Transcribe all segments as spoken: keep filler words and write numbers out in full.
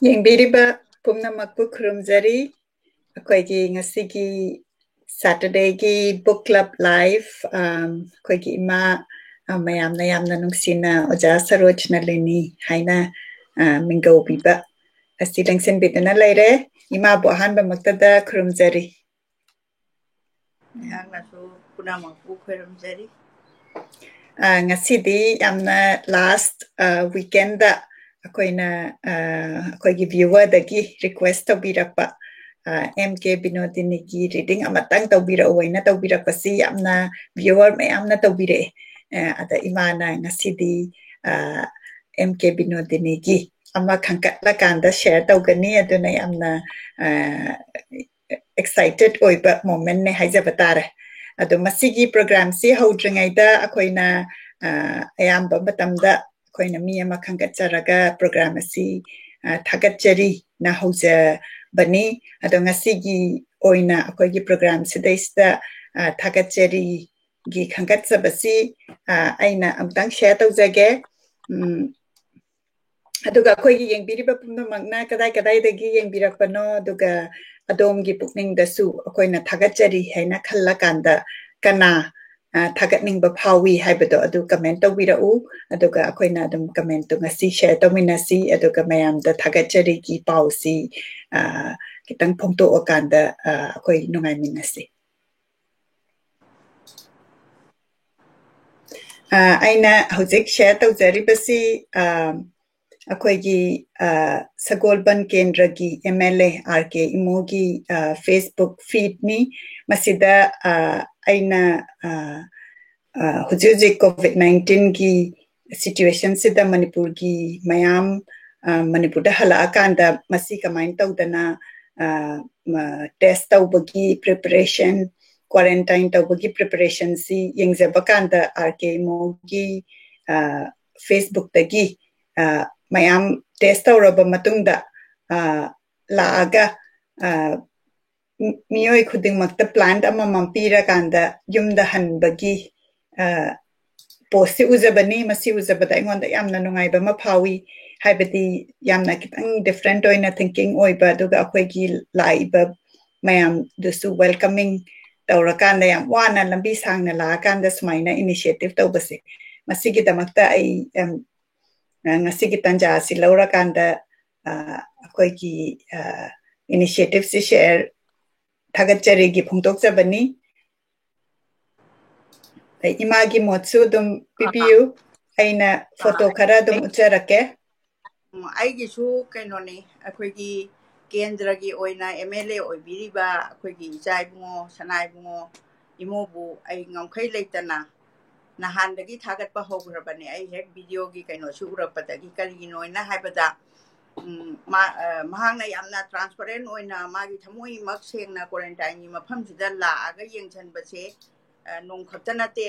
ꯌꯦꯡꯕꯤꯔꯤꯕ ꯄꯨꯝꯅꯃꯛꯄꯨ ꯈꯨꯔꯨꯝꯖꯔꯤ꯫ ꯑꯩꯈꯣꯏꯒꯤ ꯉꯁꯤꯒꯤ Saturdayꯒꯤ Book Club Live, ꯑꯝ, ꯑꯩꯈꯣꯏꯒꯤ ꯏꯃꯥ, ꯑ, ꯃꯌꯥꯝꯅ ꯌꯥꯝꯅ ꯅꯨꯡꯁꯤꯅ ꯑꯣꯖꯥ ꯁꯔꯣꯖ ꯅꯂꯤꯅꯤ ꯍꯥꯏꯅ, ꯑ, ꯃꯤꯡꯒꯧꯕꯤꯕ ꯑꯁꯤ ꯂꯦꯡꯁꯤꯟꯕꯤꯗꯨꯅ ꯂꯩꯔꯦ꯫ ꯏꯃꯥꯕꯨ ꯑꯍꯥꯟꯕꯃꯛꯇꯗ ꯈꯨꯔꯨꯝꯖꯔꯤ꯫ ꯑꯩꯍꯥꯛꯅꯁꯨ ꯄꯨꯝꯅꯃꯛꯄꯨ ꯈꯣꯏꯔꯝꯖꯔꯤ꯫ ꯑ, ꯉꯁꯤꯗꯤ ꯌꯥꯝꯅ last, ꯑ, weekendꯗ ꯑꯩꯈꯣꯏꯅ, ꯑ, ꯑꯩꯈꯣꯏꯒꯤ viewerꯗꯒꯤ request ꯇꯧꯕꯤꯔꯛꯄ, ꯑ, M K ꯕꯤꯅꯣꯗꯤꯅꯤꯒꯤ reading ꯑꯃꯇꯪ ꯇꯧꯕꯤꯔꯛꯎ ꯍꯥꯏꯅ ꯇꯧꯕꯤꯔꯛꯄꯁꯤ ꯌꯥꯝꯅ viewer ꯃꯌꯥꯝꯅ ꯇꯧꯕꯤꯔꯛꯑꯦ꯫ ꯑ, ꯑꯗ ꯏꯃꯥꯅ ꯉꯁꯤꯗꯤ, ꯑ, M K ꯕꯤꯅꯣꯗꯤꯅꯤꯒꯤ ꯑꯃ ꯈꯟꯒꯠꯂꯀꯥꯟꯗ share ꯇꯧꯒꯅꯤ꯫ ꯑꯗꯨꯅ ꯌꯥꯝꯅ, ꯑ, excited ꯑꯣꯏꯕ momentꯅꯦ ꯍꯥꯏꯖꯕ ꯇꯥꯔꯦ꯫ ꯑꯗꯣ ꯃꯁꯤꯒꯤ programꯁꯤ ꯍꯧꯗ꯭ꯔꯤꯉꯩꯗ ꯑꯩꯈꯣꯏꯅ, ꯑ, ꯑꯌꯥꯝꯕ ꯃꯇꯝꯗ ꯑꯩꯈꯣꯏꯅ ꯃꯤ ꯑꯃ ꯈꯟꯒꯠꯆꯔꯒ program ꯑꯁꯤ, ꯑ, ꯊꯥꯒꯠꯆꯔꯤꯅ ꯍꯧꯖꯕꯅꯤ꯫ ꯑꯗꯣ ꯉꯁꯤꯒꯤ ꯑꯣꯏꯅ ꯑꯩꯈꯣꯏꯒꯤ programꯁꯤꯗꯩꯁꯤꯗ, ꯑ, ꯊꯥꯒꯠꯆꯔꯤꯒꯤ ꯈꯟꯒꯠꯆꯕꯁꯤ, ꯑ, ꯑꯩꯅ ꯑꯃꯨꯛꯇꯪ share ꯇꯧꯖꯒꯦ꯫ ꯎꯝ, ꯑꯗꯨꯒ ꯑꯩꯈꯣꯏꯒꯤ ꯌꯦꯡꯕꯤꯔꯤꯕ ꯄꯨꯝꯅꯃꯛꯅ ꯀꯗꯥꯏ ꯀꯗꯥꯏꯗꯒꯤ ꯌꯦꯡꯕꯤꯔꯛꯄꯅꯣ, ꯑꯗꯨꯒ ꯑꯗꯣꯝꯒꯤ ꯄꯨꯛꯅꯤꯡꯗꯁꯨ ꯑꯩꯈꯣꯏꯅ ꯊꯥꯒꯠꯆꯔꯤ ꯍꯥꯏꯅ ꯈꯜꯂꯀꯥꯟꯗ ꯀꯅꯥ, ꯑ, ꯊꯥꯒꯠꯅꯤꯡꯕ ꯐꯥꯎꯏ ꯍꯥꯏꯕꯗꯣ ꯑꯗꯨ comment ꯇꯧꯕꯤꯔꯛꯎ꯫ ꯑꯗꯨꯒ ꯑꯩꯈꯣꯏꯅ ꯑꯗꯨꯝ commentꯇꯨ ꯉꯁꯤ share ꯇꯧꯃꯤꯟꯅꯁꯤ, ꯑꯗꯨꯒ ꯃꯌꯥꯝꯗ ꯊꯥꯒꯠꯆꯔꯤꯒꯤ ꯄꯥꯎꯁꯤ, ꯑ, ꯈꯤꯇꯪ ꯐꯣꯡꯗꯣꯛꯑꯀꯥꯟꯗ, ꯑ, ꯑꯩꯈꯣꯏ ꯅꯨꯡꯉꯥꯏꯃꯤꯟꯅꯁꯤ꯫ ꯑ, ꯑꯩꯅ ꯍꯧꯖꯤꯛ share ꯇꯧꯖꯔꯤꯕꯁꯤ, ꯑ, ꯑꯩꯈꯣꯏꯒꯤ, ꯑ, ꯁꯒꯣꯜꯕꯟ ꯀꯦꯟꯗ꯭ꯔꯒꯤ M L A R K ꯏꯃꯣꯒꯤ, ꯑ, Facebook feedꯅꯤ꯫ ꯃꯁꯤꯗ, ꯑ, ꯑꯩꯅ, ꯑ, ꯑ, ꯍꯧꯖꯤꯛ ꯍꯧꯖꯤꯛ COVID nineteenꯒꯤ situationꯁꯤꯗ ꯃꯅꯤꯄꯨꯔꯒꯤ ꯃꯌꯥꯝ, ꯑ, ꯃꯅꯤꯄꯨꯔꯗ ꯍꯜꯂꯛꯑꯀꯥꯟꯗ ꯃꯁꯤ ꯀꯃꯥꯏꯅ ꯇꯧꯗꯅ, ꯑ, ꯃ-, test ꯇꯧꯕꯒꯤ preparation, quarantine ꯇꯧꯕꯒꯤ preparationꯁꯤ ꯌꯦꯡꯖꯕ ꯀꯥꯟꯗ R K ꯏꯃꯣꯒꯤ, ꯑ, Facebookꯇꯒꯤ, ꯑ, ꯃꯌꯥꯝ test ꯇꯧꯔꯕ ꯃꯇꯨꯡꯗ, ꯑ, ꯂꯥꯛꯑꯒ, ꯑ, ꯃꯤ-, ꯃꯤꯑꯣꯏ ꯈꯨꯗꯤꯡꯃꯛꯇ plant ꯑꯃꯃꯝ ꯄꯤꯔꯀꯥꯟꯗ ꯌꯨꯝꯗ ꯍꯟꯕꯒꯤ, ꯑ, ꯄꯣꯁꯁꯤ ꯎꯖꯕꯅꯤ꯫ ꯃꯁꯤ ꯎꯖꯕꯗ ꯑꯩꯉꯣꯟꯗ ꯌꯥꯝꯅ ꯅꯨꯡꯉꯥꯏꯕ ꯑꯃ ꯐꯥꯎꯏ꯫ ꯍꯥꯏꯕꯗꯤ ꯌꯥꯝꯅ ꯈꯤꯇꯪ different ꯑꯣꯏꯅ thinking ꯑꯣꯏꯕ, ꯑꯗꯨꯒ ꯑꯩꯈꯣꯏꯒꯤ ꯂꯥꯛꯏꯕ ꯃꯌꯥꯝꯗꯨꯁꯨ welcoming ꯇꯧꯔꯀꯥꯟꯗ, ꯌꯥꯝ ꯋꯥꯅ ꯂꯝꯕꯤ ꯁꯥꯡꯅ ꯂꯥꯛꯑꯀꯥꯟꯗ ꯁꯨꯃꯥꯏꯅ initiative ꯇꯧꯕꯁꯦ, ꯃꯁꯤꯒꯤꯗꯃꯛꯇ ꯑꯩ ꯌꯥꯝ, ꯑ, ꯉꯁꯤꯒꯤ ꯇꯥꯟꯖꯥ ꯑꯁꯤ ꯂꯧꯔꯀꯥꯟꯗ, ꯑ, ꯑꯩꯈꯣꯏꯒꯤ, ꯑ, initiative ꯁꯤ share, ꯊꯥꯒꯠꯆꯔꯤꯒꯤ ꯐꯣꯡꯗꯣꯛꯆꯕꯅꯤ꯫ ꯑꯗꯩ ꯏꯃꯥꯒꯤ ꯃꯣꯠꯁꯨ ꯑꯗꯨꯝ ꯄꯤꯕꯤꯌꯨ꯫ ꯑꯩꯅ ꯐꯣꯇꯣ ꯈꯔ ꯑꯗꯨꯝ ꯎꯠꯆꯔꯛꯀꯦ꯫ ꯎꯝ, ꯑꯩꯒꯤꯁꯨ ꯀꯩꯅꯣꯅꯤ, ꯑꯩꯈꯣꯏꯒꯤ ꯀꯦꯟꯗ꯭ꯔꯒꯤ ꯑꯣꯏꯅ M L A ꯑꯣꯏꯕꯤꯔꯤꯕ ꯑꯩꯈꯣꯏꯒꯤ ꯏꯆꯥ ꯏꯕꯨꯡꯉꯣ, ꯁꯅꯥ ꯏꯕꯨꯡꯉꯣ, ꯏꯃꯧꯕꯨ ꯑꯩ ꯉꯝꯈꯩ ꯂꯩꯇꯅ ꯅꯍꯥꯟꯗꯒꯤ ꯊꯥꯒꯠꯄ ꯍꯧꯈ꯭ꯔꯕꯅꯦ꯫ ꯑꯩ ꯍꯦꯛ videoꯒꯤ ꯀꯩꯅꯣꯁꯤ ꯎꯔꯛꯄꯗꯒꯤ, ꯀꯔꯤꯒꯤꯅꯣꯅ ꯍꯥꯏꯕꯗ, ꯎꯝ, ꯃꯥ-, ꯑ, ꯃꯍꯥꯛꯅ ꯌꯥꯝꯅ transparent ꯑꯣꯏꯅ ꯃꯥꯒꯤ ꯊꯃꯣꯏꯃꯛ ꯁꯦꯡꯅ quarantineꯒꯤ ꯃꯐꯝꯁꯤꯗ ꯂꯥꯛꯑꯒ ꯌꯦꯡꯁꯤꯟꯕꯁꯦ, ꯑ, ꯅꯣꯡ ꯈꯛꯇ ꯅꯠꯇꯦ꯫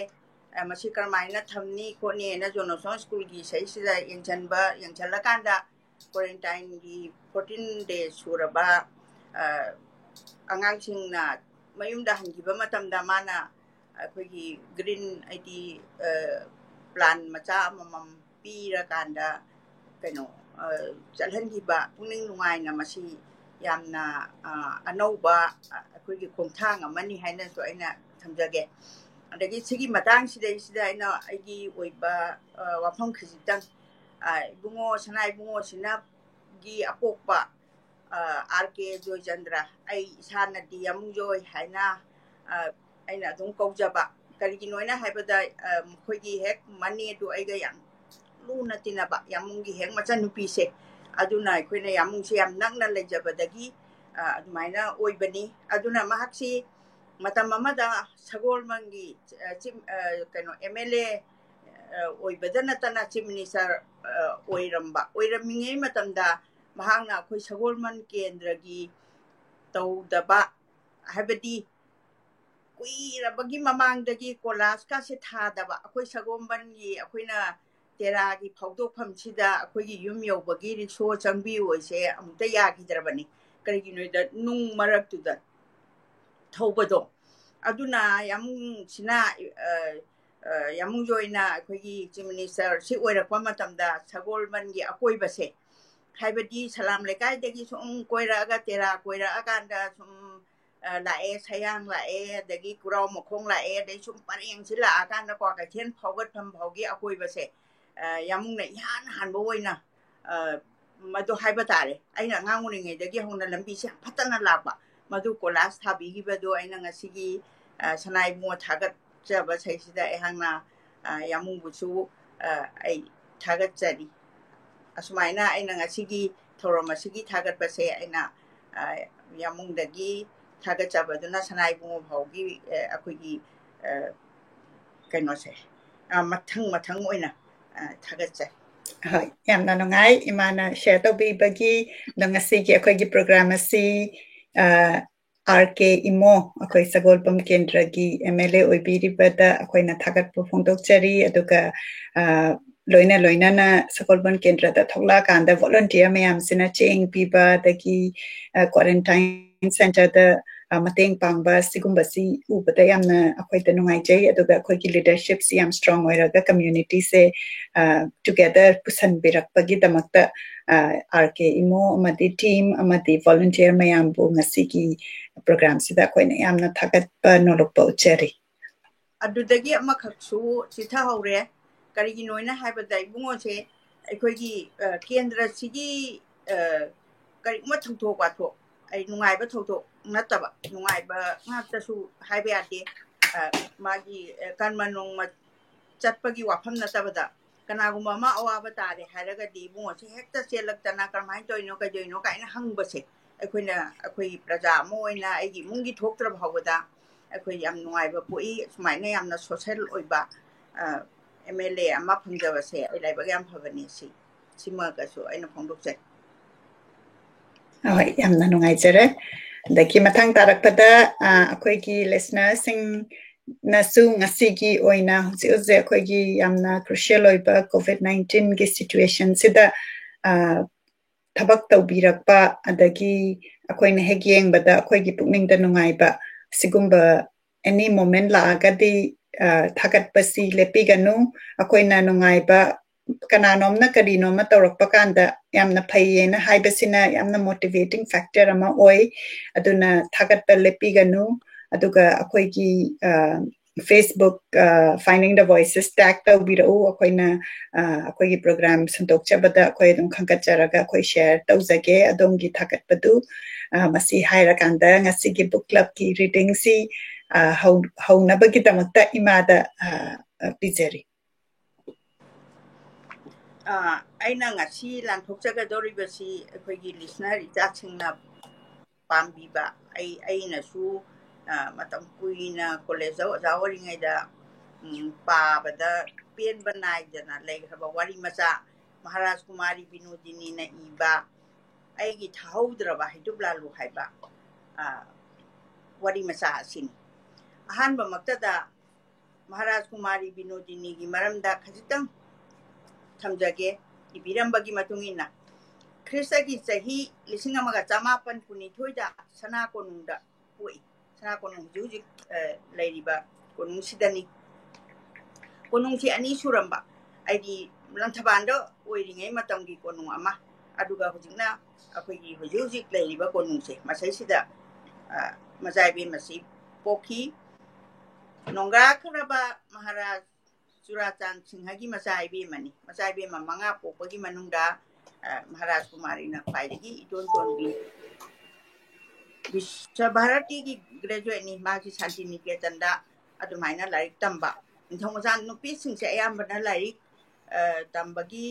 ꯑ, ꯃꯁꯤ ꯀꯔꯝꯍꯥꯏꯅ ꯊꯝꯅꯤ ꯈꯣꯠꯅꯤꯅ John Osborne Schoolꯒꯤ ꯁꯩꯁꯤꯗ ꯌꯦꯡꯁꯤꯟꯕ, ꯌꯦꯡꯁꯤꯜꯂꯀꯥꯟꯗ quarantineꯒꯤ fourteen days ꯁꯨꯔꯕ, ꯑ, ꯑꯉꯥꯡꯁꯤꯡꯅ ꯃꯌꯨꯝꯗ ꯍꯟꯈꯤꯕ ꯃꯇꯝꯗ ꯃꯥꯅ ꯑꯩꯈꯣꯏꯒꯤ green ꯍꯥꯏꯗꯤ, ꯑ, plant ꯃꯆꯥ ꯑꯃꯃꯝ ꯄꯤꯔꯀꯥꯟꯗ ꯀꯩꯅꯣ, ꯑ, ꯆꯠꯍꯟꯈꯤꯕ ꯄꯨꯛꯅꯤꯡ ꯅꯨꯡꯉꯥꯏꯅ, ꯃꯁꯤ ꯌꯥꯝꯅ, ꯑ, ꯑꯅꯧꯕ, ꯑ, ꯑꯩꯈꯣꯏꯒꯤ ꯈꯣꯡꯊꯥꯡ ꯑꯃꯅꯤ ꯍꯥꯏꯅꯁꯨ ꯑꯩꯅ ꯊꯝꯖꯒꯦ꯫ ꯑꯗꯒꯤ ꯁꯤꯒꯤ ꯃꯇꯥꯡꯁꯤꯗꯩꯁꯤꯗ ꯑꯩꯅ ꯑꯩꯒꯤ ꯑꯣꯏꯕ, ꯑ, ꯋꯥꯐꯝ ꯈꯖꯤꯛꯇꯪ, ꯑ, ꯏꯕꯨꯡꯉꯣ, ꯁꯅꯥ ꯏꯕꯨꯡꯉꯣꯁꯤꯅ ꯒꯤ ꯑꯄꯣꯛꯄ, ꯑ, R K ꯖꯣꯏꯆꯟꯗ꯭ꯔ, ꯑꯩ ꯏꯁꯥꯅ D. ꯌꯥꯃꯨꯡꯖꯣꯏ ꯍꯥꯏꯅ, ꯑ, ꯑꯩꯅ ꯑꯗꯨꯝ ꯀꯧꯖꯕ꯫ ꯀꯔꯤꯒꯤꯅꯣꯅ ꯍꯥꯏꯕꯗ, ꯑ, ꯃꯈꯣꯏꯒꯤ ꯍꯦꯛ ꯃꯅꯦꯗꯨ ꯑꯩꯒ ꯌꯥꯝ ꯂꯨꯅ ꯇꯤꯟꯅꯕ, ꯌꯥꯃꯨꯡꯒꯤ ꯍꯦꯛ ꯃꯆꯟꯅꯨꯄꯤꯁꯦ꯫ ꯑꯗꯨꯅ ꯑꯩꯈꯣꯏꯅ ꯌꯥꯃꯨꯡꯁꯦ ꯌꯥꯝ ꯅꯛꯅ ꯂꯩꯖꯕꯗꯒꯤ, ꯑ, ꯑꯗꯨꯃꯥꯏꯅ ꯑꯣꯏꯕꯅꯤ꯫ ꯑꯗꯨꯅ ꯃꯍꯥꯛꯁꯤ ꯃꯇꯝ ꯑꯃꯗ ꯁꯒꯣꯜꯕꯟꯒꯤ, ꯑ, ꯆꯤꯞ-, ꯑ, ꯀꯩꯅꯣ, M L A, ꯑ, ꯑꯣꯏꯕꯗ ꯅꯠꯇꯅ Chief Minister, ꯑ, ꯑꯣꯏꯔꯝꯕ, ꯑꯣꯏꯔꯝꯃꯤꯉꯩ ꯃꯇꯝꯗ ꯃꯍꯥꯛꯅ ꯑꯩꯈꯣꯏ ꯁꯒꯣꯜꯕꯟ ꯀꯦꯟꯗ꯭ꯔꯒꯤ ꯇꯧꯗꯕ, ꯍꯥꯏꯕꯗꯤ ꯀꯨꯏꯔꯕꯒꯤ ꯃꯃꯥꯡꯗꯒꯤ ꯀꯣꯂꯥꯁꯀꯥꯁꯦ ꯊꯥꯗꯕ, ꯑꯩꯈꯣꯏ ꯁꯒꯣꯜꯕꯟꯒꯤ ꯑꯩꯈꯣꯏꯅ ꯇꯦꯔꯥꯒꯤ ꯐꯥꯎꯗꯣꯛꯐꯝꯁꯤꯗ ꯑꯩꯈꯣꯏꯒꯤ ꯌꯨꯝ ꯌꯧꯕꯒꯤ rickshaw ꯆꯪꯕꯤꯌꯨ ꯍꯥꯏꯁꯦ ꯑꯃꯨꯛꯇ ꯌꯥꯈꯤꯗ꯭ꯔꯕꯅꯤ꯫ ꯀꯔꯤꯒꯤꯅꯣꯗ ꯅꯨꯡ ꯃꯔꯛꯇꯨꯗ ꯊꯧꯕꯗꯣ꯫ ꯑꯗꯨꯅ ꯌꯥꯝꯁꯤꯅ, ꯑ, ꯌꯥꯝꯕꯨꯡꯒꯤ ꯑꯣꯏꯅ ꯑꯩꯈꯣꯏꯒꯤ ꯆꯤꯐ ꯃꯤꯅꯤꯁꯇꯔ ꯁꯤ ꯑꯣꯏꯔꯛꯄ ꯃꯇꯝꯗ ꯁꯒꯣꯜꯕꯟꯒꯤ ꯑꯀꯣꯏꯕꯁꯦ, ꯍꯥꯏꯕꯗꯤ ꯁꯂꯥꯝ ꯂꯩꯀꯥꯏꯗꯒꯤ ꯁꯨꯝ ꯀꯣꯏꯔꯛꯑꯒ, ꯇꯦꯔꯥ ꯀꯣꯏꯔꯛꯑꯀꯥꯟꯗ ꯁꯨꯝ ꯂꯥꯛꯑꯦ, ꯁꯌꯥꯡ ꯂꯥꯛꯑꯦ, ꯑꯗꯒꯤ ꯀꯨꯔꯥꯎ ꯃꯈꯣꯡ ꯂꯥꯛꯑꯦ, ꯑꯗꯩ ꯁꯨꯝ ꯄꯔꯦꯡꯁꯤ ꯂꯥꯛꯑꯀꯥꯟꯗ ꯀ꯭ꯋꯥꯀꯩꯊꯦꯜ ꯐꯥꯎꯒꯠꯐꯝ ꯐꯥꯎꯒꯤ ꯑꯀꯣꯏꯕꯁꯦ ꯌꯥꯝꯕꯨꯡꯅ ꯏꯍꯥꯟ ꯍꯥꯟꯕ ꯑꯣꯏꯅ ꯃꯗꯨ ꯍꯥꯏꯕ ꯇꯥꯔꯦ, ꯑꯩꯅ ꯑꯉꯥꯡ ꯑꯣꯏꯔꯤꯉꯩꯗꯒꯤ ꯍꯧꯅ ꯂꯝꯕꯤꯁꯦ ꯌꯥꯝ ꯐꯠꯇꯅ ꯂꯥꯛꯄ, ꯃꯗꯨ ꯀꯣꯏꯂꯥꯁ ꯊꯥꯕꯤꯈꯤꯕꯗꯣ ꯑꯩꯅ ꯉꯁꯤꯒꯤ ꯁꯅꯥ ꯏꯕꯨꯡꯉꯣ ꯊꯥꯒꯠꯆꯕ ꯁꯩꯁꯤꯗ ꯑꯩꯍꯥꯛꯅ ꯌꯥꯝꯕꯨꯡꯕꯨꯁꯨ ꯑꯩ ꯊꯥꯒꯠꯆꯔꯤ꯫ ꯑꯁꯨꯃꯥꯏꯅ ꯑꯩꯅ ꯉꯁꯤꯒꯤ ꯊꯧꯔꯝ ꯑꯁꯤꯒꯤ ꯊꯥꯒꯠꯄꯁꯦ ꯑꯩꯅ ꯌꯥꯝꯕꯨꯡꯗꯒꯤ ꯊꯥꯒꯠꯆꯕꯗꯨꯅ ꯁꯅꯥ ꯏꯕꯨꯡꯉꯣ ꯐꯥꯎꯒꯤ ꯑꯩꯈꯣꯏꯒꯤ ꯀꯩꯅꯣꯁꯦ ꯃꯊꯪ ꯃꯊꯪ ꯑꯣꯏꯅ ꯊꯥꯒꯠꯆꯩ꯫ ꯍꯣꯏ, ꯌꯥꯝꯅ ꯅꯨꯡꯉꯥꯏ ꯏꯃꯥꯅ ꯁꯤꯌꯔ ꯇꯧꯕꯤꯕꯒꯤ꯫ ꯑꯗꯣ ꯉꯁꯤꯒꯤ ꯑꯩꯈꯣꯏꯒꯤ ꯄ꯭ꯔꯣꯒ꯭ꯔꯥꯝ ꯑꯁꯤ ꯑꯥꯔ ꯀꯦ ꯏꯃꯣ, ꯑꯩꯈꯣꯏ ꯁꯒꯣꯜꯕꯟ ꯀꯦꯟꯗ꯭ꯔꯒꯤ ꯑꯦꯝ ꯑꯦꯜ ꯑꯦ ꯑꯣꯏꯕꯤꯔꯤꯕꯗ ꯑꯩꯈꯣꯏꯅ ꯊꯥꯒꯠꯄ ꯐꯣꯡꯗꯣꯛꯆꯔꯤ꯫ ꯑꯗꯨꯒ ꯂꯣꯏꯅ ꯂꯣꯏꯅꯅ ꯁꯒꯣꯜꯕꯟ ꯀꯦꯟꯗ꯭ꯔꯗ ꯊꯣꯛꯂꯛꯑꯀꯥꯟꯗ ꯚꯣꯂꯨꯟꯇꯤꯌꯔ ꯃꯌꯥꯝꯁꯤꯅ ꯆꯦꯡ ꯄꯤꯕ, ꯑꯗꯒꯤ ꯀ꯭ꯋꯥꯔꯦꯟꯇꯥꯏꯟ ꯁꯦꯟꯇꯔꯗ ꯃꯇꯦꯡ ꯄꯥꯡꯕ, ꯁꯤꯒꯨꯝꯕꯁꯤ ꯎꯕꯗ ꯌꯥꯝꯅ ꯑꯩꯈꯣꯏꯗ ꯅꯨꯡꯉꯥꯏꯖꯩ꯫ ꯑꯗꯨꯒ ꯑꯩꯈꯣꯏꯒꯤ ꯂꯤꯗꯔꯁꯤꯞꯁꯤ ꯌꯥꯝ ꯁ꯭ꯇꯔꯣꯡ ꯑꯣꯏꯔꯒ ꯀꯝꯃ꯭ꯌꯨꯅꯤꯇꯤꯁꯦ ꯇꯨꯒꯦꯗꯔ ꯄꯨꯁꯟꯕꯤꯔꯛꯄꯒꯤꯗꯃꯛꯇ ꯑꯥꯔ ꯀꯦ ꯏꯃꯣ ꯑꯃꯗꯤ ꯇꯤꯝ ꯑꯃꯗꯤ ꯚꯣꯂꯨꯟꯇꯤꯌꯔ ꯃꯌꯥꯝꯕꯨ ꯉꯁꯤꯒꯤ ꯄ꯭ꯔꯣꯒ꯭ꯔꯥꯝꯁꯤꯗ ꯑꯩꯈꯣꯏꯅ ꯌꯥꯝꯅ ꯊꯥꯒꯠꯄ ꯅꯣꯂꯨꯛꯄ ꯎꯠꯆꯔꯤ꯫ ꯑꯗꯨꯗꯒꯤ ꯑꯃꯈꯛꯁꯨ ꯆꯤꯊꯍꯧꯔꯦ꯫ ꯀꯔꯤꯒꯤꯅꯣꯅ ꯍꯥꯏꯕꯗ ꯏꯕꯨꯡꯉꯣꯁꯦ ꯑꯩꯈꯣꯏꯒꯤ ꯀꯦꯟꯗ꯭ꯔꯁꯤꯒꯤ ꯀꯔꯤꯒꯨꯝꯕ ꯊꯧꯗꯣꯛ ꯋꯥꯊꯣꯛ, ꯑꯩ ꯅꯨꯡꯉꯥꯏꯕ ꯊꯧꯗꯣꯛ ꯅꯠꯇꯕ, ꯅꯨꯡꯉꯥꯏꯕ ꯉꯥꯛꯇꯁꯨ ꯍꯥꯏꯕ ꯌꯥꯗꯦ꯫ ꯃꯥꯒꯤ ꯀꯔꯃ ꯅꯣꯡꯃ ꯆꯠꯄꯒꯤ ꯋꯥꯐꯝ ꯅꯠꯇꯕꯗ ꯀꯅꯥꯒꯨꯝꯕ ꯑꯃ ꯑꯋꯥꯕ ꯇꯥꯔꯦ ꯍꯥꯏꯔꯒꯗꯤ ꯏꯕꯨꯡꯉꯣꯁꯦ ꯍꯦꯛꯇ ꯆꯦꯜꯂꯛꯇꯅ ꯀꯔꯝꯍꯥꯏꯅ ꯇꯧꯔꯤꯅꯣ, ꯀꯩꯗꯧꯔꯤꯅꯣ ꯀꯥꯏꯅ ꯍꯪꯕꯁꯦ ꯑꯩꯈꯣꯏꯅ, ꯑꯩꯈꯣꯏꯒꯤ ꯄ꯭ꯔꯖꯥ ꯑꯃ ꯑꯣꯏꯅ ꯑꯩꯒꯤ ꯏꯃꯨꯡꯒꯤ ꯊꯣꯛꯇ꯭ꯔꯕ ꯐꯥꯎꯕꯗ ꯑꯩꯈꯣꯏ ꯌꯥꯝ ꯅꯨꯡꯉꯥꯏꯕ ꯄꯣꯛꯏ꯫ ꯁꯨꯃꯥꯏꯅ ꯌꯥꯝꯅ ꯁꯣꯁꯦꯜ ꯑꯣꯏꯕ ꯑꯦꯝ ꯑꯦꯜ ꯑꯦ ꯑꯃ ꯐꯪꯖꯕꯁꯦ ꯑꯩ ꯂꯥꯏꯕꯛ ꯌꯥꯝ ꯐꯕꯅꯤ꯫ ꯁꯤ ꯁꯤꯃꯒꯁꯨ ꯑꯩꯅ ꯐꯣꯡꯗꯣꯛꯆꯩ꯫ ꯍꯣꯏ, ꯌꯥꯝꯅ ꯅꯨꯡꯉꯥꯏꯖꯔꯦ꯫ ꯑꯗꯒꯤ ꯃꯊꯪ ꯇꯥꯔꯛꯄꯗ ꯑꯩꯈꯣꯏꯒꯤ ꯂꯤꯁꯅꯔꯁꯤꯡꯅꯁꯨ ꯉꯁꯤꯒꯤ ꯑꯣꯏꯅ ꯍꯧꯖꯤꯛ ꯍꯧꯖꯤꯛ ꯑꯩꯈꯣꯏꯒꯤ ꯌꯥꯝꯅ ꯀ꯭ꯔꯨꯁꯤꯌꯦꯜ ꯑꯣꯏꯕ ꯀꯣꯚꯤꯗ ꯅꯥꯏꯟꯇꯤꯟꯒꯤ ꯁꯤꯆꯨꯋꯦꯁꯟꯁꯤꯗ ꯊꯕꯛ ꯇꯧꯕꯤꯔꯛꯄ, ꯑꯗꯒꯤ ꯑꯩꯈꯣꯏꯅ ꯍꯦꯛ ꯌꯦꯡꯕꯗ ꯑꯩꯈꯣꯏꯒꯤ ꯄꯨꯛꯅꯤꯡꯗ ꯅꯨꯡꯉꯥꯏꯕ, ꯁꯤꯒꯨꯝꯕ ꯑꯦꯅꯤ ꯃꯣꯃꯦꯟ ꯂꯥꯛꯑꯒꯗꯤ ꯊꯥꯒꯠꯄꯁꯤ ꯂꯦꯞꯄꯤꯒꯅꯨ꯫ ꯑꯩꯈꯣꯏꯅ ꯅꯨꯡꯉꯥꯏꯕ, ꯀꯅꯥꯅꯣꯝꯅ ꯀꯔꯤꯅꯣꯝꯃ ꯇꯧꯔꯛꯄ ꯀꯥꯟꯗ ꯌꯥꯝꯅ ꯐꯩꯌꯦꯅ ꯍꯥꯏꯕꯁꯤꯅ ꯌꯥꯝꯅ motivating factor ꯑꯃ ꯑꯣꯏ꯫ ꯑꯗꯨꯅ ꯊꯥꯒꯠꯄ ꯂꯦꯞꯄꯤꯒꯅꯨ꯫ ꯑꯗꯨꯒ ꯑꯩꯈꯣꯏꯒꯤ Facebook Finding the Voices tag ꯇꯧꯕꯤꯔꯛꯎ꯫ ꯑꯩꯈꯣꯏꯅ ꯑꯩꯈꯣꯏꯒꯤ program ꯁꯟꯗꯣꯛꯆꯕꯗ ꯑꯩꯈꯣꯏ ꯑꯗꯨꯝ ꯈꯟꯒꯠꯆꯔꯒ ꯑꯩꯈꯣꯏ share ꯇꯧꯖꯒꯦ ꯑꯗꯣꯝꯒꯤ ꯊꯥꯒꯠꯄꯗꯨ꯫ ꯃꯁꯤ ꯍꯥꯏꯔꯀꯥꯟꯗ ꯉꯁꯤꯒꯤ book clubꯀꯤ readingꯁꯤ ꯍꯧꯅꯕꯒꯤꯗꯃꯛꯇ ꯏꯃꯥꯗ ꯄꯤꯖꯔꯤ꯫ ꯑꯩꯅ ꯉꯁꯤ ꯂꯥꯟꯊꯣꯛꯆꯒꯗꯧꯔꯤꯕꯁꯤ ꯑꯩꯈꯣꯏꯒꯤ listener ꯏꯆꯥꯁꯤꯡꯅ ꯄꯥꯝꯕꯤꯕ, ꯑꯩ ꯑꯩꯅꯁꯨ ꯃꯇꯝ ꯀꯨꯏꯅ ꯀꯣꯂꯦꯖꯇ ꯑꯣꯖꯥ ꯑꯣꯏꯔꯤꯉꯩꯗ ꯄꯥꯕꯗ ꯄꯦꯟꯕ ꯅꯥꯏꯗꯅ ꯂꯩꯈ꯭ꯔꯕ ꯋꯥꯔꯤ ꯃꯆꯥ ꯃꯍꯥꯔꯥꯖ ꯀꯨꯃꯥꯔꯤ ꯕꯤꯅꯣꯗꯤꯅꯤꯅ ꯏꯕ ꯑꯩꯒꯤ ꯊꯥꯍꯧꯗ꯭ꯔꯕ ꯍꯩꯇꯨꯞ ꯂꯥꯂꯨ ꯍꯥꯏꯕ ꯋꯥꯔꯤ ꯃꯆꯥ ꯑꯁꯤꯅꯤ꯫ ꯑꯍꯥꯟꯕꯃꯛꯇꯗ ꯃꯍꯥꯔꯥꯖ ꯀꯨꯃꯥꯔꯤ ꯕꯤꯅꯣꯗꯤꯅꯤꯒꯤ ꯃꯔꯝꯗ ꯈꯖꯤꯛꯇꯪ ꯊꯝꯖꯒꯦ꯫ ꯏꯕꯤꯔꯝꯕꯒꯤ ꯃꯇꯨꯡ ꯏꯟꯅ ꯈ꯭ꯔꯤꯁꯇꯒꯤ ꯆꯍꯤ ꯂꯤꯁꯤꯡ ꯑꯃꯒ ꯆꯃꯥꯄꯟ ꯀꯨꯟꯅꯤꯊꯣꯏꯗ ꯁꯅꯥ ꯀꯣꯅꯨꯡꯗ ꯄꯣꯛꯏ꯫ ꯁꯅꯥ ꯀꯣꯅꯨꯡ ꯍꯧꯖꯤꯛ ꯍꯧꯖꯤꯛ ꯂꯩꯔꯤꯕ ꯀꯣꯅꯨꯡꯁꯤꯗꯅꯤ꯫ ꯀꯣꯅꯨꯡꯁꯤ ꯑꯅꯤ ꯁꯨꯔꯝꯕ, ꯑꯩꯗꯤ ꯂꯪꯊꯕꯥꯜꯗ ꯑꯣꯏꯔꯤꯉꯩ ꯃꯇꯝꯒꯤ ꯀꯣꯅꯨꯡ ꯑꯃ, ꯑꯗꯨꯒ ꯍꯧꯖꯤꯛꯅ ꯑꯩꯈꯣꯏꯒꯤ ꯍꯧꯖꯤꯛ ꯍꯧꯖꯤꯛ ꯂꯩꯔꯤꯕ ꯀꯣꯅꯨꯡꯁꯦ, ꯃꯁꯩꯁꯤꯗ ꯃꯆꯥ ꯏꯕꯦꯝ ꯑꯁꯤ ꯄꯣꯛꯈꯤ꯫ ꯅꯣꯡꯒꯥꯈ꯭ꯔꯕ ꯃꯍꯥꯔꯥꯖ ꯆꯨꯔꯥꯆꯥꯟ ꯁꯤꯡꯍꯒꯤ ꯃꯆꯥ ꯏꯕꯦꯝꯃꯅꯤ꯫ ꯃꯆꯥ ꯏꯕꯦꯝꯃ ꯃꯉꯥ ꯄꯣꯛꯄꯒꯤ ꯃꯅꯨꯡꯗ ꯃꯍꯥꯔꯥꯖ ꯀꯨꯃꯥꯔꯤꯅ ꯈ꯭ꯋꯥꯏꯗꯒꯤ ꯏꯇꯣꯟ ꯇꯣꯟꯕꯤ꯫ ꯕꯤꯁ꯭ꯋ ꯚꯥꯔꯇꯤꯒꯤ graduateꯅꯤ꯫ ꯃꯥꯁꯤ ꯁꯥꯟꯇꯤꯅꯤꯀꯦꯇꯟꯗ ꯑꯗꯨꯃꯥꯏꯅ ꯂꯥꯏꯔꯤꯛ ꯇꯝꯕ꯫ ꯅꯤꯡꯊꯧ ꯃꯆꯥ ꯅꯨꯄꯤꯁꯤꯡꯁꯦ ꯑꯌꯥꯝꯕꯅ ꯂꯥꯏꯔꯤꯛ ꯇꯝꯕꯒꯤ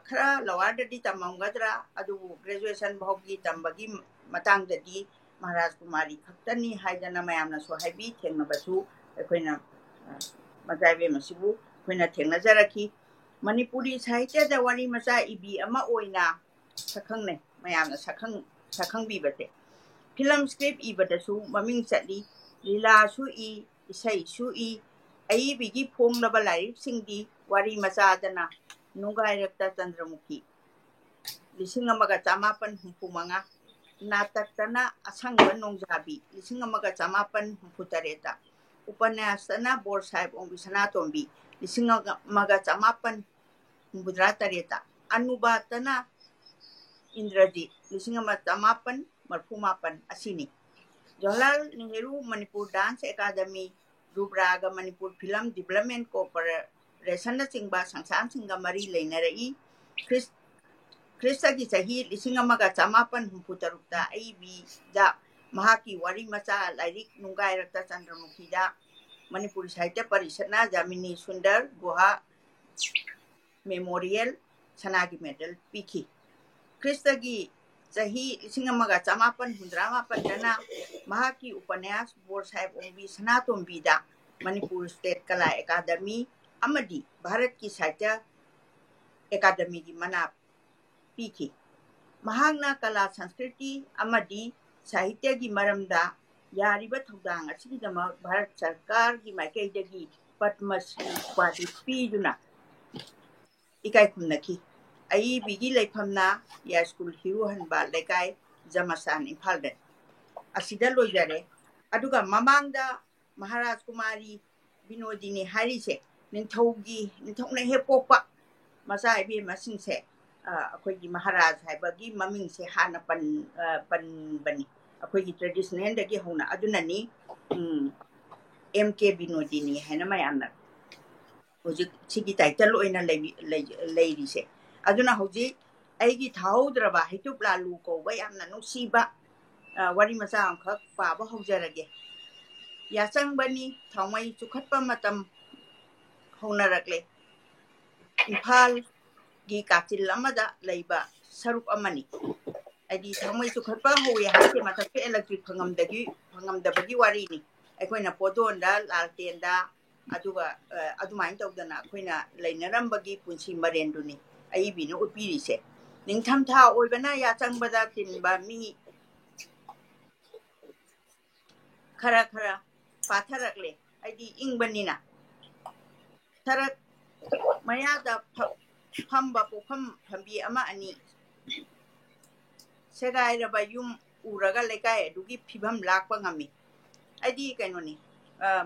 ꯈꯔ lowerꯗꯗꯤ ꯇꯝꯃꯝꯒꯗ꯭ꯔꯥ, ꯑꯗꯨꯕꯨ graduation ꯐꯥꯎꯒꯤ ꯇꯝꯕꯒꯤ ꯃꯇꯥꯡꯗꯗꯤ ꯃꯍꯥꯔꯥꯖ ꯀꯨꯃꯥꯔꯤ ꯈꯛꯇꯅꯤ ꯍꯥꯏꯗꯅ ꯃꯌꯥꯝꯅꯁꯨ ꯍꯥꯏꯕꯤ, ꯊꯦꯡꯅꯕꯁꯨ ꯑꯩꯈꯣꯏꯅ ꯃꯆꯥ ꯏꯕꯦꯝ ꯑꯁꯤꯕꯨ ꯑꯩꯈꯣꯏꯅ ꯊꯦꯡꯅꯖꯔꯛꯈꯤ꯫ ꯃꯅꯤꯄꯨꯔꯤ ꯁꯥꯍꯤꯇ꯭ꯌꯗ ꯋꯥꯔꯤ ꯃꯆꯥ ꯏꯕꯤ ꯑꯃ ꯑꯣꯏꯅ ꯁꯛꯈꯪꯅꯩ, ꯃꯌꯥꯝꯅ ꯁꯛꯈꯪ ꯁꯛꯈꯪꯕꯤꯕꯁꯦ꯫ Film script ꯏꯕꯗꯁꯨ ꯃꯃꯤꯡ ꯆꯠꯂꯤ꯫ ꯂꯤꯂꯥꯁꯨ ꯏ, ꯏꯁꯩꯁꯨ ꯏ꯫ ꯑꯏꯕꯤꯒꯤ ꯐꯣꯡꯂꯕ ꯂꯥꯏꯔꯤꯛꯁꯤꯡꯗꯤ ꯋꯥꯔꯤ ꯃꯆꯥꯗꯅ ꯅꯨꯡꯒꯥꯏꯔꯛꯇ ꯆꯟꯗ꯭ꯔꯃꯨꯈꯤ, ꯂꯤꯁꯤꯡ ꯑꯃꯒ ꯆꯃꯥꯄꯟ ꯍꯨꯝꯐꯨ ꯃꯉꯥ, ꯅꯥꯇꯛꯇꯅ ꯑꯁꯪꯕ ꯅꯣꯡꯖꯥꯕꯤ, ꯂꯤꯁꯤꯡ ꯑꯃꯒ ꯆꯃꯥꯄꯟ ꯍꯨꯝꯐꯨ ꯇꯔꯦꯠꯇ, ꯎꯄꯅ꯭ꯌꯥꯁꯇꯅ ꯕꯣꯔ ꯁꯥꯍꯦꯕ ꯑꯣꯡꯕꯤ ꯁꯅꯥꯇꯣꯝꯕꯤ, ꯂꯤꯁꯤꯡ ꯑꯃꯒ ꯆꯃꯥꯄꯟ ꯍꯨꯝꯐꯨꯇꯔꯥ ꯇꯔꯦꯠꯇ, ꯑꯅꯨꯕꯥꯗꯇꯅ ꯏꯟꯗ꯭ꯔꯖꯤꯠ, ꯂꯤꯁꯤꯡ ꯑꯃ ꯆꯃꯥꯄꯟ ꯃꯔꯐꯨ ꯃꯥꯄꯟ ꯑꯁꯤꯅꯤ꯫ ꯖꯋꯥꯍꯔꯂꯥꯜ ꯅꯦꯍꯔꯨ ꯃꯅꯤꯄꯨꯔ ꯗꯥꯟꯁ ꯑꯦꯀꯥꯗꯃꯤ, ꯔꯨꯕ꯭ꯔꯥꯒ ꯃꯅꯤꯄꯨꯔ ꯐꯤꯂꯝ ꯗꯤꯕꯂꯞꯃꯦꯟ ꯀꯣꯔꯄꯣꯔꯦꯁꯟꯅꯆꯤꯡꯕ ꯁꯪꯁꯊꯥꯟꯁꯤꯡꯒ ꯃꯔꯤ ꯂꯩꯅꯔꯛꯏ꯫ ꯈ꯭ꯔꯤꯁ-, ꯈ꯭ꯔꯤꯁꯇꯒꯤ ꯆꯍꯤ ꯂꯤꯁꯤꯡ ꯑꯃꯒ ꯆꯃꯥꯄꯟ ꯍꯨꯝꯐꯨ ꯇꯔꯨꯛꯇ ꯑꯏꯕꯤꯗ ꯃꯍꯥꯛꯀꯤ ꯋꯥꯔꯤ ꯃꯆꯥ ꯂꯥꯏꯔꯤꯛ ꯅꯨꯡꯒꯥꯏꯔꯛꯇ ꯆꯟꯗ꯭ꯔꯃꯨꯈꯤꯗ ꯃꯅꯤꯄꯨꯔꯤ ꯁꯥꯍꯤꯇ꯭ꯌ ꯄꯔꯤꯁꯠꯅ ꯖꯥꯃꯤꯅꯤ ꯁꯨꯟꯗꯔ ꯒꯨꯍꯥ ꯃꯦꯃꯣꯔꯤꯌꯦꯜ ꯁꯅꯥꯒꯤ ꯃꯦꯗꯜ ꯄꯤꯈꯤ꯫ ꯈ꯭ꯔꯤꯁꯇꯒꯤ ꯆꯍꯤ ꯂꯤꯁꯤꯡ ꯑꯃꯒ ꯆꯃꯥꯄꯟ ꯍꯨꯝꯗ꯭ꯔꯥ ꯃꯥꯄꯟꯗꯅ ꯃꯍꯥꯛꯀꯤ ꯎꯄꯅ꯭ꯌꯥꯁ ꯕꯣꯔ ꯁꯥꯍꯦꯕ ꯑꯣꯡꯕꯤ ꯁꯅꯥꯇꯣꯝꯕꯤꯗ ꯃꯅꯤꯄꯨꯔ ꯁ꯭ꯇꯦꯠ ꯀꯂꯥ ꯑꯦꯀꯥꯗꯃꯤ ꯑꯃꯗꯤ ꯚꯥꯔꯠꯀꯤ ꯁꯥꯍꯤꯇ꯭ꯌ ꯑꯦꯀꯥꯗꯃꯤꯒꯤ ꯃꯅꯥ ꯄꯤꯈꯤ꯫ ꯃꯍꯥꯛꯅ ꯀꯂꯥ, ꯁꯪꯁꯀ꯭ꯔꯤꯇꯤ ꯑꯃꯗꯤ ꯁꯥꯍꯤꯇ꯭ꯌꯒꯤ ꯃꯔꯝꯗ ꯌꯥꯔꯤꯕ ꯊꯧꯗꯥꯡ ꯑꯁꯤꯒꯤꯗꯃꯛ ꯚꯥꯔꯠ ꯁꯔꯀꯥꯔꯒꯤ ꯃꯥꯏꯀꯩꯗꯒꯤ ꯄꯗꯃ ꯁ꯭ꯔꯤ ꯎꯄꯥꯙꯤ ꯄꯤꯗꯨꯅ ꯏꯀꯥꯏ ꯈꯨꯝꯅꯈꯤ꯫ ꯑꯏꯕꯤꯒꯤ ꯂꯩꯐꯝꯅ ꯌꯥꯏꯁ꯭ꯀꯨꯜ ꯍꯤꯔꯨꯍꯟꯕ ꯂꯩꯀꯥꯏ, ꯖꯃꯁꯥꯟ, ꯏꯝꯐꯥꯜꯗꯅꯤ꯫ ꯑꯁꯤꯗ ꯂꯣꯏꯖꯔꯦ꯫ ꯑꯗꯨꯒ ꯃꯃꯥꯡꯗ ꯃꯍꯥꯔꯥꯖ ꯀꯨꯃꯥꯔꯤ ꯕꯤꯅꯣꯗꯤꯅꯤ ꯍꯥꯏꯔꯤꯁꯦ ꯅꯤꯡꯊꯧꯒꯤ, ꯅꯤꯡꯊꯧꯅ ꯍꯦꯛ ꯄꯣꯛꯄ ꯃꯆꯥ ꯏꯕꯦꯝꯃꯁꯤꯡꯁꯦ, ꯑ, ꯑꯩꯈꯣꯏꯒꯤ ꯃꯍꯥꯔꯥꯖ ꯍꯥꯏꯕꯒꯤ ꯃꯃꯤꯡꯁꯦ ꯍꯥꯟꯅ ꯄꯟ-, ꯑ, ꯄꯟꯕꯅꯤ ꯑꯩꯈꯣꯏꯒꯤ ꯇ꯭ꯔꯦꯗꯤꯁꯅꯦꯜꯗꯒꯤ ꯍꯧꯅ꯫ ꯑꯗꯨꯅꯅꯤ, ꯎꯝ, ꯑꯦꯝ ꯀꯦ ꯕꯤꯅꯣꯗꯤꯅꯤ ꯍꯥꯏꯅ ꯃꯌꯥꯝꯅ ꯍꯧꯖꯤꯛ ꯁꯤꯒꯤ ꯇꯥꯏꯇꯜ ꯑꯣꯏꯅ ꯂꯩꯕꯤ-, ꯂꯩ-, ꯂꯩꯔꯤꯁꯦ꯫ ꯑꯗꯨꯅ ꯍꯧꯖꯤꯛ ꯑꯩꯒꯤ ꯊꯥꯍꯧꯗ꯭ꯔꯕ ꯍꯩꯇꯨꯞ ꯂꯥꯂꯨ ꯀꯧꯕ ꯌꯥꯝꯅ ꯅꯨꯡꯁꯤꯕ, ꯑ, ꯋꯥꯔꯤ ꯃꯆꯥ ꯑꯃꯈꯛ ꯄꯥꯕ ꯍꯧꯖꯔꯒꯦ꯫ ꯌꯥꯆꯪꯕꯅꯤ, ꯊꯥꯎꯃꯩ ꯆꯨꯈꯠꯄ ꯃꯇꯝ ꯍꯧꯅꯔꯛꯂꯦ꯫ ꯏꯝꯐꯥꯜꯒꯤ ꯀꯥꯆꯤꯜ ꯑꯃꯗ ꯂꯩꯕ ꯁꯔꯨꯛ ꯑꯃꯅꯤ꯫ ꯍꯥꯏꯗꯤ ꯊꯥꯎꯃꯩ ꯆꯨꯈꯠꯄ ꯍꯧꯋꯦ ꯍꯥꯏꯁꯦ ꯃꯊꯛꯇ electric ꯐꯪꯉꯝꯗꯒꯤ-, ꯐꯪꯉꯝꯗꯕꯒꯤ ꯋꯥꯔꯤꯅꯤ꯫ ꯑꯩꯈꯣꯏꯅ ꯄꯣꯗꯣꯟꯗ, ꯂꯥꯜꯇꯦꯟꯗ, ꯑꯗꯨꯒ, ꯑ, ꯑꯗꯨꯃꯥꯏꯅ ꯇꯧꯗꯅ ꯑꯩꯈꯣꯏꯅ ꯂꯩꯅꯔꯝꯕꯒꯤ ꯄꯨꯟꯁꯤ ꯃꯔꯦꯟꯗꯨꯅꯤ ꯑꯏꯕꯤꯅ ꯎꯠꯄꯤꯔꯤꯁꯦ꯫ ꯅꯤꯡꯊꯝꯊꯥ ꯑꯣꯏꯕꯅ ꯌꯥꯆꯪꯕꯗ ꯇꯤꯟꯕ ꯃꯤ ꯈꯔ ꯈꯔ ꯄꯥꯊꯔꯛꯂꯦ, ꯍꯥꯏꯗꯤ ꯏꯪꯕꯅꯤꯅ꯫ ꯁꯔꯛ ꯃꯌꯥꯗ ꯐ-, ꯐꯝꯕ ꯄꯣꯛꯐꯝ ꯐꯝꯕꯤ ꯑꯃ ꯑꯅꯤ ꯁꯦꯒꯥꯏꯔꯕ ꯌꯨꯝ ꯎꯔꯒ ꯂꯩꯀꯥꯏ ꯑꯗꯨꯒꯤ ꯐꯤꯕꯝ ꯂꯥꯛꯄ ꯉꯝꯃꯤ꯫ ꯍꯥꯏꯗꯤ ꯀꯩꯅꯣꯅꯤ,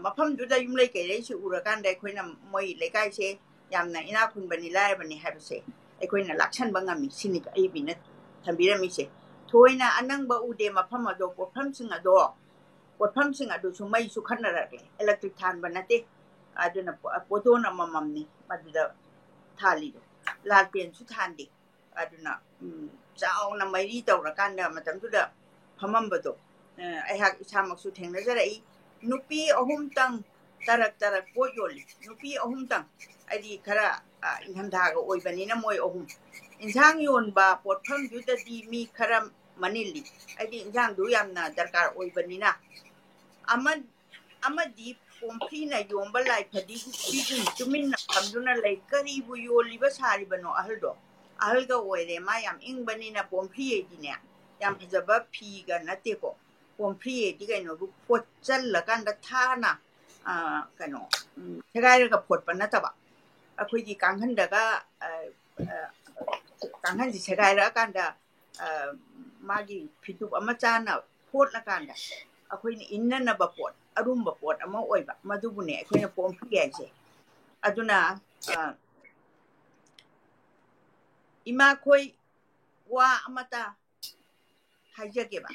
ꯃꯐꯝꯗꯨꯗ ꯌꯨꯝ ꯂꯩ ꯀꯩꯔꯩꯁꯤ ꯎꯔꯀꯥꯟꯗ ꯑꯩꯈꯣꯏꯅ ꯃꯣꯏ ꯂꯩꯀꯥꯏꯁꯦ ꯌꯥꯝꯅ ꯏꯅꯥꯛ ꯈꯨꯟꯕꯅꯤ, ꯂꯥꯏꯔꯕꯅꯤ ꯍꯥꯏꯕꯁꯦ ꯑꯩꯈꯣꯏꯅ ꯂꯥꯛꯁꯟꯕ ꯉꯝꯃꯤ꯫ ꯁꯤꯅꯤ ꯑꯏꯕꯤꯅ ꯊꯝꯕꯤꯔꯝꯃꯤꯁꯦ꯫ ꯊꯣꯏꯅ ꯑꯅꯪꯕ ꯎꯗꯦ꯫ ꯃꯐꯝ ꯑꯗꯣ, ꯄꯣꯠꯐꯝꯁꯤꯡ ꯑꯗꯣ, ꯄꯣꯠꯐꯝꯁꯤꯡ ꯑꯗꯨꯁꯨ ꯃꯩ ꯆꯨꯈꯠꯅꯔꯛꯂꯦ꯫ ꯏꯂꯦꯛꯇ꯭ꯔꯤꯛ ꯊꯥꯟꯕ ꯅꯠꯇꯦ꯫ ꯑꯗꯨꯅ ꯄꯣ-, ꯄꯣꯠꯊꯣꯟ ꯑꯃꯃꯝꯅꯤ ꯃꯗꯨꯗ ꯊꯥꯜꯂꯤꯗꯣ꯫ ꯂꯥꯜꯄꯦꯟꯁꯨ ꯊꯥꯟꯗꯦ꯫ ꯑꯗꯨꯅ, ꯎꯝ, ꯆꯥꯎꯅ ꯃꯩꯔꯤ ꯇꯧꯔꯀꯥꯟꯗ ꯃꯇꯝꯗꯨꯗ ꯐꯝꯃꯝꯕꯗꯣ, ꯑ, ꯑꯩꯍꯥꯛ ꯏꯁꯥꯃꯛꯁꯨ ꯊꯦꯡꯅꯖꯔꯛꯏ꯫ ꯅꯨꯄꯤ ꯑꯍꯨꯝꯇꯪ ꯇꯔꯛ ꯇꯔꯛ ꯄꯣꯠ ꯌꯣꯜꯂꯤ꯫ ꯅꯨꯄꯤ ꯑꯍꯨꯝꯇꯪ, ꯍꯥꯏꯗꯤ ꯈꯔ, ꯑ, ꯏꯪꯊꯝꯊꯥꯒ ꯑꯣꯏꯕꯅꯤꯅ ꯃꯣꯏ ꯑꯍꯨꯝ꯫ ꯏꯟꯁꯥꯡ ꯌꯣꯟꯕ ꯄꯣꯠꯐꯝꯗꯨꯗꯗꯤ ꯃꯤ ꯈꯔ ꯃꯅꯤꯜꯂꯤ, ꯍꯥꯏꯗꯤ ꯏꯟꯁꯥꯡꯗꯨ ꯌꯥꯝꯅ ꯗꯔꯀꯥꯔ ꯑꯣꯏꯕꯅꯤꯅ꯫ ꯑꯃ-, ꯑꯃꯗꯤ ꯄꯣꯝꯐ꯭ꯔꯤꯅ ꯌꯣꯟꯕ ꯂꯥꯏꯐꯗꯤꯒꯨꯝ ꯇꯨꯃꯤꯟꯅ ꯐꯝꯗꯨꯅ ꯂꯩ꯫ ꯀꯔꯤꯕꯨ ꯌꯣꯜꯂꯤꯕ ꯁꯥꯔꯤꯕꯅꯣ ꯑꯍꯜꯗꯣ? ꯑꯍꯜꯒ ꯑꯣꯏꯔꯦ, ꯃꯥ ꯌꯥꯝ ꯏꯪꯕꯅꯤꯅ꯫ ꯄꯣꯝꯐ꯭ꯔꯤ ꯍꯥꯏꯗꯤꯅꯦ, ꯌꯥꯝ ꯐꯖꯕ ꯐꯤꯒ ꯅꯠꯇꯦꯀꯣ꯫ ꯄꯣꯝꯐ꯭ꯔꯤ ꯍꯥꯏꯗꯤ ꯀꯩꯅꯣꯕꯨ ꯐꯣꯠꯆꯜꯂꯀꯥꯟꯗ ꯊꯥꯅ, ꯑ, ꯀꯩꯅꯣ, ꯎꯝ, ꯁꯦꯒꯥꯏꯔꯒ ꯐꯣꯠꯄ ꯅꯠꯇꯕ꯫ ꯑꯩꯈꯣꯏꯒꯤ ꯀꯥꯡꯈꯟꯗꯒ, ꯑ, ꯑ, ꯀꯥꯡꯈꯟꯁꯤ ꯁꯦꯒꯥꯏꯔꯛꯑꯀꯥꯟꯗ, ꯑ, ꯃꯥꯒꯤ ꯐꯤꯇꯨꯞ ꯑꯃ ꯆꯥꯅ ꯐꯣꯠꯂꯀꯥꯟꯗ ꯑꯩꯈꯣꯏꯅ ꯏꯟꯅꯅꯕ ꯄꯣꯠ, ꯑꯔꯨꯝꯕ ꯄꯣꯠ ꯑꯃ ꯑꯣꯏꯕ, ꯃꯗꯨꯕꯨꯅꯦ ꯑꯩꯈꯣꯏꯅ ꯄꯣꯝꯐ꯭ꯔꯤ ꯍꯥꯏꯁꯦ꯫ ꯑꯗꯨꯅ, ꯑ, ꯏꯃꯥꯈꯣꯏ ꯋꯥ ꯑꯃꯇ ꯍꯥꯏꯖꯒꯦꯕ꯫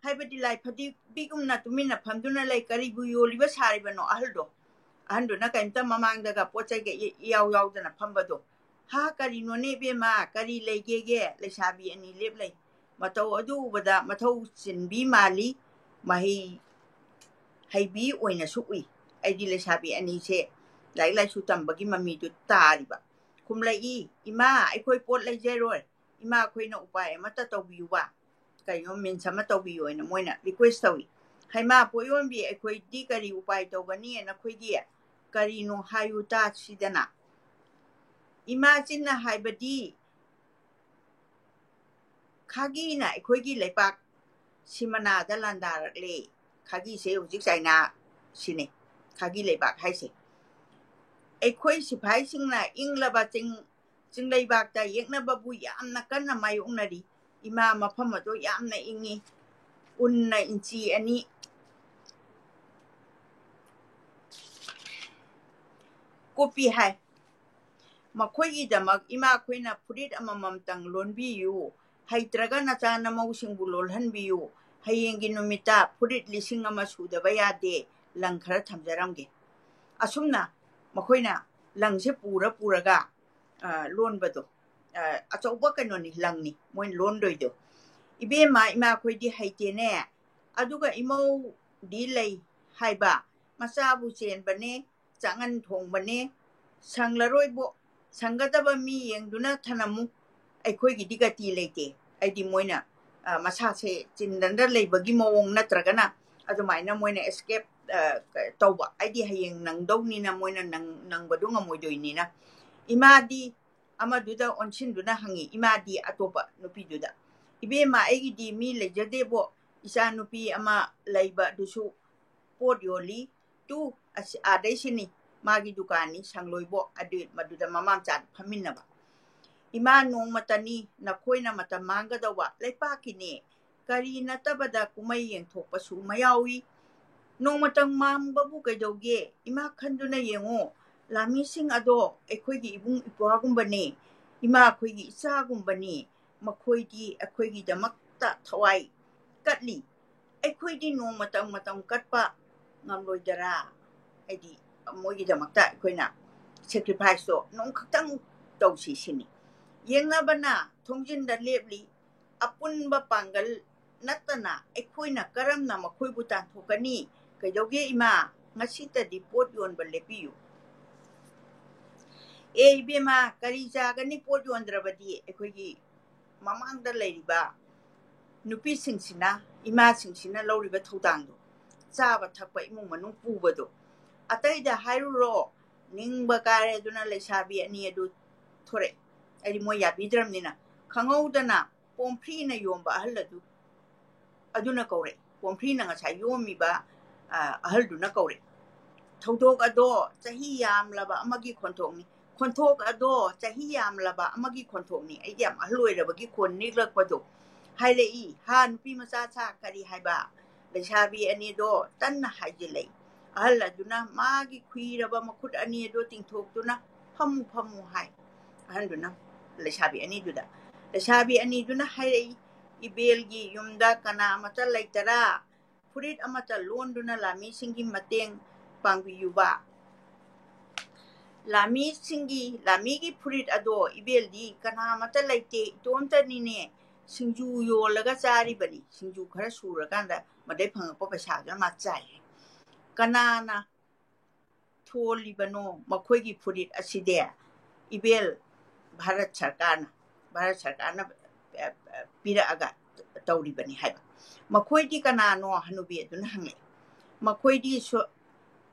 ꯍꯥꯏꯕꯗꯤ ꯂꯥꯏ ꯐꯗꯤꯕꯤꯒꯨꯝꯅ ꯇꯨꯃꯤꯟꯅ ꯐꯝꯗꯨꯅ ꯂꯩ, ꯀꯔꯤꯕꯨ ꯌꯣꯜꯂꯤꯕ ꯁꯥꯔꯤꯕꯅꯣ ꯑꯍꯜꯗꯣ? ꯑꯍꯟꯗꯨꯅ ꯀꯔꯤꯝꯇ ꯃꯃꯥꯡꯗꯒ ꯄꯣꯠ ꯆꯩꯒ ꯏ-, ꯏꯌꯥꯎ ꯌꯥꯎꯗꯅ ꯐꯝꯕꯗꯣ꯫ "ꯍꯥ, ꯀꯔꯤꯅꯣꯅꯦ ꯏꯕꯦꯝꯃ, ꯀꯔꯤ ꯂꯩꯒꯦꯒꯦ?" ꯂꯩꯁꯥꯕꯤ ꯑꯅꯤ ꯂꯦꯞ ꯂꯩ꯫ ꯃꯇꯧ ꯑꯗꯨ ꯎꯕꯗ ꯃꯊꯧ ꯆꯤꯟꯕꯤ ꯃꯥꯜꯂꯤ, ꯃꯍꯩ ꯍꯩꯕꯤ ꯑꯣꯏꯅꯁꯨ ꯎꯏ꯫ ꯑꯩꯗꯤ ꯂꯩꯁꯥꯕꯤ ꯑꯅꯤꯁꯦ ꯂꯥꯏꯔꯤꯛ ꯂꯥꯏꯁꯨ ꯇꯝꯕꯒꯤ ꯃꯃꯤꯗꯨ ꯇꯥꯔꯤꯕ꯫ ꯈꯨꯝꯂꯛꯏ, "ꯏꯃꯥ, ꯑꯩꯈꯣꯏ ꯄꯣꯠ ꯂꯩꯖꯔꯣꯏ꯫ ꯏꯃꯥ, ꯑꯩꯈꯣꯏꯅ ꯎꯄꯥꯏ ꯑꯃꯠꯇ ꯇꯧꯕꯤꯌꯨꯕ, ꯀꯩꯅꯣ ꯃꯤꯟꯁ ꯑꯃ ꯇꯧꯕꯤꯌꯨ" ꯍꯥꯏꯅ ꯃꯣꯏꯅ ꯔꯤꯀ꯭ꯋꯦꯁ ꯇꯧꯏ꯫ "ꯍꯩꯃꯥ, ꯄꯣꯠ ꯌꯣꯟꯕꯤ, ꯑꯩꯈꯣꯏꯗꯤ ꯀꯔꯤ ꯎꯄꯥꯏ ꯇꯧꯒꯅꯤ? ꯅꯈꯣꯏꯒꯤ ꯀꯔꯤꯅꯣ ꯍꯥꯏꯌꯨ ꯇꯥꯁꯤꯗꯅ꯫ ꯏꯃꯥ ꯆꯤꯟꯅ ꯍꯥꯏꯕꯗꯤ ꯈꯥꯒꯤꯅ ꯑꯩꯈꯣꯏꯒꯤ ꯂꯩꯄꯥꯛ ꯁꯤꯃꯅꯥꯗ ꯂꯥꯟꯗꯥꯔꯛꯂꯦ"꯫ ꯈꯥꯒꯤꯁꯦ ꯍꯧꯖꯤꯛ ꯆꯥꯏꯅꯥ ꯁꯤꯅꯤ, ꯈꯥꯒꯤ ꯂꯩꯕꯥꯛ ꯍꯥꯏꯁꯦ꯫ "ꯑꯩꯈꯣꯏ ꯁꯤꯐꯥꯏꯁꯤꯡꯅ ꯏꯪꯂꯕ ꯆꯤꯡ, ꯆꯤꯡꯂꯩꯕꯥꯛꯇ ꯌꯦꯛꯅꯕꯕꯨ ꯌꯥꯝꯅ ꯀꯟꯅ ꯃꯥꯌꯣꯛꯅꯔꯤ꯫ ꯏꯃꯥ, ꯃꯐꯝ ꯑꯗꯨ ꯌꯥꯝꯅ ꯏꯪꯉꯤ꯫ ꯎꯟꯅ ꯏꯟꯆꯤ ꯑꯅꯤ ꯀꯨꯞꯄꯤ ꯍꯥꯏ꯫ ꯃꯈꯣꯏꯒꯤꯗꯃꯛ ꯏꯃꯥ ꯑꯩꯈꯣꯏꯅ ꯐꯨꯔꯤꯠ ꯑꯃꯃꯝꯇꯪ ꯂꯣꯟꯕꯤꯌꯨ, ꯍꯩꯇ꯭ꯔꯒ ꯅꯆꯥ ꯅꯃꯧꯁꯤꯡꯕꯨ ꯂꯣꯜꯍꯟꯕꯤꯌꯨ, ꯍꯌꯦꯡꯒꯤ ꯅꯨꯃꯤꯠꯇ ꯐꯨꯔꯤꯠ ꯂꯤꯁꯤꯡ ꯑꯃ ꯁꯨꯗꯕ ꯌꯥꯗꯦ, ꯂꯪ ꯈꯔ ꯊꯝꯖꯔꯝꯒꯦ꯫ ꯑꯁꯨꯝꯅ ꯃꯈꯣꯏꯅ ꯂꯪꯁꯦ ꯄꯨꯔ ꯄꯨꯔꯒ, ꯑ, ꯂꯣꯟꯕꯗꯣ, ꯑ, ꯑꯆꯧꯕ ꯀꯩꯅꯣꯅꯤ, ꯂꯪꯅꯤ ꯃꯣꯏꯅ ꯂꯣꯟꯗꯣꯏꯗꯣ꯫ ꯏꯕꯦꯝꯃ, ꯏꯃꯥꯈꯣꯏꯗꯤ ꯍꯩꯇꯦꯅꯦ, ꯑꯗꯨꯒ ꯏꯃꯧꯗꯤ ꯂꯩ ꯍꯥꯏꯕ, ꯃꯆꯥꯕꯨ ꯆꯦꯟꯕꯅꯦ, ꯆꯥꯛꯉꯟ ꯊꯣꯡꯕꯅꯦ, ꯁꯪꯂꯔꯣꯏꯕꯣ, ꯁꯪꯒꯗꯕ ꯃꯤ ꯌꯦꯡꯗꯨꯅ ꯊꯅꯝꯃꯨ, ꯑꯩꯈꯣꯏꯒꯤꯗꯤ ꯒꯇꯤ ꯂꯩꯇꯦ꯫ ꯑꯩꯗꯤ ꯃꯣꯏꯅ, ꯑ, ꯃꯁꯥꯁꯦ ꯆꯤꯟꯗꯅ ꯂꯩꯕꯒꯤ ꯃꯑꯣꯡ ꯅꯠꯇ꯭ꯔꯒꯅ ꯑꯗꯨꯃꯥꯏꯅ ꯃꯣꯏꯅ escape, ꯑ, ꯇꯧꯕ, ꯑꯩꯗꯤ ꯍꯌꯦꯡ ꯅꯪꯗꯧꯅꯤꯅ ꯃꯣꯏꯅ ꯅꯪ-, ꯅꯪꯕꯗꯣ ꯉꯝꯃꯣꯏꯗꯣꯏꯅꯤꯅ꯫ ꯏꯃꯥꯗꯤ ꯑꯃꯗꯨꯗ ꯑꯣꯟꯁꯤꯟꯗꯨꯅ ꯍꯪꯉꯤ, ꯏꯃꯥꯗꯤ ꯑꯇꯣꯞꯄ ꯅꯨꯄꯤꯗꯨꯗ, "ꯏꯕꯦꯝꯃ, ꯑꯩꯒꯤꯗꯤ ꯃꯤ ꯂꯩꯖꯗꯦꯕꯣ, ꯏꯆꯥ ꯅꯨꯄꯤ ꯑꯃ ꯂꯩꯕ ꯑꯗꯨꯁꯨ ꯄꯣꯠ ꯌꯣꯜꯂꯤ, ꯇꯨ, ꯑꯁ-, ꯑꯥꯗꯩꯁꯤꯅꯤ, ꯃꯥꯒꯤ ꯗꯨꯀꯥꯟꯅꯤ, ꯁꯪꯂꯣꯏꯕꯣ", ꯑꯗꯨ ꯃꯗꯨꯗ ꯃꯃꯥ ꯃꯆꯥ ꯐꯝꯃꯤꯟꯅꯕ꯫ "ꯏꯃꯥ, ꯅꯣꯡꯃꯇꯅꯤ ꯅꯈꯣꯏꯅ ꯃꯇꯝ ꯃꯥꯡꯒꯗꯧꯕ, ꯂꯩꯄꯥꯛꯀꯤꯅꯦ, ꯀꯔꯤ ꯅꯠꯇꯕꯗ ꯀꯨꯝꯍꯩ ꯌꯦꯡꯊꯣꯛꯄꯁꯨ ꯑꯃ ꯌꯥꯎꯏ꯫ ꯅꯣꯡꯃꯇꯪ ꯃꯥꯡꯕꯕꯨ ꯀꯩꯗꯧꯒꯦ? ꯏꯃꯥ, ꯈꯟꯗꯨꯅ ꯌꯦꯡꯉꯨ, ꯂꯥꯃꯤꯁꯤꯡ ꯑꯗꯣ ꯑꯩꯈꯣꯏꯒꯤ ꯏꯕꯨꯡ ꯏꯄ꯭ꯋꯥꯒꯨꯝꯕꯅꯤ, ꯏꯃꯥ ꯑꯩꯈꯣꯏꯒꯤ ꯏꯆꯥꯒꯨꯝꯕꯅꯤ, ꯃꯈꯣꯏꯗꯤ ꯑꯩꯈꯣꯏꯒꯤꯗꯃꯛꯇ ꯊꯋꯥꯏ ꯀꯠꯂꯤ꯫ ꯑꯩꯈꯣꯏꯗꯤ ꯅꯣꯡꯃꯇꯪ ꯃꯇꯝ ꯀꯠꯄ ꯉꯝꯂꯣꯏꯗꯔꯥ?" ꯍꯥꯏꯗꯤ ꯃꯣꯏꯒꯤꯗꯃꯛꯇ ꯑꯩꯈꯣꯏꯅ sacrificeꯇꯣ ꯅꯣꯡꯈꯛꯇꯪ ꯇꯧꯁꯤ ꯁꯤꯅꯤ꯫ ꯌꯦꯡꯅꯕꯅ ꯊꯣꯡꯖꯤꯟꯗ ꯂꯦꯞꯂꯤ꯫ ꯑꯄꯨꯟꯕ ꯄꯥꯡꯒꯜ ꯅꯠꯇꯅ ꯑꯩꯈꯣꯏꯅ ꯀꯔꯝꯅ ꯃꯈꯣꯏꯕꯨ ꯇꯥꯟꯊꯣꯛꯀꯅꯤ? ꯀꯩꯗꯧꯒꯦ ꯏꯃꯥ? ꯉꯁꯤꯇꯗꯤ ꯄꯣꯠ ꯌꯣꯟꯕ ꯂꯦꯞꯄꯤꯌꯨ꯫ ꯑꯦ ꯏꯕꯦꯝꯃ, ꯀꯔꯤ ꯆꯥꯒꯅꯤ ꯄꯣꯠ ꯌꯣꯟꯗ꯭ꯔꯕꯗꯤ? ꯑꯩꯈꯣꯏꯒꯤ ꯃꯃꯥꯡꯗ ꯂꯩꯔꯤꯕ ꯅꯨꯄꯤꯁꯤꯡꯁꯤꯅ, ꯏꯃꯥꯁꯤꯡꯁꯤꯅ ꯂꯧꯔꯤꯕ ꯊꯧꯗꯥꯡꯗꯣ, ꯆꯥꯕ ꯊꯛꯄ, ꯏꯃꯨꯡ ꯃꯅꯨꯡ ꯄꯨꯕꯗꯣ, ꯑꯇꯩꯗ ꯍꯥꯏꯔꯨꯔꯣ, ꯅꯤꯡꯕ ꯀꯥꯏꯔꯦ ꯑꯗꯨꯅ ꯂꯩꯁꯥꯕꯤ ꯑꯅꯤ ꯑꯗꯨ ꯊꯣꯔꯛꯑꯦ꯫ ꯍꯥꯏꯗꯤ ꯃꯣꯏ ꯌꯥꯕꯤꯗ꯭ꯔꯕꯅꯤꯅ꯫ ꯈꯪꯍꯧꯗꯅ ꯄꯣꯝꯐ꯭ꯔꯤꯅ ꯌꯣꯝꯕ ꯑꯍꯜ ꯑꯗꯨ, ꯑꯗꯨꯅ ꯀꯧꯔꯛꯑꯦ꯫ ꯄꯣꯝꯐ꯭ꯔꯤꯅ ꯉꯁꯥꯏ ꯌꯣꯝꯃꯤꯕ, ꯑ, ꯑꯍꯜꯗꯨꯅ ꯀꯧꯔꯛꯑꯦ꯫ ꯊꯧꯗꯣꯛ ꯑꯗꯣ ꯆꯍꯤ ꯌꯥꯝꯂꯕ ꯑꯃꯒꯤ ꯈꯣꯟꯊꯣꯛꯅꯤ꯫ ꯈꯣꯟꯊꯣꯛ ꯑꯗꯣ ꯆꯍꯤ ꯌꯥꯝꯂꯕ ꯑꯃꯒꯤ ꯈꯣꯟꯊꯣꯛꯅꯤ꯫ ꯑꯩꯗꯤ ꯌꯥꯝ ꯑꯍꯜ ꯑꯣꯏꯔꯕꯒꯤ ꯈꯣꯟ ꯅꯤꯛꯂꯛꯄꯗꯣ ꯍꯥꯏꯔꯛꯏ꯫ "ꯍꯥ, ꯅꯨꯄꯤ ꯃꯆꯥ ꯁꯥ ꯀꯔꯤ ꯍꯥꯏꯕ?" ꯂꯩꯁꯥꯕꯤ ꯑꯅꯤꯗꯣ ꯇꯟꯅ ꯍꯥꯏꯖꯤꯜꯂꯛꯏ꯫ ꯑꯍꯜ ꯑꯗꯨꯅ ꯃꯥꯒꯤ ꯈꯨꯏꯔꯕ ꯃꯈꯨꯠ ꯑꯅꯤ ꯑꯗꯨ ꯇꯤꯡꯊꯣꯛꯇꯨꯅ, "ꯐꯝꯃꯨ, ꯐꯝꯃꯨ" ꯍꯥꯏ꯫ ꯑꯍꯟꯗꯨꯅ ꯂꯩꯁꯥꯕꯤ ꯑꯅꯤꯗꯨꯗ, ꯂꯩꯁꯥꯕꯤ ꯑꯅꯤꯗꯨꯅ ꯍꯥꯏꯔꯛꯏ, "ꯏꯕꯦꯜꯒꯤ ꯌꯨꯝꯗ ꯀꯅꯥ ꯑꯃꯠꯇ ꯂꯩꯇꯔꯥ? ꯐꯨꯔꯤꯠ ꯑꯃꯠꯇ ꯂꯣꯟꯗꯨꯅ ꯂꯥꯃꯤꯁꯤꯡꯒꯤ ꯃꯇꯦꯡ ꯄꯥꯡꯕꯤꯌꯨꯕ꯫ ꯂꯥꯃꯤꯁꯤꯡꯒꯤ, ꯂꯥꯃꯤꯒꯤ ꯐꯨꯔꯤꯠ ꯑꯗꯣ ꯏꯕꯦꯜꯗꯤ ꯀꯅꯥ ꯑꯃꯠꯇ ꯂꯩꯇꯦ, ꯏꯇꯣꯝꯇꯅꯤꯅꯦ꯫ ꯁꯤꯡꯖꯨ ꯌꯣꯜꯂꯒ ꯆꯥꯔꯤꯕꯅꯤ꯫ ꯁꯤꯡꯖꯨ ꯈꯔ ꯁꯨꯔꯀꯥꯟꯗ ꯃꯗꯩ ꯐꯪꯉꯛꯄ ꯄꯩꯁꯥꯗꯨꯅ ꯃꯥ ꯆꯥꯏ꯫ ꯀꯅꯥꯅ ꯊꯣꯜꯂꯤꯕꯅꯣ ꯃꯈꯣꯏꯒꯤ ꯐꯨꯔꯤꯠ ꯑꯁꯤꯗꯤ?" "ꯏꯕꯦꯜ, ꯚꯥꯔꯠ ꯁꯔꯀꯥꯔꯅ, ꯚꯥꯔꯠ ꯁꯔꯀꯥꯔꯅ, ꯑ, ꯑ, ꯄꯤꯔꯛꯑꯒ ꯇꯧꯔꯤꯕꯅꯤ" ꯍꯥꯏꯕ꯫ "ꯃꯈꯣꯏꯗꯤ ꯀꯅꯥꯅꯣ?" ꯍꯅꯨꯕꯤ ꯑꯗꯨꯅ ꯍꯪꯂꯛꯏ꯫ "ꯃꯈꯣꯏꯗꯤ ꯁꯣ-,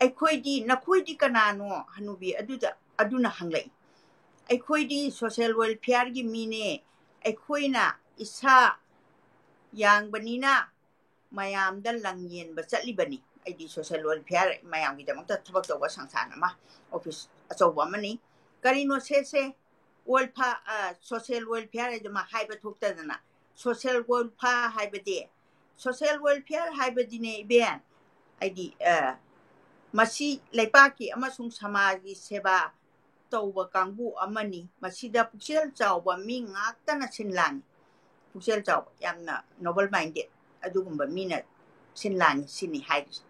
ꯑꯩꯈꯣꯏꯗꯤ, ꯅꯈꯣꯏꯗꯤ ꯀꯅꯥꯅꯣ?" ꯍꯅꯨꯕꯤ ꯑꯗꯨꯗ, ꯑꯗꯨꯅ ꯍꯪꯂꯛꯏ꯫ "ꯑꯩꯈꯣꯏꯗꯤ social welfareꯒꯤ ꯃꯤꯅꯦ꯫ ꯑꯩꯈꯣꯏꯅ ꯏꯁꯥ ꯌꯥꯡꯕꯅꯤꯅ ꯃꯌꯥꯝꯗ ꯂꯪ ꯌꯦꯟꯕ ꯆꯠꯂꯤꯕꯅꯤ꯫ ꯑꯩꯗꯤ social welfare, ꯃꯌꯥꯝꯒꯤꯗꯃꯛꯇ ꯊꯕꯛ ꯇꯧꯕ ꯁꯪꯁꯊꯥꯟ ꯑꯃ, office ꯑꯆꯧꯕ ꯑꯃꯅꯤ꯫ ꯀꯔꯤꯅꯣ ꯁꯦ, ꯁꯦ, welfare, ꯑ, social welfare ꯍꯥꯏꯗꯨ ꯃꯥ ꯍꯥꯏꯕ ꯊꯣꯛꯇꯗꯅ, social welfare ꯍꯥꯏꯕꯗꯤ, social welfare ꯍꯥꯏꯕꯗꯤꯅꯦ ꯏꯕꯦꯟ, ꯍꯥꯏꯗꯤ, ꯑ, ꯃꯁꯤ ꯂꯩꯄꯥꯛꯀꯤ ꯑꯃꯁꯨꯡ ꯁꯃꯥꯖꯒꯤ ꯁꯦꯕꯥ ꯇꯧꯕ ꯀꯥꯡꯕꯨ ꯑꯃꯅꯤ꯫ ꯃꯁꯤꯗ ꯄꯨꯛꯆꯦꯜ ꯆꯥꯎꯕ ꯃꯤ ꯉꯥꯛꯇꯅ ꯁꯤꯟ ꯂꯥꯡꯉꯤ꯫ ꯄꯨꯛꯆꯦꯜ ꯆꯥꯎꯕ, ꯌꯥꯝꯅ noble minded ꯑꯗꯨꯒꯨꯝꯕ ꯃꯤꯅ ꯁꯤꯟ ꯂꯥꯡꯉꯤ ꯁꯤꯅꯤ ꯍꯥꯏꯔꯤꯁꯦ꯫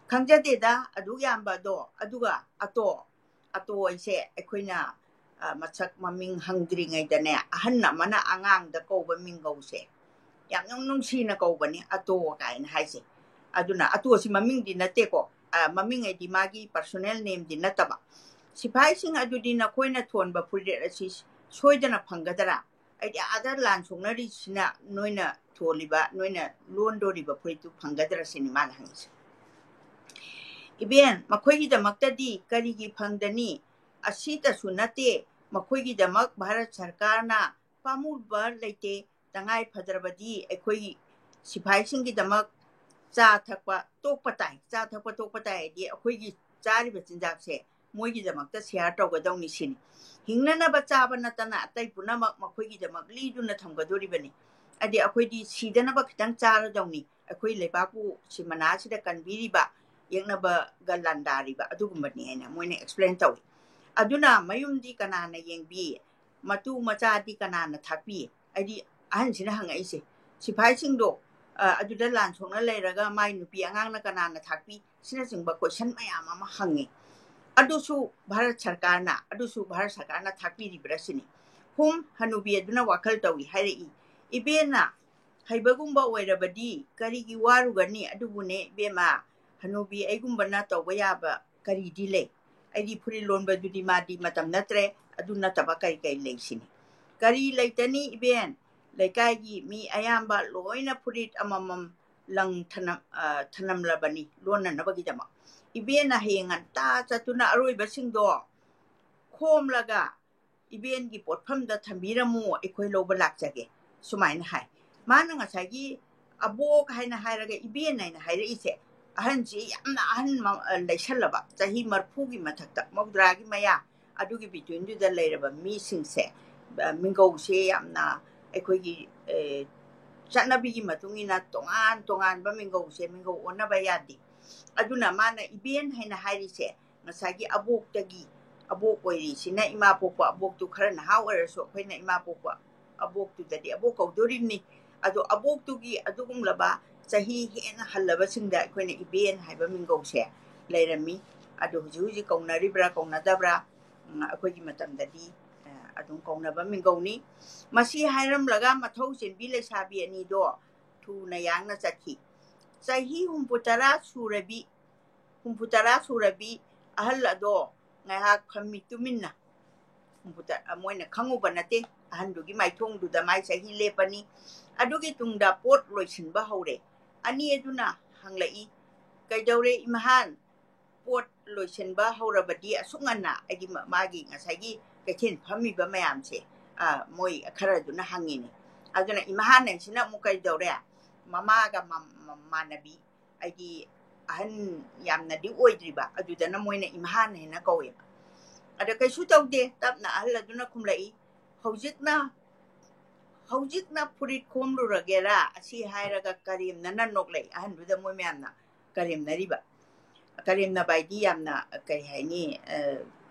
ꯈꯪꯖꯗꯦꯗ ꯑꯗꯨꯛ ꯌꯥꯝꯕ ꯑꯗꯣ꯫ ꯑꯗꯨꯒ ꯑꯇꯣ, ꯑꯇꯣ ꯑꯩꯁꯦ ꯑꯩꯈꯣꯏꯅ, ꯑ, ꯃꯁꯛ ꯃꯃꯤꯡ ꯍꯪꯗ꯭ꯔꯤꯉꯩꯗꯅꯦ, ꯑꯍꯟ ꯑꯃꯅ ꯑꯉꯥꯡꯗ ꯀꯧꯕ ꯃꯤꯡꯒꯧꯁꯦ ꯌꯥꯝ ꯅꯨꯡ-, ꯅꯨꯡꯁꯤꯅ ꯀꯧꯕꯅꯤ, "ꯑꯇꯣ" ꯀꯥꯏꯅ ꯍꯥꯏꯁꯦ꯫ ꯑꯗꯨꯅ ꯑꯇꯣꯁꯤ ꯃꯃꯤꯡꯗꯤ ꯅꯠꯇꯦꯀꯣ, ꯑ, ꯃꯃꯤꯡ ꯍꯥꯏꯗꯤ ꯃꯥꯒꯤ personal nameꯗꯤ ꯅꯠꯇꯕ꯫ "ꯁꯤꯐꯥꯏꯁꯤꯡ ꯑꯗꯨꯗꯤ ꯅꯈꯣꯏꯅ ꯊꯣꯟꯕ ꯐꯨꯔꯤꯠ ꯑꯁꯤ ꯁꯣꯏꯗꯅ ꯐꯪꯒꯗꯔꯥ? ꯍꯥꯏꯗꯤ ꯑꯥꯗ ꯂꯥꯟ ꯁꯣꯛꯅꯔꯤꯁꯤꯅ ꯅꯣꯏꯅ ꯊꯣꯜꯂꯤꯕ, ꯅꯣꯏꯅ ꯂꯣꯟꯗꯣꯔꯤꯕ ꯐꯨꯔꯤꯠꯇꯨ ꯐꯪꯒꯗ꯭ꯔꯥ?" ꯁꯤꯅꯤ ꯃꯥꯅ ꯍꯪꯉꯤꯁꯦ꯫ "ꯏꯕꯦꯟ, ꯃꯈꯣꯏꯒꯤꯗꯃꯛꯇꯗꯤ ꯀꯔꯤꯒꯤ ꯐꯪꯗꯅꯤ? ꯑꯁꯤꯇꯁꯨ ꯅꯠꯇꯦ, ꯃꯈꯣꯏꯒꯤꯗꯃꯛ ꯚꯥꯔꯠ ꯁꯔꯀꯥꯔꯅ ꯄꯥꯝꯃꯨꯕ ꯂꯩꯇꯦ꯫ ꯇꯉꯥꯏ ꯐꯗ꯭ꯔꯕꯗꯤ ꯑꯩꯈꯣꯏ ꯁꯤꯐꯥꯏꯁꯤꯡꯒꯤꯗꯃꯛ ꯆꯥ ꯊꯛꯄ ꯇꯣꯛꯄ ꯇꯥꯏ꯫ ꯆꯥ ꯊꯛꯄ ꯇꯣꯛꯄ ꯇꯥꯏ ꯍꯥꯏꯗꯤ ꯑꯩꯈꯣꯏꯒꯤ ꯆꯥꯔꯤꯕ ꯆꯤꯟꯖꯥꯛꯁꯦ ꯃꯣꯏꯒꯤꯗꯃꯛꯇ share ꯇꯧꯒꯗꯧꯅꯤ ꯁꯤꯅꯤ꯫ ꯍꯤꯡꯅꯅꯕ ꯆꯥꯕ ꯅꯠꯇꯅ ꯑꯇꯩ ꯄꯨꯝꯅꯃꯛ ꯃꯈꯣꯏꯒꯤꯗꯃꯛ ꯂꯤꯗꯨꯅ ꯊꯝꯒꯗꯣꯔꯤꯕꯅꯤ꯫ ꯍꯥꯏꯗꯤ ꯑꯩꯈꯣꯏꯗꯤ ꯁꯤꯗꯅꯕ ꯈꯤꯇꯪ ꯆꯥꯔꯗꯧꯅꯤ꯫ ꯑꯩꯈꯣꯏ ꯂꯩꯕꯥꯛꯄꯨ ꯁꯤ ꯃꯅꯥ ꯑꯁꯤꯗ ꯀꯟꯕꯤꯔꯤꯕ ꯌꯦꯛꯅꯕꯒ ꯂꯥꯟꯗꯥꯔꯤꯕ ꯑꯗꯨꯒꯨꯝꯕꯅꯤ ꯍꯥꯏꯅ ꯃꯣꯏꯅ explain ꯇꯧꯏ꯫ ꯑꯗꯨꯅ ꯃꯌꯨꯝꯗꯤ ꯀꯅꯥꯅ ꯌꯦꯡꯕꯤ, ꯃꯇꯨ ꯃꯆꯥꯗꯤ ꯀꯅꯥꯅ ꯊꯥꯛꯄꯤ? ꯍꯥꯏꯗꯤ ꯑꯍꯟꯁꯤꯅ ꯍꯪꯉꯛꯏꯁꯦ, ꯁꯤꯐꯥꯏꯁꯤꯡꯗꯣ ꯑꯗꯨꯗ ꯂꯥꯟ ꯁꯣꯛꯅ ꯂꯩꯔꯒ ꯃꯥꯏ ꯅꯨꯄꯤ ꯑꯉꯥꯡꯅ ꯀꯅꯥꯅ ꯊꯥꯛꯄꯤ? ꯁꯤꯅꯆꯤꯡꯕ question ꯃꯌꯥꯝ ꯑꯃ ꯍꯪꯉꯤ꯫ ꯑꯗꯨꯁꯨ ꯚꯥꯔꯠ ꯁꯔꯀꯥꯔꯅ ꯑꯗꯨꯁꯨ ꯚꯥꯔꯠ ꯁꯔꯀꯥꯔꯅ ꯊꯥꯛꯄꯤꯔꯤꯕ꯭ꯔꯥ ꯁꯤꯅꯤ꯫ ꯍꯨꯝ, ꯍꯅꯨꯕꯤ ꯑꯗꯨꯅ ꯋꯥꯈꯜ ꯇꯧꯏ ꯍꯥꯏꯔꯛꯏ, ꯏꯕꯦꯟꯅ ꯍꯩꯕꯒꯨꯝꯕ ꯑꯣꯏꯔꯕꯗꯤ ꯀꯔꯤꯒꯤ ꯋꯥꯔꯨꯒꯅꯤ? ꯑꯗꯨꯕꯨꯅꯦ ꯏꯕꯦꯝꯃ, ꯍꯅꯨꯕꯤ ꯑꯩꯒꯨꯝꯕꯅ ꯇꯧꯕ ꯌꯥꯕ ꯀꯔꯤꯗꯤ ꯂꯩ? ꯑꯩꯗꯤ ꯐꯨꯔꯤꯠ ꯂꯣꯟꯕꯗꯨꯗꯤ ꯃꯥꯗꯤ ꯃꯇꯝ ꯅꯠꯇ꯭ꯔꯦ꯫ ꯑꯗꯨ ꯅꯠꯇꯕ ꯀꯔꯤ ꯀꯔꯤ ꯂꯩ ꯁꯤꯅꯤ꯫ ꯀꯔꯤ ꯂꯩꯇꯅꯤ ꯏꯕꯦꯟ? ꯂꯩꯀꯥꯏꯒꯤ ꯃꯤ ꯑꯌꯥꯝꯕ ꯂꯣꯏꯅ ꯐꯨꯔꯤꯠ ꯑꯃꯃꯝ ꯂꯪ ꯊꯅꯝ-, ꯑ, ꯊꯅꯝꯂꯕꯅꯤ ꯂꯣꯟꯅꯅꯕꯒꯤꯗꯃꯛ꯫ ꯏꯕꯦꯟꯅ ꯍꯌꯦꯡ ꯉꯟꯇꯥ ꯆꯠꯇꯨꯅ ꯑꯔꯣꯏꯕꯁꯤꯡꯗꯣ ꯈꯣꯝꯂꯒ ꯏꯕꯦꯟꯒꯤ ꯄꯣꯠꯐꯝꯗ ꯊꯝꯕꯤꯔꯝꯃꯨ, ꯑꯩꯈꯣꯏ ꯂꯧꯕ ꯂꯥꯛꯆꯒꯦ, ꯁꯨꯃꯥꯏꯅ ꯍꯥꯏ꯫ ꯃꯥꯅ ꯉꯁꯥꯏꯒꯤ ꯑꯕꯣꯛ ꯍꯥꯏꯅ ꯍꯥꯏꯔꯒ ꯏꯕꯦꯟ ꯍꯥꯏꯅ ꯍꯥꯏꯔꯛꯏꯁꯦ, ꯑꯍꯟꯁꯤ ꯌꯥꯝꯅ ꯑꯍꯟ ꯃ-, ꯑ, ꯂꯩꯁꯜꯂꯕ, ꯆꯍꯤ ꯃꯔꯐꯨꯒꯤ ꯃꯊꯛꯇ, ꯃꯧꯗ꯭ꯔꯥꯒꯤ ꯃꯌꯥ, ꯑꯗꯨꯒꯤ betweenꯗꯨꯗ ꯂꯩꯔꯕ ꯃꯤꯁꯤꯡꯁꯦ, ꯑ, ꯃꯤꯡꯒꯧꯁꯦ ꯌꯥꯝꯅ ꯑꯩꯈꯣꯏꯒꯤ, ꯑꯦ, ꯆꯠꯅꯕꯤꯒꯤ ꯃꯇꯨꯡ ꯏꯟꯅ ꯇꯣꯉꯥꯟ ꯇꯣꯉꯥꯟꯕ ꯃꯤꯡꯒꯧꯁꯦ ꯃꯤꯡꯒꯧ ꯑꯣꯟꯅꯕ ꯌꯥꯗꯦ꯫ ꯑꯗꯨꯅ ꯃꯥꯅ ꯏꯕꯦꯟ ꯍꯥꯏꯅ ꯍꯥꯏꯔꯤꯁꯦ ꯉꯁꯥꯏꯒꯤ ꯑꯕꯣꯛꯇꯒꯤ, ꯑꯕꯣꯛ ꯑꯣꯏꯔꯤꯁꯤꯅ ꯏꯃꯥ ꯄꯣꯛꯄ ꯑꯕꯣꯛꯇꯨ ꯈꯔ ꯅꯍꯥ ꯑꯣꯏꯔꯁꯨ ꯑꯩꯈꯣꯏꯅ ꯏꯃꯥ ꯄꯣꯛꯄ ꯑꯕꯣꯛꯇꯨꯗꯗꯤ ꯑꯕꯣꯛ ꯀꯧꯗꯣꯔꯤꯕꯅꯤ꯫ ꯑꯗꯣ ꯑꯕꯣꯛꯇꯨꯒꯤ ꯑꯗꯨꯒꯨꯝꯂꯕ ꯆꯍꯤ ꯍꯦꯟꯅ ꯍꯜꯂꯕꯁꯤꯡꯗ ꯑꯩꯈꯣꯏꯅ ꯏꯕꯦꯟ ꯍꯥꯏꯕ ꯃꯤꯡꯒꯧꯁꯦ ꯂꯩꯔꯝꯃꯤ꯫ ꯑꯗꯣ ꯍꯧꯖꯤꯛ ꯍꯧꯖꯤꯛ ꯀꯧꯅꯔꯤꯕ꯭ꯔꯥ ꯀꯧꯅꯗꯕ꯭ꯔꯥ? ꯎꯝ, ꯑꯩꯈꯣꯏꯒꯤ ꯃꯇꯝꯗꯗꯤ, ꯑ, ꯑꯗꯨꯝ ꯀꯧꯅꯕ ꯃꯤꯡꯒꯧꯅꯤ꯫ ꯃꯁꯤ ꯍꯥꯏꯔꯝꯂꯒ ꯃꯊꯧ ꯆꯦꯟꯕꯤ ꯂꯩꯁꯥꯕꯤ ꯑꯅꯤꯗꯣ ꯊꯨꯅ ꯌꯥꯡꯅ ꯆꯠꯈꯤ꯫ ꯆꯍꯤ ꯍꯨꯝꯐꯨ ꯇꯔꯥ ꯁꯨꯔꯕꯤ, ꯍꯨꯝꯐꯨ ꯇꯔꯥ ꯁꯨꯔꯕꯤ ꯑꯍꯜ ꯑꯗꯣ ꯉꯥꯏꯍꯥꯛ ꯐꯝꯃꯤ ꯇꯨꯃꯤꯟꯅ꯫ ꯍꯨꯝꯐꯨ ꯇꯔꯥ, ꯃꯣꯏꯅ ꯈꯪꯉꯨꯕ ꯅꯠꯇꯦ꯫ ꯑꯍꯟꯗꯨꯒꯤ ꯃꯥꯏꯊꯣꯡꯗꯨꯗ ꯃꯥꯏ ꯆꯍꯤ ꯂꯦꯞꯄꯅꯤ꯫ ꯑꯗꯨꯒꯤ ꯇꯨꯡꯗ ꯄꯣꯠ ꯂꯣꯏꯁꯤꯟꯕ ꯍꯧꯔꯦ꯫ ꯑꯅꯤ ꯑꯗꯨꯅ ꯍꯪꯂꯛꯏ, "ꯀꯩꯗꯧꯔꯦ ꯏꯃꯍꯥꯟ? ꯄꯣꯠ ꯂꯣꯏꯁꯤꯟꯕ ꯍꯧꯔꯕꯗꯤ ꯑꯁꯨꯛ ꯉꯟꯅ?" ꯑꯩꯒꯤ ꯃ-, ꯃꯥꯒꯤ ꯉꯁꯥꯏꯒꯤ ꯀꯩꯊꯦꯜ ꯐꯝꯃꯤꯕ ꯃꯌꯥꯝꯁꯦ, ꯑ, ꯃꯣꯏ ꯈꯔꯗꯨꯅ ꯍꯪꯉꯤꯅꯦ꯫ ꯑꯗꯨꯅ ꯏꯃꯍꯥꯟ ꯍꯥꯏꯁꯤꯅ ꯑꯃꯨꯛ ꯀꯩꯗꯧꯔꯦ? ꯃꯃꯥꯒ ꯃ-, ꯃ-, ꯃꯥꯟꯅꯕꯤ, ꯍꯥꯏꯗꯤ ꯑꯍꯟ ꯌꯥꯝꯅꯗꯤ ꯑꯣꯏꯗ꯭ꯔꯤꯕ, ꯑꯗꯨꯗꯅ ꯃꯣꯏꯅ ꯏꯃꯍꯥꯟ ꯍꯥꯏꯅ ꯀꯧꯋꯦꯕ꯫ ꯑꯗ ꯀꯩꯁꯨ ꯇꯧꯗꯦ, ꯇꯞꯅ ꯑꯍꯜ ꯑꯗꯨꯅ ꯈꯨꯝꯂꯛꯏ, "ꯍꯧꯖꯤꯛꯅ, ꯍꯧꯖꯤꯛꯅ ꯐꯨꯔꯤꯠ ꯈꯣꯝꯂꯨꯔꯒꯦꯔꯥ?" ꯑꯁꯤ ꯍꯥꯏꯔꯒ ꯀꯔꯦꯝꯅꯅ ꯅꯣꯛꯂꯛꯏ꯫ ꯑꯍꯟꯗꯨꯗ ꯃꯣꯏ ꯃꯌꯥꯝꯅ ꯀꯔꯦꯝꯅꯔꯤꯕ꯫ ꯀꯔꯦꯝꯅꯕ ꯍꯥꯏꯗꯤ ꯌꯥꯝꯅ, ꯀꯔꯤ ꯍꯥꯏꯅꯤ, ꯑ,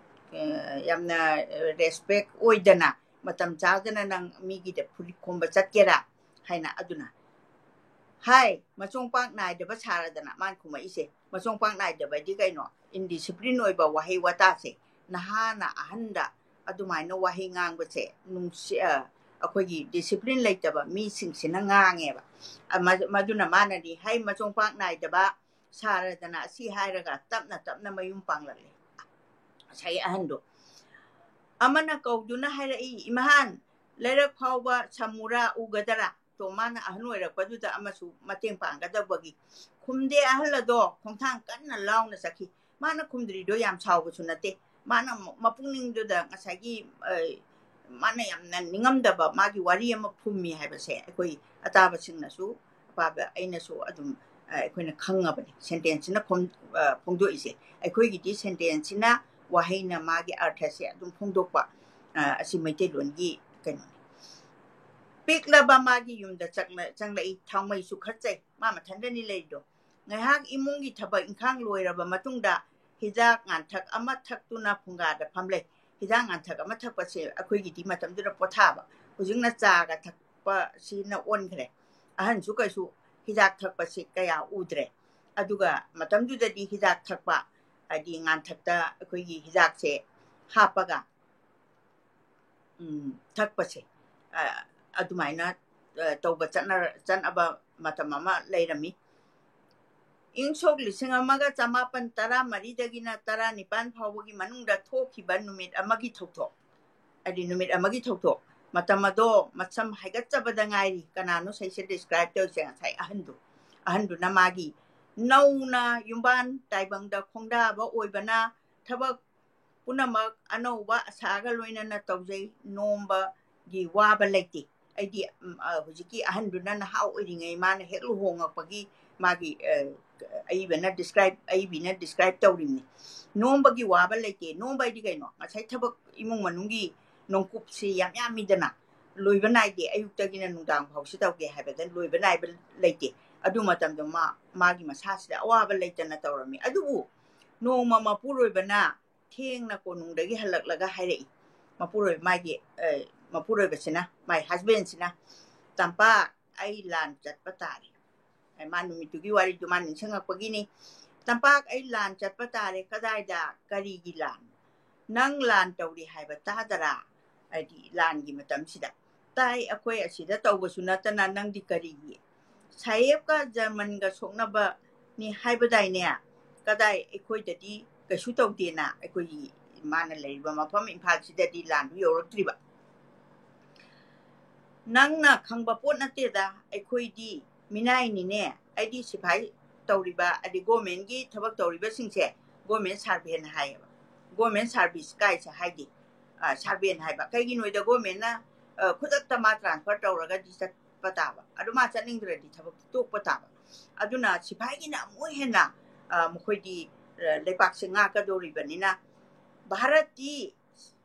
ꯑ, ꯌꯥꯝꯅ respect ꯑꯣꯏꯗꯅ, ꯃꯇꯝ ꯆꯥꯗꯅ ꯅꯪ ꯃꯤꯒꯤꯗ ꯐꯨꯔꯤꯠ ꯈꯣꯝꯕ ꯆꯠꯀꯦꯔꯥ ꯍꯥꯏꯅ꯫ ꯑꯗꯨꯅ, "ꯍꯥꯏ, ꯃꯆꯣꯡ ꯄꯥꯛ ꯅꯥꯏꯗꯕ ꯁꯥꯔꯗꯅ", ꯃꯥꯅ ꯈꯨꯝꯃꯛꯏꯁꯦ꯫ ꯃꯆꯣꯡ ꯄꯥꯛ ꯅꯥꯏꯗꯕ ꯍꯥꯏꯗꯤ ꯀꯩꯅꯣ? Indiscipline ꯑꯣꯏꯕ ꯋꯥꯍꯩ ꯋꯥꯇꯥꯁꯦ ꯅꯍꯥꯅ ꯑꯍꯟꯗ ꯑꯗꯨꯃꯥꯏꯅ ꯋꯥꯍꯩ ꯉꯥꯡꯕꯁꯦ ꯅꯨꯡꯁꯤ-, ꯑ, ꯑꯩꯈꯣꯏꯒꯤ discipline ꯂꯩꯇꯕ ꯃꯤꯁꯤꯡꯁꯤꯅ ꯉꯥꯡꯉꯦꯕ꯫ ꯑ, ꯃ-, ꯃꯗꯨꯅ ꯃꯥꯅꯗꯤ, "ꯍꯩ, ꯃꯆꯣꯡ ꯄꯥꯛ ꯅꯥꯏꯗꯕ ꯁꯥꯔꯗꯅ" ꯑꯁꯤ ꯍꯥꯏꯔꯒ ꯇꯞꯅ ꯇꯞꯅ ꯃꯌꯨꯝ ꯄꯥꯡꯂꯛꯂꯦ ꯉꯁꯥꯏꯒꯤ ꯑꯍꯟꯗꯣ꯫ ꯑꯃꯅ ꯀꯧꯗꯨꯅ ꯍꯥꯏꯔꯛꯏ, "ꯏꯃꯥꯍꯥꯟ, ꯂꯩꯔꯛ ꯐꯥꯎꯕ ꯁꯃꯨꯔꯥ ꯎꯒꯗꯔꯥ?" ꯇꯣ, ꯃꯥꯅ ꯑꯍꯟ ꯑꯣꯏꯔꯛꯄꯗꯨꯗ ꯑꯃꯁꯨ ꯃꯇꯦꯡ ꯄꯥꯡꯒꯗꯕꯒꯤ꯫ ꯈꯨꯝꯗꯦ ꯑꯍꯜ ꯑꯗꯣ, ꯈꯣꯡꯊꯥꯡ ꯀꯟꯅ ꯂꯥꯎꯅ ꯆꯠꯈꯤ꯫ ꯃꯥꯅ ꯈꯨꯝꯗ꯭ꯔꯤꯗꯣ ꯌꯥꯝ ꯁꯥꯎꯕꯁꯨ ꯅꯠꯇꯦ꯫ ꯃꯥꯅ ꯃ-, ꯃꯄꯨꯛꯅꯤꯡꯗꯨꯗ ꯉꯁꯥꯏꯒꯤ, ꯑ, ꯃꯥꯅ ꯌꯥꯝꯅ ꯅꯤꯡꯉꯝꯗꯕ ꯃꯥꯒꯤ ꯋꯥꯔꯤ ꯑꯃ ꯐꯨꯝꯃꯤ ꯍꯥꯏꯕꯁꯦ ꯑꯩꯈꯣꯏ ꯑꯇꯥꯕꯁꯤꯡꯅꯁꯨ, ꯑꯄꯥꯕ ꯑꯩꯅꯁꯨ ꯑꯗꯨꯝ, ꯑ, ꯑꯩꯈꯣꯏꯅ ꯈꯪꯉꯕꯅꯤ꯫ Sentenceꯁꯤꯅ ꯈꯣꯝ-, ꯑ, ꯐꯣꯡꯗꯣꯛꯏꯁꯦ꯫ ꯑꯩꯈꯣꯏꯒꯤꯗꯤ sentenceꯁꯤꯅ, ꯋꯥꯍꯩꯅ ꯃꯥꯒꯤ ꯑꯔꯊꯁꯦ ꯑꯗꯨꯝ ꯐꯣꯡꯗꯣꯛꯄ, ꯑ, ꯑꯁꯤ ꯃꯩꯇꯩꯂꯣꯟꯒꯤ ꯀꯩꯅꯣꯅꯤ꯫ ꯄꯤꯛꯂꯕ ꯃꯥꯒꯤ ꯌꯨꯝꯗ ꯆꯪꯂ-, ꯆꯪꯂꯛꯏ꯫ ꯊꯥꯎꯃꯩ ꯆꯨꯈꯠꯆꯩ꯫ ꯃꯥ ꯃꯊꯟꯗꯅꯤ ꯂꯩꯔꯤꯗꯣ꯫ ꯉꯥꯏꯍꯥꯛ ꯏꯃꯨꯡꯒꯤ ꯊꯕꯛ ꯏꯪꯈꯥꯡ ꯂꯣꯏꯔꯕ ꯃꯇꯨꯡꯗ ꯍꯤꯗꯥꯛ ꯉꯥꯟꯊꯛ ꯑꯃ ꯊꯛꯇꯨꯅ ꯐꯨꯡꯒꯥꯗ ꯐꯝꯂꯩ꯫ ꯍꯤꯗꯥꯛ ꯉꯥꯟꯊꯛ ꯑꯃ ꯊꯛꯄꯁꯦ ꯑꯩꯈꯣꯏꯒꯤꯗꯤ ꯃꯇꯝꯗꯨꯗ ꯄꯣꯊꯥꯕ꯫ ꯍꯧꯖꯤꯛꯅ ꯆꯥꯒ ꯊꯛꯄꯁꯤꯅ ꯑꯣꯟꯈ꯭ꯔꯦ꯫ ꯑꯍꯟꯁꯨ ꯀꯩꯁꯨ ꯍꯤꯗꯥꯛ ꯊꯛꯄꯁꯤ ꯀꯌꯥ ꯎꯗ꯭ꯔꯦ꯫ ꯑꯗꯨꯒ ꯃꯇꯝꯗꯨꯗꯗꯤ ꯍꯤꯗꯥꯛ ꯊꯛꯄ, ꯍꯥꯏꯗꯤ ꯉꯥꯟꯊꯛꯇ ꯑꯩꯈꯣꯏꯒꯤ ꯍꯤꯗꯥꯛꯁꯦ ꯍꯥꯞꯄꯒ, ꯎꯝ, ꯊꯛꯄꯁꯦ, ꯑ, ꯑꯗꯨꯃꯥꯏꯅ, ꯑ, ꯇꯧꯕ ꯆꯠꯅꯔ-, ꯆꯠꯅꯕ ꯃꯇꯝ ꯑꯃ ꯂꯩꯔꯝꯃꯤ꯫ ꯏꯪ ꯁꯣꯛ ꯂꯤꯁꯤꯡ ꯑꯃꯒ ꯆꯃꯥꯄꯟ ꯇꯔꯥ ꯃꯔꯤꯗꯒꯤꯅ ꯇꯔꯥ ꯅꯤꯄꯥꯟ ꯐꯥꯎꯕꯒꯤ ꯃꯅꯨꯡꯗ ꯊꯣꯛꯈꯤꯕ ꯅꯨꯃꯤꯠ ꯑꯃꯒꯤ ꯊꯧꯗꯣꯛ, ꯍꯥꯏꯗꯤ ꯅꯨꯃꯤꯠ ꯑꯃꯒꯤ ꯊꯧꯗꯣꯛ, ꯃꯇꯝ ꯑꯗꯣ ꯃꯁꯝ ꯍꯥꯏꯒꯠꯆꯕꯗ ꯉꯥꯏꯔꯤ꯫ ꯀꯅꯥꯅꯣ ꯁꯩꯁꯦ describe ꯇꯧꯔꯤꯁꯦ? ꯉꯁꯥꯏ ꯑꯍꯟꯗꯨ, ꯑꯍꯟꯗꯨꯅ ꯃꯥꯒꯤ ꯅꯧꯅ ꯌꯨꯝꯕꯥꯟ ꯇꯥꯏꯕꯪꯗ ꯈꯣꯡꯗꯥꯕ ꯑꯣꯏꯕꯅ ꯊꯕꯛ ꯄꯨꯝꯅꯃꯛ ꯑꯅꯧꯕ ꯑꯁꯥꯒ ꯂꯣꯏꯅꯅ ꯇꯧꯖꯩ꯫ ꯅꯣꯝꯕꯒꯤ ꯋꯥꯕ ꯂꯩꯇꯦ꯫ ꯑꯩꯗꯤ, ꯎꯝ, ꯑ, ꯍꯧꯖꯤꯛꯀꯤ ꯑꯍꯟꯗꯨꯅ ꯅꯍꯥ ꯑꯣꯏꯔꯤꯉꯩ ꯃꯥꯅ ꯍꯦꯛ ꯂꯨꯍꯣꯡꯉꯛꯄꯒꯤ ꯃꯥꯒꯤ, ꯑ, ꯑꯏꯕꯅ describe, ꯑꯏꯕꯤꯅ describe ꯇꯧꯔꯤꯕꯅꯤ꯫ ꯅꯣꯝꯕꯒꯤ ꯋꯥꯕ ꯂꯩꯇꯦ꯫ ꯅꯣꯝꯕ ꯍꯥꯏꯗꯤ ꯀꯩꯅꯣ? ꯉꯁꯥꯏ ꯊꯕꯛ ꯏꯃꯨꯡ ꯃꯅꯨꯡꯒꯤ ꯅꯣꯡꯀꯨꯞꯁꯤ ꯌꯥꯝ ꯌꯥꯝꯃꯤꯗꯅ, ꯂꯣꯏꯕ ꯅꯥꯏꯗꯦ꯫ ꯑꯌꯨꯛꯇꯒꯤꯅ ꯅꯨꯡꯗꯥꯡ ꯐꯥꯎꯁꯤ ꯇꯧꯒꯦ ꯍꯥꯏꯕꯗ ꯂꯣꯏꯕ ꯅꯥꯏꯕ ꯂꯩꯇꯦ꯫ ꯑꯗꯨ ꯃꯇꯝꯗ ꯃꯥ ꯃꯥꯒꯤ ꯃꯁꯥꯁꯤꯗ ꯑꯋꯥꯕ ꯂꯩꯇꯅ ꯇꯧꯔꯝꯃꯤ꯫ ꯑꯗꯨꯕꯨ ꯅꯣꯡꯃ ꯃꯄꯨꯔꯣꯏꯕꯅ ꯊꯦꯡꯅ ꯀꯣꯅꯨꯡꯗꯒꯤ ꯍꯜꯂꯛꯂꯒ ꯍꯥꯏꯔꯛꯏ, ꯃꯄꯨꯔꯣꯏꯕ ꯃꯥꯒꯤ ꯃꯄꯨꯔꯣꯏꯕꯁꯤꯅ, ꯃꯥꯏ ꯍꯁꯕꯦꯟꯁꯤꯅ, "ꯇꯝꯄꯥꯛ, ꯑꯩ ꯂꯥꯟ ꯆꯠꯄ ꯇꯥꯔꯦ"꯫ ꯃꯥ ꯅꯨꯃꯤꯠꯇꯨꯒꯤ ꯋꯥꯔꯤꯗꯨ ꯃꯥ ꯅꯤꯡꯁꯤꯡꯉꯛꯄꯒꯤꯅꯤ꯫ "ꯇꯝꯄꯥꯛ, ꯑꯩ ꯂꯥꯟ ꯆꯠꯄ ꯇꯥꯔꯦ꯫ ꯀꯗꯥꯏꯗ? ꯀꯔꯤꯒꯤ ꯂꯥꯟ? ꯅꯪ ꯂꯥꯟ ꯇꯧꯔꯤ ꯍꯥꯏꯕ ꯇꯥꯗꯔꯥ?" ꯍꯥꯏꯗꯤ ꯂꯥꯟꯒꯤ ꯃꯇꯝꯁꯤꯗ꯫ "ꯇꯥꯏ, ꯑꯩꯈꯣꯏ ꯑꯁꯤꯗ ꯇꯧꯕꯁꯨ ꯅꯠꯇꯅ ꯅꯪꯗꯤ ꯀꯔꯤꯒꯤ?" "ꯁꯥꯍꯦꯕꯀ ꯖꯔꯃꯟꯒ ꯁꯣꯛꯅꯕꯅꯤ ꯍꯥꯏꯕꯗꯥꯏꯅꯦ? ꯀꯗꯥꯏ, ꯑꯩꯈꯣꯏꯗꯗꯤ ꯀꯩꯁꯨ ꯇꯧꯗꯦꯅ, ꯑꯩꯈꯣꯏꯒꯤ ꯃꯥꯅ ꯂꯩꯔꯤꯕ ꯃꯐꯝ ꯏꯝꯐꯥꯜꯁꯤꯗꯗꯤ ꯂꯥꯟꯗꯨ ꯌꯧꯔꯛꯇ꯭ꯔꯤꯕ꯫ ꯅꯪꯅ ꯈꯪꯕ ꯄꯣꯠ ꯅꯠꯇꯦꯗ, ꯑꯩꯈꯣꯏꯗꯤ ꯃꯤꯅꯥꯏꯅꯤꯅꯦ꯫ ꯑꯩꯗꯤ ꯁꯤꯐꯥꯏ ꯇꯧꯔꯤꯕ, ꯑꯗꯩ ꯒꯣꯔꯃꯦꯟꯒꯤ ꯊꯕꯛ ꯇꯧꯔꯤꯕꯁꯤꯡꯁꯦ ꯒꯣꯔꯃꯦꯟ ꯁꯥꯔꯚꯦꯟ ꯍꯥꯏꯌꯦꯕ꯫ ꯒꯣꯔꯃꯦꯟ ꯁꯥꯔꯚꯤꯁ ꯀꯥꯏꯁꯦ ꯍꯥꯏꯗꯤ ꯁꯥꯔꯚꯦꯟ ꯍꯥꯏꯕ꯫ ꯀꯩꯒꯤꯅꯣꯗ ꯒꯣꯔꯃꯦꯟꯅ ꯈꯨꯗꯛꯇ ꯃꯥ ꯇ꯭ꯔꯥꯟꯁꯐꯔ ꯇꯧꯔꯒꯗꯤ ꯆꯠꯄ ꯇꯥꯕ, ꯑꯗꯨ ꯃꯥ ꯆꯠꯅꯤꯡꯗ꯭ꯔꯗꯤ ꯊꯕꯛꯇꯤ ꯇꯣꯛꯄ ꯇꯥꯕ꯫ ꯑꯗꯨꯅ ꯁꯤꯐꯥꯏꯒꯤꯅ ꯑꯃꯨꯛ ꯍꯦꯟꯅ ꯃꯈꯣꯏꯗꯤ ꯂꯩꯄꯥꯛꯁꯦ ꯉꯥꯛꯀꯗꯧꯔꯤꯕꯅꯤꯅ꯫ ꯚꯥꯔꯠꯇꯤ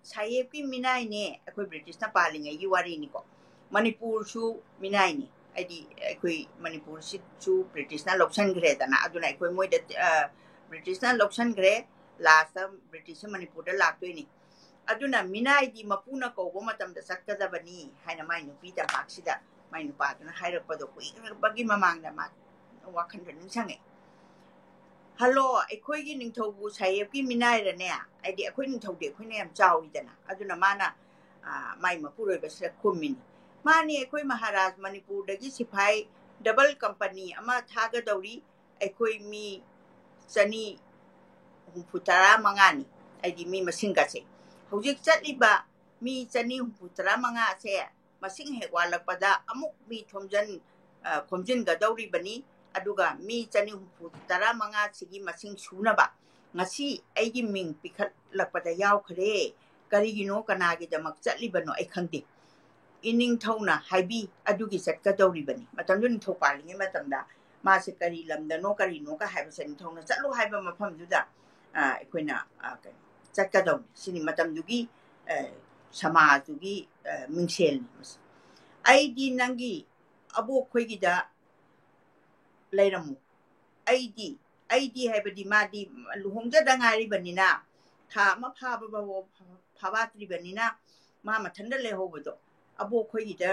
ꯁꯥꯍꯦꯕꯀꯤ ꯃꯤꯅꯥꯏꯅꯦ, ꯑꯩꯈꯣꯏ ꯕ꯭ꯔꯤꯇꯤꯁꯅ ꯄꯥꯜꯂꯤꯉꯩꯒꯤ ꯋꯥꯔꯤꯅꯤꯀꯣ꯫ ꯃꯅꯤꯄꯨꯔꯁꯨ ꯃꯤꯅꯥꯏꯅꯤ, ꯍꯥꯏꯗꯤ ꯑꯩꯈꯣꯏ ꯃꯅꯤꯄꯨꯔꯁꯤꯁꯨ ꯕ꯭ꯔꯤꯇꯤꯁꯅ ꯂꯧꯁꯤꯟꯈ꯭ꯔꯦꯗꯅ꯫ ꯑꯗꯨꯅ ꯑꯩꯈꯣꯏ ꯃꯣꯏꯗ ꯕ꯭ꯔꯤꯇꯤꯁꯅ ꯂꯧꯁꯤꯟꯈ꯭ꯔꯦ꯫ ꯂꯥꯁꯇ ꯕ꯭ꯔꯤꯇꯤꯁꯁꯦ ꯃꯅꯤꯄꯨꯔꯗ ꯂꯥꯛꯇꯣꯏꯅꯤ꯫ ꯑꯗꯨꯅ ꯃꯤꯅꯥꯏꯗꯤ ꯃꯄꯨꯅ ꯀꯧꯕ ꯃꯇꯝꯗ ꯆꯠꯀꯗꯕꯅꯤ ꯍꯥꯏꯅ ꯃꯥꯏ ꯅꯨꯄꯤ ꯇꯝꯄꯥꯛꯁꯤꯗ ꯃꯥꯏ ꯅꯨꯄꯥꯗꯨꯅ ꯍꯥꯏꯔꯛꯄꯗꯣ ꯀꯨꯏꯔꯕꯒꯤ ꯃꯃꯥꯡꯗ ꯃꯥ ꯋꯥꯈꯟꯗ ꯅꯤꯡꯁꯤꯡꯉꯦ꯫ "ꯍꯜꯂꯣ, ꯑꯩꯈꯣꯏꯒꯤ ꯅꯤꯡꯊꯧꯕꯨ ꯁꯥꯍꯦꯕꯀꯤ ꯃꯤꯅꯥꯏꯔꯅꯦ?" ꯍꯥꯏꯗꯤ ꯑꯩꯈꯣꯏ ꯅꯤꯡꯊꯧꯗꯤ ꯑꯩꯈꯣꯏꯅ ꯌꯥꯝ ꯆꯥꯎꯏꯗꯅ꯫ ꯑꯗꯨꯅ ꯃꯥꯅ ꯃꯥꯏ ꯃꯄꯨꯔꯣꯏꯕꯁꯤꯗ ꯈꯨꯝꯃꯤꯅꯤ, "ꯃꯥꯅꯤ, ꯑꯩꯈꯣꯏ ꯃꯍꯥꯔꯥꯖ ꯃꯅꯤꯄꯨꯔꯗꯒꯤ ꯁꯤꯐꯥꯏ ꯗꯕꯜ ꯀꯝꯄꯅꯤ ꯑꯃ ꯊꯥꯒꯗꯧꯔꯤ꯫ ꯑꯩꯈꯣꯏ ꯃꯤ ꯆꯅꯤ ꯍꯨꯝꯐꯨ ꯇꯔꯥ ꯃꯉꯥꯅꯤ", ꯍꯥꯏꯗꯤ ꯃꯤ ꯃꯁꯤꯡꯒꯁꯦ꯫ "ꯍꯧꯖꯤꯛ ꯆꯠꯂꯤꯕ ꯃꯤ ꯆꯅꯤ ꯍꯨꯝꯐꯨ ꯇꯔꯥ ꯃꯉꯥꯁꯦ ꯃꯁꯤꯡ ꯍꯦꯛ ꯋꯥꯠꯂꯛꯄꯗ ꯑꯃꯨꯛ ꯃꯤ ꯊꯣꯝꯖꯤꯟ ꯈꯣꯝꯖꯤꯟꯒꯗꯧꯔꯤꯕꯅꯤ꯫ ꯑꯗꯨꯒ ꯃꯤ ꯆꯅꯤ ꯍꯨꯝꯐꯨ ꯇꯔꯥ ꯃꯉꯥꯁꯤꯒꯤ ꯃꯁꯤꯡ ꯁꯨꯅꯕ ꯉꯁꯤ ꯑꯩꯒꯤ ꯃꯤꯡ ꯄꯤꯈꯠꯂꯛꯄꯗ ꯌꯥꯎꯈ꯭ꯔꯦ꯫ ꯀꯔꯤꯒꯤꯅꯣ, ꯀꯅꯥꯒꯤꯗꯃꯛ ꯆꯠꯂꯤꯕꯅꯣ ꯑꯩ ꯈꯪꯗꯦ꯫ ꯏꯅꯤꯡꯊꯧꯅ ꯍꯥꯏꯕꯤ ꯑꯗꯨꯒꯤ ꯆꯠꯀꯗꯧꯔꯤꯕꯅꯤ"꯫ ꯃꯇꯝꯗꯨ ꯅꯤꯡꯊꯧ ꯄꯥꯜꯂꯤꯉꯩ ꯃꯇꯝꯗ ꯃꯥꯁꯦ ꯀꯔꯤ ꯂꯝꯗꯅꯣ ꯀꯔꯤꯅꯣꯒ ꯍꯥꯏꯕꯁꯦ ꯅꯤꯡꯊꯧꯅ ꯆꯠꯂꯨ ꯍꯥꯏꯕ ꯃꯐꯝꯗꯨꯗ ꯑꯩꯈꯣꯏꯅ ꯀꯩꯅꯣ ꯆꯠꯀꯗꯧꯅꯤ꯫ ꯁꯤꯅꯤ ꯃꯇꯝꯗꯨꯒꯤ ꯁꯃꯥꯖꯗꯨꯒꯤ ꯃꯤꯡꯁꯦꯜꯅꯤ꯫ "ꯑꯩꯗꯤ ꯅꯪꯒꯤ ꯑꯕꯣꯛꯈꯣꯏꯒꯤꯗ ꯂꯩꯔꯝꯃꯨ꯫ ꯑꯩꯗꯤ ꯑꯩꯗꯤ ꯍꯥꯏꯕꯗꯤ ꯃꯥꯗꯤ ꯂꯨꯍꯣꯡꯖꯗ ꯉꯥꯏꯔꯤꯕꯅꯤꯅ, ꯊꯥ ꯑꯃ ꯐꯥꯕ ꯐꯥꯎꯕ ꯐꯥꯕꯥꯠꯇ꯭ꯔꯤꯕꯅꯤꯅ, ꯃꯥ ꯃꯊꯟꯇ ꯂꯩꯍꯧꯕꯗꯣ, ꯑꯕꯣꯛ ꯑꯩꯈꯣꯏꯒꯤꯗ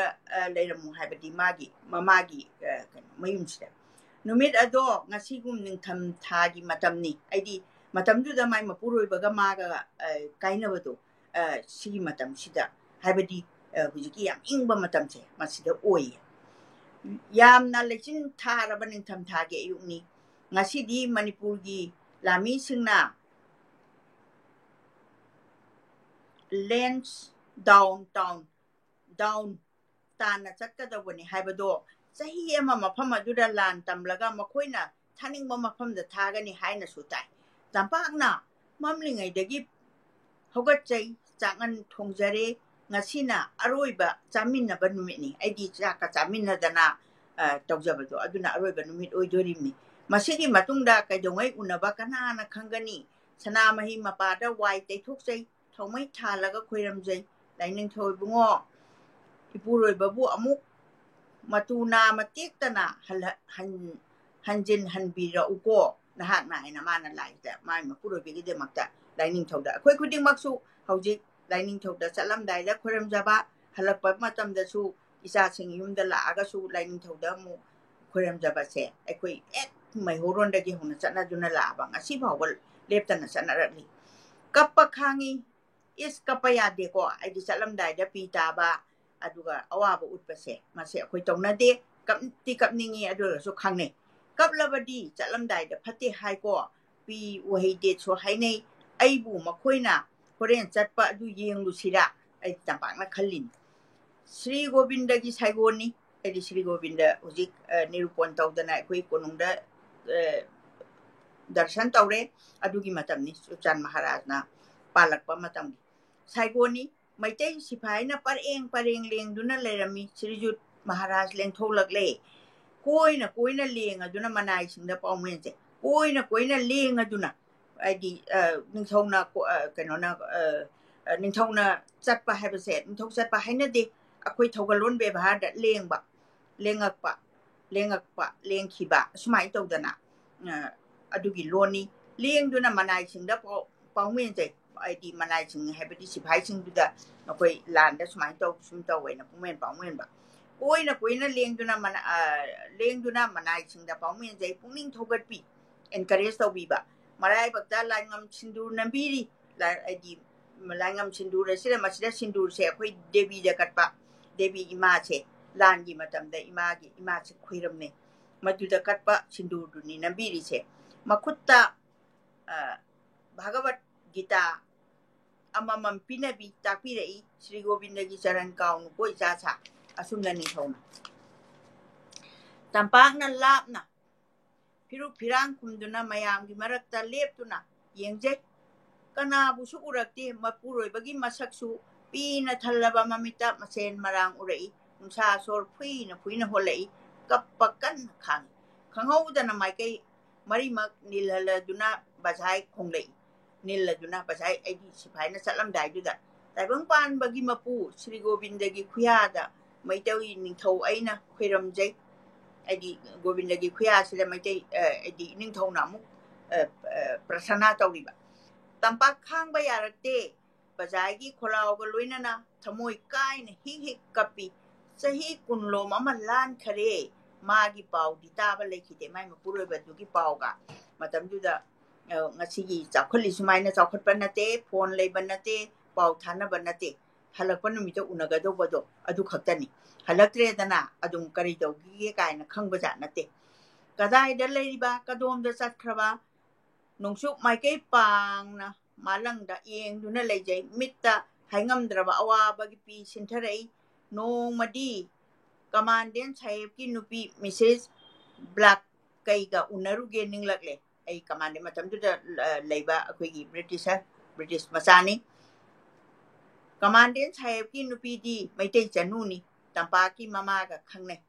ꯂꯩꯔꯝꯃꯨ ꯍꯥꯏꯕꯗꯤ ꯃꯥꯒꯤ ꯃꯃꯥꯒꯤ ꯀꯩꯅꯣ ꯃꯌꯨꯝꯁꯤꯗ꯫ ꯅꯨꯃꯤꯠ ꯑꯗꯣ ꯉꯁꯤꯒꯨꯝ ꯅꯤꯡꯊꯝ ꯊꯥꯒꯤ ꯃꯇꯝꯅꯤ꯫ ꯑꯩꯗꯤ ꯃꯇꯝꯗꯨꯗ ꯃꯥꯏ ꯃꯄꯨꯔꯣꯏꯕꯒ ꯃꯥꯒ ꯀꯥꯏꯅꯕꯗꯣ, ꯁꯤꯒꯤ ꯃꯇꯝꯁꯤꯗ, ꯍꯥꯏꯕꯗꯤ ꯍꯧꯖꯤꯛꯀꯤ ꯌꯥꯝ ꯏꯪꯕ ꯃꯇꯝꯁꯦ ꯃꯁꯤꯗ ꯑꯣꯏꯌꯦ꯫ ꯌꯥꯝꯅ ꯂꯩꯆꯤꯟ ꯊꯥꯔꯕ ꯅꯤꯡꯊꯝꯊꯥꯒꯤ ꯑꯌꯨꯛꯅꯤ꯫ ꯉꯁꯤꯗꯤ ꯃꯅꯤꯄꯨꯔꯒꯤ ꯂꯥꯃꯤꯁꯤꯡꯅ ꯂꯦꯟꯁ ꯗꯥꯎꯟ ꯇꯥꯎꯟ ꯗꯥꯎꯟ ꯇꯥꯟꯅ ꯆꯠꯀꯗꯧꯕꯅꯤ ꯍꯥꯏꯕꯗꯣ, ꯆꯍꯤ ꯑꯃ ꯃꯐꯝ ꯑꯗꯨꯗ ꯂꯥꯟ ꯇꯝꯂꯒ ꯃꯈꯣꯏꯅ ꯊꯥꯅꯤꯡꯕ ꯃꯐꯝꯗ ꯊꯥꯒꯅꯤ ꯍꯥꯏꯅꯁꯨ ꯇꯥꯏ꯫ ꯇꯝꯄꯥꯛꯅ ꯃꯝꯂꯤꯉꯩꯗꯒꯤ ꯍꯧꯒꯠꯆꯩ, ꯆꯥꯛꯉꯟ ꯊꯣꯡꯖꯔꯦ, ꯉꯁꯤꯅ ꯑꯔꯣꯏꯕ ꯆꯥꯃꯤꯟꯅꯕ ꯅꯨꯃꯤꯠꯅꯤ꯫ ꯑꯩꯗꯤ ꯆꯥꯛꯀ ꯆꯥꯃꯤꯟꯅꯗꯅ ꯇꯧꯖꯕꯗꯣ ꯑꯗꯨꯅ ꯑꯔꯣꯏꯕ ꯅꯨꯃꯤꯠ ꯑꯣꯏꯗꯣꯔꯤꯕꯅꯤ꯫ ꯃꯁꯤꯒꯤ ꯃꯇꯨꯡꯗ ꯀꯩꯗꯧꯉꯩ ꯎꯅꯕ ꯀꯅꯥꯅ ꯈꯪꯒꯅꯤ? ꯁꯅꯥꯃꯍꯤ ꯃꯄꯥꯗ ꯋꯥꯏ ꯇꯩꯊꯣꯛꯆꯩ, ꯊꯥꯎꯃꯩ ꯊꯥꯜꯂꯒ ꯈꯣꯏꯔꯝꯖꯩ꯫ ꯂꯥꯏꯅꯤꯡꯊꯧ ꯏꯕꯨꯡꯉꯣ, ꯏꯄꯨꯔꯣꯏꯕꯕꯨ ꯑꯃꯨꯛ ꯃꯇꯨ ꯅꯥꯃ ꯇꯦꯛꯇꯅ ꯍꯟꯖꯤꯟ ꯍꯟꯕꯤꯔꯛꯎꯀꯣ ꯅꯍꯥꯛꯅ ꯍꯥꯏꯅ ꯃꯥꯅ ꯂꯥꯏꯗ ꯃꯥꯏ ꯃꯄꯨꯔꯣꯏꯕꯒꯤꯗꯃꯛꯇ ꯂꯥꯏꯅꯤꯡꯊꯧꯗ꯫ ꯑꯩꯈꯣꯏ ꯈꯨꯗꯤꯡꯃꯛꯁꯨ ꯍꯧꯖꯤꯛ ꯂꯥꯏꯅꯤꯡꯊꯧꯗ ꯆꯠꯂꯝꯗꯥꯏꯗ ꯈꯣꯏꯔꯝꯖꯕ, ꯍꯜꯂꯛꯄ ꯃꯇꯝꯗꯁꯨ ꯏꯆꯥꯁꯤꯡ ꯌꯨꯝꯗ ꯂꯥꯛꯑꯒꯁꯨ ꯂꯥꯏꯅꯤꯡꯊꯧꯗ ꯑꯃꯨꯛ ꯈꯣꯏꯔꯝꯖꯕꯁꯦ ꯑꯩꯈꯣꯏ ꯍꯦꯛ ꯃꯩꯍꯧꯔꯣꯟꯗꯒꯤ ꯍꯧꯅ ꯆꯠꯅꯗꯨꯅ ꯂꯥꯛꯑꯕ ꯉꯁꯤ ꯐꯥꯎꯕ ꯂꯦꯞꯇꯅ ꯆꯠꯅꯔꯛꯂꯤ꯫ ꯀꯞꯄ ꯈꯥꯡꯉꯤ, ꯏꯁ ꯀꯞꯄ ꯌꯥꯗꯦꯀꯣ꯫ ꯑꯩꯗꯤ ꯆꯠꯂꯝꯗꯥꯏꯗ ꯄꯤ ꯇꯥꯕ, ꯑꯗꯨꯒ ꯑꯋꯥꯕ ꯎꯠꯄꯁꯦ ꯃꯁꯤ ꯑꯩꯈꯣꯏ ꯇꯧꯅꯗꯦ꯫ ꯀꯞꯇꯤ ꯀꯞꯅꯤꯡꯉꯤ, ꯑꯗꯨ ꯑꯣꯏꯔꯒꯁꯨ ꯈꯪꯅꯩ꯫ ꯀꯞꯂꯕꯗꯤ ꯆꯠꯂꯝꯗꯥꯏꯗ ꯐꯠꯇꯦ ꯍꯥꯏꯀꯣ, ꯄꯤ ꯎꯍꯩ ꯗꯦꯠꯁꯨ ꯍꯥꯏꯅꯩ꯫ ꯑꯩꯕꯨ ꯃꯈꯣꯏꯅ ꯍꯣꯔꯦꯟ ꯆꯠꯄ ꯑꯗꯨ ꯌꯦꯡꯂꯨꯁꯤꯔꯥ? ꯑꯩꯗꯤ ꯇꯝꯄꯥꯛꯅ ꯈꯜꯂꯤꯅꯤ꯫ ꯁ꯭ꯔꯤ ꯒꯣꯕꯤꯟꯗꯒꯤ ꯁꯥꯏꯒꯣꯟꯅꯤ꯫ ꯑꯩꯗꯤ ꯁ꯭ꯔꯤ ꯒꯣꯕꯤꯟꯗ ꯍꯧꯖꯤꯛ ꯅꯤꯔꯨꯄꯣꯟ ꯇꯧꯗꯅ ꯑꯩꯈꯣꯏ ꯀꯣꯅꯨꯡꯗ ꯗꯔꯁꯟ ꯇꯧꯔꯦ꯫ ꯑꯗꯨꯒꯤ ꯃꯇꯝꯅꯤ ꯆꯨꯔꯆꯥꯟ ꯃꯍꯥꯔꯥꯖꯅ ꯄꯥꯜꯂꯛꯄ ꯃꯇꯝꯒꯤ꯫ ꯁꯥꯏꯒꯣꯟꯅꯤ꯫ ꯃꯩꯇꯩ ꯁꯤꯐꯥꯏꯅ ꯄꯔꯦꯡ ꯄꯔꯦꯡ ꯂꯦꯡꯗꯨꯅ ꯂꯩꯔꯝꯃꯤ꯫ ꯁ꯭ꯔꯤꯖꯨꯠ ꯃꯍꯥꯔꯥꯖ ꯂꯦꯡꯊꯣꯛꯂꯛꯂꯦ꯫ ꯀꯣꯏꯅ ꯀꯣꯏꯅ ꯂꯦꯡꯉꯗꯨꯅ ꯃꯅꯥꯏꯁꯤꯡꯗ ꯄꯥꯎꯃꯦꯟꯁꯦ ꯀꯣꯏꯅ ꯀꯣꯏꯅ ꯂꯦꯡꯉꯗꯨꯅ ꯍꯥꯏꯗꯤ ꯅꯤꯡꯊꯧꯅ ꯀꯩꯅꯣꯅ ꯅꯤꯡꯊꯧꯅ ꯆꯠꯄ ꯍꯥꯏꯕꯁꯦ ꯅꯤꯡꯊꯧ ꯆꯠꯄ ꯍꯥꯏꯅꯗꯦ꯫ ꯑꯩꯈꯣꯏ ꯊꯧꯒꯜꯂꯣꯟ ꯕꯦꯕꯥꯔꯗ ꯂꯦꯡꯕ, ꯂꯦꯡꯉꯛꯄ꯫ ꯂꯦꯡꯉꯛꯄ, ꯂꯦꯡꯈꯤꯕ, ꯑꯁꯨꯃꯥꯏꯅ ꯇꯧꯗꯅ, ꯑ, ꯑꯗꯨꯒꯤ ꯂꯣꯟꯅꯤ꯫ ꯂꯦꯡꯗꯨꯅ ꯃꯅꯥꯏꯁꯤꯡꯗ ꯄꯥꯎ, ꯄꯥꯎꯃꯦꯟꯖꯩ, ꯍꯥꯏꯗꯤ ꯃꯅꯥꯏꯁꯤꯡ ꯍꯥꯏꯕꯗꯤ ꯁꯤꯐꯥꯏꯁꯤꯡꯗꯨꯗ ꯅꯈꯣꯏ ꯂꯥꯟꯗ ꯁꯨꯃꯥꯏꯅ ꯇꯧ, ꯁꯨꯝ ꯇꯧꯋꯦꯅ ꯄꯨꯡꯃꯦꯟ ꯄꯥꯎꯃꯦꯟꯕ꯫ ꯀꯣꯏꯅ ꯀꯣꯏꯅ ꯂꯦꯡꯗꯨꯅ ꯃꯅꯥ-, ꯑ, ꯂꯦꯡꯗꯨꯅ ꯃꯅꯥꯏꯁꯤꯡꯗ ꯄꯥꯎꯃꯦꯟꯖꯩ, ꯄꯨꯛꯅꯤꯡ ꯊꯧꯒꯠꯄꯤ, encourage ꯇꯧꯕꯤꯕ꯫ ꯃꯔꯥꯏꯕꯛꯇ ꯂꯥꯏꯉꯝ ꯁꯤꯟꯗꯨꯔ ꯅꯝꯕꯤꯔꯤ, ꯂꯥꯏ-, ꯍꯥꯏꯗꯤ ꯂꯥꯏꯉꯝ ꯁꯤꯟꯗꯨꯔ ꯑꯁꯤꯗ, ꯃꯁꯤꯗ ꯁꯤꯟꯗꯨꯔꯁꯦ ꯑꯩꯈꯣꯏ ꯗꯦꯕꯤꯗ ꯀꯠꯄ, ꯗꯦꯕꯤ ꯏꯃꯥꯁꯦ, ꯂꯥꯟꯒꯤ ꯃꯇꯝꯗ ꯏꯃꯥꯒꯤ, ꯏꯃꯥꯁꯦ ꯈꯨꯏꯔꯝꯃꯦ, ꯃꯗꯨꯗ ꯀꯠꯄ ꯁꯤꯟꯗꯨꯔꯗꯨꯅꯤ ꯅꯝꯕꯤꯔꯤꯁꯦ꯫ ꯃꯈꯨꯠꯇ, ꯑ, ꯚꯥꯒꯕꯠ ꯒꯤꯇꯥ ꯑꯃꯃꯝ ꯄꯤꯅꯕꯤ ꯇꯥꯛꯄꯤꯔꯛꯏ꯫ ꯁ꯭ꯔꯤ ꯒꯣꯕꯤꯟꯗꯒꯤ ꯆꯔꯟ ꯀꯥꯎꯅꯨꯀꯣ ꯏꯆꯥꯁꯥ꯫ ꯑꯁꯨꯝꯅ ꯅꯤꯡꯊꯧꯅ ꯇꯝꯄꯥꯛꯅ ꯂꯥꯞꯅ ꯐꯤꯔꯨꯛ ꯐꯤꯔꯥꯡ ꯈꯨꯝꯗꯨꯅ ꯃꯌꯥꯝꯒꯤ ꯃꯔꯛꯇ ꯂꯦꯞꯇꯨꯅ ꯌꯦꯡꯖꯩ꯫ ꯀꯅꯥꯕꯨꯁꯨ ꯎꯔꯛꯇꯦ꯫ ꯃꯄꯨꯔꯣꯏꯕꯒꯤ ꯃꯁꯛꯁꯨ ꯄꯤꯅ ꯊꯜꯂꯕ ꯃꯃꯤꯠꯇ ꯃꯁꯦꯟ ꯃꯔꯥꯡ ꯎꯔꯛꯏ꯫ ꯅꯨꯡꯁꯥ ꯁꯣꯔ ꯐꯨꯏꯅ ꯐꯨꯏꯅ ꯍꯣꯜꯂꯛꯏ꯫ ꯀꯞꯄ ꯀꯟꯅ ꯈꯥꯡꯏ꯫ ꯈꯪꯍꯧꯗꯅ ꯃꯥꯏꯀꯩ ꯃꯔꯤꯃꯛ ꯅꯤꯜꯍꯜꯂꯗꯨꯅ ꯕꯖꯥꯏ ꯈꯣꯡꯂꯛꯏ꯫ ꯅꯤꯜꯂꯗꯨꯅ ꯕꯖꯥꯏ ꯑꯩꯒꯤ ꯁꯤꯐꯥꯏꯅ ꯆꯠꯂꯝꯗꯥꯏꯗꯨꯗ, ꯇꯥꯏꯕꯪ ꯄꯥꯟꯕꯒꯤ ꯃꯄꯨ ꯁ꯭ꯔꯤ ꯒꯣꯕꯤꯟꯗꯒꯤ ꯈꯨꯌꯥꯗ ꯃꯩꯇꯩ ꯅꯤꯡꯊꯧ ꯑꯩꯅ ꯈꯣꯏꯔꯝꯖꯩ꯫ ꯍꯥꯏꯗꯤ ꯒꯣꯕꯤꯟꯗꯒꯤ ꯈꯨꯌꯥꯁꯤꯗ ꯃꯩꯇꯩ, ꯑ, ꯍꯥꯏꯗꯤ ꯏꯅꯤꯡꯊꯧꯅ ꯑꯃꯨꯛ, ꯑ, ꯑ, ꯄ꯭ꯔꯊꯅꯥ ꯇꯧꯔꯤꯕ꯫ ꯇꯝꯄꯥꯛ ꯈꯥꯡꯕ ꯌꯥꯔꯛꯇꯦ꯫ ꯕꯖꯥꯏꯒꯤ ꯈꯣꯜꯂꯥꯎꯒ ꯂꯣꯏꯅꯅ ꯊꯃꯣꯏ ꯀꯥꯏꯅ ꯍꯤꯛ ꯍꯤꯛ ꯀꯞꯄꯤ꯫ ꯆꯍꯤ ꯀꯨꯟꯂꯣꯝ ꯑꯃ ꯂꯥꯟꯈꯔꯦ꯫ ꯃꯥꯒꯤ ꯄꯥꯎꯗꯤ ꯇꯥꯕ ꯂꯩꯈꯤꯗꯦ, ꯃꯥꯏ ꯃꯄꯨꯔꯣꯏꯕꯗꯨꯒꯤ ꯄꯥꯎꯒ꯫ ꯃꯇꯝꯗꯨꯗ, ꯑ, ꯉꯁꯤꯒꯤ ꯆꯥꯎꯈꯠꯂꯤ ꯁꯨꯃꯥꯏꯅ ꯆꯥꯎꯈꯠꯄ ꯅꯠꯇꯦ, ꯐꯣꯟ ꯂꯩꯕ ꯅꯠꯇꯦ, ꯄꯥꯎ ꯊꯥꯅꯕ ꯅꯠꯇꯦ꯫ ꯍꯜꯂꯛꯄ ꯅꯨꯃꯤꯠꯇ ꯎꯅꯒꯗꯧꯕꯗꯣ ꯑꯗꯨ ꯈꯛꯇꯅꯤ꯫ ꯍꯜꯂꯛꯇ꯭ꯔꯦꯗꯅ ꯑꯗꯨꯝ ꯀꯔꯤ ꯇꯧꯈꯤꯒꯦ ꯀꯥꯏꯅ ꯈꯪꯕꯖꯥꯠ ꯅꯠꯇꯦ꯫ ꯀꯗꯥꯏꯗ ꯂꯩꯔꯤꯕ, ꯀꯗꯣꯝꯗ ꯆꯠꯈ꯭ꯔꯕ? ꯅꯣꯡꯆꯨꯞ ꯃꯥꯏꯀꯩ ꯄꯥꯡꯅ ꯃꯥꯂꯪꯗ ꯌꯦꯡꯗꯨꯅ ꯂꯩꯖꯩ꯫ ꯃꯤꯠꯇ ꯍꯥꯏꯉꯝꯗ꯭ꯔꯕ ꯑꯋꯥꯕꯒꯤ ꯄꯤ ꯁꯤꯟꯊꯔꯛꯏ꯫ ꯅꯣꯡꯃꯗꯤ ꯀꯃꯥꯟꯗꯦꯟ ꯁꯥꯍꯦꯕꯀꯤ ꯅꯨꯄꯤ ꯃꯤꯁꯦꯁ ꯕ꯭ꯂꯥꯛ ꯀꯩꯒ ꯎꯅꯔꯨꯒꯦ ꯅꯤꯡꯂꯛꯂꯦ꯫ ꯑꯩ ꯀꯃꯥꯟꯗꯦꯟ ꯃꯇꯝꯗꯨꯗ, ꯑ, ꯂꯩꯕ ꯑꯩꯈꯣꯏꯒꯤ ꯕ꯭ꯔꯤꯇꯤꯁꯔ, ꯕ꯭ꯔꯤꯇꯤꯁ ꯃꯆꯥꯅꯤ꯫ ꯀꯃꯥꯟꯗꯦꯟ ꯁꯥꯍꯦꯕꯀꯤ ꯅꯨꯄꯤꯗꯤ ꯃꯩꯇꯩ ꯆꯅꯨꯅꯤ, ꯇꯝꯄꯥꯛꯀꯤ ꯃꯃꯥꯒ ꯈꯪꯅꯩ꯫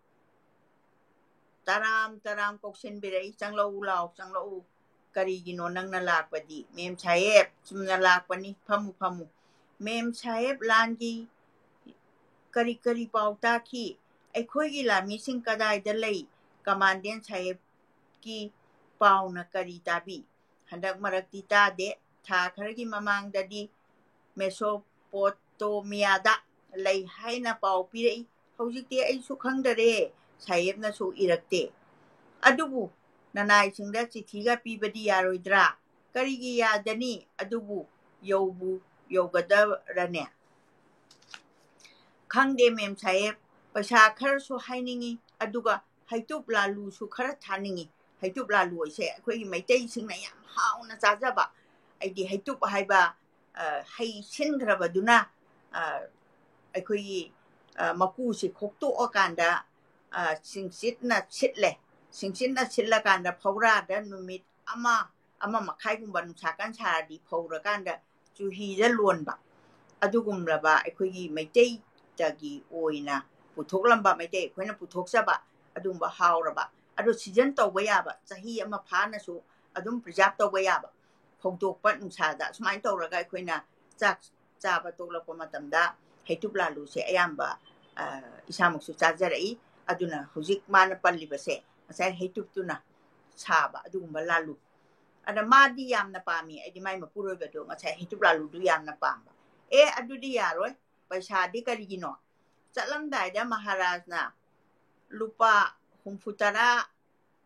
ꯇꯔꯥꯝ ꯇꯔꯥꯝ ꯀꯧꯁꯤꯟꯕꯤꯔꯛꯏ, "ꯆꯪꯂꯛꯎ ꯂꯥꯎ, ꯆꯪꯂꯛꯎ꯫ ꯀꯔꯤꯒꯤꯅꯣ ꯅꯪꯅ ꯂꯥꯛꯄꯗꯤ?" "ꯃꯦꯝ ꯁꯥꯍꯦꯕ, ꯆꯨꯝꯅ ꯂꯥꯛꯄꯅꯤ, ꯐꯝꯃꯨ, ꯐꯝꯃꯨ꯫ ꯃꯦꯝ ꯁꯥꯍꯦꯕ, ꯂꯥꯟꯒꯤ ꯀꯔꯤ ꯀꯔꯤ ꯄꯥꯎ ꯇꯥꯈꯤ?" ꯑꯩꯈꯣꯏꯒꯤ ꯂꯥꯟꯃꯤꯁꯤꯡ ꯀꯗꯥꯏꯗ ꯂꯩ? ꯀꯃꯥꯟꯗꯦꯟ ꯁꯥꯍꯦꯕꯀꯤ ꯄꯥꯎꯅ ꯀꯔꯤ ꯇꯥꯕꯤ? ꯍꯟꯗꯛ ꯃꯔꯛꯇꯤ ꯇꯥꯗꯦ꯫ ꯊꯥ ꯈꯔꯒꯤ ꯃꯃꯥꯡꯗꯗꯤ ꯃꯦꯁꯣꯄꯣꯇꯣꯃꯤꯌꯥꯗ ꯂꯩ ꯍꯥꯏꯅ ꯄꯥꯎ ꯄꯤꯔꯛꯏ꯫ ꯍꯧꯖꯤꯛꯇꯤ ꯑꯩꯁꯨ ꯈꯪꯗꯔꯦ, ꯁꯥꯍꯦꯕꯅꯁꯨ ꯏꯔꯛꯇꯦ꯫ ꯑꯗꯨꯕꯨ ꯅꯅꯥꯏꯁꯤꯡꯗ ꯆꯤꯊꯤꯒ ꯄꯤꯕꯗꯤ ꯌꯥꯔꯣꯏꯗ꯭ꯔꯥ? ꯀꯔꯤꯒꯤ ꯌꯥꯗꯅꯤ? ꯑꯗꯨꯕꯨ ꯌꯧꯕꯨ ꯌꯧꯒꯗꯔꯅꯦ? ꯈꯪꯗꯦ ꯃꯦꯝ ꯁꯥꯍꯦꯕ, ꯄꯩꯁꯥ ꯈꯔꯁꯨ ꯍꯥꯏꯅꯤꯡꯉꯤ, ꯑꯗꯨꯒ ꯍꯩꯇꯨꯞ ꯂꯥꯂꯨꯁꯨ ꯈꯔ ꯊꯥꯅꯤꯡꯉꯤ꯫ ꯍꯩꯇꯨꯞ ꯂꯥꯂꯨ ꯍꯥꯏꯁꯦ ꯑꯩꯈꯣꯏꯒꯤ ꯃꯩꯇꯩꯁꯤꯡꯅ ꯌꯥꯝ ꯍꯥꯎꯅ ꯆꯥꯖꯕ, ꯍꯥꯏꯗꯤ ꯍꯩꯇꯨꯞ ꯍꯥꯏꯕ, ꯑ, ꯍꯩ ꯁꯤꯟꯈ꯭ꯔꯕꯗꯨꯅ, ꯑ, ꯑꯩꯈꯣꯏꯒꯤ, ꯑ, ꯃꯀꯨꯁꯤ ꯈꯣꯛꯇꯣꯛꯑꯀꯥꯟꯗ, ꯑ, ꯁꯤꯡꯁꯤꯠꯅ ꯁꯤꯠꯂꯦ꯫ ꯁꯤꯡꯁꯤꯠꯅ ꯁꯤꯠꯂꯀꯥꯟꯗ ꯐꯧꯔꯥꯗ ꯅꯨꯃꯤꯠ ꯑꯃ, ꯑꯃ ꯃꯈꯥꯏꯒꯨꯝꯕ ꯅꯨꯡꯁꯥ ꯀꯟ ꯁꯥꯔꯗꯤ ꯐꯧꯔꯀꯥꯟꯗ ꯆꯨꯍꯤꯗ ꯂꯣꯟꯕ, ꯑꯗꯨꯒꯨꯝꯂꯕ ꯑꯩꯈꯣꯏꯒꯤ ꯃꯩꯇꯩꯗꯒꯤ ꯑꯣꯏꯅ ꯄꯨꯊꯣꯛꯂꯝꯕ, ꯃꯩꯇꯩ ꯑꯩꯈꯣꯏꯅ ꯄꯨꯊꯣꯛꯆꯕ ꯑꯗꯨꯒꯨꯝꯕ ꯍꯥꯎꯔꯕ, ꯑꯗꯣ ꯁꯤꯖꯟ ꯇꯧꯕ ꯌꯥꯕ, ꯆꯍꯤ ꯑꯃ ꯐꯥꯅꯁꯨ ꯑꯗꯨꯝ ꯄ꯭ꯔꯤꯖꯥꯕ ꯇꯧꯕ ꯌꯥꯕ, ꯐꯧꯗꯣꯛꯄ ꯅꯨꯡꯁꯥꯗ, ꯑꯁꯨꯃꯥꯏꯅ ꯇꯧꯔꯒ ꯑꯩꯈꯣꯏꯅ ꯆꯥꯛ ꯆꯥꯕ ꯇꯣꯛꯂꯛꯄ ꯃꯇꯝꯗ ꯍꯩꯇꯨꯞ ꯂꯥꯂꯨꯁꯦ ꯑꯌꯥꯝꯕ, ꯑ, ꯏꯁꯥꯃꯛꯁꯨ ꯆꯥꯖꯔꯛꯏ꯫ ꯑꯗꯨꯅ ꯍꯧꯖꯤꯛ ꯃꯥꯅ ꯄꯜꯂꯤꯕꯁꯦ ꯉꯁꯥꯏ ꯍꯩꯇꯨꯞꯇꯨꯅ ꯁꯥꯕ ꯑꯗꯨꯒꯨꯝꯕ ꯂꯥꯂꯨ꯫ ꯑꯗ ꯃꯥꯗꯤ ꯌꯥꯝꯅ ꯄꯥꯝꯃꯤ, ꯑꯩꯗꯤ ꯃꯥꯏ ꯃꯄꯨꯔꯣꯏꯕꯗꯣ ꯉꯁꯥꯏ ꯍꯩꯇꯨꯞ ꯂꯥꯂꯨꯗꯨ ꯌꯥꯝꯅ ꯄꯥꯝꯕ꯫ ꯑꯦ, ꯑꯗꯨꯗꯤ ꯌꯥꯔꯣꯏ, ꯄꯩꯁꯥꯗꯤ ꯀꯔꯤꯒꯤꯅꯣ? ꯆꯠꯂꯝꯗꯥꯏꯗ ꯃꯍꯥꯔꯥꯖꯅ ꯂꯨꯄꯥ ꯍꯨꯝꯐꯨ ꯇꯔꯥ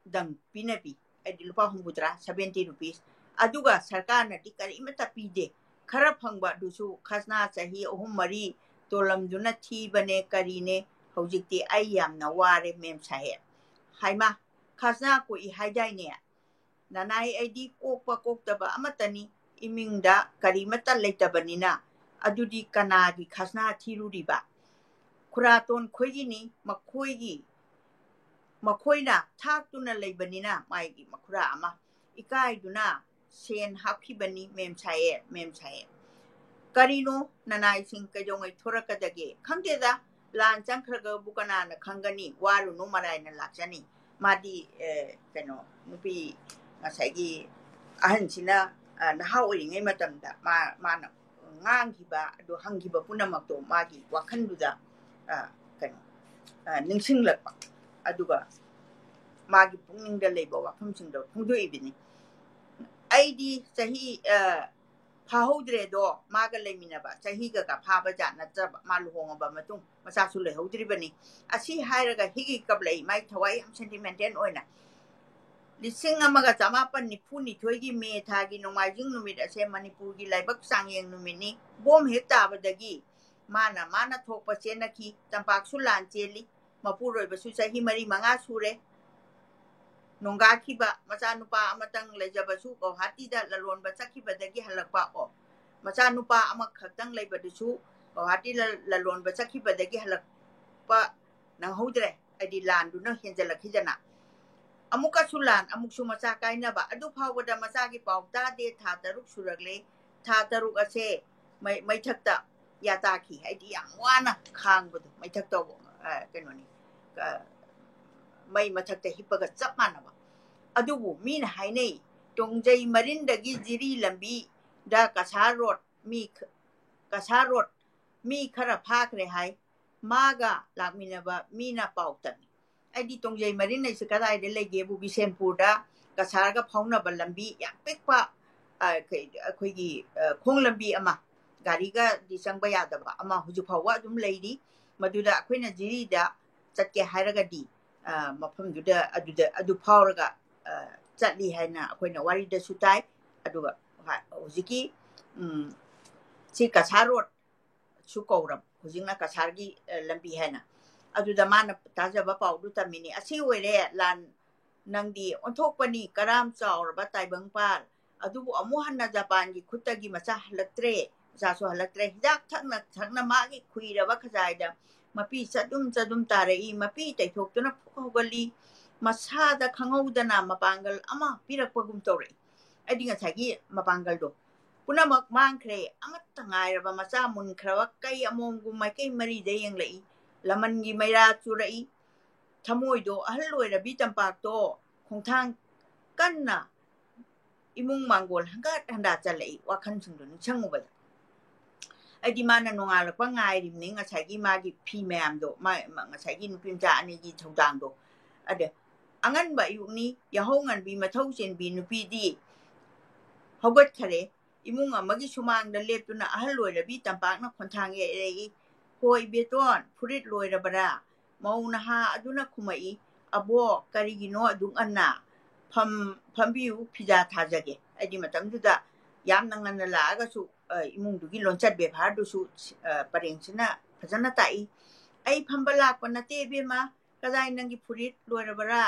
ꯗꯪ ꯄꯤꯅꯕꯤ, ꯍꯥꯏꯗꯤ ꯂꯨꯄꯥ ꯍꯨꯝꯐꯨ ꯇꯔꯥ, seventy rupees, ꯑꯗꯨꯒ ꯁꯔꯀꯥꯔꯅꯗꯤ ꯀꯔꯤꯃꯠꯇ ꯄꯤꯗꯦ꯫ ꯈꯔ ꯐꯪꯕ ꯑꯗꯨꯁꯨ ꯈꯖꯅꯥ ꯆꯍꯤ ꯑꯍꯨꯝ ꯃꯔꯤ ꯇꯣꯜꯂꯝꯗꯨꯅ ꯊꯤꯕꯅꯦ ꯀꯔꯤꯅꯦ꯫ ꯍꯧꯖꯤꯛꯇꯤ ꯑꯩ ꯌꯥꯝꯅ ꯋꯥꯔꯦ ꯃꯦꯝ ꯁꯥꯍꯦꯕ꯫ ꯍꯥꯏꯃ, ꯈꯖꯅꯥ ꯀꯣꯛꯏ ꯍꯥꯏꯗꯥꯏꯅꯦ? ꯅꯅꯥꯏ ꯑꯩꯗꯤ ꯀꯣꯛꯄ ꯀꯣꯛꯇꯕ ꯑꯃꯠꯇꯅꯤ, ꯏꯃꯤꯡꯗ ꯀꯔꯤꯃꯠꯇ ꯂꯩꯇꯕꯅꯤꯅ꯫ ꯑꯗꯨꯗꯤ ꯀꯅꯥꯒꯤ ꯈꯖꯅꯥ ꯊꯤꯔꯨꯔꯤꯕ? ꯈꯨꯔꯥꯇꯣꯟ ꯈꯣꯏꯒꯤꯅꯤ꯫ ꯃꯈꯣꯏꯒꯤ, ꯃꯈꯣꯏꯅ ꯊꯥꯛꯇꯨꯅ ꯂꯩꯕꯅꯤꯅ ꯃꯥꯒꯤ ꯃꯈꯨꯔꯥ ꯑꯃ ꯏꯀꯥꯏꯗꯨꯅ ꯁꯦꯟ ꯍꯥꯞꯈꯤꯕꯅꯤ ꯃꯦꯝ ꯁꯥꯍꯦꯕ, ꯃꯦꯝ ꯁꯥꯍꯦꯕ꯫ ꯀꯔꯤꯅꯣ ꯅꯅꯥꯏꯁꯤꯡ ꯀꯩꯗꯧꯉꯩ ꯊꯣꯔꯛꯀꯗꯒꯦ? ꯈꯪꯗꯦꯗ, ꯂꯥꯟ ꯆꯪꯈ꯭ꯔꯒꯕꯨ ꯀꯅꯥꯅ ꯈꯪꯒꯅꯤ? ꯋꯥꯔꯨꯅꯨ, ꯃꯔꯥꯏꯅ ꯂꯥꯛꯆꯅꯤ꯫ ꯃꯥꯗꯤ, ꯑꯦ, ꯀꯩꯅꯣ, ꯅꯨꯄꯤ ꯉꯁꯥꯏꯒꯤ ꯑꯍꯟꯁꯤꯅ, ꯑ, ꯅꯍꯥ ꯑꯣꯏꯔꯤꯉꯩ ꯃꯇꯝꯗ ꯃꯥ-, ꯃꯥꯅ ꯉꯥꯡꯈꯤꯕ ꯑꯗꯨ, ꯍꯪꯈꯤꯕ ꯄꯨꯝꯅꯃꯛꯇꯣ ꯃꯥꯒꯤ ꯋꯥꯈꯜꯗꯨꯗ, ꯑ, ꯀꯩꯅꯣ, ꯅꯤꯡꯁꯤꯡꯂꯛꯄ, ꯑꯗꯨꯒ ꯃꯥꯒꯤ ꯄꯨꯛꯅꯤꯡꯗ ꯂꯩꯕ ꯋꯥꯐꯝꯁꯤꯡꯗꯣ ꯐꯣꯡꯗꯣꯛꯏꯕꯅꯤ꯫ ꯑꯩꯗꯤ ꯆꯍꯤ ꯐꯥꯍꯧꯗ꯭ꯔꯦꯗꯣ, ꯃꯥꯒ ꯂꯩꯃꯤꯟꯅꯕ ꯆꯍꯤꯒ ꯐꯥꯕ ꯖꯥꯠ ꯅꯠꯇ꯭ꯔꯕ, ꯃꯥ ꯂꯨꯍꯣꯡꯉꯕ ꯃꯇꯨꯡ ꯃꯆꯥꯁꯨ ꯂꯩꯍꯧꯗ꯭ꯔꯤꯕꯅꯤ꯫ ꯑꯁꯤ ꯍꯥꯏꯔꯒ ꯍꯤꯒꯤ ꯀꯞꯂꯛꯏ, ꯃꯥꯏ ꯊꯋꯥꯏ ꯌꯥꯝ ꯁꯦꯟꯇꯤꯃꯦꯟꯇꯦꯜ ꯑꯣꯏꯅ꯫ ꯂꯤꯁꯤꯡ ꯑꯃꯒ ꯆꯃꯥꯄꯟ ꯅꯤꯐꯨ ꯅꯤꯊꯣꯏꯒꯤ ꯃꯦ ꯊꯥꯒꯤ ꯅꯣꯡꯃꯥꯏꯖꯤꯡ ꯅꯨꯃꯤꯠ ꯑꯁꯦ ꯃꯅꯤꯄꯨꯔꯒꯤ ꯂꯥꯏꯕꯛ ꯆꯥꯡꯌꯦꯡ ꯅꯨꯃꯤꯠꯅꯤ꯫ ꯕꯣꯝ ꯍꯦꯛ ꯇꯥꯕꯗꯒꯤ ꯃꯥꯅ ꯃꯥꯅ ꯊꯣꯛꯄ ꯆꯦꯟꯅꯈꯤ꯫ ꯇꯝꯄꯥꯛꯁꯨ ꯂꯥꯟ ꯆꯦꯜꯂꯤ꯫ ꯃꯄꯨꯔꯣꯏꯕꯁꯨ ꯆꯍꯤ ꯃꯔꯤ ꯃꯉꯥ ꯁꯨꯔꯦ ꯅꯣꯡꯒꯥꯈꯤꯕ꯫ ꯃꯆꯥꯅꯨꯄꯥ ꯑꯃꯇꯪ ꯂꯩꯖꯕꯁꯨ ꯒꯧꯍꯥꯇꯤꯗ ꯂꯂꯣꯟꯕ ꯆꯠꯈꯤꯕꯗꯒꯤ ꯍꯜꯂꯛꯄ, ꯑꯣ, ꯃꯆꯥꯅꯨꯄꯥ ꯑꯃꯈꯛꯇꯪ ꯂꯩꯕꯗꯨꯁꯨ ꯒꯧꯍꯥꯇꯤ ꯂ-, ꯂꯂꯣꯟꯕ ꯆꯠꯈꯤꯕꯗꯒꯤ ꯍꯜꯂꯛꯄ ꯅꯪꯍꯧꯗ꯭ꯔꯦ, ꯍꯥꯏꯗꯤ ꯂꯥꯟꯗꯨꯅ ꯍꯦꯟꯖꯜꯂꯛꯈꯤꯗꯅ꯫ ꯑꯃꯨꯛꯀꯁꯨ ꯂꯥꯟ, ꯑꯃꯨꯛꯁꯨ ꯃꯆꯥ ꯀꯥꯏꯅꯕ꯫ ꯑꯗꯨ ꯐꯥꯎꯕꯗ ꯃꯆꯥꯒꯤ ꯄꯥꯎ ꯇꯥꯗꯦ꯫ ꯊꯥ ꯇꯔꯨꯛ ꯁꯨꯔꯛꯂꯦ꯫ ꯊꯥ ꯇꯔꯨꯛ ꯑꯁꯦ ꯃꯩ-, ꯃꯩꯊꯛꯇ ꯌꯥꯇꯥꯈꯤ, ꯍꯥꯏꯗꯤ ꯌꯥꯝ ꯋꯥꯅ ꯈꯥꯡꯕꯗꯣ꯫ ꯃꯩꯊꯛꯇ, ꯑ, ꯀꯩꯅꯣꯅꯤ, ꯑ, ꯃꯩ ꯃꯊꯛꯇ ꯍꯤꯞꯄꯒ ꯆꯞ ꯃꯥꯟꯅꯕ꯫ ꯑꯗꯨꯕꯨ ꯃꯤꯅ ꯍꯥꯏꯅꯩ, ꯇꯣꯡꯖꯩ ꯃꯔꯤꯟꯗꯒꯤ ꯖꯤꯔꯤ ꯂꯝꯕꯤꯗ ꯀꯁꯥꯔ ꯔꯣꯗ ꯃꯤ ꯈ-, ꯀꯁꯥꯔ ꯔꯣꯗ ꯃꯤ ꯈꯔ ꯐꯥꯈ꯭ꯔꯦ ꯍꯥꯏ꯫ ꯃꯥꯒ ꯂꯥꯛꯃꯤꯟꯅꯕ ꯃꯤꯅ ꯄꯥꯎ ꯇꯝꯃꯤ꯫ ꯑꯩꯗꯤ ꯇꯣꯡꯖꯩ ꯃꯔꯤꯟ ꯍꯥꯏꯁꯦ ꯀꯗꯥꯏꯗ ꯂꯩꯒꯦꯕꯨ, ꯕꯤꯁꯦꯟꯄꯨꯔꯗ ꯀꯁꯥꯔꯒ ꯐꯥꯎꯅꯕ ꯂꯝꯕꯤ ꯌꯥꯝ ꯄꯤꯛꯄ, ꯑ, ꯀꯩ-, ꯑꯩꯈꯣꯏꯒꯤ, ꯑ, ꯈꯣꯡ ꯂꯝꯕꯤ ꯑꯃ, ꯒꯥꯔꯤꯒꯗꯤ ꯆꯪꯕ ꯌꯥꯗꯕ ꯑꯃ ꯍꯧꯖꯤꯛ ꯐꯥꯎꯕ ꯑꯗꯨꯝ ꯂꯩꯔꯤ꯫ ꯃꯗꯨꯗ ꯑꯩꯈꯣꯏꯅ ꯖꯤꯔꯤꯗ ꯆꯠꯀꯦ ꯍꯥꯏꯔꯒꯗꯤ, ꯑ, ꯃꯐꯝꯗꯨꯗ, ꯑꯗꯨꯗ, ꯑꯗꯨ ꯐꯥꯎꯔꯒ, ꯑ, ꯆꯠꯂꯤ ꯍꯥꯏꯅ ꯑꯩꯈꯣꯏꯅ ꯋꯥꯔꯤꯗꯁꯨ ꯇꯥꯏ꯫ ꯑꯗꯨꯒ ꯍ-, ꯍꯧꯖꯤꯛꯀꯤ, ꯎꯝ, ꯁꯤ ꯀꯁꯥꯔ ꯔꯣꯗꯁꯨ ꯀꯧꯔꯕ, ꯍꯧꯖꯤꯛꯅ ꯀꯁꯥꯔꯒꯤ, ꯑ, ꯂꯝꯕꯤ ꯍꯥꯏꯅ꯫ ꯑꯗꯨꯗ ꯃꯥꯅ ꯇꯥꯖꯕ ꯄꯥꯎꯗꯨ ꯇꯝꯃꯤꯅꯤ꯫ ꯑꯁꯤ ꯑꯣꯏꯔꯦ ꯂꯥꯟ, ꯅꯪꯗꯤ ꯑꯣꯟꯊꯣꯛꯄꯅꯤ, ꯀꯔꯥꯝ ꯆꯥꯎꯔꯕ ꯇꯥꯏꯕꯪꯄꯥꯜ꯫ ꯑꯗꯨꯕꯨ ꯑꯃꯨꯛ ꯍꯟꯅ ꯖꯄꯥꯟꯒꯤ ꯈꯨꯠꯇꯒꯤ ꯃꯆꯥ ꯍꯜꯂꯛꯇ꯭ꯔꯦ, ꯃꯆꯥꯁꯨ ꯍꯜꯂꯛꯇ꯭ꯔꯦ꯫ ꯍꯤꯗꯥꯛ ꯊꯛꯅ ꯊꯛꯅ ꯃꯥꯒꯤ ꯈꯨꯏꯔꯕ ꯈꯖꯥꯏꯗ ꯃꯄꯤ ꯆꯗꯨꯝ ꯆꯗꯨꯝ ꯇꯥꯔꯛꯏ꯫ ꯃꯄꯤ ꯇꯩꯊꯣꯛꯇꯨꯅ ꯐꯨꯛ ꯍꯧꯒꯠꯂꯤ꯫ ꯃꯁꯥꯗ ꯈꯪꯍꯧꯗꯅ ꯃꯄꯥꯡꯒꯜ ꯑꯃ ꯄꯤꯔꯛꯄꯒꯨꯝ ꯇꯧꯔꯛꯏ꯫ ꯑꯩꯗꯤ ꯉꯁꯥꯏꯒꯤ ꯃꯄꯥꯡꯒꯜꯗꯣ ꯄꯨꯝꯅꯃꯛ ꯃꯥꯡꯈ꯭ꯔꯦ꯫ ꯑꯃꯠꯇ ꯉꯥꯏꯔꯕ ꯃꯆꯥ ꯃꯨꯟꯈ꯭ꯔꯕ ꯀꯩ ꯑꯃꯣꯝꯒꯨꯝ ꯃꯥꯏꯀꯩ ꯃꯔꯤꯗ ꯌꯦꯡꯂꯛꯏ꯫ ꯂꯃꯟꯒꯤ ꯃꯩꯔꯥ ꯆꯨꯔꯛꯏ꯫ ꯊꯃꯣꯏꯗꯣ ꯑꯍꯜ ꯑꯣꯏꯔꯕꯤ ꯇꯝꯄꯥꯛꯇꯣ ꯈꯣꯡꯊꯥꯡ ꯀꯟꯅ ꯏꯃꯨꯡ ꯃꯥꯡꯒꯣꯜ ꯍꯟꯒꯠ ꯍꯟꯗꯥ ꯆꯠꯂꯛꯏ, ꯋꯥꯈꯜꯁꯤꯡꯗꯣ ꯅꯤꯡꯁꯤꯡꯉꯨꯕꯗ꯫ ꯑꯩꯗꯤ ꯃꯥꯅ ꯅꯣꯡꯉꯥꯜꯂꯛꯄ ꯉꯥꯏꯔꯤꯕꯅꯤ, ꯉꯁꯥꯏꯒꯤ ꯃꯥꯒꯤ ꯐꯤ ꯃꯌꯥꯝꯗꯣ, ꯃꯥ-, ꯃꯥ-, ꯉꯁꯥꯏꯒꯤ ꯅꯨꯄꯤ ꯃꯆꯥ ꯑꯅꯤꯒꯤ ꯊꯧꯗꯥꯡꯗꯣ꯫ ꯑꯗ ꯑꯉꯟꯕ ꯑꯌꯨꯛꯅꯤ, ꯌꯥꯍꯧ ꯉꯟꯕꯤ, ꯃꯊꯧ ꯆꯦꯟꯕꯤ ꯅꯨꯄꯤꯗꯤ ꯍꯧꯒꯠꯈꯔꯦ꯫ ꯏꯃꯨꯡ ꯑꯃꯒꯤ ꯁꯨꯃꯥꯡꯗ ꯂꯦꯞꯇꯨꯅ ꯑꯍꯜ ꯑꯣꯏꯔꯕꯤ ꯇꯝꯄꯥꯛꯅ ꯈꯣꯟꯊꯥꯡ ꯌꯩꯔꯛꯏ, "ꯍꯣꯏ ꯕꯦꯇꯣꯟ, ꯐꯨꯔꯤꯠ ꯂꯣꯏꯔꯕꯔꯥ?" ꯃꯧ ꯅꯍꯥ ꯑꯗꯨꯅ ꯈꯨꯝꯃꯛꯏ, "ꯑꯕꯣꯛ, ꯀꯔꯤꯒꯤꯅꯣ ꯑꯗꯨꯛ ꯉꯟꯅ? ꯐꯝ-, ꯐꯝꯕꯤꯌꯨ, ꯐꯤꯖꯥ ꯊꯥꯖꯒꯦ"꯫ ꯍꯥꯏꯗꯤ ꯃꯇꯝꯗꯨꯗ ꯌꯥꯝꯅ ꯉꯟꯅ ꯂꯥꯛꯑꯒꯁꯨ, ꯑ, ꯏꯃꯨꯡꯗꯨꯒꯤ ꯂꯣꯟꯆꯠ ꯕꯦꯕꯥꯔꯗꯨꯁꯨ, ꯑ, ꯄꯔꯦꯡꯁꯤꯅ ꯐꯖꯅ ꯇꯥꯛꯏ꯫ "ꯑꯩ ꯐꯝꯕ ꯂꯥꯛꯄ ꯅꯠꯇꯦ ꯏꯕꯦꯝꯃ, ꯀꯗꯥꯏ ꯅꯪꯒꯤ ꯐꯨꯔꯤꯠ ꯂꯣꯏꯔꯕꯔꯥ?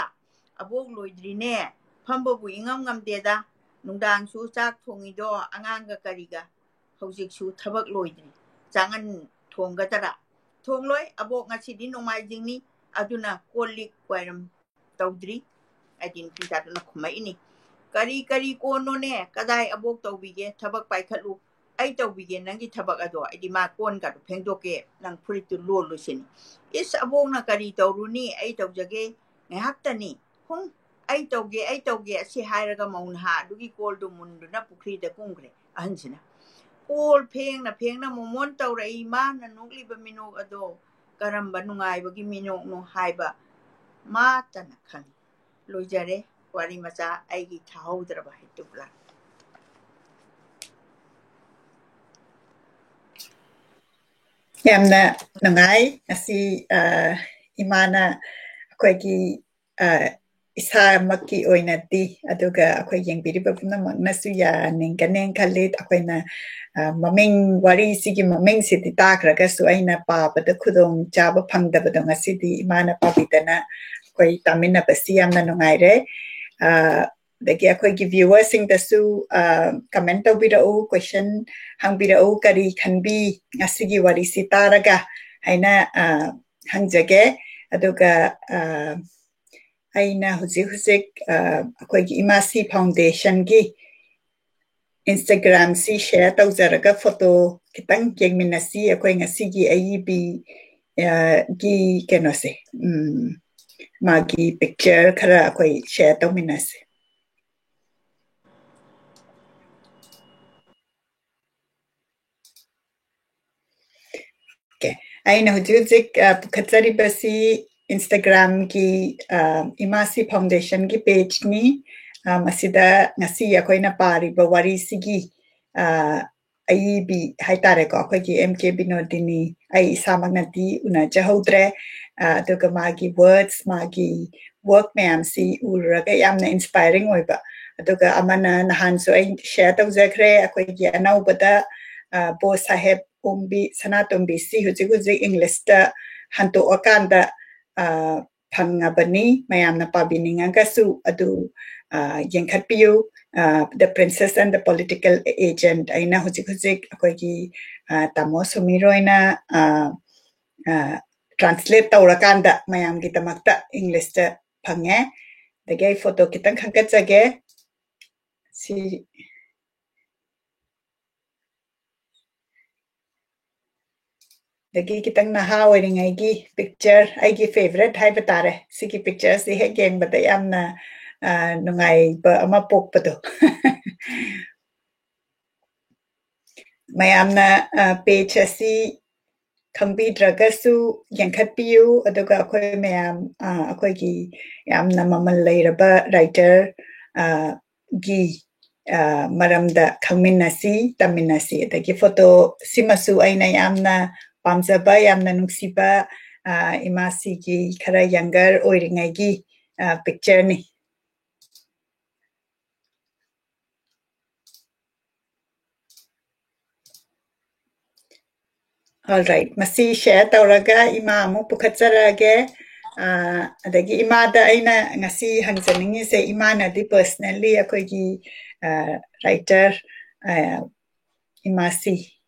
ꯑꯕꯣꯛ ꯂꯣꯏꯗ꯭ꯔꯤꯅꯦ, ꯐꯝꯕꯕꯨ ꯏꯉꯝ ꯉꯝꯗꯦꯗ꯫ ꯅꯨꯡꯗꯥꯡꯁꯨ ꯆꯥꯛ ꯊꯣꯡꯉꯤꯗꯣ ꯑꯉꯥꯡꯒ ꯀꯔꯤꯒ? ꯍꯧꯖꯤꯛꯁꯨ ꯊꯕꯛ ꯂꯣꯏꯗ꯭ꯔꯤ꯫ ꯆꯥꯉꯟ ꯊꯣꯡꯒꯗꯔꯥ?" "ꯊꯣꯡꯂꯣꯏ, ꯑꯕꯣꯛ, ꯉꯁꯤꯗꯤ ꯅꯣꯡꯃꯥꯏꯖꯤꯡꯅꯤ, ꯑꯗꯨꯅ ꯀꯣꯜ ꯂꯤꯛ ꯋꯥꯏꯔꯝ ꯇꯧꯗ꯭ꯔꯤ"꯫ ꯍꯥꯏꯗꯤ ꯅꯨꯄꯤ ꯃꯆꯥꯗꯨꯅ ꯈꯨꯝꯃꯛꯏꯅꯤ, "ꯀꯔꯤ ꯀꯔꯤ ꯀꯣꯟꯅꯣꯅꯦ? ꯀꯗꯥꯏ ꯑꯕꯣꯛ ꯇꯧꯕꯤꯒꯦ? ꯊꯕꯛ ꯄꯥꯏꯈꯠꯂꯨ, ꯑꯩ ꯇꯧꯕꯤꯒꯦ ꯅꯪꯒꯤ ꯊꯕꯛ ꯑꯗꯣ, ꯑꯩꯗꯤ ꯃꯥ ꯀꯣꯟꯒꯗꯣ ꯐꯦꯡꯗꯣꯛꯀꯦ, ꯅꯪ ꯐꯨꯔꯤꯠꯇꯨ ꯂꯣꯜꯂꯨꯁꯤꯅꯤ"꯫ "ꯏꯁ, ꯑꯕꯣꯛꯅ ꯀꯔꯤ ꯇꯧꯔꯨꯅꯤ? ꯑꯩ ꯇꯧꯖꯒꯦ, ꯉꯥꯏꯍꯥꯛꯇꯅꯤ꯫ ꯍꯨꯝ, ꯑꯩ ꯇꯧꯒꯦ, ꯑꯩ ꯇꯧꯒꯦ" ꯑꯁꯤ ꯍꯥꯏꯔꯒ ꯃꯧ ꯅꯍꯥ ꯑꯗꯨꯒꯤ ꯀꯣꯜꯗꯨ ꯃꯨꯟꯗꯨꯅ ꯄꯨꯈ꯭ꯔꯤꯗ ꯀꯨꯝꯈ꯭ꯔꯦ꯫ ꯑꯍꯟꯁꯤꯅ ꯀꯣꯜ ꯐꯦꯡꯅ ꯐꯦꯡꯅ ꯃꯣꯃꯣꯟ ꯇꯧꯔꯛꯏ꯫ ꯃꯥꯅ ꯅꯣꯛꯂꯤꯕ ꯃꯤꯅꯣꯛ ꯑꯗꯣ ꯀꯔꯝꯕ ꯅꯨꯡꯉꯥꯏꯕꯒꯤ ꯃꯤꯅꯣꯛꯅꯣ ꯍꯥꯏꯕ ꯃꯥꯇꯅ ꯈꯪꯏ꯫ ꯂꯣꯏꯖꯔꯦ ꯋꯥꯔꯤ ꯃꯆꯥ ꯑꯩꯒꯤ ꯊꯥꯍꯧꯗ꯭ꯔꯕ ꯍꯩꯇꯨꯞꯂꯥ꯫ ꯌꯥꯝꯅ ꯅꯨꯡꯉꯥꯏ꯫ ꯉꯁꯤ, ꯑ, ꯏꯃꯥꯅ ꯑꯩꯈꯣꯏꯒꯤ, ꯑ, ꯏꯁꯥꯃꯛꯀꯤ ꯑꯣꯏꯅꯗꯤ, ꯑꯗꯨꯒ ꯑꯩꯈꯣꯏ ꯌꯦꯡꯕꯤꯔꯤꯕ ꯄꯨꯝꯅꯃꯛꯅꯁꯨ ꯌꯥꯅꯤꯡꯒꯅꯦꯅ ꯈꯜꯂꯤ꯫ ꯑꯩꯈꯣꯏꯅ, ꯑ, ꯃꯃꯤꯡ, ꯋꯥꯔꯤꯁꯤꯒꯤ ꯃꯃꯤꯡꯁꯤꯗꯤ ꯇꯥꯈ꯭ꯔꯒꯁꯨ, ꯑꯩꯅ ꯄꯥꯕꯗ ꯈꯨꯗꯣꯡ ꯆꯥꯕ ꯐꯪꯗꯕꯗꯣ ꯉꯁꯤꯗꯤ ꯏꯃꯥꯅ ꯄꯥꯕꯤꯗꯅ ꯑꯩꯈꯣꯏ ꯇꯥꯃꯤꯟꯅꯕꯁꯤ ꯌꯥꯝꯅ ꯅꯨꯡꯉꯥꯏꯔꯦ꯫ ꯑ, ꯑꯗꯒꯤ ꯑꯩꯈꯣꯏꯒꯤ viewerꯁꯤꯡꯗꯁꯨ, ꯑ, comment ꯇꯧꯕꯤꯔꯛꯎ, question ꯍꯪꯕꯤꯔꯛꯎ, ꯀꯔꯤ ꯈꯟꯕꯤ ꯉꯁꯤꯒꯤ ꯋꯥꯔꯤꯁꯤ ꯇꯥꯔꯒ ꯍꯥꯏꯅ, ꯑ, ꯍꯪꯖꯒꯦ꯫ ꯑꯗꯨꯒ, ꯑ, ꯑꯩꯅ ꯍꯧꯖꯤꯛ ꯍꯧꯖꯤꯛ, ꯑ, ꯑꯩꯈꯣꯏꯒꯤ ꯏꯃꯥꯁꯤ Foundationꯒꯤ Instagramꯁꯤ share ꯇꯧꯖꯔꯒ photo ꯈꯤꯇꯪ ꯌꯦꯡꯃꯤꯟꯅꯁꯤ꯫ ꯑꯩꯈꯣꯏ ꯉꯁꯤꯒꯤ ꯑꯏꯕꯤ, ꯑ, ꯒꯤ ꯀꯩꯅꯣꯁꯦ, ꯎꯝ, ꯃꯥꯒꯤ picture ꯈꯔ ꯑꯩꯈꯣꯏ share ꯇꯧꯃꯤꯟꯅꯁꯤ꯫ ꯑꯩꯅ ꯍꯧꯖꯤꯛ ꯍꯧꯖꯤꯛ, ꯑ, ꯄꯨꯈꯠꯆꯔꯤꯕꯁꯤ Instagram-ꯒꯤ, ꯑ, ꯏꯃꯥꯁꯤ Foundation-ꯒꯤ page-ꯅꯤ꯫ ꯑ, ꯃꯁꯤꯗ ꯉꯁꯤ ꯑꯩꯈꯣꯏꯅ ꯄꯥꯔꯤꯕ ꯋꯥꯔꯤꯁꯤꯒꯤ, ꯑ, ꯑꯏꯕꯤ ꯍꯥꯏꯇꯥꯔꯦꯀꯣ, ꯑꯩꯈꯣꯏꯒꯤ M K Binodini, ꯑꯩ ꯏꯁꯥꯃꯛꯅꯗꯤ ꯎꯅꯖꯍꯧꯗ꯭ꯔꯦ꯫ ꯑ, ꯑꯗꯨꯒ ꯃꯥꯒꯤ words, ꯃꯥꯒꯤ work ꯃꯌꯥꯝꯁꯤ ꯎꯔꯨꯔꯒ ꯌꯥꯝꯅ inspiring ꯑꯣꯏꯕ꯫ ꯑꯗꯨꯒ ꯑꯃꯅ ꯅꯍꯥꯟꯁꯨ ꯑꯩ share ꯇꯧꯖꯈ꯭ꯔꯦ, ꯑꯩꯈꯣꯏꯒꯤ ꯑꯅꯧꯕꯗ, ꯑ, ꯕꯣꯁ ꯁꯥꯍꯦꯕ ꯑꯣꯡꯕꯤ ꯁꯅꯥꯇꯣꯝꯕꯤꯁꯤ ꯍꯧꯖꯤꯛ ꯍꯧꯖꯤꯛ English-ꯇ ꯍꯟꯇꯣꯛꯑꯀꯥꯟꯗ, ꯑ, ꯐꯪꯉꯕꯅꯤ꯫ ꯃꯌꯥꯝꯅ ꯄꯥꯕꯤꯅꯤꯡꯉꯒꯁꯨ ꯑꯗꯨ, ꯑ, ꯌꯦꯡꯈꯠꯄꯤꯌꯨ꯫ ꯑ, The Princess and the Political Agent ꯍꯥꯏꯅ ꯍꯧꯖꯤꯛ ꯍꯧꯖꯤꯛ ꯑꯩꯈꯣꯏꯒꯤ, ꯑ, ꯇꯥꯃꯣ ꯁꯨꯃꯤꯔꯣꯏꯅ, ꯑ, ꯑ, translate ꯇꯧꯔꯀꯥꯟꯗ ꯃꯌꯥꯝꯒꯤꯗꯃꯛꯇ English-ꯇ ꯐꯪꯉꯦ꯫ ꯑꯗꯒꯤ ꯑꯩ photo ꯈꯤꯇꯪ ꯈꯟꯒꯠꯆꯒꯦ꯫ ꯁꯤ ꯑꯗꯒꯤ ꯈꯤꯇꯪ ꯅꯍꯥ ꯑꯣꯏꯔꯤꯉꯩꯒꯤ picture, ꯑꯩꯒꯤ favourite ꯍꯥꯏꯕ ꯇꯥꯔꯦ꯫ ꯁꯤꯒꯤ picture-ꯁꯤ ꯍꯦꯛ ꯌꯦꯡꯕꯗ ꯌꯥꯝꯅ, ꯑ, ꯅꯨꯡꯉꯥꯏꯕ ꯑꯃ ꯄꯣꯛꯄꯗꯣ꯫ ꯃꯌꯥꯝꯅ, ꯑ, page ꯑꯁꯤ ꯈꯪꯕꯤꯗ꯭ꯔꯒꯁꯨ ꯌꯦꯡꯈꯠꯄꯤꯌꯨ, ꯑꯗꯨꯒ ꯑꯩꯈꯣꯏ ꯃꯌꯥꯝ, ꯑ, ꯑꯩꯈꯣꯏꯒꯤ ꯌꯥꯝꯅ ꯃꯃꯜ ꯂꯩꯔꯕ writer, ꯑ, ꯒꯤ, ꯑ, ꯃꯔꯝꯗ ꯈꯪꯃꯤꯟꯅꯁꯤ, ꯇꯝꯃꯤꯟꯅꯁꯤ꯫ ꯑꯗꯒꯤ photo ꯁꯤꯃꯁꯨ ꯑꯩꯅ ꯌꯥꯝꯅ ꯄꯥꯝꯖꯕ, ꯌꯥꯝꯅ ꯅꯨꯡꯁꯤꯕ, ꯑ, ꯏꯃꯥꯁꯤꯒꯤ ꯈꯔ younger ꯑꯣꯏꯔꯤꯉꯩꯒꯤ, ꯑ, picture-ꯅꯤ꯫ Alright, ꯃꯁꯤ share ꯇꯧꯔꯒ ꯏꯃꯥ ꯑꯃꯨꯛ ꯄꯨꯈꯠꯆꯔꯛꯑꯒꯦ꯫ ꯑ, ꯑꯗꯒꯤ ꯏꯃꯥꯗ ꯑꯩꯅ ꯉꯁꯤ ꯍꯪꯖꯅꯤꯡꯉꯤꯁꯦ, ꯏꯃꯥꯅꯗꯤ personally ꯑꯩꯈꯣꯏꯒꯤ, ꯑ, writer, ꯑ, ꯏꯃꯥꯁꯤ,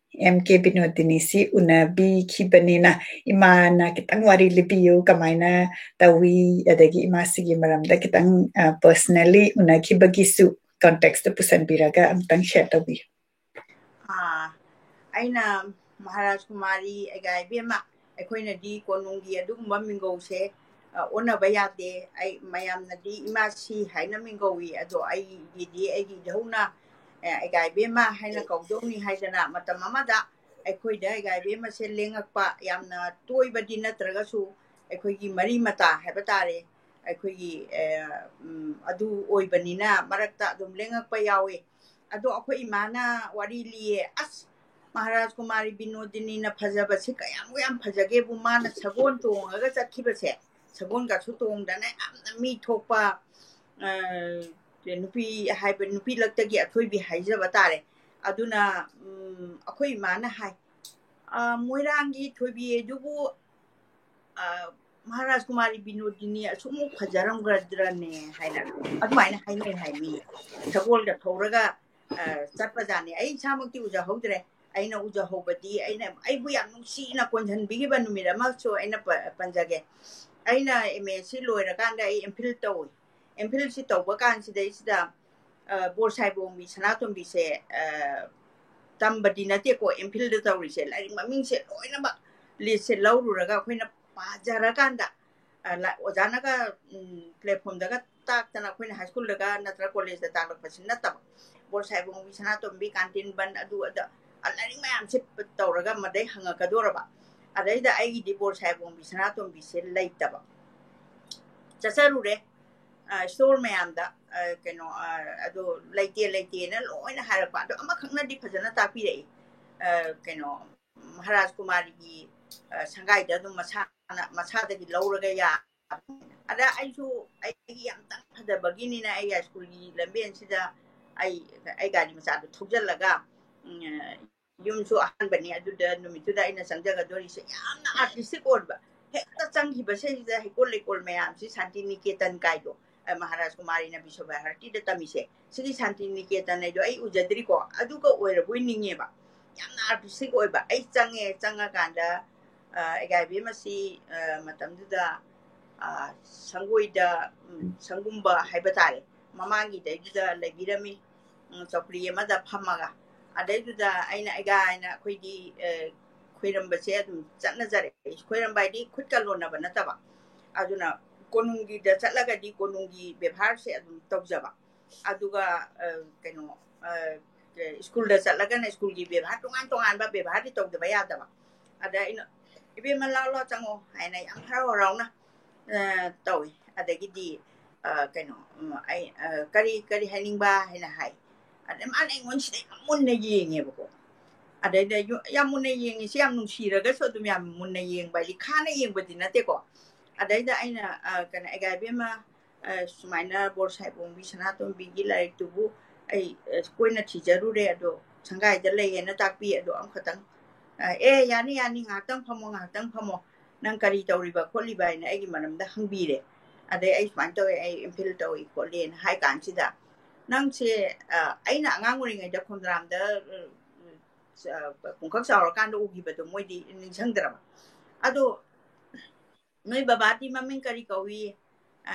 M K Binodini-ꯁꯤ ꯎꯅꯕꯤꯈꯤꯕꯅꯤꯅ, ꯏꯃꯥꯅ ꯈꯤꯇꯪ ꯋꯥꯔꯤ ꯂꯤꯕꯤꯌꯨ, ꯀꯃꯥꯏꯅ ꯇꯧꯏ, ꯑꯗꯒꯤ ꯏꯃꯥꯁꯤꯒꯤ ꯃꯔꯝꯗ ꯈꯤꯇꯪ, ꯑ, personally ꯎꯅꯈꯤꯕꯒꯤꯁꯨ context-ꯇ ꯄꯨꯁꯟꯕꯤꯔꯒ ꯑꯃꯨꯛꯇꯪ share ꯇꯧꯕꯤꯌꯨ꯫ ꯑꯥ, ꯑꯩꯅ ꯃꯍꯥꯔꯥꯖ ꯀꯨꯃꯥꯔꯤ ꯑꯩꯒꯥ ꯏꯕꯦꯝꯃ, ꯑꯩꯈꯣꯏꯅꯗꯤ ꯀꯣꯅꯨꯡꯒꯤ ꯑꯗꯨꯒꯨꯝꯕ ꯃꯤꯡꯒꯧꯁꯦ, ꯑ, ꯑꯣꯟꯅꯕ ꯌꯥꯗꯦ꯫ ꯑꯩ, ꯃꯌꯥꯝꯅꯗꯤ ꯏꯃꯥ ꯁꯤ ꯍꯥꯏꯅ ꯃꯤꯡꯒꯧꯏ, ꯑꯗꯣ ꯑꯩꯒꯤꯗꯤ ꯑꯩꯒꯤ ꯏꯙꯧꯅ, ꯑ, ꯑꯩꯒꯥ ꯏꯕꯦꯝꯃ ꯍꯥꯏꯅ ꯀꯧꯗꯧꯅꯤ ꯍꯥꯏꯗꯅ ꯃꯇꯝ ꯑꯃꯗ ꯑꯩꯈꯣꯏꯗ ꯏꯒꯥꯏꯕꯦꯝ ꯃꯁꯦꯜ ꯂꯦꯡꯉꯛꯄ, ꯌꯥꯝꯅ ꯇꯣꯏꯕꯗꯤ ꯅꯠꯇ꯭ꯔꯒꯁꯨ ꯑꯩꯈꯣꯏꯒꯤ ꯃꯔꯤ ꯃꯇꯥ ꯍꯥꯏꯕ ꯇꯥꯔꯦ, ꯑꯩꯈꯣꯏꯒꯤ ꯑꯗꯨ ꯑꯣꯏꯕꯅꯤꯅ ꯃꯔꯛꯇ ꯑꯗꯨꯝ ꯂꯦꯡꯉꯛꯄ ꯌꯥꯎꯏ꯫ ꯑꯗꯣ ꯑꯩꯈꯣꯏ ꯏꯃꯥꯅ ꯋꯥꯔꯤ ꯂꯤꯌꯦ, ꯑꯁ, ꯃꯍꯥꯔꯥꯖ ꯀꯨꯃꯥꯔꯤ ꯕꯤꯅꯣꯗꯤꯅꯤꯅ ꯐꯖꯕꯁꯤ ꯀꯌꯥꯃꯨꯛ ꯌꯥꯝ ꯐꯖꯒꯦꯕꯨ, ꯃꯥꯅ ꯁꯒꯣꯜ ꯇꯣꯡꯉꯒ ꯆꯠꯈꯤꯕꯁꯦ, ꯁꯒꯣꯜꯒꯁꯨ ꯇꯣꯡꯗꯅ ꯌꯥꯝꯅ ꯃꯤ ꯊꯣꯛꯄ, ꯅꯨꯄꯤ ꯍꯥꯏꯕ, ꯅꯨꯄꯤ ꯂꯛꯇꯒꯤ ꯑꯊꯣꯏꯕꯤ ꯍꯥꯏꯖꯕ ꯇꯥꯔꯦ꯫ ꯑꯗꯨꯅ ꯑꯩꯈꯣꯏ ꯏꯃꯥꯅ ꯍꯥꯏ, "ꯃꯣꯏꯔꯥꯡꯒꯤ ꯊꯣꯏꯕꯤ ꯑꯗꯨꯕꯨ ꯃꯍꯥꯔꯥꯖ ꯀꯨꯃꯥꯔꯤ ꯕꯤꯅꯣꯗꯤꯅꯤ ꯑꯁꯨꯛꯃꯨꯛ ꯐꯖꯔꯝꯒꯗ꯭ꯔꯅꯦ?" ꯍꯥꯏꯅ ꯑꯗꯨꯃꯥꯏꯅ ꯍꯥꯏꯅꯩ ꯍꯥꯏ ꯃꯤ꯫ ꯁꯒꯣꯜꯒ ꯊꯧꯔꯒ ꯆꯠꯄꯖꯥꯠꯅꯤ꯫ ꯑꯩ ꯏꯁꯥꯃꯛꯇꯤ ꯎꯖꯍꯧꯗ꯭ꯔꯦ꯫ ꯑꯩꯅ ꯎꯖꯍꯧꯕꯗꯤ, ꯑꯩꯅ, ꯑꯩꯕꯨ ꯌꯥꯝ ꯅꯨꯡꯁꯤꯅ ꯀꯣꯟꯁꯤꯟꯕꯤꯈꯤꯕ ꯅꯨꯃꯤꯠ ꯑꯃꯁꯨ ꯑꯩꯅ ꯄꯟꯖꯒꯦ꯫ ꯑꯩꯅ M A C ꯂꯣꯏꯔꯀꯥꯟꯗ ꯑꯩ M Phil ꯇꯧꯏ꯫ M Philꯁꯤ ꯇꯧꯕ ꯀꯥꯟꯁꯤꯗꯩꯁꯤꯗ ꯕꯣꯔꯁꯥꯏꯕꯣꯡꯕꯤ ꯁꯅꯥꯇꯣꯝꯕꯤꯁꯦ ꯇꯝꯕꯗꯤ ꯅꯠꯇꯦꯀꯣ, M Philꯗ ꯇꯧꯔꯤꯁꯦ꯫ ꯂꯥꯏꯔꯤꯛ ꯃꯃꯤꯡꯁꯦ ꯂꯣꯏꯅꯃꯛ listꯁꯦ ꯂꯧꯔꯨꯔꯒ ꯑꯩꯈꯣꯏꯅ ꯄꯥꯖꯔꯀꯥꯟꯗ, ꯑꯣꯖꯥꯅꯒ platformꯗꯒ ꯇꯥꯛꯇꯅ, ꯑꯩꯈꯣꯏꯅ high schoolꯗꯒ ꯅꯠꯇ꯭ꯔꯒ collegeꯗ ꯇꯥꯛꯂꯛꯄꯁꯤ ꯅꯠꯇꯕ, ꯕꯣꯔꯁꯥꯏꯕꯣꯡꯕꯤ ꯁꯅꯥꯇꯣꯝꯕꯤ, ꯀꯥꯟꯇꯤꯟꯕꯟ, ꯑꯗꯨ ꯑꯗ, ꯂꯥꯏꯔꯤꯛ ꯃꯌꯥꯝꯁꯦ ꯇꯧꯔꯒ ꯃꯗꯩ ꯍꯪꯉꯛꯀꯗꯧꯔꯕ꯫ ꯑꯗꯩꯗ ꯑꯩꯒꯤꯗꯤ ꯕꯣꯔꯁꯥꯏꯕꯣꯡꯕꯤ ꯁꯅꯥꯇꯣꯝꯕꯤꯁꯦ ꯂꯩꯇꯕ꯫ ꯆꯠꯆꯔꯨꯔꯦ store ꯃꯌꯥꯝꯗ, ꯀꯩꯅꯣ, ꯑꯗꯣ ꯂꯩꯇꯦ ꯂꯩꯇꯦꯅ ꯂꯣꯏꯅ ꯍꯥꯏꯔꯛꯄ꯫ ꯑꯗꯣ ꯑꯃꯈꯛꯅꯗꯤ ꯐꯖꯅ ꯇꯥꯛꯄꯤꯔꯛꯏ, ꯀꯩꯅꯣ, ꯃꯍꯥꯔꯥꯖ ꯀꯨꯃꯥꯔꯤꯒꯤ ꯁꯪꯒꯥꯏꯗ ꯑꯗꯨꯝ ꯃꯁꯥꯅ, ꯃꯁꯥꯗꯒꯤ ꯂꯧꯔꯒ ꯌꯥ ꯑꯗ ꯑꯩꯁꯨ ꯑꯩꯒꯤ ꯌꯥꯝ ꯇꯉꯥꯏ ꯐꯗꯕꯒꯤꯅꯤꯅ ꯑꯩ high schoolꯒꯤ ꯂꯝꯕꯦꯟꯁꯤꯗ ꯑꯩ, ꯑꯩ ꯒꯥꯔꯤ ꯃꯆꯥꯗꯣ ꯊꯧꯖꯤꯜꯂꯒ, ꯌꯨꯝꯁꯨ ꯑꯍꯥꯟꯕꯅꯤ ꯑꯗꯨꯗ, ꯅꯨꯃꯤꯠꯇꯨꯗ ꯑꯩꯅ ꯆꯪꯖꯒꯗꯣꯔꯤꯁꯦ ꯌꯥꯝꯅ artistic ꯑꯣꯏꯕ꯫ ꯍꯦꯛꯇ ꯆꯪꯈꯤꯕꯁꯤꯗꯩꯁꯤꯗ ꯍꯩꯀꯣꯜ ꯂꯩꯀꯣꯜ ꯃꯌꯥꯝꯁꯤ, ꯁꯥꯟꯇꯤ ꯅꯤꯀꯦꯇꯟ ꯀꯥꯏꯗꯣ, ꯃꯍꯥꯔꯥꯖ ꯀꯨꯃꯥꯔꯤꯅ ꯕꯤꯁ꯭ꯋ ꯚꯥꯔꯇꯤꯗ ꯇꯝꯃꯤꯁꯦ, ꯁꯤꯒꯤ ꯁꯥꯟꯇꯤ ꯅꯤꯀꯦꯇꯟ ꯍꯥꯏꯗꯣ ꯑꯩ ꯎꯖꯗ꯭ꯔꯤꯀꯣ, ꯑꯗꯨꯒ ꯑꯣꯏꯔꯕꯣꯏ ꯅꯤꯡꯉꯦꯕ꯫ ꯌꯥꯝꯅ artistic ꯑꯣꯏꯕ꯫ ꯑꯩ ꯆꯪꯉꯦ, ꯆꯪꯉꯀꯥꯟꯗ ꯏꯒꯥꯏꯕꯦꯝ ꯑꯁꯤ ꯃꯇꯝꯗꯨꯗ ꯁꯪꯒꯣꯏꯗ, ꯁꯪꯒꯨꯝꯕ ꯍꯥꯏꯕ ꯇꯥꯔꯦ, ꯃꯃꯥꯡꯒꯤꯗꯩꯗꯨꯗ ꯂꯩꯕꯤꯔꯝꯃꯤ, ꯆꯧꯀ꯭ꯔꯤ ꯑꯃꯗ ꯐꯝꯃꯒ꯫ ꯑꯗꯩꯗꯨꯗ ꯑꯩꯅ, ꯑꯩꯒꯥꯏꯅ ꯑꯩꯈꯣꯏꯗꯤ ꯈꯣꯏꯔꯝꯕꯁꯦ ꯑꯗꯨꯝ ꯆꯠꯅꯖꯔꯛꯑꯦ꯫ ꯈꯣꯏꯔꯝꯕ ꯍꯥꯏꯗꯤ ꯈꯨꯠꯀ ꯂꯣꯟꯅꯕ ꯅꯠꯇꯕ꯫ ꯑꯗꯨꯅ ꯀꯣꯅꯨꯡꯒꯤꯗ ꯆꯠꯂꯒꯗꯤ ꯀꯣꯅꯨꯡꯒꯤ ꯕꯦꯕꯥꯔꯁꯦ ꯑꯗꯨꯝ ꯇꯧꯖꯕ꯫ ꯑꯗꯨꯒ ꯀꯩꯅꯣ, ꯁ꯭ꯀꯨꯜꯗ ꯆꯠꯂꯒꯅ ꯁ꯭ꯀꯨꯜꯒꯤ ꯕꯦꯕꯥꯔ ꯇꯣꯉꯥꯟ ꯇꯣꯉꯥꯟꯕ ꯕꯦꯕꯥꯔꯗꯤ ꯇꯧꯗꯕ ꯌꯥꯗꯕ꯫ ꯑꯗ ꯑꯩꯅ, "ꯏꯕꯦꯝꯃ, ꯂꯥꯎ ꯂꯥꯎ ꯆꯪꯉꯣ" ꯍꯥꯏꯅ ꯌꯥꯝ ꯍꯔꯥꯎ ꯍꯔꯥꯎꯅ ꯑ, ꯇꯧꯏ꯫ ꯑꯗꯒꯤꯗꯤ ꯑ, ꯀꯩꯅꯣ, ꯎꯝ, ꯑꯩ ꯑ, "ꯀꯔꯤ ꯀꯔꯤ ꯍꯥꯏꯅꯤꯡꯕ?" ꯍꯥꯏꯅ ꯍꯥꯏ꯫ ꯑꯗꯩ ꯃꯥꯅ ꯑꯩꯉꯣꯟꯁꯤꯗ ꯌꯥꯝ ꯃꯨꯟꯅ ꯌꯦꯡꯉꯦꯕꯀꯣ꯫ ꯑꯗꯩꯗ ꯌꯨ- ꯌꯥꯝ ꯃꯨꯟꯅ ꯌꯦꯡꯉꯤꯁꯤ ꯌꯥꯝ ꯅꯨꯡꯁꯤꯔꯒꯁꯨ ꯑꯗꯨꯝ ꯌꯥꯝ ꯃꯨꯟꯅ ꯌꯦꯡꯕ ꯍꯥꯏꯗꯤ ꯈꯥꯅ ꯌꯦꯡꯕꯗꯤ ꯅꯠꯇꯦꯀꯣ꯫ ꯑꯗꯩꯗ ꯑꯩꯅ ꯑ, ꯀꯩꯅꯣ, "ꯑꯩꯒꯥꯏ ꯏꯕꯦꯝꯃ, ꯑ, ꯁꯨꯃꯥꯏꯅ ꯕꯣꯔ ꯁꯥꯍꯦꯕ ꯑꯣꯡꯕꯤ ꯁꯅꯥꯇꯣꯝꯕꯤꯒꯤ ꯂꯥꯏꯔꯤꯛꯇꯨꯕꯨ ꯑꯩ ꯑ, ꯀꯣꯏꯅ ꯊꯤꯖꯔꯨꯔꯦ, ꯑꯗꯣ ꯁꯪꯒꯥꯏꯗ ꯂꯩꯌꯦꯅ ꯇꯥꯛꯄꯤ, ꯑꯗꯣ ꯑꯃꯈꯛꯇꯪ ꯑ, ꯑꯦ, ꯌꯥꯅꯤ ꯌꯥꯅꯤ, ꯉꯥꯏꯍꯥꯛꯇꯪ ꯐꯝꯃꯣ, ꯉꯥꯏꯍꯥꯛꯇꯪ ꯐꯝꯃꯣ, ꯅꯪ ꯀꯔꯤ ꯇꯧꯔꯤꯕ ꯈꯣꯠꯂꯤꯕ?" ꯍꯥꯏꯅ ꯑꯩꯒꯤ ꯃꯔꯝꯗ ꯍꯪꯕꯤꯔꯦ꯫ ꯑꯗꯩ ꯑꯩ ꯁꯨꯃꯥꯏꯅ ꯇꯧꯋꯦ, ꯑꯩ ꯑꯦꯝ ꯐꯤꯜ ꯇꯧꯏ ꯈꯣꯠꯂꯤꯅ ꯍꯥꯏ ꯀꯥꯟꯁꯤꯗ, ꯅꯪꯁꯦ ꯑ, ꯑꯩꯅ ꯑꯉꯥꯡ ꯑꯣꯏꯔꯤꯉꯩꯗ ꯈꯣꯝꯗ꯭ꯔꯥꯝꯗ ꯑ, ꯑ, ꯄꯨꯡꯀꯛ ꯆꯥꯎꯔꯀꯥꯟꯗ ꯎꯈꯤꯕꯗꯣ ꯃꯣꯏꯗꯤ ꯅꯤꯡꯁꯤꯡꯗ꯭ꯔꯕ꯫ ꯑꯗꯣ ꯅꯣꯏ ꯕꯕꯥꯗꯤ ꯃꯃꯤꯡ ꯀꯔꯤ ꯀꯧꯏ?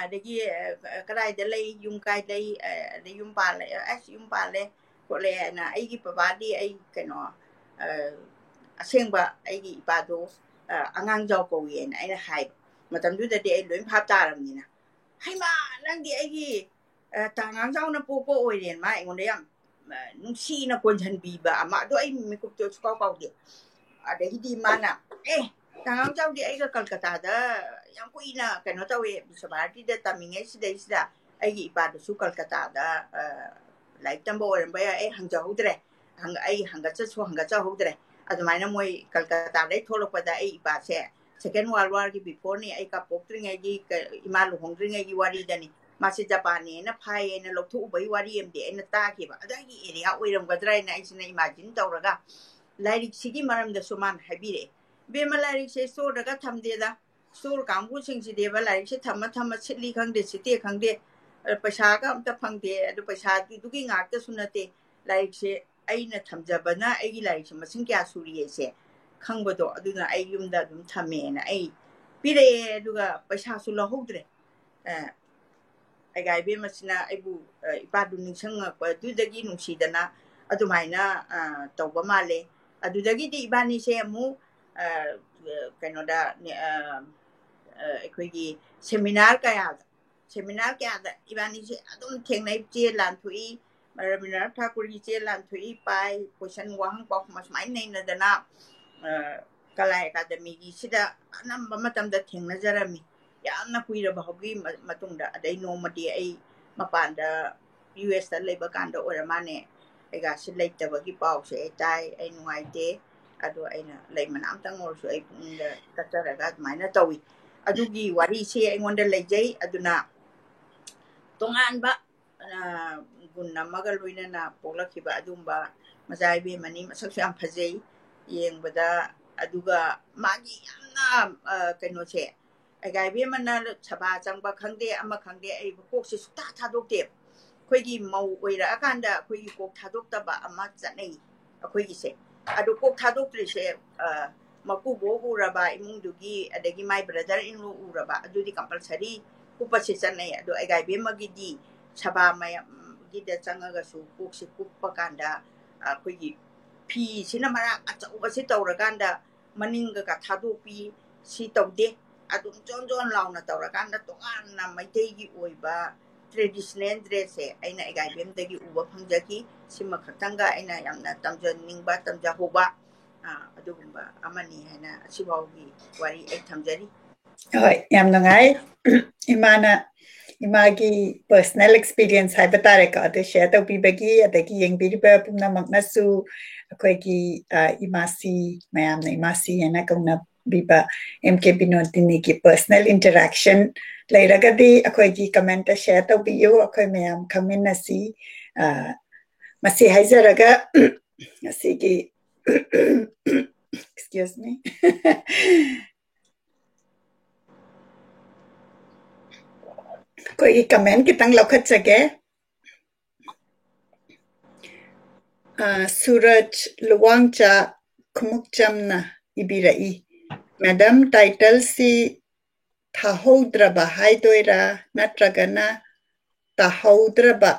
ꯑꯗꯒꯤ ꯑ, ꯀꯗꯥꯏꯗ ꯂꯩ? ꯌꯨꯝ ꯀꯥꯏ ꯂꯩ? ꯑ, ꯑꯗꯩ ꯌꯨꯝ ꯄꯥꯜꯂꯦ, ꯑꯁ, ꯌꯨꯝ ꯄꯥꯜꯂꯦ ꯈꯣꯠꯂꯦ ꯍꯥꯏꯅ꯫ ꯑꯩꯒꯤ ꯕꯕꯥꯗꯤ ꯑꯩ ꯀꯩꯅꯣ, ꯑ, ꯑꯁꯦꯡꯕ ꯑꯩꯒꯤ ꯏꯄꯥꯗꯣ ꯑ, ꯑꯉꯥꯡꯖꯥꯎ ꯀꯧꯏ ꯍꯥꯏꯅ ꯑꯩꯅ ꯍꯥꯏꯕ꯫ ꯃꯇꯝꯗꯨꯗꯗꯤ ꯑꯩ ꯂꯣꯏ ꯚꯥꯞ ꯇꯥꯔꯕꯅꯤꯅ, "ꯍꯩꯃꯥ, ꯅꯪꯗꯤ ꯑꯩꯒꯤ ꯑ, ꯇꯥ ꯉꯥꯡꯖꯥꯎꯅ ꯄꯣꯛꯄ ꯑꯣꯏꯔꯦꯅ" ꯃꯥ ꯑꯩꯉꯣꯟꯗ ꯌꯥꯝ ꯑ, ꯅꯨꯡꯁꯤꯅ ꯀꯣꯟꯁꯤꯟꯕꯤꯕ ꯑꯃ꯫ ꯑꯗꯣ ꯑꯩ ꯃꯤꯀꯨꯞꯇꯣ ꯁꯨꯀꯥꯎ ꯀꯥꯎꯗꯦ꯫ ꯑꯗꯒꯤꯗꯤ ꯃꯥꯅ, "ꯑꯦ, ꯇꯥ ꯉꯥꯡꯖꯥꯎꯗꯤ ꯑꯩꯒ ꯀꯜꯀꯇꯥꯗ ꯌꯥꯝ ꯀꯨꯏꯅ ꯀꯩꯅꯣ ꯇꯧꯋꯦ, ꯕꯤꯁ꯭ꯋꯥꯚꯥꯔꯇꯤꯗ ꯇꯝꯃꯤꯉꯩꯁꯤꯗꯩꯁꯤꯗ ꯑꯩꯒꯤ ꯏꯄꯥꯗꯨꯁꯨ ꯀꯜꯀꯇꯥꯗ ꯑ, ꯂꯥꯏꯔꯤꯛ ꯇꯝꯕ ꯑꯣꯏꯔꯝꯕ ꯌꯥꯏ, ꯑꯩ ꯍꯪꯖꯍꯧꯗ꯭ꯔꯦ, ꯍꯪ-, ꯑꯩ ꯍꯪꯒꯠꯆꯁꯨ ꯍꯪꯒꯠꯆꯍꯧꯗ꯭ꯔꯦ꯫ ꯑꯗꯨꯃꯥꯏꯅ ꯃꯣꯏ ꯀꯜꯀꯇꯥꯗꯩ ꯊꯣꯛꯂꯛꯄꯗ ꯑꯩ ꯏꯄꯥꯁꯦ Second World War ꯒꯤ before ꯅꯤ, ꯑꯩ ꯀꯥ ꯄꯣꯛꯇ꯭ꯔꯤꯉꯩꯒꯤ, ꯀ-, ꯏꯃꯥ ꯂꯨꯍꯣꯡꯗ꯭ꯔꯤꯉꯩꯒꯤ ꯋꯥꯔꯤꯗꯅꯤ꯫ ꯃꯥꯁꯦ ꯖꯄꯥꯟꯅꯦꯅ ꯐꯥꯏꯌꯦꯅ ꯂꯧꯊꯣꯛꯎꯕꯒꯤ ꯋꯥꯔꯤ ꯑꯃꯗꯤ ꯑꯩꯅ ꯇꯥꯈꯤꯕ꯫ ꯑꯗꯥꯏꯒꯤ ꯑꯦꯔꯤꯌꯥ ꯑꯣꯏꯔꯝꯒꯗ꯭ꯔꯥ ꯍꯥꯏꯅ ꯑꯩꯁꯤꯅ ꯏꯃꯥꯖꯤꯟ ꯇꯧꯔꯒ ꯂꯥꯏꯔꯤꯛꯁꯤꯒꯤ ꯃꯔꯝꯗꯁꯨ ꯃꯥꯅ ꯍꯥꯏꯕꯤꯔꯛꯑꯦ꯫ "ꯏꯕꯦꯝꯃ, ꯂꯥꯏꯔꯤꯛꯁꯦ ꯁ꯭ꯇꯣꯔꯗꯒ ꯊꯝꯗꯦꯗ꯫ ꯁ꯭ꯇꯣꯔ ꯀꯥꯡꯕꯨꯁꯤꯡꯁꯤꯗꯤꯕ ꯂꯥꯏꯔꯤꯛꯁꯦ ꯊꯝꯃ ꯊꯝꯃ ꯁꯤꯠꯂꯤ ꯈꯪꯗꯦ, ꯁꯤꯠꯇꯦ ꯈꯪꯗꯦ꯫ ꯑ, ꯄꯩꯁꯥꯒ ꯑꯝꯇ ꯐꯪꯗꯦ꯫ ꯑꯗꯨ ꯄꯩꯁꯥꯗꯨꯒꯤ ꯉꯥꯛꯇꯁꯨ ꯅꯠꯇꯦ꯫ ꯂꯥꯏꯔꯤꯛꯁꯦ ꯑꯩꯅ ꯊꯝꯖꯕꯅ ꯑꯩꯒꯤ ꯂꯥꯏꯔꯤꯛꯁꯦ ꯃꯁꯤꯡ ꯀꯌꯥ ꯁꯨꯔꯤ ꯍꯥꯏꯁꯦ ꯈꯪꯕꯗꯣ, ꯑꯗꯨꯅ ꯑꯩ ꯌꯨꯝꯗ ꯑꯗꯨꯝ ꯊꯝꯃꯦꯅ ꯑꯩ ꯄꯤꯔꯛꯑꯦ꯫ ꯑꯗꯨꯒ ꯄꯩꯁꯥꯁꯨ ꯂꯧꯍꯧꯗ꯭ꯔꯦ꯫ ꯑ, ꯑꯩꯒꯥ ꯏꯕꯦꯝꯃꯁꯤꯅ ꯑꯩꯕꯨ, ꯑ, ꯏꯄꯥꯗꯨ ꯅꯤꯡꯁꯤꯡꯉꯛꯄꯗꯨꯗꯒꯤ ꯅꯨꯡꯁꯤꯗꯅ ꯑꯗꯨꯃꯥꯏꯅ, ꯑ, ꯇꯧꯕ ꯃꯥꯜꯂꯦ꯫ ꯑꯗꯨꯗꯒꯤꯗꯤ ꯏꯕꯥꯅꯤꯁꯦ ꯑꯃꯨꯛ, ꯑ, ꯀꯩꯅꯣꯗ, ꯑ, ꯑ, ꯑꯩꯈꯣꯏꯒꯤ ꯁꯦꯃꯤꯅꯥꯔ ꯀꯌꯥꯗ, ꯁꯦꯃꯤꯅꯥꯔ ꯀꯌꯥꯗ ꯏꯕꯥꯅꯤꯁꯦ ꯑꯗꯨꯝ ꯊꯦꯡꯅꯩ꯫ ꯆꯦ ꯂꯥꯟꯊꯣꯛꯏ, ꯔꯕꯤꯟꯗ꯭ꯔꯅꯥꯊ ꯊꯥꯀꯨꯔꯒꯤ ꯆꯦ ꯂꯥꯟꯊꯣꯛꯏ ꯄꯥꯏ, ꯀꯣꯏꯁꯟ ꯋꯥꯍꯪ ꯄꯥꯎꯈꯨꯝ ꯑꯁꯨꯃꯥꯏꯅ ꯅꯩꯅꯗꯅ, ꯑ, ꯀꯂꯥ ꯑꯦꯀꯥꯗꯃꯤꯒꯤꯁꯤꯗ ꯑꯅꯝꯕ ꯃꯇꯝꯗ ꯊꯦꯡꯅꯖꯔꯝꯃꯤ꯫ ꯌꯥꯝꯅ ꯀꯨꯏꯔꯕ ꯍꯧꯒꯤ ꯃ-, ꯃꯇꯨꯡꯗ꯫ ꯑꯗꯩ ꯅꯣꯡꯃꯗꯤ ꯑꯩ ꯃꯄꯥꯟꯗ, ꯌꯨ ꯑꯦꯁꯇ ꯂꯩꯕ ꯀꯥꯟꯗ ꯑꯣꯏꯔ ꯃꯥꯅꯦ, ꯑꯩꯒꯥꯁꯤ ꯂꯩꯇꯕꯒꯤ ꯄꯥꯎꯁꯦ ꯑꯩ ꯇꯥꯏ, ꯑꯩ ꯅꯨꯡꯉꯥꯏꯇꯦ꯫ ꯑꯗꯣ ꯑꯩꯅ ꯂꯩ ꯃꯅꯥ ꯑꯝꯇꯪ ꯑꯣꯏꯔꯁꯨ ꯑꯩ ꯄꯨꯛꯅꯤꯡꯗ ꯀꯠꯆꯔꯒ ꯑꯗꯨꯃꯥꯏꯅ ꯇꯧꯏ꯫ ꯑꯗꯨꯒꯤ ꯋꯥꯔꯤꯁꯦ ꯑꯩꯉꯣꯟꯗ ꯂꯩꯖꯩ꯫ ꯑꯗꯨꯅ ꯇꯣꯉꯥꯟꯕ, ꯑ, ꯒꯨꯟ ꯑꯃꯒ ꯂꯣꯏꯅꯅ ꯄꯣꯛꯂꯛꯈꯤꯕ ꯑꯗꯨꯒꯨꯝꯕ ꯃꯆꯥ ꯏꯕꯦꯝꯃꯅꯤ꯫ ꯃꯁꯛꯁꯨ ꯌꯥꯝ ꯐꯖꯩ ꯌꯦꯡꯕꯗ꯫ ꯑꯗꯨꯒ ꯃꯥꯒꯤ ꯌꯥꯝꯅ, ꯑ, ꯀꯩꯅꯣꯁꯦ, ꯑꯩꯒꯥꯏ ꯏꯕꯦꯝꯃꯅ ꯁꯚꯥ ꯆꯪꯕ ꯈꯪꯗꯦ, ꯑꯃ ꯈꯪꯗꯦ, ꯑꯩ ꯀꯣꯛꯁꯦ ꯁꯨꯛꯊꯥ ꯊꯥꯗꯣꯛꯇꯦꯕ꯫ ꯑꯩꯈꯣꯏꯒꯤ ꯃꯧ ꯑꯣꯏꯔꯛꯑꯀꯥꯟꯗ ꯑꯩꯈꯣꯏꯒꯤ ꯀꯣꯛ ꯊꯥꯗꯣꯛꯇꯕ ꯑꯃ ꯆꯠꯅꯩ ꯑꯩꯈꯣꯏꯒꯤꯁꯦ꯫ ꯑꯗꯨ ꯀꯣꯛ ꯊꯥꯗꯣꯛꯇ꯭ꯔꯤꯁꯦ, ꯑ, ꯃꯀꯨꯕꯣꯛ ꯎꯔꯕ ꯏꯃꯨꯡꯗꯨꯒꯤ, ꯑꯗꯒꯤ my brother in law ꯎꯔꯕ, ꯑꯗꯨꯗꯤ compulsory ꯀꯨꯞꯄꯁꯦ ꯆꯠꯅꯩ꯫ ꯑꯗꯣ ꯑꯩꯒꯥꯏ ꯏꯕꯦꯝꯃꯒꯤꯗꯤ ꯁꯚꯥ ꯃꯌꯥꯝꯒꯤꯗ ꯆꯪꯉꯒꯁꯨ ꯀꯣꯛꯁꯦ ꯀꯨꯞꯄ ꯀꯥꯟꯗ ꯑꯩꯈꯣꯏꯒꯤ ꯐꯤꯁꯤꯅ ꯃꯔꯥꯛ ꯑꯆꯧꯕꯁꯤ ꯇꯧꯔꯀꯥꯟꯗ ꯃꯅꯤꯡꯒ ꯊꯥꯗꯣꯛꯄꯤ ꯁꯤ ꯇꯧꯗꯦ꯫ ꯑꯗꯨꯝ ꯖꯣꯟ ꯖꯣꯟ ꯂꯥꯎꯅ ꯇꯧꯔꯀꯥꯟꯗ ꯇꯣꯉꯥꯟꯅ ꯃꯩꯇꯩꯒꯤ ꯑꯣꯏꯕ traditional dressꯁꯦ ꯑꯩꯅ ꯑꯩꯒꯥꯏꯕꯦꯝꯗꯒꯤ ꯎꯕ ꯐꯪꯖꯈꯤ꯫ ꯁꯤꯃ ꯈꯛꯇꯪꯒ ꯑꯩꯅ ꯌꯥꯝꯅ ꯇꯝꯖꯅꯤꯡꯕ, ꯇꯝꯖꯍꯧꯕ, ꯑ, ꯑꯗꯨꯒꯨꯝꯕ ꯑꯃꯅꯤ ꯍꯥꯏꯅ ꯑꯁꯤꯐꯥꯎꯒꯤ ꯋꯥꯔꯤ ꯑꯩ ꯊꯝꯖꯔꯤ꯫ ꯍꯣꯏ, ꯌꯥꯝ ꯅꯨꯡꯉꯥꯏ꯫ ꯏꯃꯥꯅ, ꯏꯃꯥꯒꯤ personal experience ꯍꯥꯏꯕ ꯇꯥꯔꯦꯀꯣ, ꯑꯗꯨ share ꯇꯧꯕꯤꯕꯒꯤ, ꯑꯗꯒꯤ ꯌꯦꯡꯕꯤꯔꯤꯕ ꯄꯨꯝꯅꯃꯛꯅꯁꯨ ꯑꯩꯈꯣꯏꯒꯤ, ꯑ, ꯏꯃꯥꯁꯤ, ꯃꯌꯥꯝꯅ ꯏꯃꯥꯁꯤ ꯍꯥꯏꯅ ꯀꯧꯅꯕꯤꯕ ꯑꯦꯝ ꯀꯦ ꯕꯤꯅꯣꯗꯤꯅꯤꯒꯤ personal interaction ꯂꯩꯔꯒꯗꯤ ꯑꯩꯈꯣꯏꯒꯤ commentꯇ share ꯇꯧꯕꯤꯌꯨ, ꯑꯩꯈꯣꯏ ꯃꯌꯥꯝ ꯈꯪꯃꯤꯟꯅꯁꯤ꯫ ꯑ, ꯃꯁꯤ ꯍꯥꯏꯖꯔꯒ ꯉꯁꯤꯒꯤ, excuse me, ꯑꯩꯈꯣꯏꯒꯤ comment ꯈꯤꯇꯪ ꯂꯧꯈꯠꯆꯒꯦ꯫ ꯑ, ꯁꯨꯔꯖ ꯂꯨꯋꯥꯡꯆꯥ ꯈꯨꯃꯨꯛꯆꯝꯅ ꯏꯕꯤꯔꯛꯏ, "Madam, titleꯁꯤ ꯊꯥꯍꯧꯗ꯭ꯔꯕ ꯍꯥꯏꯗꯣꯏꯔꯥ ꯅꯠꯇ꯭ꯔꯒꯅ ꯇꯥꯍꯧꯗ꯭ꯔꯕ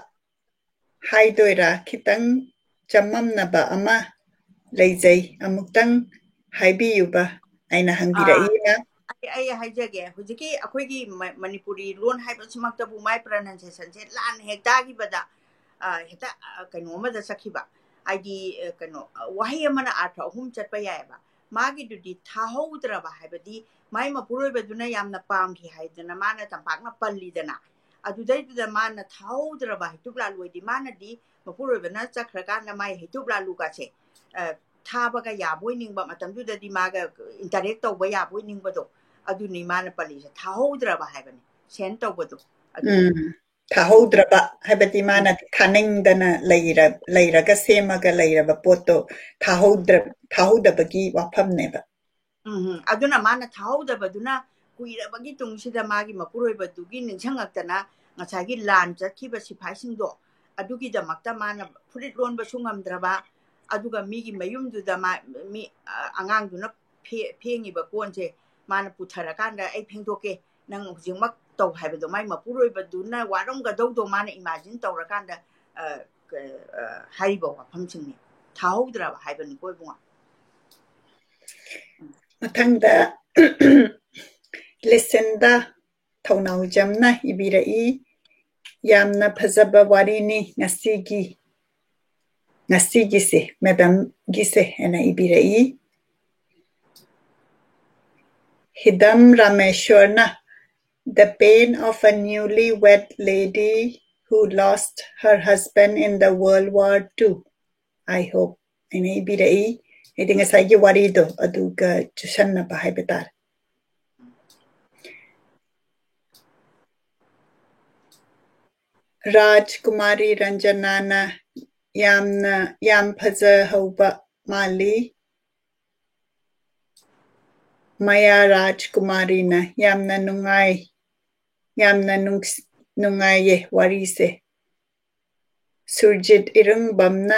ꯍꯥꯏꯗꯣꯏꯔꯥ, ꯈꯤꯇꯪ ꯆꯃꯝꯅꯕ ꯑꯃ ꯂꯩꯖꯩ, ꯑꯃꯨꯛꯇꯪ ꯍꯥꯏꯕꯤꯌꯨꯕ" ꯍꯥꯏꯅ ꯍꯪꯕꯤꯔꯛꯏ꯫ ꯑꯥ, ꯑꯩ, ꯑꯩ ꯍꯥꯏꯖꯒꯦ, ꯍꯧꯖꯤꯛꯀꯤ ꯑꯩꯈꯣꯏꯒꯤ ꯃ-, ꯃꯅꯤꯄꯨꯔꯤ ꯂꯣꯟ ꯍꯥꯏꯕꯁꯤꯃꯛꯇꯕꯨ ꯃꯥꯏ pronunciationꯁꯦ ꯂꯥꯟꯅ ꯍꯦꯛ ꯇꯥꯈꯤꯕꯗ, ꯑ, ꯍꯦꯛꯇ, ꯑ, ꯀꯩꯅꯣ ꯑꯃꯗ ꯆꯠꯈꯤꯕ꯫ ꯍꯥꯏꯗꯤ, ꯑ, ꯀꯩꯅꯣ, ꯑ, ꯋꯥꯍꯩ ꯑꯃꯅ ꯑꯥꯔꯊ ꯑꯍꯨꯝ ꯆꯠꯄ ꯌꯥꯏꯑꯕ꯫ ꯃꯥꯒꯤꯗꯨꯗꯤ ꯊꯥꯍꯧꯗ꯭ꯔꯕ ꯍꯥꯏꯕꯗꯤ ꯃꯥꯏ ꯃꯄꯨꯔꯣꯏꯕꯗꯨꯅ ꯌꯥꯝꯅ ꯄꯥꯝꯈꯤ ꯍꯥꯏꯗꯅ ꯃꯥꯅ ꯇꯝꯄꯥꯛꯅ ꯄꯜꯂꯤꯗꯅ꯫ ꯑꯗꯨꯗꯩꯗꯨꯗ ꯃꯥꯅ ꯊꯥꯍꯧꯗ꯭ꯔꯕ ꯍꯩꯇꯨꯞ ꯂꯥꯂꯨ ꯑꯣꯏꯗꯤ ꯃꯥꯅꯗꯤ ꯃꯄꯨꯔꯣꯏꯕꯅ ꯆꯠꯈ꯭ꯔꯀꯥꯟꯗ ꯃꯥꯏ ꯍꯩꯇꯨꯞ ꯂꯥꯂꯨꯒꯁꯦ, ꯑ, ꯊꯥꯕꯒ ꯌꯥꯕꯣꯏ ꯅꯤꯡꯕ ꯃꯇꯝꯗꯨꯗꯗꯤ ꯃꯥꯒ interact ꯇꯧꯕ ꯌꯥꯕꯣꯏ ꯅꯤꯡꯕꯗꯣ, ꯑꯗꯨꯅꯤ ꯃꯥꯅ ꯄꯜꯂꯤꯁꯦ, ꯊꯥꯍꯧꯗ꯭ꯔꯕ ꯍꯥꯏꯕꯅꯤ, send ꯇꯧꯕꯗꯣ꯫ ꯑꯗꯨ ꯎꯝ꯫ ꯊꯥꯍꯧꯗ꯭ꯔꯕ ꯍꯥꯏꯕꯗꯤ ꯎꯝ꯫ ꯃꯥꯅ ꯊꯥꯅꯤꯡꯗꯅ ꯂꯩꯔ-, ꯂꯩꯔꯒ ꯁꯦꯝꯃꯒ ꯂꯩꯔꯕ ꯄꯣꯠꯇꯣ ꯊꯥꯍꯧꯗ꯭ꯔ-, ꯊꯥꯍꯧꯗꯕꯒꯤ ꯋꯥꯐꯝꯅꯦꯕ꯫ ꯎꯝ, ꯎꯝ꯫ ꯑꯗꯨꯅ ꯃꯥꯅ ꯊꯥꯍꯧꯗꯕꯗꯨꯅ ꯀꯨꯏꯔꯕꯒꯤ ꯇꯨꯡꯁꯤꯗ ꯃꯥꯒꯤ ꯃꯄꯨꯔꯣꯏꯕꯗꯨꯒꯤ ꯅꯤꯡꯁꯤꯡꯉꯛꯇꯅ ꯉꯁꯥꯏꯒꯤ ꯂꯥꯟ ꯆꯠꯈꯤꯕ ꯁꯤꯐꯥꯏꯁꯤꯡꯗꯣ ꯑꯗꯨꯒꯤꯗꯃꯛꯇ ꯃꯥꯅ ꯐꯨꯔꯤꯠ ꯂꯣꯟꯕꯁꯨ ꯉꯝꯗ꯭ꯔꯕ, ꯑꯗꯨꯒ ꯃꯤꯒꯤ ꯃꯌꯨꯝꯗꯨꯗ ꯃꯥ, ꯃꯤ, ꯑ, ꯑꯉꯥꯡꯗꯨꯅ ꯐꯦ-, ꯐꯦꯡꯉꯤꯕ ꯀꯣꯟꯁꯦ ꯃꯥꯅ ꯄꯨꯊꯔꯀꯥꯟꯗ, "ꯑꯩ ꯐꯦꯡꯗꯣꯛꯀꯦ, ꯅꯪ ꯍꯧꯖꯤꯛꯃꯛ ꯇꯧ" ꯍꯥꯏꯕꯗꯣ ꯃꯥꯏ ꯃꯄꯨꯔꯣꯏꯕꯗꯨꯅ ꯋꯥꯔꯝꯒꯗꯧꯗꯣ ꯃꯥꯅ imagine ꯇꯧꯔꯀꯥꯟꯗ, ꯑ, ꯀ-, ꯑ, ꯍꯥꯏꯔꯤꯕ ꯋꯥꯐꯝꯁꯤꯡꯅꯤ꯫ ꯊꯥꯍꯧꯗ꯭ꯔꯕ ꯍꯥꯏꯕꯅꯤꯀꯣ ꯏꯕꯨꯡꯉꯣ꯫ ꯃꯊꯪꯗ ꯂꯤꯁꯤꯟꯗ ꯊꯧꯅꯥꯎꯖꯝꯅ ꯏꯕꯤꯔꯛꯏ꯫ "ꯌꯥꯝꯅ ꯐꯖꯕ ꯋꯥꯔꯤꯅꯤ ꯉꯁꯤꯒꯤ, ꯉꯁꯤꯒꯤꯁꯦ, ꯃꯦꯗꯥꯝꯒꯤꯁꯦ" ꯍꯥꯏꯅ ꯏꯕꯤꯔꯛꯏ꯫ ꯍꯤꯗꯝ ꯔꯥꯃꯦꯁ꯭ꯋꯔꯅ "The pain of a newlywed lady who lost her husband in the World War Two, I hope" ꯍꯥꯏꯅ ꯏꯕꯤꯔꯛꯏ꯫ ꯍꯥꯏꯗꯤ ꯉꯁꯥꯏꯒꯤ ꯋꯥꯔꯤꯗꯣ ꯑꯗꯨꯒ ꯆꯨꯁꯟꯅꯕ ꯍꯥꯏꯕ ꯇꯥꯔꯦ꯫ ꯔꯥꯖꯀꯨꯃꯥꯔꯤ ꯔꯟꯖꯅꯥꯅ ꯌꯥꯝꯅ, "ꯌꯥꯝ ꯐꯖꯍꯧꯕ ꯃꯥꯜꯂꯤ"꯫ ꯃꯌꯥ ꯔꯥꯖꯀꯨꯃꯥꯔꯤꯅ, "ꯌꯥꯝꯅ ꯅꯨꯡꯉꯥꯏ, ꯌꯥꯝꯅ ꯅꯨꯡꯁ-, ꯅꯨꯡꯉꯥꯏꯌꯦ ꯋꯥꯔꯤꯁꯦ"꯫ ꯁꯨꯔꯖꯤꯠ ꯏꯔꯨꯡꯕꯝꯅ,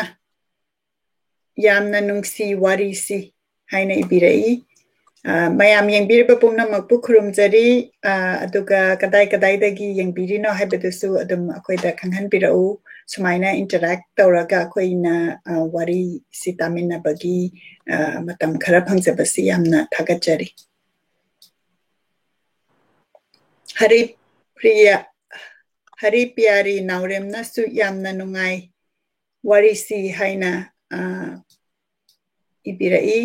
"ꯌꯥꯝꯅ ꯅꯨꯡꯁꯤ ꯋꯥꯔꯤꯁꯤ" ꯍꯥꯏꯅ ꯏꯕꯤꯔꯛꯏ꯫ ꯑ, ꯃꯌꯥꯝ ꯌꯦꯡꯕꯤꯔꯤꯕ ꯄꯨꯝꯅꯃꯛꯄꯨ ꯈꯨꯔꯨꯝꯖꯔꯤ꯫ ꯑ, ꯑꯗꯨꯒ ꯀꯗꯥꯏ ꯀꯗꯥꯏꯗꯒꯤ ꯌꯦꯡꯕꯤꯔꯤꯅꯣ ꯍꯥꯏꯕꯗꯨꯁꯨ ꯑꯗꯨꯝ ꯑꯩꯈꯣꯏꯗ ꯈꯪꯍꯟꯕꯤꯔꯛꯎ꯫ ꯁꯨꯃꯥꯏꯅ interact ꯇꯧꯔꯒ ꯑꯩꯈꯣꯏꯅ, ꯑ, ꯋꯥꯔꯤꯁꯤ ꯇꯥꯃꯤꯟꯅꯕꯒꯤ, ꯑ, ꯃꯇꯝ ꯈꯔ ꯐꯪꯖꯕꯁꯤ ꯌꯥꯝꯅ ꯊꯥꯒꯠꯆꯔꯤ꯫ ꯍꯔꯤꯄ꯭ꯔꯤꯌꯥ, ꯍꯔꯤ ꯄꯤꯌꯥꯔꯤ ꯅꯥꯎꯔꯦꯝꯅꯁꯨ ꯌꯥꯝꯅ ꯅꯨꯡꯉꯥꯏ ꯋꯥꯔꯤꯁꯤ ꯍꯥꯏꯅ, ꯑ, ꯏꯕꯤꯔꯛꯏ꯫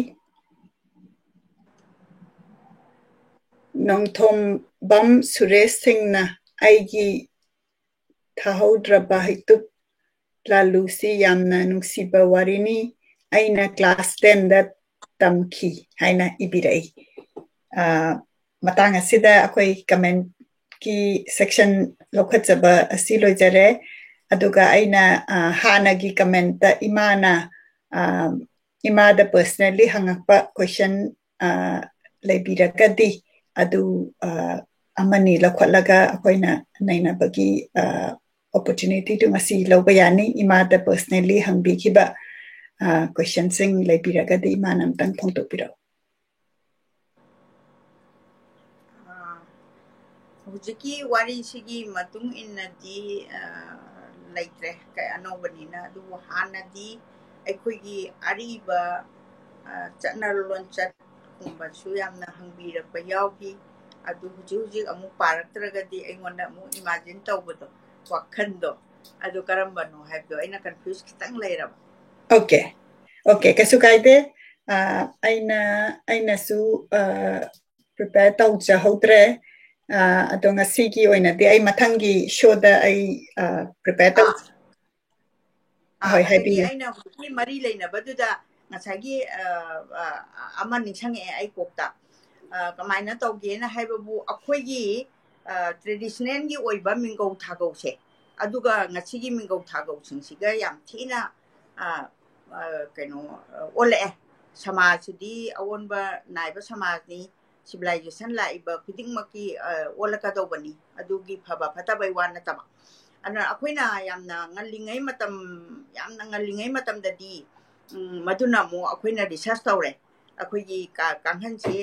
ꯅꯣꯡꯊꯣꯝꯕꯝ ꯁꯨꯔꯦꯁ ꯁꯤꯡꯅ ꯑꯩꯒꯤ ꯊꯥꯍꯧꯗ꯭ꯔꯕ ꯍꯩꯇꯨꯞ ꯂꯥꯂꯨꯁꯤ ꯌꯥꯝꯅ ꯅꯨꯡꯁꯤꯕ ꯋꯥꯔꯤꯅꯤ꯫ ꯑꯩꯅ class ten ꯗ ꯇꯝꯈꯤ ꯍꯥꯏꯅ ꯏꯕꯤꯔꯛꯏ꯫ ꯑ, ꯃꯇꯥꯡ ꯑꯁꯤꯗ ꯑꯩꯈꯣꯏ comment ꯀꯤ section ꯂꯧꯈꯠꯆꯕ ꯑꯁꯤ ꯂꯣꯏꯖꯔꯦ꯫ ꯑꯗꯨꯒ ꯑꯩꯅ, ꯑ, ꯍꯥꯟꯅꯒꯤ comment ꯇ ꯏꯃꯥꯅ, ꯑ, ꯏꯃꯥꯗ personally ꯍꯪꯉꯛꯄ question, ꯑ, ꯂꯩꯕꯤꯔꯒꯗꯤ ꯑꯗꯨ, ꯑ, ꯑꯃꯅꯤ ꯂꯧꯈꯠꯂꯒ ꯑꯩꯈꯣꯏꯅ ꯅꯩꯅꯕꯒꯤ, ꯑ, opportunity ꯗꯨ ꯉꯁꯤ ꯂꯧꯕ ꯌꯥꯅꯤ꯫ ꯏꯃꯥꯗ personally ꯍꯪꯕꯤꯈꯤꯕ, ꯑ, question ꯁꯤꯡ ꯂꯩꯕꯤꯔꯒꯗꯤ ꯏꯃꯥꯅ ꯑꯝꯇꯪ ꯐꯣꯡꯗꯣꯛꯄꯤꯔꯛꯎ꯫ ꯑ, ꯍꯧꯖꯤꯛꯀꯤ ꯋꯥꯔꯤꯁꯤꯒꯤ ꯃꯇꯨꯡ ꯏꯟꯅꯗꯤ, ꯑ, ꯂꯩꯇ꯭ꯔꯦ, ꯀ-, ꯑꯅꯧꯕꯅꯤꯅ꯫ ꯑꯗꯨꯕꯨ ꯍꯥꯟꯅꯗꯤ ꯑꯩꯈꯣꯏꯒꯤ ꯑꯔꯤꯕ, ꯑ, ꯆꯠꯅ ꯂꯣꯟꯆꯠꯀꯨꯝꯕꯁꯨ ꯌꯥꯝꯅ ꯍꯪꯕꯤꯔꯛꯄ ꯌꯥꯎꯈꯤ꯫ ꯑꯗꯨ ꯍꯧꯖꯤꯛ ꯍꯧꯖꯤꯛ ꯑꯃꯨꯛ ꯄꯥꯔꯛꯇ꯭ꯔꯒꯗꯤ ꯑꯩꯉꯣꯟꯗ ꯑꯃꯨꯛ imagine ꯇꯧꯕꯗꯣ, ꯋꯥꯈꯜꯗꯣ, ꯑꯗꯨ ꯀꯔꯝꯕꯅꯣ ꯍꯥꯏꯕꯗꯣ ꯑꯩꯅ confuse ꯈꯤꯇꯪ ꯂꯩꯔꯕ꯫ Okay, okay, ꯀꯩꯁꯨ ꯀꯥꯏꯗꯦ꯫ ꯑ, ꯑꯩꯅ, ꯑꯩꯅꯁꯨ, ꯑ, prepare ꯇꯧꯖꯍꯧꯗ꯭ꯔꯦ꯫ ꯑ, ꯑꯗꯣ ꯉꯁꯤꯒꯤ ꯑꯣꯏꯅꯗꯤ ꯑꯩ ꯃꯊꯪꯒꯤ show ꯗ ꯑꯩ, ꯑ, prepare ꯇꯧ-, ꯑꯥ꯫ ꯑꯥ, ꯍꯣꯏ, ꯑꯗꯒꯤ ꯍꯥꯏꯕꯤꯌꯨ꯫ ꯑꯩꯅ ꯍꯧꯖꯤꯛꯀꯤ ꯃꯔꯤ ꯂꯩꯅꯕꯗꯨꯗ ꯉꯁꯥꯏꯒꯤ, ꯑ, ꯑ, ꯑꯃ ꯅꯤꯡꯁꯤꯡꯉꯛꯑꯦ ꯑꯩ ꯀꯣꯛꯇ꯫ ꯑ, ꯀꯃꯥꯏꯅ ꯇꯧꯒꯦꯅ ꯍꯥꯏꯕꯕꯨ, ꯑꯩꯈꯣꯏꯒꯤ, ꯑ, traditional ꯒꯤ ꯑꯣꯏꯕ ꯃꯤꯡꯒꯧ ꯊꯥꯒꯧꯁꯦ, ꯑꯗꯨꯒ ꯉꯁꯤꯒꯤ ꯃꯤꯡꯒꯧ ꯊꯥꯒꯧꯁꯤꯡꯁꯤꯒ ꯌꯥꯝ ꯊꯤꯅ, ꯑ, ꯑ, ꯀꯩꯅꯣ, ꯑ, ꯑꯣꯜꯂꯛꯑꯦ꯫ ꯁꯃꯥꯖꯁꯤꯗꯤ ꯑꯑꯣꯟꯕ ꯅꯥꯏꯕ ꯁꯃꯥꯖꯅꯤ꯫ Civilization ꯂꯥꯛꯏꯕ ꯈꯨꯗꯤꯡꯃꯛꯀꯤ, ꯑ, ꯑꯣꯜꯂꯛꯀꯗꯧꯕꯅꯤ꯫ ꯑꯗꯨꯒꯤ ꯐꯕ ꯐꯠꯇꯕꯩ ꯋꯥ ꯅꯠꯇꯕ꯫ ꯑꯗꯨꯅ ꯑꯩꯈꯣꯏꯅ ꯌꯥꯝꯅ ꯉꯜꯂꯤꯉꯩ ꯃꯇꯝ, ꯌꯥꯝꯅ ꯉꯜꯂꯤꯉꯩ ꯃꯇꯝꯗꯗꯤ, ꯎꯝ, ꯃꯗꯨꯅ ꯑꯃꯨꯛ ꯑꯩꯈꯣꯏꯅ research ꯇꯧꯔꯦ꯫ ꯑꯩꯈꯣꯏꯒꯤ ꯀꯥ-, ꯀꯥꯡꯈꯟꯁꯦ,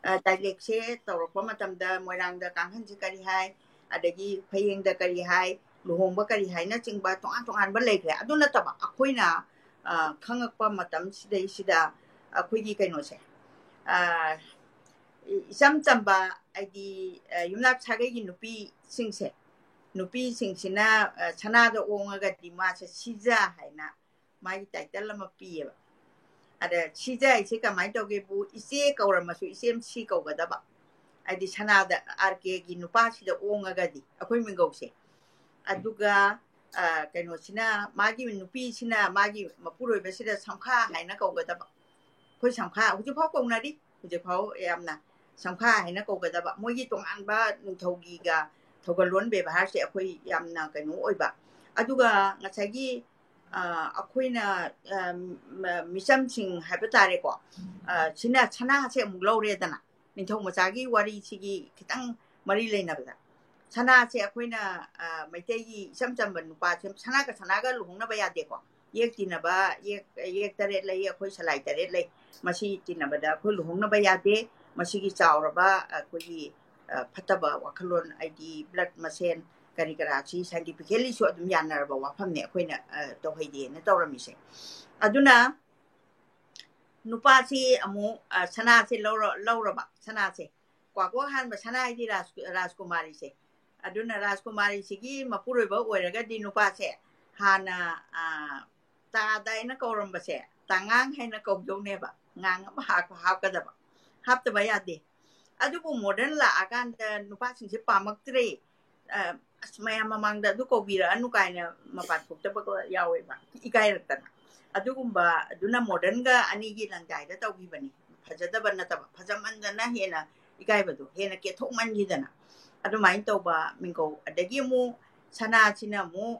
ꯑ, dialect ꯁꯦ ꯇꯧꯔꯛꯄ ꯃꯇꯝꯗ ꯃꯣꯏꯔꯥꯡꯗ ꯀꯥꯡꯈꯟꯁꯦ ꯀꯔꯤ ꯍꯥꯏ, ꯑꯗꯒꯤ ꯐꯌꯦꯡꯗ ꯀꯔꯤ ꯍꯥꯏ, ꯂꯨꯍꯣꯡꯕ ꯀꯔꯤ ꯍꯥꯏꯅꯆꯤꯡꯕ ꯇꯣꯉꯥꯟ ꯇꯣꯉꯥꯟꯕ ꯂꯩꯈ꯭ꯔꯦ꯫ ꯑꯗꯨ ꯅꯠꯇꯕ ꯑꯩꯈꯣꯏꯅ, ꯑ, ꯈꯪꯉꯛꯄ ꯃꯇꯝꯁꯤꯗꯩꯁꯤꯗ ꯑꯩꯈꯣꯏꯒꯤ ꯀꯩꯅꯣꯁꯦ, ꯑ, ꯏꯆꯝ ꯆꯝꯕ, ꯍꯥꯏꯗꯤ, ꯑ, ꯌꯨꯝꯅꯥꯛ ꯁꯥꯒꯩꯒꯤ ꯅꯨꯄꯤꯁꯤꯡꯁꯦ, ꯅꯨꯄꯤꯁꯤꯡꯁꯤꯅ ꯁꯅꯥꯗ ꯑꯣꯡꯉꯒꯗꯤ ꯃꯥꯁꯦ ꯁꯤꯖ ꯍꯥꯏꯅ ꯃꯥꯒꯤ ꯇꯥꯏꯇꯜ ꯑꯃ ꯄꯤꯌꯦꯕ꯫ ꯑꯗ ꯁꯤꯖ ꯍꯥꯏꯁꯦ ꯀꯃꯥꯏꯅ ꯇꯧꯒꯦꯕꯨ, ꯏꯆꯦ ꯀꯧꯔꯝꯃꯁꯨ ꯏꯆꯦꯝ ꯁꯤ ꯀꯧꯒꯗꯕ꯫ ꯍꯥꯏꯗꯤ ꯁꯅꯥꯗ, ꯑꯥꯔ ꯀꯦꯒꯤ ꯅꯨꯄꯥꯁꯤꯗ ꯑꯣꯡꯉꯒꯗꯤ ꯑꯩꯈꯣꯏ ꯃꯤꯡꯒꯧꯁꯦ꯫ ꯑꯗꯨꯒ ꯀꯩꯅꯣꯁꯤꯅ, ꯃꯥꯒꯤ ꯅꯨꯄꯤꯁꯤꯅ ꯃꯥꯒꯤ ꯃꯄꯨꯔꯣꯏꯕꯁꯤꯗ ꯁꯝꯈꯥ ꯍꯥꯏꯅ ꯀꯧꯒꯗꯕ꯫ ꯑꯩꯈꯣꯏ ꯁꯝꯈꯥ ꯍꯧꯖꯤꯛꯐꯥꯎ ꯀꯧꯅꯔꯤ, ꯍꯧꯖꯤꯛꯐꯥꯎ ꯌꯥꯝꯅ ꯁꯝꯈꯥ ꯍꯥꯏꯅ ꯀꯧꯒꯗꯕ꯫ ꯃꯣꯏꯒꯤ ꯇꯣꯉꯥꯟꯕ ꯅꯤꯡꯊꯧꯒꯤꯒ ꯊꯧꯒꯜꯂꯣꯟ ꯕꯦꯕꯥꯔꯁꯦ ꯑꯩꯈꯣꯏ ꯌꯥꯝꯅ ꯀꯩꯅꯣ ꯑꯣꯏꯕ꯫ ꯑꯗꯨꯒ ꯉꯁꯥꯏꯒꯤ ꯑꯩꯈꯣꯏꯅ ꯃꯤꯆꯝꯁꯤꯡ ꯍꯥꯏꯕ ꯇꯥꯔꯦꯀꯣ, ꯁꯤꯅ ꯁꯅꯥꯁꯦ ꯑꯃꯨꯛ ꯂꯧꯔꯦꯗꯅ꯫ ꯅꯤꯡꯊꯧ ꯃꯆꯥꯒꯤ ꯋꯥꯔꯤꯁꯤꯒꯤ ꯈꯤꯇꯪ ꯃꯔꯤ ꯂꯩꯅꯕꯗ, ꯁꯅꯥꯁꯦ ꯑꯩꯈꯣꯏꯅ ꯃꯩꯇꯩꯒꯤ ꯏꯆꯝ ꯆꯝꯕ ꯅꯨꯄꯥꯁꯦ ꯁꯅꯥꯒ ꯁꯅꯥꯒ ꯂꯨꯍꯣꯡꯅꯕ ꯌꯥꯗꯦꯀꯣ꯫ ꯌꯦꯛ ꯇꯤꯟꯅꯕ, ꯌꯦꯛ ꯌꯦꯛ ꯇꯔꯦꯠ ꯂꯩ, ꯑꯩꯈꯣꯏ ꯁꯂꯥꯏ ꯇꯔꯦꯠ ꯂꯩ꯫ ꯃꯁꯤ ꯇꯤꯟꯅꯕꯗ ꯑꯩꯈꯣꯏ ꯂꯨꯍꯣꯡꯅꯕ ꯌꯥꯗꯦ꯫ ꯃꯁꯤꯒꯤ ꯆꯥꯎꯔꯕ ꯑꯩꯈꯣꯏꯒꯤ ꯐꯠꯇꯕ ꯋꯥꯈꯜꯂꯣꯟ, ꯍꯥꯏꯗꯤ ꯕ꯭ꯂꯠ ꯃꯁꯦꯟ ꯀꯔꯤ ꯀꯔꯥꯁꯤ ꯁꯥꯏꯟꯇꯤꯐꯤꯀꯦꯜꯂꯤꯁꯨ ꯑꯗꯨꯝ ꯌꯥꯅꯔꯕ ꯋꯥꯐꯝꯅꯦ, ꯑꯩꯈꯣꯏꯅ ꯇꯧꯍꯩꯗꯦꯅ ꯇꯧꯔꯝꯃꯤꯁꯦ꯫ ꯑꯗꯨꯅ ꯅꯨꯄꯥꯁꯤ ꯑꯃꯨꯛ ꯁꯅꯥꯁꯦ ꯂꯧꯔꯕ, ꯁꯅꯥꯁꯦ꯫ ꯀ꯭ꯋꯥꯀꯣꯛ ꯍꯥꯟꯕ ꯁꯅꯥ ꯍꯥꯏꯗꯤ ꯔꯥꯖꯀꯨꯃꯥꯔꯤꯁꯦ꯫ ꯑꯗꯨꯅ ꯔꯥꯖꯀꯨꯃꯥꯔꯤꯁꯤꯒꯤ ꯃꯄꯨꯔꯣꯏꯕ ꯑꯣꯏꯔꯒꯗꯤ ꯅꯨꯄꯥꯁꯦ ꯍꯥꯟꯅ ꯇꯥꯗꯥꯏꯅ ꯀꯧꯔꯝꯕꯁꯦ ꯇꯥꯉꯥꯡ ꯍꯥꯏꯅ ꯀꯧꯗꯧꯅꯦꯕ꯫ ꯉꯥꯡ ꯑꯃ ꯍꯥꯞꯀꯗꯕ, ꯍꯥꯞꯇꯕ ꯌꯥꯗꯦ꯫ ꯑꯗꯨꯕꯨ ꯃꯣꯗꯔꯟ ꯂꯥꯛꯑꯀꯥꯟꯗ ꯅꯨꯄꯥꯁꯤꯡꯁꯦ ꯄꯥꯝꯃꯛꯇ꯭ꯔꯦ꯫ ꯑꯁ, ꯃꯌꯥꯝ ꯃꯃꯥꯡꯗ ꯑꯗꯨ ꯀꯧꯕꯤꯔꯛꯑꯅꯨ ꯀꯥꯏꯅ ꯃꯄꯥꯟ ꯊꯣꯛꯇꯕꯒ ꯌꯥꯎꯋꯦꯕ, ꯏꯀꯥꯏꯔꯛꯇꯅ꯫ ꯑꯗꯨꯒꯨꯝꯕ ꯑꯗꯨꯅ ꯃꯣꯗꯔꯟꯒ ꯑꯅꯤꯒꯤ ꯂꯪꯖꯥꯏꯗ ꯇꯧꯈꯤꯕꯅꯤ꯫ ꯐꯖꯗꯕ ꯅꯠꯇꯕ, ꯐꯖꯃꯟꯗꯅ ꯍꯦꯟꯅ ꯏꯀꯥꯏꯕꯗꯣ ꯍꯦꯟꯅ ꯀꯦꯊꯣꯛꯃꯟꯈꯤꯗꯅ꯫ ꯑꯗꯨꯃꯥꯏꯅ ꯇꯧꯕ ꯃꯤꯡꯒꯧ꯫ ꯑꯗꯒꯤ ꯑꯃꯨꯛ ꯁꯅꯥꯁꯤꯅ ꯑꯃꯨꯛ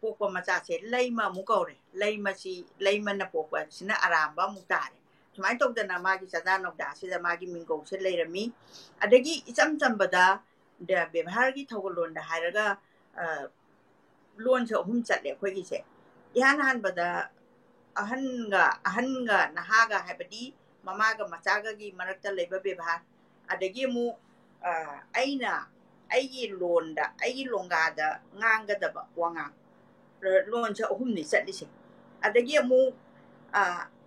ꯄꯣꯛꯄ ꯃꯆꯥꯁꯦ ꯂꯩꯃ ꯑꯃꯨꯛ ꯀꯧꯔꯦ꯫ ꯂꯩꯃꯁꯤ, ꯂꯩꯃꯅ ꯄꯣꯛꯄꯁꯤꯅ ꯑꯔꯥꯝꯕ ꯑꯃꯨꯛ ꯇꯥꯔꯦ꯫ ꯁꯨꯃꯥꯏꯅ ꯇꯧꯗꯅ ꯃꯥꯒꯤ ꯆꯥꯗꯥ ꯅꯧꯗꯥꯁꯤꯗ ꯃꯥꯒꯤ ꯃꯤꯡꯒꯧꯁꯦ ꯂꯩꯔꯝꯃꯤ꯫ ꯑꯗꯒꯤ ꯏꯆꯝ ꯆꯝꯕꯗ ꯕꯦꯕꯥꯔꯒꯤ ꯊꯧꯒꯜꯂꯣꯟꯗ ꯍꯥꯏꯔꯒ ꯂꯣꯟꯁꯦ ꯑꯍꯨꯝ ꯆꯠꯂꯦ ꯑꯩꯈꯣꯏꯒꯤꯁꯦ꯫ ꯏꯍꯥꯟ ꯍꯥꯟꯕꯗ ꯑꯍꯟꯒ, ꯑꯍꯟꯒ ꯅꯍꯥꯒ ꯍꯥꯏꯕꯗꯤ ꯃꯃꯥꯒ ꯃꯆꯥꯒꯒꯤ ꯃꯔꯛꯇ ꯂꯩꯕ ꯕꯦꯕꯥꯔ, ꯑꯗꯒꯤ ꯑꯃꯨꯛ ꯑꯩꯅ ꯑꯩꯒꯤ ꯂꯣꯟꯗ, ꯑꯩꯒꯤ ꯂꯣꯡꯒꯥꯗ ꯉꯥꯡꯒꯗꯕ ꯋꯥꯉꯥꯡ, ꯂꯣꯟꯁꯦ ꯑꯍꯨꯝꯅꯤ ꯆꯠꯂꯤꯁꯦ꯫ ꯑꯗꯒꯤ ꯑꯃꯨꯛ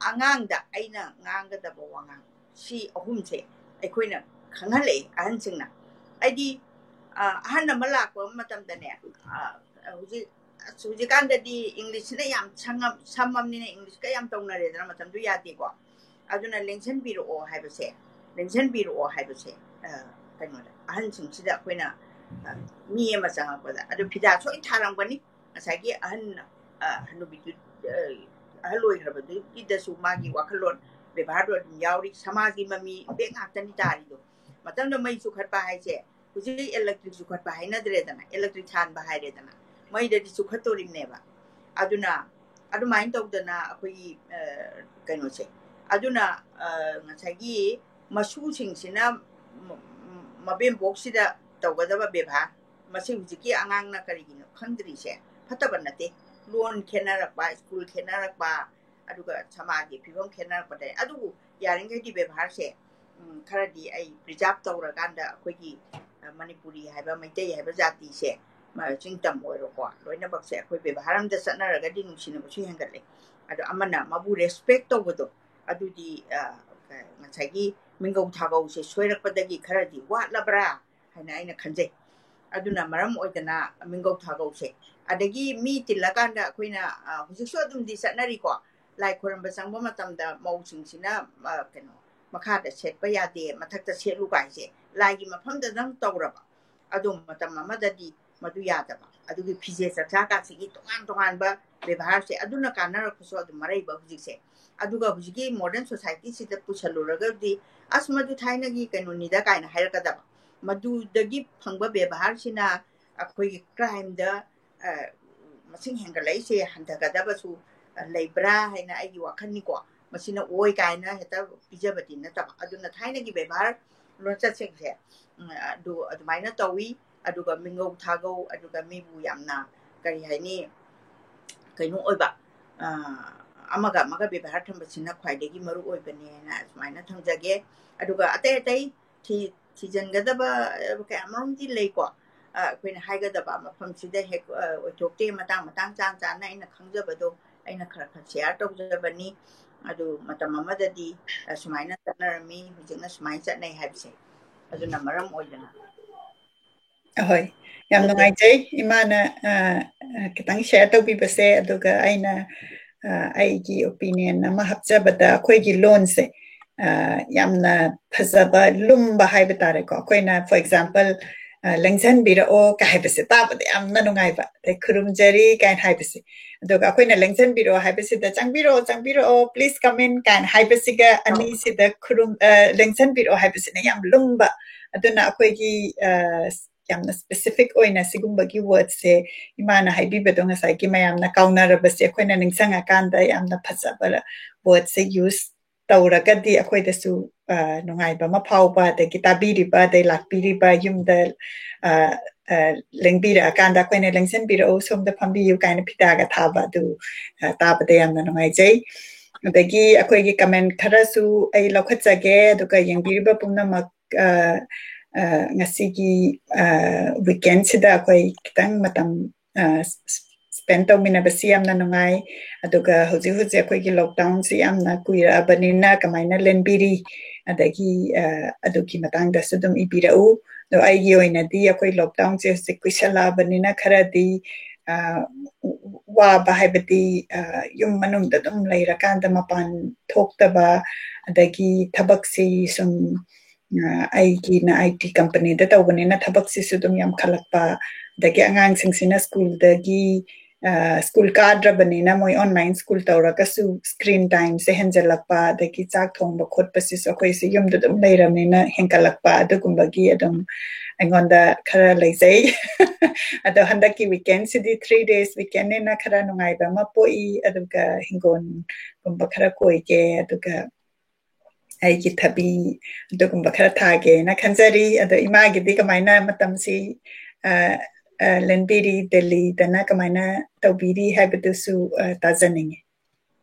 ꯑꯉꯥꯡꯗ ꯑꯩꯅ ꯉꯥꯡꯒꯗꯕ ꯋꯥꯉꯥꯡ, ꯁꯤ ꯑꯍꯨꯝꯁꯦ ꯑꯩꯈꯣꯏꯅ ꯈꯪꯍꯜꯂꯛꯏ ꯑꯍꯟꯁꯤꯡꯅ꯫ ꯍꯥꯏꯗꯤ ꯑ, ꯑꯍꯟ ꯑꯃ ꯂꯥꯛꯄ ꯃꯇꯝꯗꯅꯦ, ꯑ, ꯍꯧꯖꯤꯛ, ꯑꯁ, ꯍꯧꯖꯤꯛꯀꯥꯟꯗꯗꯤ ꯏꯪꯂꯤꯁꯁꯤꯅ ꯌꯥꯝ ꯁꯪꯉ-, ꯁꯝꯃꯕꯅꯤꯅ ꯏꯪꯂꯤꯁꯀ ꯌꯥꯝ ꯇꯧꯅꯔꯦꯗꯅ, ꯃꯇꯝꯗꯨ ꯌꯥꯗꯦꯀꯣ꯫ ꯑꯗꯨꯅ ꯂꯦꯡꯁꯟꯕꯤꯔꯛꯑꯣ ꯍꯥꯏꯕꯁꯦ, ꯂꯦꯡꯁꯟꯕꯤꯔꯛꯑꯣ ꯍꯥꯏꯕꯁꯦ, ꯑ, ꯀꯩꯅꯣꯗ, ꯑꯍꯟꯁꯤꯡꯁꯤꯗ ꯑꯩꯈꯣꯏꯅ, ꯑ, ꯃꯤ ꯑꯃ ꯆꯪꯉꯛꯄꯗ, ꯑꯗꯨ ꯐꯤꯗꯥ ꯁꯣꯏ ꯊꯥꯔꯝꯒꯅꯤ꯫ ꯉꯁꯥꯏꯒꯤ ꯑꯍꯟ, ꯑ, ꯍꯅꯨꯕꯤꯗꯨ, ꯑ, ꯑꯍꯜ ꯑꯣꯏꯈ꯭ꯔꯕꯗꯨꯒꯤꯗꯁꯨ ꯃꯥꯒꯤ ꯋꯥꯈꯜꯂꯣꯟ, ꯕꯦꯕꯥꯔꯗꯣ ꯑꯗꯨꯝ ꯌꯥꯎꯔꯤ꯫ ꯁꯃꯥꯖꯒꯤ ꯃꯃꯤ ꯏꯝꯄꯦꯛ ꯉꯥꯛꯇꯅꯤ ꯇꯥꯔꯤꯗꯣ꯫ ꯃꯇꯝꯗ ꯃꯩ ꯆꯨꯈꯠꯄ ꯍꯥꯏꯁꯦ, ꯍꯧꯖꯤꯛ ꯏꯂꯦꯛꯇ꯭ꯔꯤꯛ ꯆꯨꯈꯠꯄ ꯍꯥꯏꯅꯗ꯭ꯔꯦꯗꯅ, ꯏꯂꯦꯛꯇ꯭ꯔꯤꯛ ꯊꯥꯟꯕ ꯍꯥꯏꯔꯦꯗꯅ, ꯃꯩꯗꯗꯤ ꯆꯨꯈꯠꯇꯣꯔꯤꯕꯅꯦꯕ꯫ ꯑꯗꯨꯅ ꯑꯗꯨꯃꯥꯏꯅ ꯇꯧꯗꯅ ꯑꯩꯈꯣꯏꯒꯤ, ꯑ, ꯀꯩꯅꯣꯁꯦ, ꯑꯗꯨꯅ, ꯑ, ꯉꯁꯥꯏꯒꯤ ꯃꯁꯨꯁꯤꯡꯁꯤꯅ ꯃ-, ꯃ-, ꯃꯕꯦꯝꯕꯣꯛꯁꯤꯗ ꯇꯧꯒꯗꯕ ꯕꯦꯕꯥꯔ, ꯃꯁꯤ ꯍꯧꯖꯤꯛꯀꯤ ꯑꯉꯥꯡꯅ ꯀꯔꯤꯒꯤꯅꯣ ꯈꯪꯗ꯭ꯔꯤꯁꯦ? ꯐꯠꯇꯕ ꯅꯠꯇꯦ꯫ ꯂꯣꯟ ꯈꯦꯠꯅꯔꯛꯄ, ꯁ꯭ꯀꯨꯜ ꯈꯦꯠꯅꯔꯛꯄ, ꯑꯗꯨꯒ ꯁꯃꯥꯖꯒꯤ ꯐꯤꯕꯝ ꯈꯦꯠꯅꯔꯛꯄꯗ, ꯑꯗꯨꯕꯨ ꯌꯥꯔꯤꯈꯩꯗꯤ ꯕꯦꯕꯥꯔꯁꯦ, ꯎꯝ, ꯈꯔꯗꯤ ꯑꯩ ꯄ꯭ꯔꯤꯖꯥꯕ ꯇꯧꯔꯀꯥꯟꯗ ꯑꯩꯈꯣꯏꯒꯤ, ꯑ, ꯃꯅꯤꯄꯨꯔꯤ ꯍꯥꯏꯕ, ꯃꯩꯇꯩ ꯍꯥꯏꯕ ꯖꯥꯇꯤꯁꯦ, ꯃ-, ꯆꯤꯡꯇꯝ ꯑꯣꯏꯔꯣꯀꯣ, ꯂꯣꯏꯅꯃꯛꯁꯦ ꯑꯩꯈꯣꯏ ꯕꯦꯕꯥꯔ ꯑꯝꯗ ꯆꯠꯅꯔꯒꯗꯤ ꯅꯨꯡꯁꯤꯅꯕꯁꯨ ꯍꯦꯟꯒꯠꯂꯦ꯫ ꯑꯗꯣ ꯑꯃꯅ ꯑꯃꯕꯨ ꯔꯦꯁꯄꯦꯛ ꯇꯧꯕꯗꯣ, ꯑꯗꯨꯗꯤ, ꯑ, ꯉꯁꯥꯏꯒꯤ ꯃꯤꯡꯒꯧ ꯊꯥꯒꯧꯁꯦ ꯁꯣꯏꯔꯛꯄꯗꯒꯤ ꯈꯔꯗꯤ ꯋꯥꯠꯂꯕ꯭ꯔꯥ ꯍꯥꯏꯅ ꯑꯩꯅ ꯈꯟꯖꯩ꯫ ꯑꯗꯨꯅ ꯃꯔꯝ ꯑꯣꯏꯗꯅ ꯃꯤꯡꯒꯧ ꯊꯥꯒꯧꯁꯦ, ꯑꯗꯒꯤ ꯃꯤ ꯇꯤꯜꯂꯀꯥꯟꯗ ꯑꯩꯈꯣꯏꯅ, ꯑ, ꯍꯧꯖꯤꯛꯁꯨ ꯑꯗꯨꯝꯗꯤ ꯆꯠꯅꯔꯤꯀꯣ, ꯂꯥꯏ ꯈꯣꯏꯔꯝꯕ ꯆꯪꯕ ꯃꯇꯝꯗ ꯃꯧꯁꯤꯡꯁꯤꯅ, ꯑ, ꯀꯩꯅꯣ, ꯃꯈꯥꯗ ꯁꯦꯠꯄ ꯌꯥꯗꯦ, ꯃꯊꯛꯇ ꯁꯦꯠꯂꯨ ꯀꯥꯏꯁꯦ ꯂꯥꯏꯒꯤ ꯃꯐꯝꯗꯗꯪ ꯇꯧꯔꯕ꯫ ꯑꯗꯣ ꯃꯇꯝ ꯑꯃꯗꯗꯤ ꯃꯗꯨ ꯌꯥꯗꯕ, ꯑꯗꯨꯒꯤ ꯐꯤꯖꯦ ꯆꯛꯆꯥ ꯀꯥꯁꯤꯒꯤ ꯇꯣꯉꯥꯟ ꯇꯣꯉꯥꯟꯕ ꯕꯦꯕꯥꯔꯁꯦ, ꯑꯗꯨꯅ ꯀꯥꯟꯅꯔꯛꯄꯁꯨ ꯑꯗꯨꯝ ꯃꯔꯩꯕ ꯍꯧꯖꯤꯛꯁꯦ꯫ ꯑꯗꯨꯒ ꯍꯧꯖꯤꯛꯀꯤ ꯃꯣꯗꯔꯟ ꯁꯣꯁꯥꯏꯇꯤꯁꯤꯗ ꯄꯨꯁꯜꯂꯨꯔꯒꯗꯤ, "ꯑꯁ, ꯃꯗꯨ ꯊꯥꯏꯅꯒꯤ ꯀꯩꯅꯣꯅꯤꯗ" ꯀꯥꯏꯅ ꯍꯥꯏꯔꯛꯀꯗꯕ꯫ ꯃꯗꯨꯗꯒꯤ ꯐꯪꯕ ꯕꯦꯕꯥꯔꯁꯤꯅ ꯑꯩꯈꯣꯏꯒꯤ ꯀ꯭ꯔꯥꯏꯝꯗ, ꯑ, ꯃꯁꯤꯡ ꯍꯦꯟꯒꯠꯂꯛꯏꯁꯦ ꯍꯟꯊꯒꯗꯕꯁꯨ, ꯑ, ꯂꯩꯕ꯭ꯔꯥ ꯍꯥꯏꯅ ꯑꯩꯒꯤ ꯋꯥꯈꯜꯅꯤꯀꯣ꯫ ꯃꯁꯤꯅ ꯑꯣꯏ ꯀꯥꯏꯅ ꯍꯦꯛꯇ ꯄꯤꯖꯕꯗꯤ ꯅꯠꯇꯕ꯫ ꯑꯗꯨꯅ ꯊꯥꯏꯅꯒꯤ ꯕꯦꯕꯥꯔ ꯂꯣꯟꯆꯠꯁꯤꯡꯁꯦ, ꯎꯝ, ꯑꯗꯨ ꯑꯗꯨꯃꯥꯏꯅ ꯇꯧꯋꯤ꯫ ꯑꯗꯨꯒ ꯃꯤꯡꯒꯧ ꯊꯥꯒꯧ, ꯑꯗꯨꯒ ꯃꯤꯕꯨ ꯌꯥꯝꯅ, ꯀꯔꯤ ꯍꯥꯏꯅꯤ, ꯀꯩꯅꯣ ꯑꯣꯏꯕ, ꯑ, ꯑꯃꯒ ꯑꯃꯒ ꯕꯦꯕꯥꯔ ꯊꯝꯕꯁꯤꯅ ꯈ꯭ꯋꯥꯏꯗꯒꯤ ꯃꯔꯨ ꯑꯣꯏꯕꯅꯦꯅ ꯁꯨꯃꯥꯏꯅ ꯊꯝꯖꯒꯦ꯫ ꯑꯗꯨꯒ ꯑꯇꯩ ꯑꯇꯩ ꯊꯤ-, ꯊꯤꯖꯤꯟꯒꯗꯕ, ꯑ, ꯀꯌꯥ ꯃꯔꯨꯝꯗꯤ ꯂꯩꯀꯣ꯫ ꯑ, ꯑꯩꯈꯣꯏꯅ ꯍꯥꯏꯒꯗꯕ ꯃꯐꯝꯁꯤꯗ ꯍꯦꯛ, ꯑ, ꯑꯣꯏꯊꯣꯛꯇꯦ꯫ ꯃꯇꯥꯡ ꯃꯇꯥꯡ ꯆꯥ ꯆꯥꯅ ꯑꯩꯅ ꯈꯪꯖꯕꯗꯣ ꯑꯩꯅ ꯈꯔ ꯈꯔ ꯁꯤꯌꯥꯔ ꯇꯧꯖꯕꯅꯤ꯫ ꯑꯗꯨ ꯃꯇꯝ ꯑꯃꯗꯗꯤ, ꯑ, ꯁꯨꯃꯥꯏꯅ ꯆꯠꯅꯔꯝꯃꯤ, ꯍꯧꯖꯤꯛꯅ ꯁꯨꯃꯥꯏꯅ ꯆꯠꯅꯩ ꯍꯥꯏꯕꯁꯦ꯫ ꯑꯗꯨꯅ ꯃꯔꯝ ꯑꯣꯏꯗꯅ ꯑꯍꯣꯏ, ꯌꯥꯝ ꯅꯨꯡꯉꯥꯏꯖꯩ ꯏꯃꯥꯅ ꯑ, ꯑ, ꯈꯤꯇꯪ ꯁꯤꯌꯔ ꯇꯧꯕꯤꯕꯁꯦ꯫ ꯑꯗꯨꯒ ꯑꯩꯅ ꯑ, ꯑꯩꯒꯤ ꯑꯣꯄꯤꯅꯤꯌꯟ ꯑꯃ ꯍꯥꯞꯆꯕꯗ, ꯑꯩꯈꯣꯏꯒꯤ ꯂꯣꯟꯁꯦ ꯑ, ꯌꯥꯝꯅ ꯐꯖꯕ, ꯂꯨꯝꯕ ꯍꯥꯏꯕ ꯇꯥꯔꯦꯀꯣ꯫ ꯑꯩꯈꯣꯏꯅ, ꯐꯣꯔ ꯑꯦꯛꯖꯥꯝꯄꯜ, ꯂꯦꯡꯁꯟꯕꯤꯔꯛꯑꯣ ꯀꯥꯏ ꯍꯥꯏꯕꯁꯦ ꯇꯥꯕꯗ ꯌꯥꯝꯅ ꯅꯨꯡꯉꯥꯏꯕ, ꯑꯗꯩ ꯈꯨꯔꯨꯝꯖꯔꯤ ꯀꯥꯏꯅ ꯍꯥꯏꯕꯁꯦ꯫ ꯑꯗꯨꯒ ꯑꯩꯈꯣꯏꯅ ꯂꯦꯡꯁꯟꯕꯤꯔꯛꯑꯣ ꯍꯥꯏꯕꯁꯤꯗ, "ꯆꯪꯕꯤꯔꯛꯑꯣ, ꯆꯪꯕꯤꯔꯛꯑꯣ, please come in" ꯀꯥꯏꯅ ꯍꯥꯏꯕꯁꯤꯒ ꯑꯅꯤꯁꯤꯗ ꯈꯨꯔꯨꯝ ꯑ, ꯂꯦꯡꯁꯟꯕꯤꯔꯛꯑꯣ ꯍꯥꯏꯕꯁꯤꯅ ꯌꯥꯝ ꯂꯨꯝꯕ꯫ ꯑꯗꯨꯅ ꯑꯩꯈꯣꯏꯒꯤ ꯑ, ꯌꯥꯝꯅ ꯁ꯭ꯄꯦꯁꯤꯐꯤꯛ ꯑꯣꯏꯅ ꯁꯤꯒꯨꯝꯕꯒꯤ ꯋꯥꯔꯗꯁꯦ ꯏꯃꯥꯅ ꯍꯥꯏꯕꯤꯕꯗꯣ, ꯉꯁꯥꯏꯒꯤ ꯃꯌꯥꯝꯅ ꯀꯥꯎꯅꯔꯕꯁꯦ ꯑꯩꯈꯣꯏꯅ ꯅꯤꯡꯁꯤꯡꯉꯀꯥꯟꯗ ꯌꯥꯝꯅ ꯐꯖꯕ ꯋꯥꯔꯗꯁꯦ ꯌꯨꯁ ꯇꯧꯔꯒꯗꯤ ꯑꯩꯈꯣꯏꯗꯁꯨ ꯑ, ꯅꯨꯡꯉꯥꯏꯕ ꯑꯃ ꯐꯥꯎꯕ, ꯑꯗꯒꯤ ꯇꯥꯕꯤꯔꯤꯕ ꯑꯗꯩ ꯂꯥꯛꯄꯤꯔꯤꯕ ꯌꯨꯝꯗ ꯑ, ꯑ, ꯂꯦꯡꯕꯤꯔꯛꯑꯀꯥꯟꯗ ꯑꯩꯈꯣꯏꯅ "ꯂꯦꯡꯁꯤꯟꯕꯤꯔꯛꯎ, ꯁꯣꯝꯗ ꯐꯝꯕꯤꯌꯨ" ꯀꯥꯏꯅ ꯐꯤꯗꯥꯒ ꯊꯥꯕ ꯑꯗꯨ ꯑ, ꯇꯥꯕꯗ ꯌꯥꯝꯅ ꯅꯨꯡꯉꯥꯏꯖꯩ꯫ ꯑꯗꯒꯤ ꯑꯩꯈꯣꯏꯒꯤ ꯀꯃꯦꯟ ꯈꯔꯁꯨ ꯑꯩ ꯂꯧꯈꯠꯆꯒꯦ, ꯑꯗꯨꯒ ꯌꯦꯡꯕꯤꯔꯤꯕ ꯄꯨꯝꯅꯃꯛ ꯑ, ꯑ, ꯉꯁꯤꯒꯤ ꯋꯤꯀꯦꯟꯁꯤꯗ ꯑꯩꯈꯣꯏ ꯈꯤꯇꯪ ꯃꯇꯝ ꯁ꯭ꯄꯦꯟ ꯇꯧꯃꯤꯟꯅꯕꯁꯤ ꯌꯥꯝꯅ ꯅꯨꯡꯉꯥꯏ꯫ ꯑꯗꯨꯒ ꯍꯧꯖꯤꯛ ꯍꯧꯖꯤꯛ ꯑꯩꯈꯣꯏꯒꯤ ꯂꯣꯛꯗꯥꯎꯟꯁꯤ ꯌꯥꯝꯅ ꯀꯨꯏꯔꯛꯑꯕꯅꯤꯅ ꯀꯃꯥꯏꯅ ꯂꯦꯟꯕꯤꯔꯤ, ꯑꯗꯒꯤ ꯑ, ꯑꯗꯨꯒꯤ ꯃꯇꯥꯡꯗꯁꯨ ꯑꯗꯨꯝ ꯏꯕꯤꯔꯛꯎ꯫ ꯑꯗꯣ ꯑꯩꯒꯤ ꯑꯣꯏꯅꯗꯤ ꯑꯩꯈꯣꯏ ꯂꯣꯛꯗꯥꯎꯟꯁꯦ ꯍꯧꯖꯤꯛ ꯀꯨꯏꯁꯜꯂꯛꯑꯕꯅꯤꯅ ꯈꯔꯗꯤ ꯑ, ꯋꯥꯕ, ꯍꯥꯏꯕꯗꯤ ꯑ, ꯌꯨꯝ ꯃꯅꯨꯡꯗ ꯑꯗꯨꯝ ꯂꯩꯔꯀꯥꯟꯗ ꯃꯄꯥꯟ ꯊꯣꯛꯇꯕ, ꯑꯗꯒꯤ ꯊꯕꯛꯁꯤ ꯁꯨꯝ ꯑ, ꯑꯩꯒꯤꯅ ꯑꯥꯏ ꯇꯤ ꯀꯝꯄꯅꯤꯗ ꯇꯧꯕꯅꯤꯅ ꯊꯕꯛꯁꯤꯁꯨ ꯑꯗꯨꯝ ꯌꯥꯝꯈꯠꯂꯛꯄ, ꯑꯗꯒꯤ ꯑꯉꯥꯡꯁꯤꯡꯁꯤꯅ ꯁ꯭ꯀꯨꯜꯗꯒꯤ ꯑ, ꯁ꯭ꯀꯨꯜ ꯀꯥꯗ꯭ꯔꯕꯅꯤꯅ ꯃꯣꯏ ꯑꯣꯟꯂꯥꯏꯟ ꯁ꯭ꯀꯨꯜ ꯇꯧꯔꯒꯁꯨ ꯁ꯭ꯀ꯭ꯔꯤꯟ ꯇꯥꯏꯝꯁꯦ ꯍꯦꯟꯖꯜꯂꯛꯄ, ꯑꯗꯒꯤ ꯆꯥꯛ ꯊꯣꯡꯕ ꯈꯣꯠꯄꯁꯤꯁꯨ ꯑꯩꯈꯣꯏꯁꯦ ꯌꯨꯝꯗ ꯑꯗꯨꯝ ꯂꯩꯔꯕꯅꯤꯅ ꯍꯦꯟꯒꯠꯂꯛꯄ, ꯑꯗꯨꯒꯨꯝꯕꯒꯤ ꯑꯗꯨꯝ ꯑꯩꯉꯣꯟꯗ ꯈꯔ ꯂꯩꯖꯩ꯫ ꯑꯗꯣ ꯍꯟꯗꯛꯀꯤ ꯋꯤꯀꯦꯟꯁꯤꯗꯤ ꯊ꯭ꯔꯤ ꯗꯦꯖ ꯋꯤꯀꯦꯟꯅꯤꯅ ꯈꯔ ꯅꯨꯡꯉꯥꯏꯕ ꯑꯃ ꯄꯣꯛꯏ, ꯑꯗꯨꯒ ꯍꯤꯡꯒꯣꯜꯒꯨꯝꯕ ꯈꯔ ꯀꯣꯏꯒꯦ, ꯑꯗꯨꯒ ꯑꯩꯒꯤ ꯊꯕꯤ ꯑꯗꯨꯒꯨꯝꯕ ꯈꯔ ꯊꯥꯒꯦꯅ ꯈꯟꯖꯔꯤ꯫ ꯑꯗꯣ ꯏꯃꯥꯒꯤꯗꯤ ꯀꯃꯥꯏꯅ ꯃꯇꯝꯁꯤ ꯑ, ꯑ, ꯂꯦꯟꯕꯤꯔꯤ, ꯗꯦꯜꯂꯤꯗꯅ ꯀꯃꯥꯏꯅ ꯇꯧꯕꯤꯔꯤ ꯍꯥꯏꯕꯗꯨꯁꯨ ꯑ, ꯇꯥꯖꯅꯤꯡꯉꯤ꯫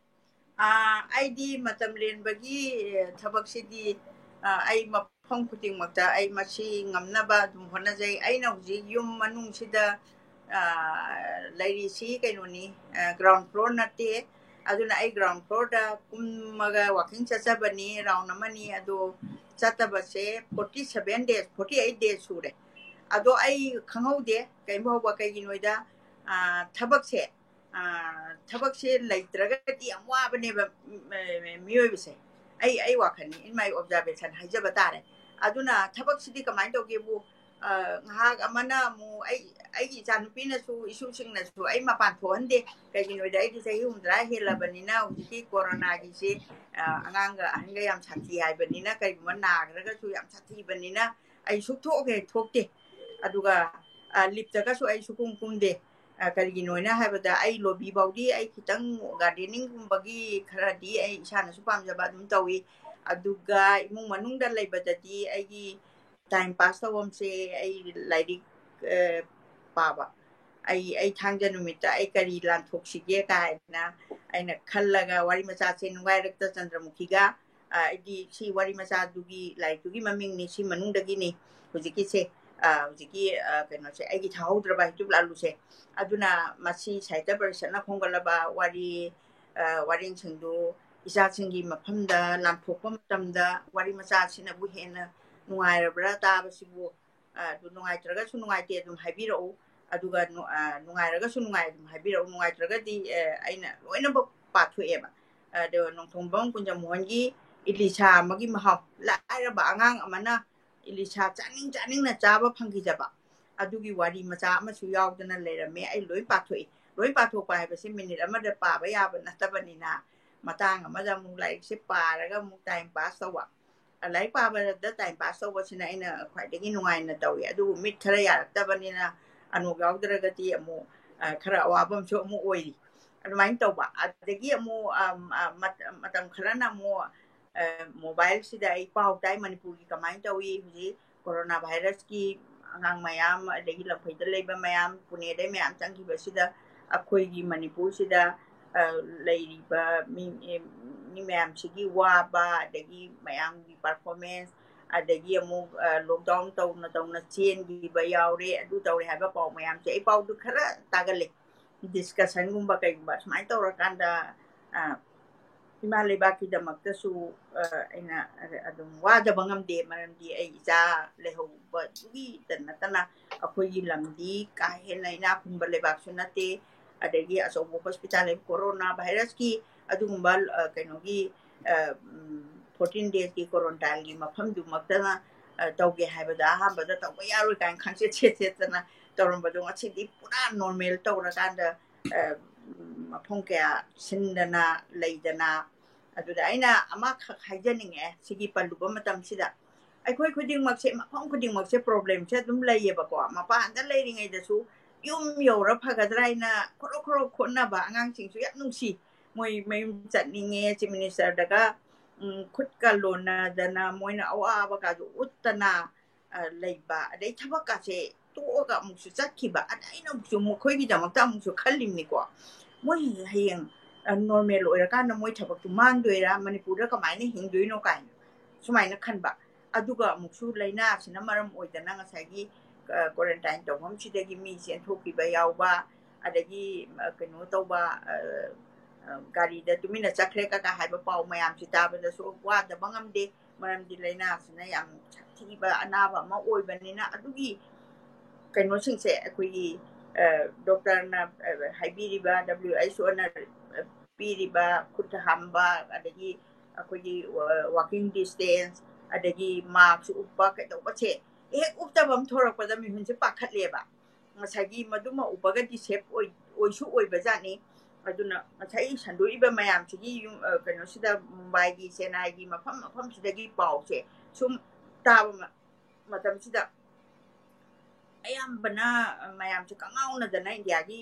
ꯑꯥ, ꯑꯩꯗꯤ ꯃꯇꯝ ꯂꯦꯟꯕꯒꯤ, ꯑꯦ, ꯊꯕꯛꯁꯤꯗꯤ, ꯑꯥ, ꯑꯩ ꯃꯐꯝ ꯈꯨꯗꯤꯡꯃꯛꯇ ꯑꯩ ꯃꯁꯤ ꯉꯝꯅꯕ ꯑꯗꯨꯝ ꯍꯣꯠꯅꯖꯩ꯫ ꯑꯩꯅ ꯍꯧꯖꯤꯛ ꯌꯨꯝ ꯃꯅꯨꯡꯁꯤꯗ, ꯑꯥ, ꯂꯩꯔꯤꯁꯤ ꯀꯩꯅꯣꯅꯤ, ꯑꯥ, ꯒ꯭ꯔꯥꯎꯟ ꯐ꯭ꯂꯣꯔ ꯅꯠꯇꯦ꯫ ꯑꯗꯨꯅ ꯑꯩ ꯒ꯭ꯔꯥꯎꯟ ꯐ꯭ꯂꯣꯔꯗ ꯀꯨꯝꯃꯒ ꯋꯥꯀꯤꯡ ꯆꯠꯆꯕꯅꯤ, ꯔꯥꯎꯟ ꯑꯃꯅꯤ꯫ ꯑꯗꯣ ꯆꯠꯇꯕꯁꯦ forty seven days, forty eight days ꯁꯨꯔꯦ꯫ ꯑꯗꯣ ꯑꯩ ꯈꯪꯍꯧꯗꯦ ꯀꯔꯤꯝ ꯐꯥꯎꯕ, ꯀꯩꯒꯤꯅꯣꯗ ꯊꯕꯛꯁꯦ, ꯊꯕꯛꯁꯦ ꯂꯩꯇ꯭ꯔꯒꯗꯤ ꯌꯥꯝ ꯋꯥꯕꯅꯦꯕ ꯃꯤꯑꯣꯏꯕꯁꯦ꯫ ꯑꯩ ꯑꯩ ꯋꯥꯈꯜꯅꯤ, in my observation ꯍꯥꯏꯖꯕ ꯇꯥꯔꯦ꯫ ꯑꯗꯨꯅ ꯊꯕꯛꯁꯤꯗꯤ ꯀꯃꯥꯏꯅ ꯇꯧꯒꯦꯕꯨ, ꯉꯥꯏꯍꯥꯛ ꯑꯃꯅ ꯑꯃꯨꯛ ꯑꯩ ꯑꯩꯒꯤ ꯏꯆꯥꯅꯨꯄꯤꯅꯁꯨ, ꯏꯁꯨꯁꯤꯡꯅꯁꯨ ꯑꯩ ꯃꯄꯥꯟ ꯊꯣꯛꯍꯟꯗꯦ꯫ ꯀꯩꯒꯤꯅꯣꯗ ꯑꯩꯗꯤ ꯆꯍꯤ ꯍꯨꯝꯗ꯭ꯔꯥ ꯍꯦꯜꯂꯕꯅꯤꯅ ꯍꯧꯖꯤꯛꯀꯤ ꯀꯣꯔꯣꯅꯥꯒꯤꯁꯦ ꯑꯉꯥꯡꯒ ꯑꯍꯟꯒ ꯌꯥꯝ ꯁꯥꯊꯤ ꯍꯥꯏꯕꯅꯤꯅ, ꯀꯩꯒꯨꯝꯕ ꯅꯥꯈ꯭ꯔꯒꯁꯨ ꯌꯥꯝ ꯁꯥꯊꯤꯕꯅꯤꯅ ꯑꯩ ꯁꯨꯛꯊꯣꯛ ꯍꯦꯛ ꯊꯣꯛꯇꯦ꯫ ꯑꯗꯨꯒ ꯂꯤꯞꯇꯒꯁꯨ ꯑꯩ ꯁꯨꯛꯀꯨꯝ ꯀꯨꯝꯗꯦ꯫ ꯀꯔꯤꯒꯤꯅꯣꯅ ꯍꯥꯏꯕꯗ ꯑꯩ ꯂꯣꯕꯤ ꯐꯥꯎꯗꯤ ꯑꯩ ꯈꯤꯇꯪ ꯒꯥꯔꯗꯦꯅꯤꯡꯒꯨꯝꯕꯒꯤ ꯈꯔꯗꯤ ꯑꯩ ꯏꯁꯥꯅꯁꯨ ꯄꯥꯝꯖꯕ ꯑꯗꯨꯝ ꯇꯧꯏ꯫ ꯑꯗꯨꯒ ꯏꯃꯨꯡ ꯃꯅꯨꯡꯗ ꯂꯩꯕꯗꯗꯤ ꯑꯩꯒꯤ ꯇꯥꯏꯝ ꯄꯥꯁ ꯇꯧꯐꯝꯁꯦ ꯑꯩ ꯂꯥꯏꯔꯤꯛ ꯄꯥꯕ꯫ ꯑꯩ ꯑꯩ ꯊꯥꯡꯖ ꯅꯨꯃꯤꯠꯇ ꯑꯩ ꯀꯔꯤ ꯂꯥꯟꯊꯣꯛꯁꯤꯒꯦ ꯀꯥꯏꯅ ꯑꯩꯅ ꯈꯜꯂꯒ ꯋꯥꯔꯤ ꯃꯆꯥꯁꯦ ꯅꯨꯡꯉꯥꯏꯔꯛꯇ ꯆꯟꯗ꯭ꯔꯃꯨꯈꯤꯒ, ꯑꯩꯗꯤ ꯁꯤ ꯋꯥꯔꯤ ꯃꯆꯥꯗꯨꯒꯤ ꯂꯥꯏꯔꯤꯛꯇꯨꯒꯤ ꯃꯃꯤꯡꯅꯤ, ꯁꯤ ꯃꯅꯨꯡꯗꯒꯤꯅꯤ ꯍꯧꯖꯤꯛꯀꯤꯁꯦ꯫ ꯍꯧꯖꯤꯛꯀꯤ ꯀꯩꯅꯣꯁꯦ, ꯑꯩꯒꯤ ꯊꯥꯍꯧꯗ꯭ꯔꯕ ꯍꯩꯇꯨꯞ ꯂꯥꯂꯨꯁꯦ꯫ ꯑꯗꯨꯅ ꯃꯁꯤ ꯁꯥꯍꯤꯇ꯭ꯌ ꯄꯔꯤꯁꯠꯅ ꯈꯣꯝꯒꯠꯂꯕ ꯋꯥꯔꯤ ꯋꯥꯔꯦꯡꯁꯤꯡꯗꯨ ꯏꯆꯥꯁꯤꯡꯒꯤ ꯃꯐꯝꯗ ꯂꯥꯟꯊꯣꯛꯄ ꯃꯇꯝꯗ ꯋꯥꯔꯤ ꯃꯆꯥꯁꯤꯅꯕꯨ ꯍꯦꯟꯅ ꯅꯨꯡꯉꯥꯏꯔꯕ꯭ꯔꯥ ꯇꯥꯕꯁꯤꯕꯨ? ꯑꯗꯨ ꯅꯨꯡꯉꯥꯏꯇ꯭ꯔꯒꯁꯨ ꯅꯨꯡꯉꯥꯏꯇꯦ ꯑꯗꯨꯝ ꯍꯥꯏꯕꯤꯔꯛꯎ, ꯑꯗꯨꯒ ꯅꯨꯡꯉꯥꯏꯔꯒꯁꯨ ꯅꯨꯡꯉꯥꯏ ꯑꯗꯨꯝ ꯍꯥꯏꯕꯤꯔꯛꯎ꯫ ꯅꯨꯡꯉꯥꯏꯇ꯭ꯔꯒꯗꯤ ꯑꯩꯅ ꯂꯣꯏꯅꯃꯛ ꯄꯥꯊꯣꯛꯑꯦꯕ꯫ ꯑꯗꯣ ꯅꯣꯡꯊꯣꯡꯕꯝ ꯀꯨꯟꯖꯃꯣꯍꯟꯒꯤ ꯏꯂꯤꯁꯥ ꯑꯃꯒꯤ ꯃꯍꯥꯎ, ꯂꯥꯏꯔꯕ ꯑꯉꯥꯡ ꯑꯃꯅ ꯏꯂꯤꯁꯥ ꯆꯥꯅꯤꯡ ꯆꯥꯅꯤꯡꯅ ꯆꯥꯕ ꯐꯪꯈꯤꯗꯕ ꯑꯗꯨꯒꯤ ꯋꯥꯔꯤ ꯃꯆꯥ ꯑꯃꯁꯨ ꯌꯥꯎꯗꯅ ꯂꯩꯔꯝꯃꯦ꯫ ꯑꯩ ꯂꯣꯏ ꯄꯥꯊꯣꯛꯏ꯫ ꯂꯣꯏ ꯄꯥꯊꯣꯛꯄ ꯍꯥꯏꯕꯁꯤ ꯃꯤꯅꯤꯠ ꯑꯃꯗ ꯄꯥꯕ ꯌꯥꯕ ꯅꯠꯇꯕꯅꯤꯅ, ꯃꯇꯥꯡ ꯑꯃꯗ ꯑꯃꯨꯛ ꯂꯥꯏꯔꯤꯛꯁꯦ ꯄꯥꯔꯒ ꯑꯃꯨꯛ ꯇꯥꯏꯝ ꯄꯥꯁ ꯇꯧꯕ꯫ ꯂꯥꯏꯔꯤꯛ ꯄꯥꯕꯗ ꯇꯥꯏꯝ ꯄꯥꯁ ꯇꯧꯕꯁꯤꯅ ꯑꯩꯅ ꯈ꯭ꯋꯥꯏꯗꯒꯤ ꯅꯨꯡꯉꯥꯏꯅ ꯇꯧꯏ꯫ ꯑꯗꯨꯕꯨ ꯃꯤꯠ ꯈꯔ ꯌꯥꯔꯛꯇꯕꯅꯤꯅ ꯑꯅꯣꯞ ꯌꯥꯎꯗ꯭ꯔꯒꯗꯤ ꯑꯃꯨꯛ ꯈꯔ ꯑꯋꯥꯕ ꯑꯃꯁꯨ ꯑꯃꯨꯛ ꯑꯣꯏꯔꯤ꯫ ꯑꯗꯨꯃꯥꯏꯅ ꯇꯧꯕ꯫ ꯑꯗꯒꯤ ꯑꯃꯨꯛ ꯃꯇꯝ ꯈꯔꯅ ꯑꯃꯨꯛ ꯃꯣꯕꯥꯏꯜꯁꯤꯗ ꯑꯩ ꯄꯥꯎ ꯇꯥꯏ, ꯃꯅꯤꯄꯨꯔꯒꯤ ꯀꯃꯥꯏꯅ ꯇꯧꯏ ꯍꯧꯖꯤꯛ ꯀꯣꯔꯣꯅꯥ ꯚꯥꯏꯔꯁꯀꯤ ꯑꯉꯥꯡ ꯃꯌꯥꯝ, ꯑꯗꯒꯤ ꯂꯝꯐꯩꯗ ꯂꯩꯕ ꯃꯌꯥꯝ, ꯄꯨꯅꯦꯗꯩ ꯃꯌꯥꯝ ꯆꯪꯈꯤꯕꯁꯤꯗ ꯑꯩꯈꯣꯏꯒꯤ ꯃꯅꯤꯄꯨꯔꯁꯤꯗ ꯂꯩꯔꯤꯕ ꯃꯤ ꯃꯤ ꯃꯌꯥꯝꯁꯤꯒꯤ ꯋꯥꯕ, ꯑꯗꯒꯤ ꯃꯌꯥꯝꯒꯤ ꯄꯔꯐꯣꯔꯃꯦꯟꯁ, ꯑꯗꯒꯤ ꯑꯃꯨꯛ ꯂꯣꯛꯗꯥꯎꯟ ꯇꯧꯅ ꯇꯧꯅ ꯆꯦꯟꯈꯤꯕ ꯌꯥꯎꯔꯦ, ꯑꯗꯨ ꯇꯧꯔꯦ ꯍꯥꯏꯕ ꯄꯥꯎ ꯃꯌꯥꯝꯁꯦ ꯑꯩ ꯄꯥꯎꯗꯨ ꯈꯔ ꯇꯥꯒꯜꯂꯦ꯫ ꯗꯤꯁꯀꯁꯟꯒꯨꯝꯕ ꯀꯩꯒꯨꯝꯕ ꯁꯨꯃꯥꯏꯅ ꯇꯧꯔꯀꯥꯟꯗ ꯏꯃꯥ ꯂꯩꯕꯥꯛꯀꯤꯗꯃꯛꯇꯁꯨ ꯑꯩꯅ ꯑꯗꯨꯝ ꯋꯥꯗꯕ ꯉꯝꯗꯦ, ꯃꯔꯝꯗꯤ ꯑꯩ ꯏꯆꯥ ꯂꯩꯍꯧ ꯇꯧꯕꯗꯨꯒꯤꯗ ꯅꯠꯇꯅ ꯑꯩꯈꯣꯏꯒꯤ ꯂꯝꯗꯤ ꯀꯥ ꯍꯦꯟꯅ ꯏꯅꯥꯛ ꯈꯨꯟꯕ ꯂꯩꯕꯥꯛꯁꯨ ꯅꯠꯇꯦ꯫ ꯑꯗꯒꯤ ꯑꯆꯧꯕ ꯍꯣꯁꯄꯤꯇꯥꯜ ꯂꯩ, ꯀꯣꯔꯣꯅꯥ ꯚꯥꯏꯔꯁꯀꯤ ꯑꯗꯨꯒꯨꯝꯕ, ꯑ, ꯀꯩꯅꯣꯒꯤ, ꯑ, ꯎꯝ, ꯐꯣꯔꯇꯤꯟ ꯗꯦꯖꯀꯤ ꯀꯣꯔꯣꯟꯇꯥꯏꯟꯒꯤ ꯃꯐꯝꯗꯨꯃꯛꯇꯅ, ꯑ, ꯇꯧꯒꯦ ꯍꯥꯏꯕꯗ ꯑꯍꯥꯟꯕꯗ ꯇꯧꯕ ꯌꯥꯔꯣꯏ ꯀꯥꯏꯅ ꯈꯪꯆꯦꯠ ꯆꯦꯠ ꯆꯦꯠꯇꯅ ꯇꯧꯔꯝꯕꯗꯣ ꯉꯁꯤꯗꯤ ꯄꯨꯔꯥ ꯅꯣꯔꯃꯦꯜ ꯇꯧꯔꯀꯥꯟꯗ, ꯑ, ꯎꯝ, ꯃꯐꯝ ꯀꯌꯥ ꯁꯤꯟꯗꯅ ꯂꯩꯗꯅ꯫ ꯑꯗꯨꯗ ꯑꯩꯅ ꯑꯃꯈꯛ ꯍꯥꯏꯖꯅꯤꯡꯉꯦ ꯁꯤꯒꯤ ꯄꯜꯂꯨꯕ ꯃꯇꯝꯁꯤꯗ, ꯑꯩꯈꯣꯏ ꯈꯨꯗꯤꯡꯃꯛꯁꯦ, ꯃꯐꯝ ꯈꯨꯗꯤꯡꯃꯛꯁꯦ ꯄ꯭ꯔꯣꯕ꯭ꯂꯦꯝꯁꯦ ꯑꯗꯨꯝ ꯂꯩꯌꯦꯕꯀꯣ꯫ ꯃꯄꯥꯟꯗ ꯂꯩꯔꯤꯉꯩꯗꯁꯨ ꯌꯨꯝ ꯌꯧꯔ ꯐꯒꯗ꯭ꯔꯥ ꯍꯥꯏꯅ ꯈꯣꯔꯣ ꯈꯣꯔꯣ ꯈꯣꯠꯅꯕ ꯑꯉꯥꯡꯁꯤꯡꯁꯨ ꯌꯥꯝ ꯅꯨꯡꯁꯤ꯫ ꯃꯣꯏ ꯃꯌꯨꯝ ꯆꯠꯅꯤꯡꯉꯦ, ꯆꯤꯐ ꯃꯤꯅꯤꯁꯇꯔꯗꯒ, ꯎꯝ, ꯈꯨꯠꯀ ꯂꯣꯟꯅꯗꯅ ꯃꯣꯏꯅ ꯑꯋꯥꯕ ꯀꯥꯗꯨ ꯎꯠꯇꯅ, ꯑ, ꯂꯩꯕ, ꯑꯗꯩ ꯊꯕꯛꯀꯥꯁꯦ ꯇꯣꯛꯑꯒ ꯑꯃꯨꯛꯁꯨ ꯆꯠꯈꯤꯕ꯫ ꯑꯗ ꯑꯩꯅ ꯑꯃꯨꯛꯁꯨ ꯃꯈꯣꯏꯒꯤꯗꯃꯛꯇ ꯑꯃꯨꯛꯁꯨ ꯈꯜꯂꯤꯕꯅꯤꯀꯣ, ꯃꯣꯏ ꯍꯌꯦꯡ, ꯑ, ꯅꯣꯔꯃꯦꯜ ꯑꯣꯏꯔꯀꯥꯟꯗ ꯃꯣꯏ ꯊꯕꯛꯇꯨ ꯃꯥꯡꯗꯣꯏꯔꯥ, ꯃꯅꯤꯄꯨꯔꯗ ꯀꯃꯥꯏꯅ ꯍꯤꯡꯗꯣꯏꯅꯣ ꯀꯥꯏꯅ ꯁꯨꯃꯥꯏꯅ ꯈꯟꯕ꯫ ꯑꯗꯨꯒ ꯑꯃꯨꯛꯁꯨ ꯂꯥꯏꯅꯥꯁꯤꯅ ꯃꯔꯝ ꯑꯣꯏꯗꯅ ꯉꯁꯥꯏꯒꯤ, ꯑ, ꯀ꯭ꯋꯥꯔꯦꯟꯇꯥꯏꯟ ꯇꯧꯐꯝꯁꯤꯗꯒꯤ ꯃꯤ ꯆꯦꯟꯊꯣꯛꯈꯤꯕ ꯌꯥꯎꯕ, ꯑꯗꯒꯤ, ꯑ, ꯀꯩꯅꯣ ꯇꯧꯕ, ꯑ, ꯑ, ꯒꯥꯔꯤꯗ ꯇꯨꯃꯤꯟꯅ ꯆꯠꯈ꯭ꯔꯦ ꯀꯀꯥ ꯍꯥꯏꯕ ꯄꯥꯎ ꯃꯌꯥꯝꯁꯤ ꯇꯥꯕꯗꯁꯨ ꯋꯥꯗꯕ ꯉꯝꯗꯦ꯫ ꯃꯔꯝꯗꯤ ꯂꯥꯏꯅꯥꯁꯤꯅ ꯌꯥꯝ ꯁꯥꯊꯤꯕ ꯑꯅꯥꯕ ꯑꯃ ꯑꯣꯏꯕꯅꯤꯅ꯫ ꯑꯗꯨꯒꯤ ꯀꯩꯅꯣꯁꯤꯡꯁꯦ ꯑꯩꯈꯣꯏꯒꯤ, ꯑ, ꯗꯣꯛꯇꯔꯅ, ꯑ, ꯍꯥꯏꯕꯤꯔꯤꯕ, ꯗꯕ꯭ꯂꯤꯎ ꯑꯩꯆ ꯑꯣꯅ, ꯑ, ꯄꯤꯔꯤꯕ ꯈꯨꯠ ꯍꯥꯝꯕ, ꯑꯗꯒꯤ ꯑꯩꯈꯣꯏꯒꯤ, ꯑ, ꯋꯥꯀꯤꯡ ꯗꯤꯁꯇꯦꯟꯁ, ꯑꯗꯒꯤ ꯃꯥꯛꯁ ꯎꯞꯄ ꯀꯩꯗꯧꯕꯁꯦ ꯍꯦꯛ ꯎꯞꯇꯕ ꯑꯃ ꯊꯣꯔꯛꯄꯗ ꯃꯤꯍꯨꯟꯁꯦ ꯄꯥꯈꯠꯂꯦꯕ꯫ ꯉꯁꯥꯏꯒꯤ ꯃꯗꯨꯃ ꯎꯞꯄꯒꯗꯤ ꯁꯦꯐ ꯑꯣꯏ-, ꯑꯣꯏꯁꯨ ꯑꯣꯏꯕꯖꯥꯠꯅꯤ꯫ ꯑꯗꯨꯅ ꯉꯁꯥꯏ ꯁꯟꯗꯣꯛꯏꯕ ꯃꯌꯥꯝꯁꯤꯒꯤ ꯌꯨꯝ, ꯑ, ꯀꯩꯅꯣꯁꯤꯗ, ꯃꯨꯝꯕꯥꯏꯒꯤ, ꯆꯦꯟꯅꯥꯏꯒꯤ ꯃꯐꯝ ꯃꯐꯝꯁꯤꯗꯒꯤ ꯄꯥꯎꯁꯦ ꯁꯨꯝ ꯇꯥꯕ ꯃ-, ꯃꯇꯝꯁꯤꯗ ꯑꯌꯥꯝꯕꯅ, ꯑ, ꯃꯌꯥꯝꯁꯦ ꯀꯉꯥꯎꯅꯗꯅ ꯏꯟꯗꯤꯌꯥꯒꯤ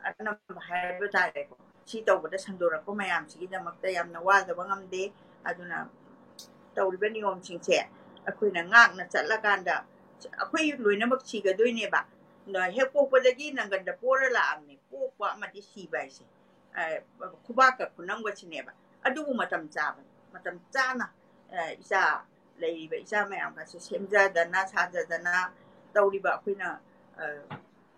ꯑꯅꯝꯕ ꯍꯥꯏꯕ ꯇꯥꯔꯦꯀꯣ, ꯁꯤ ꯇꯧꯕꯗ ꯁꯟꯗꯣꯔꯛꯄ ꯃꯌꯥꯝꯁꯤꯒꯤꯗꯃꯛꯇ ꯌꯥꯝꯅ ꯋꯥꯗꯕ ꯉꯝꯗꯦ꯫ ꯑꯗꯨꯅ ꯇꯧꯔꯤꯕ ꯅꯤꯌꯣꯝꯁꯤꯡꯁꯦ ꯑꯩꯈꯣꯏꯅ ꯉꯥꯛꯅ ꯆꯠꯂꯀꯥꯟꯗ ꯑꯩꯈꯣꯏ ꯂꯣꯏꯅꯃꯛ ꯁꯤꯒꯗꯣꯏꯅꯦꯕ꯫ ꯅ-, ꯍꯦꯛ ꯄꯣꯛꯄꯗꯒꯤ ꯅꯪꯒꯟꯗ ꯄꯣꯔ ꯂꯥꯛꯑꯕꯅꯦ, ꯄꯣꯛꯄ ꯑꯃꯗꯤ ꯁꯤꯕ ꯍꯥꯏꯁꯦ꯫ ꯑ, ꯈꯨꯕꯥꯛꯀ ꯈꯨꯅꯝꯒꯁꯤꯅꯦꯕ꯫ ꯑꯗꯨꯕꯨ ꯃꯇꯝ ꯆꯥꯕꯅꯤ, ꯃꯇꯝ ꯆꯥꯅ, ꯑ, ꯏꯆꯥ ꯂꯩꯔꯤꯕ ꯏꯆꯥ ꯃꯌꯥꯝꯒꯁꯦ ꯁꯦꯝꯖꯗꯅ ꯁꯥꯖꯗꯅ ꯇꯧꯔꯤꯕ ꯑꯩꯈꯣꯏꯅ, ꯑ,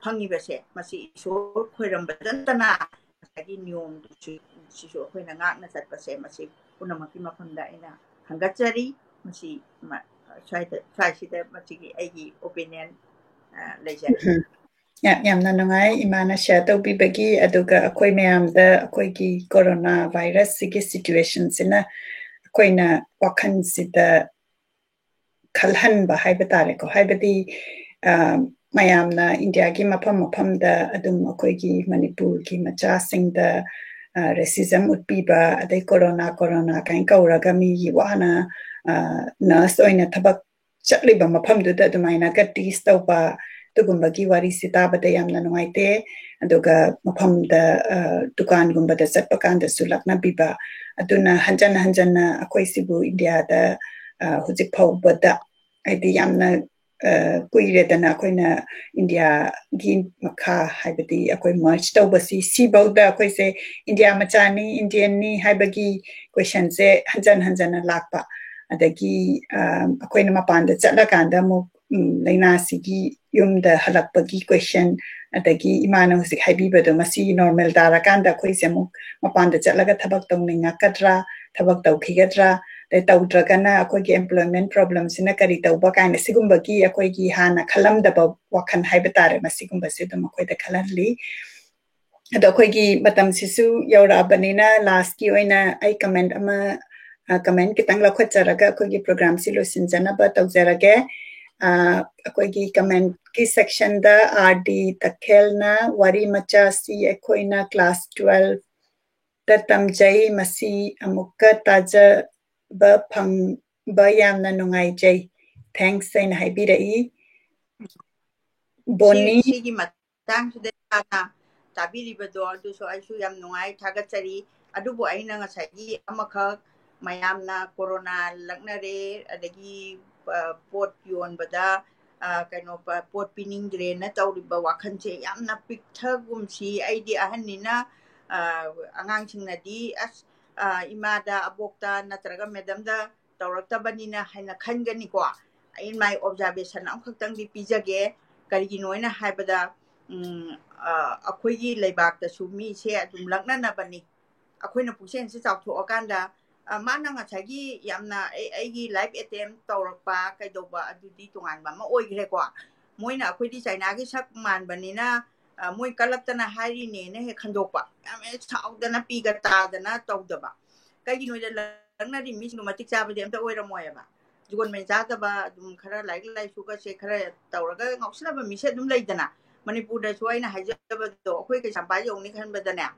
ꯐꯪꯉꯤꯕꯁꯦ, ꯃꯁꯤ ꯏꯁꯣꯔ ꯈꯣꯏꯔꯝꯕꯗ ꯅꯠꯇꯅ ꯉꯁꯥꯏꯒꯤ ꯅꯤꯌꯣꯝꯗꯨꯁꯨ, ꯁꯤꯁꯨ ꯑꯩꯈꯣꯏꯅ ꯉꯥꯛꯅ ꯆꯠꯄꯁꯦ, ꯃꯁꯤ ꯄꯨꯝꯅꯃꯛꯀꯤ ꯃꯐꯝꯗ ꯑꯩꯅ ꯊꯥꯒꯠꯆꯔꯤ꯫ ꯃꯁꯤ ꯃ-, ꯁ꯭ꯋꯥꯏꯗ ꯁ꯭ꯋꯥꯏꯁꯤꯗ ꯃꯁꯤꯒꯤ ꯑꯩꯒꯤ opinion ꯂꯩꯖꯔꯦ꯫ ꯌꯥꯝꯅ ꯅꯨꯡꯉꯥꯏ ꯏꯃꯥꯅ share ꯇꯧꯕꯤꯕꯒꯤ꯫ ꯑꯗꯨꯒ ꯑꯩꯈꯣꯏ ꯃꯌꯥꯝꯗ ꯑꯩꯈꯣꯏꯒꯤ corona virus ꯁꯤꯒꯤ situation ꯁꯤꯅ ꯑꯩꯈꯣꯏꯅ ꯋꯥꯈꯜꯁꯤꯗ ꯈꯜꯍꯟꯕ ꯍꯥꯏꯕ ꯇꯥꯔꯦꯀꯣ꯫ ꯍꯥꯏꯕꯗꯤ ꯃꯌꯥꯝꯅ ꯏꯟꯗꯤꯌꯥꯒꯤ ꯃꯐꯝ ꯃꯐꯝꯗ ꯑꯗꯨꯝ ꯑꯩꯈꯣꯏꯒꯤ ꯃꯅꯤꯄꯨꯔꯒꯤ ꯃꯆꯥꯁꯤꯡꯗ racism ꯎꯠꯄꯤꯕ, ꯑꯗꯩ corona corona ꯀꯥꯏꯅ ꯀꯧꯔꯒ ꯃꯤꯒꯤ ꯋꯥꯅ nurse ꯑꯣꯏꯅ ꯊꯕꯛ ꯆꯠꯂꯤꯕ ꯃꯐꯝꯗꯨꯗ ꯑꯗꯨꯃꯥꯏꯅꯒ tease ꯇꯧꯕ, ꯑꯗꯨꯒꯨꯝꯕꯒꯤ ꯋꯥꯔꯤꯁꯤ ꯇꯥꯕꯗ ꯌꯥꯝꯅ ꯅꯨꯡꯉꯥꯏꯇꯦ꯫ ꯑꯗꯨꯒ ꯃꯐꯝꯗ ꯗꯨꯀꯥꯟꯒꯨꯝꯕꯗ ꯆꯠꯄ ꯀꯥꯟꯗꯁꯨ ꯂꯛꯅꯕꯤꯕ꯫ ꯑꯗꯨꯅ ꯍꯟꯖꯟ ꯍꯟꯖꯟꯅ ꯑꯩꯈꯣꯏꯁꯤꯕꯨ ꯏꯟꯗꯤꯌꯥꯗ ꯍꯧꯖꯤꯛ ꯐꯥꯎꯕꯗ ꯍꯥꯏꯗꯤ ꯌꯥꯝꯅ ꯀꯨꯏꯔꯦꯗꯅ ꯑꯩꯈꯣꯏꯅ ꯏꯟꯗꯤꯌꯥꯒꯤ ꯃꯈꯥ ꯍꯥꯏꯕꯗꯤ ꯑꯩꯈꯣꯏ merge ꯇꯧꯕꯁꯤ, ꯁꯤꯐꯧꯗ ꯑꯩꯈꯣꯏꯁꯦ ꯏꯟꯗꯤꯌꯥ ꯃꯆꯥꯅꯤ, Indian ꯅꯤ ꯍꯥꯏꯕꯒꯤ question ꯁꯦ ꯍꯟꯖꯟ ꯍꯟꯖꯟꯅ ꯂꯥꯛꯄ꯫ ꯑꯗꯒꯤ ꯑꯩꯈꯣꯏꯅ ꯃꯄꯥꯟꯗ ꯆꯠꯂꯀꯥꯟꯗ ꯑꯃꯨꯛ ꯂꯥꯏꯅꯥꯁꯤꯒꯤ ꯌꯨꯝꯗ ꯍꯜꯂꯛꯄꯒꯤ question, ꯑꯗꯒꯤ ꯏꯃꯥꯅ ꯍꯧꯖꯤꯛ ꯍꯥꯏꯕꯤꯕꯗꯣ, ꯃꯁꯤ normal ꯇꯥꯔꯀꯥꯟꯗ ꯑꯩꯈꯣꯏꯁꯦ ꯑꯃꯨꯛ ꯃꯄꯥꯟꯗ ꯆꯠꯂꯒ ꯊꯕꯛ ꯇꯧꯅꯤꯡꯉꯛꯀꯗ꯭ꯔꯥ, ꯊꯕꯛ ꯇꯧꯈꯤꯒꯗ꯭ꯔꯥ, ꯑꯗꯩ ꯇꯧꯗ꯭ꯔꯒꯅ ꯑꯩꯈꯣꯏꯒꯤ employment problem ꯁꯤꯅ ꯀꯔꯤ ꯇꯧꯕ ꯀꯥꯏꯅ ꯁꯤꯒꯨꯝꯕꯒꯤ ꯑꯩꯈꯣꯏꯒꯤ ꯍꯥꯟꯅ ꯈꯜꯂꯝꯗꯕ ꯋꯥꯈꯜ ꯍꯥꯏꯕ ꯇꯥꯔꯦ, ꯃꯁꯤꯒꯨꯝꯕꯁꯦ ꯑꯗꯨꯝ ꯑꯩꯈꯣꯏꯗ ꯈꯜꯍꯜꯂꯤ꯫ ꯑꯗꯣ ꯑꯩꯈꯣꯏꯒꯤ ꯃꯇꯝꯁꯤꯁꯨ ꯌꯧꯔꯛꯑꯕꯅꯤꯅ last ꯀꯤ ꯑꯣꯏꯅ ꯑꯩ comment ꯑꯃ comment ꯈꯤꯇꯪ ꯂꯧꯈꯠꯆꯔꯒ ꯑꯩꯈꯣꯏꯒꯤ program ꯁꯤ ꯂꯣꯏꯁꯤꯟꯖꯅꯕ ꯇꯧꯖꯔꯒꯦ꯫ ꯑꯩꯈꯣꯏꯒꯤ comment ꯀꯤ section ꯗ ꯑꯥꯔ ꯗꯤ ꯇꯈꯦꯜꯅ, ꯋꯥꯔꯤ ꯃꯆꯥꯁꯤ ꯑꯩꯈꯣꯏꯅ class twelve ꯇ ꯇꯝꯖꯩ, ꯃꯁꯤ ꯑꯃꯨꯛꯀ ꯇꯥꯖꯕ ꯐꯪꯕ ꯌꯥꯝꯅ ꯅꯨꯡꯉꯥꯏꯖꯩ, thanks ꯍꯥꯏꯅ ꯍꯥꯏꯕꯤꯔꯛꯏ꯫ ꯕꯣꯅꯤ꯫ ꯁꯤꯒꯤ ꯃꯇꯥꯡꯁꯤꯗ ꯇꯥꯕꯤꯔꯤꯕꯗꯣ ꯑꯗꯨꯁꯨ ꯑꯩꯁꯨ ꯌꯥꯝ ꯅꯨꯡꯉꯥꯏ, ꯊꯥꯒꯠꯆꯔꯤ꯫ ꯑꯗꯨꯕꯨ ꯑꯩꯅ ꯉꯁꯥꯏꯒꯤ ꯑꯃꯈꯛ ꯃꯌꯥꯝꯅ corona ꯂꯛꯅꯔꯦ, ꯑꯗꯒꯤ ꯄꯣꯠ ꯌꯣꯟꯕꯗ ꯀꯩꯅꯣ ꯄꯣꯠ ꯄꯤꯅꯤꯡꯗ꯭ꯔꯦꯅ ꯇꯧꯔꯤꯕ ꯋꯥꯈꯜꯁꯦ ꯌꯥꯝꯅ ꯄꯤꯛꯊꯒꯨꯝꯁꯤ꯫ ꯑꯩꯗꯤ ꯑꯍꯟꯅꯤꯅ ꯑꯉꯥꯡꯁꯤꯡꯅꯗꯤ ꯑꯁ ꯏꯃꯥꯗ, ꯑꯕꯣꯛꯇ ꯅꯠꯇ꯭ꯔꯒ madam ꯗ ꯇꯧꯔꯛꯇꯕꯅꯤꯅ ꯍꯥꯏꯅ ꯈꯟꯒꯅꯤꯀꯣ꯫ ꯑꯩ my observation ꯑꯃꯈꯛꯇꯪꯗꯤ ꯄꯤꯖꯒꯦ꯫ ꯀꯔꯤꯒꯤꯅꯣ ꯍꯥꯏꯅ ꯍꯥꯏꯕꯗ ꯑꯩꯈꯣꯏꯒꯤ ꯂꯩꯕꯥꯛꯇꯁꯨ ꯃꯤꯁꯦ ꯑꯗꯨꯝ ꯂꯛꯅꯅꯕꯅꯤ꯫ ꯑꯩꯈꯣꯏꯅ ꯄꯨꯛꯆꯦꯜꯁꯦ ꯆꯥꯎꯊꯣꯛꯑꯀꯥꯟꯗ ꯑ, ꯃꯥꯅ ꯉꯁꯥꯏꯒꯤ ꯌꯥꯝꯅ ꯑꯩ-, ꯑꯩꯒꯤ life attempt ꯇꯧꯔꯛꯄ ꯀꯩꯗꯧꯕ ꯑꯗꯨꯗꯤ ꯇꯣꯉꯥꯟꯕ ꯑꯃ ꯑꯣꯏꯈ꯭ꯔꯦꯀꯣ꯫ ꯃꯣꯏꯅ ꯑꯩꯈꯣꯏꯗꯤ ꯆꯥꯏꯅꯥꯒꯤ ꯁꯛ ꯃꯥꯟꯕꯅꯤꯅ, ꯑ, ꯃꯣꯏ ꯀꯜꯂꯛꯇꯅ ꯍꯥꯏꯔꯤꯅꯦꯅ ꯍꯦꯛ ꯈꯟꯗꯣꯛꯄ꯫ ꯌꯥꯝ ꯍꯦꯛ ꯁꯥꯎꯗꯅ ꯄꯤꯒ ꯇꯥꯗꯅ ꯇꯧꯗꯕ꯫ ꯀꯩꯒꯤꯅꯣꯗ ꯂꯛꯅꯔꯤ ꯃꯤꯁꯤꯡꯗꯣ ꯃꯇꯤꯛ ꯆꯥꯕꯗꯤ ꯑꯝꯇ ꯑꯣꯏꯔꯝꯃꯣꯏꯕ꯫ ꯖꯨꯒꯣꯟ ꯃꯦꯟ ꯆꯥꯗꯕ, ꯑꯗꯨꯝ ꯈꯔ ꯂꯥꯏꯔꯤꯛ ꯂꯥꯏꯁꯨꯒꯁꯦ ꯈꯔ ꯇꯧꯔꯒ ꯉꯥꯎꯁꯤꯟꯅꯕ ꯃꯤꯁꯦ ꯑꯗꯨꯝ ꯂꯩꯗꯅ꯫ ꯃꯅꯤꯄꯨꯔꯗꯁꯨ ꯑꯩꯅ ꯍꯥꯏꯖꯕꯗꯣ, ꯑꯩꯈꯣꯏ ꯀꯩꯁꯥꯝꯄꯥꯠ ꯌꯧꯅꯤ ꯈꯟꯕꯗꯅꯦ,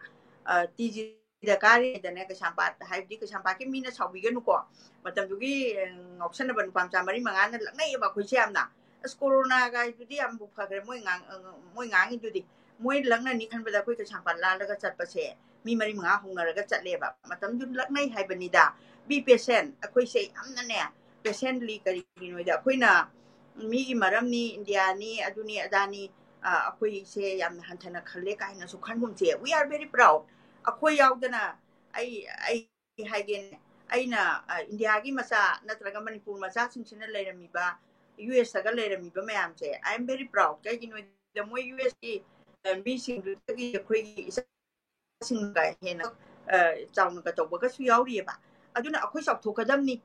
ꯑ, ꯇꯤ ꯖꯤꯗ ꯀꯥꯔꯤꯉꯩꯗꯅꯦ, ꯀꯩꯁꯥꯝꯄꯥꯠ, ꯍꯥꯏꯕꯗꯤ ꯀꯩꯁꯥꯝꯄꯥꯠꯀꯤ ꯃꯤꯅ ꯁꯥꯎꯕꯤꯒꯅꯨꯀꯣ, ꯃꯇꯝꯗꯨꯒꯤ, ꯑ, ꯉꯥꯎꯁꯟꯅꯕ ꯅꯨꯄꯥ ꯃꯆꯥ ꯃꯔꯤ ꯃꯉꯥꯅ ꯂꯛꯅꯩꯌꯦꯕ ꯑꯩꯈꯣꯏꯁꯦ ꯌꯥꯝꯅ꯫ ꯑꯁ, ꯀꯣꯔꯣꯅꯥꯒ ꯍꯥꯏꯗꯨꯗꯤ ꯌꯥꯝꯕꯨ ꯐꯈ꯭ꯔꯦ, ꯃꯣꯏ ꯉꯥꯡ-, ꯑ, ꯃꯣꯏ ꯉꯥꯡꯉꯤꯗꯨꯗꯤ꯫ ꯃꯣꯏ ꯂꯛꯅꯅꯤ ꯈꯟꯕꯗ ꯑꯩꯈꯣꯏ ꯀꯩꯁꯥꯝꯄꯥꯠ ꯂꯥꯜꯂꯒ ꯆꯠꯄꯁꯦ ꯃꯤ ꯃꯔꯤ ꯃꯉꯥ ꯍꯧꯅꯔꯒ ꯆꯠꯂꯦꯕ꯫ ꯃꯇꯝꯗꯨ ꯂꯛꯅꯩ ꯍꯥꯏꯕꯅꯤꯗ꯫ Be patient꯫ ꯑꯩꯈꯣꯏꯁꯦ ꯌꯥꯝꯅꯅꯦ, patiently, ꯀꯔꯤꯒꯤꯅꯣꯗ ꯑꯩꯈꯣꯏꯅ ꯃꯤꯒꯤ ꯃꯔꯝꯅꯤ, ꯏꯟꯗꯤꯌꯥꯅꯤ, ꯑꯗꯨꯅꯤ ꯑꯗꯥꯅꯤ, ꯑ, ꯑꯩꯈꯣꯏꯁꯦ ꯌꯥꯝꯅ ꯍꯟꯊꯅ ꯈꯜꯂꯦ ꯀꯥꯏꯅꯁꯨ ꯈꯟꯒꯨꯝꯁꯦ꯫ We are very proud꯫ ꯑꯩꯈꯣꯏ ꯌꯥꯎꯗꯅ, ꯑꯩ, ꯑꯩ ꯍꯥꯏꯒꯦꯅꯦ, ꯑꯩꯅ, ꯑ, ꯏꯟꯗꯤꯌꯥꯒꯤ ꯃꯆꯥ ꯅꯠꯇ꯭ꯔꯒ ꯃꯅꯤꯄꯨꯔ ꯃꯆꯥꯁꯤꯡꯁꯤꯅ ꯂꯩꯔꯝꯃꯤꯕ, ꯌꯨ ꯑꯦꯁꯇꯒ ꯂꯩꯔꯝꯃꯤꯕ ꯃꯌꯥꯝꯁꯦ, I am very proud꯫ ꯀꯩꯒꯤꯅꯣꯗ ꯃꯣꯏ ꯌꯨ ꯑꯦꯁꯀꯤ, ꯑ, ꯃꯤꯁꯤꯡꯗꯨꯗꯒꯤ ꯑꯩꯈꯣꯏꯒꯤ ꯏꯆꯥꯁꯤꯡꯒ ꯍꯦꯟꯅ, ꯑ, ꯆꯥꯎꯅꯒ ꯇꯧꯕꯒꯁꯨ ꯌꯥꯎꯔꯤꯑꯕ꯫ ꯑꯗꯨꯅ ꯑꯩꯈꯣꯏ ꯆꯥꯎꯊꯣꯛꯀꯗꯕꯅꯤ꯫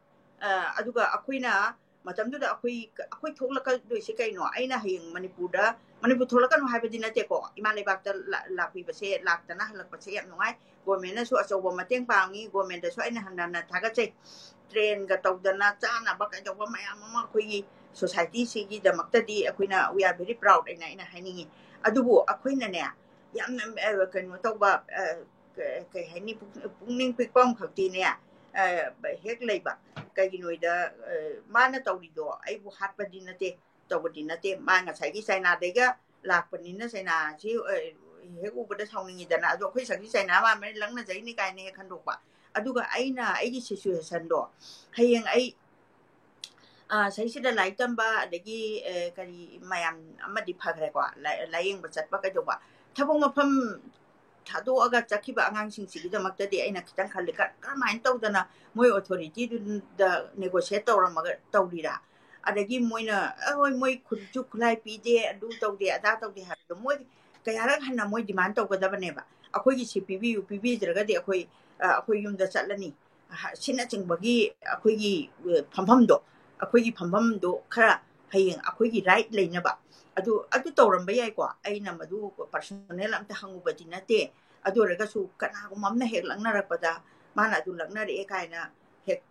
ꯑ, ꯑꯗꯨꯒ ꯑꯩꯈꯣꯏꯅ ꯃꯇꯝꯗꯨꯗ ꯑꯩꯈꯣꯏ, ꯑꯩꯈꯣꯏ ꯊꯣꯛꯂꯛꯀꯗꯣꯏꯁꯦ ꯀꯩꯅꯣ? ꯑꯩꯅ ꯍꯌꯦꯡ ꯃꯅꯤꯄꯨꯔꯗ, ꯃꯅꯤꯄꯨꯔ ꯊꯣꯛꯂꯛꯀꯅꯨ ꯍꯥꯏꯕꯗꯤ ꯅꯠꯇꯦꯀꯣ, ꯏꯃꯥ ꯂꯩꯕꯥꯛꯇ ꯂꯥ-, ꯂꯥꯛꯄꯤꯕꯁꯦ, ꯂꯥꯛꯇꯅ ꯍꯜꯂꯛꯄꯁꯦ ꯌꯥꯝ ꯅꯨꯡꯉꯥꯏ꯫ ꯒꯣꯔꯃꯦꯟꯅꯁꯨ ꯑꯆꯧꯕ ꯃꯇꯦꯡ ꯄꯥꯡꯉꯤ, ꯒꯣꯔꯃꯦꯟꯗꯁꯨ ꯑꯩꯅ ꯍꯟꯅ ꯍꯟꯅ ꯊꯥꯒꯠꯆꯩ꯫ ꯇ꯭ꯔꯦꯟꯒ ꯇꯧꯗꯅ ꯆꯥꯅꯕ ꯀꯩꯗꯧꯕ ꯃꯌꯥꯝ ꯑꯃ ꯑꯩꯈꯣꯏꯒꯤ ꯁꯣꯁꯥꯏꯇꯤꯁꯤꯒꯤꯗꯃꯛꯇꯗꯤ ꯑꯩꯈꯣꯏꯅ we are very proud ꯍꯥꯏꯅ ꯑꯩꯅ ꯍꯥꯏꯅꯤꯡꯉꯤ꯫ ꯑꯗꯨꯕꯨ ꯑꯩꯈꯣꯏꯅꯅꯦ, ꯌꯥꯝꯅ, ꯑ, ꯀꯩꯅꯣ ꯇꯧꯕ, ꯑ, ꯀ-, ꯀꯩ ꯍꯥꯏꯅꯤ, ꯄꯨꯛ-, ꯄꯨꯛꯅꯤꯡ ꯄꯤꯛꯄ ꯑꯃꯈꯛꯇꯤꯅꯦ, ꯑ, ꯍꯦꯛ ꯂꯩꯕ꯫ ꯀꯩꯒꯤꯅꯣꯗ, ꯑ, ꯃꯥꯅ ꯇꯧꯔꯤꯗꯣ ꯑꯩꯕꯨ ꯍꯥꯠꯄꯗꯤ ꯅꯠꯇꯦ, ꯇꯧꯕꯗꯤ ꯅꯠꯇꯦ꯫ ꯃꯥ ꯉꯁꯥꯏꯒꯤ ꯆꯥꯏꯅꯥꯗꯩꯒ ꯂꯥꯛꯄꯅꯤꯅ ꯆꯥꯏꯅꯥꯁꯤ, ꯑ, ꯍꯦꯛ ꯎꯕꯗ ꯁꯥꯎꯅꯤꯡꯉꯤꯗꯅ꯫ ꯑꯗꯣ ꯑꯩꯈꯣꯏ ꯁꯛꯁꯤ ꯆꯥꯏꯅꯥ ꯃꯥꯟꯕꯅꯤ, ꯂꯛꯅꯖꯩꯅꯤ ꯀꯥꯏꯅ ꯍꯦꯛ ꯈꯟꯗꯣꯛꯄ꯫ ꯑꯗꯨꯒ ꯑꯩꯅ ꯑꯩꯒꯤ situationꯗꯣ ꯍꯌꯦꯡ ꯑꯩ, ꯑ, ꯁꯤꯗꯩꯁꯤꯗ ꯂꯥꯏꯔꯤꯛ ꯇꯝꯕ, ꯑꯗꯒꯤ, ꯑ, ꯀꯔꯤ ꯃꯌꯥꯝ ꯑꯃꯗꯤ ꯐꯈ꯭ꯔꯦꯀꯣ, ꯂꯥꯏ-, ꯂꯥꯏꯌꯦꯡꯕ ꯆꯠꯄ ꯀꯩꯗꯧꯕ, ꯊꯕꯛ ꯃꯐꯝ ꯊꯥꯗꯣꯛꯑꯒ ꯆꯠꯈꯤꯕ ꯑꯉꯥꯡꯁꯤꯡꯁꯤꯒꯤꯗꯃꯛꯇꯗꯤ ꯑꯩꯅ ꯈꯤꯇꯪ ꯈꯜꯂꯤ, ꯀ-, ꯀꯔꯝꯍꯥꯏꯅ ꯇꯧꯗꯅ ꯃꯣꯏ authorityꯗꯨꯗ negotiate ꯇꯧꯔꯝꯃꯒ ꯇꯧꯔꯤꯔꯥ? ꯑꯗꯒꯤ ꯃꯣꯏꯅ, "ꯑ, ꯍꯣꯏ, ꯃꯣꯏ ꯈꯨꯠꯁꯨ ꯈꯨꯠꯂꯥꯏ ꯄꯤꯗꯦ, ꯑꯗꯨ ꯇꯧꯗꯦ, ꯑꯗꯥ ꯇꯧꯗꯦ" ꯍꯥꯏꯕꯗꯣ ꯃꯣꯏ ꯀꯌꯥꯔꯛ ꯍꯟꯅ ꯃꯣꯏ demand ꯇꯧꯒꯗꯕꯅꯦꯕ꯫ "ꯑꯩꯈꯣꯏꯒꯤ ꯁꯤ ꯄꯤꯕꯤꯌꯨ, ꯄꯤꯕꯤꯗ꯭ꯔꯒꯗꯤ ꯑꯩꯈꯣꯏ, ꯑ, ꯑꯩꯈꯣꯏ ꯌꯨꯝꯗ ꯆꯠꯂꯅꯤ"꯫ ꯑꯁꯤꯅꯆꯤꯡꯕꯒꯤ ꯑꯩꯈꯣꯏꯒꯤ ꯐꯝꯐꯝꯗꯣ, ꯑꯩꯈꯣꯏꯒꯤ ꯐꯝꯐꯝꯗꯣ ꯈꯔ ꯍꯌꯦꯡ ꯑꯩꯈꯣꯏꯒꯤ ꯔꯥꯏꯠ ꯂꯩꯅꯕ ꯑꯗꯨ ꯑꯗꯨ ꯇꯧꯔꯝꯕ ꯌꯥꯏꯀꯣ꯫ ꯑꯩꯅ ꯃꯗꯨ ꯄꯔꯁꯣꯅꯦꯜ ꯑꯝꯇ ꯍꯪꯉꯨꯕꯗꯤ ꯅꯠꯇꯦ꯫ ꯑꯗꯨ ꯑꯣꯏꯔꯒꯁꯨ ꯀꯅꯥꯒꯨꯝꯕ ꯑꯃꯅ ꯍꯦꯛ ꯂꯛꯅꯔꯛꯄꯗ ꯃꯥꯅ ꯑꯗꯨ ꯂꯛꯅꯔꯛꯑꯦ ꯀꯥꯏꯅ ꯍꯦꯛ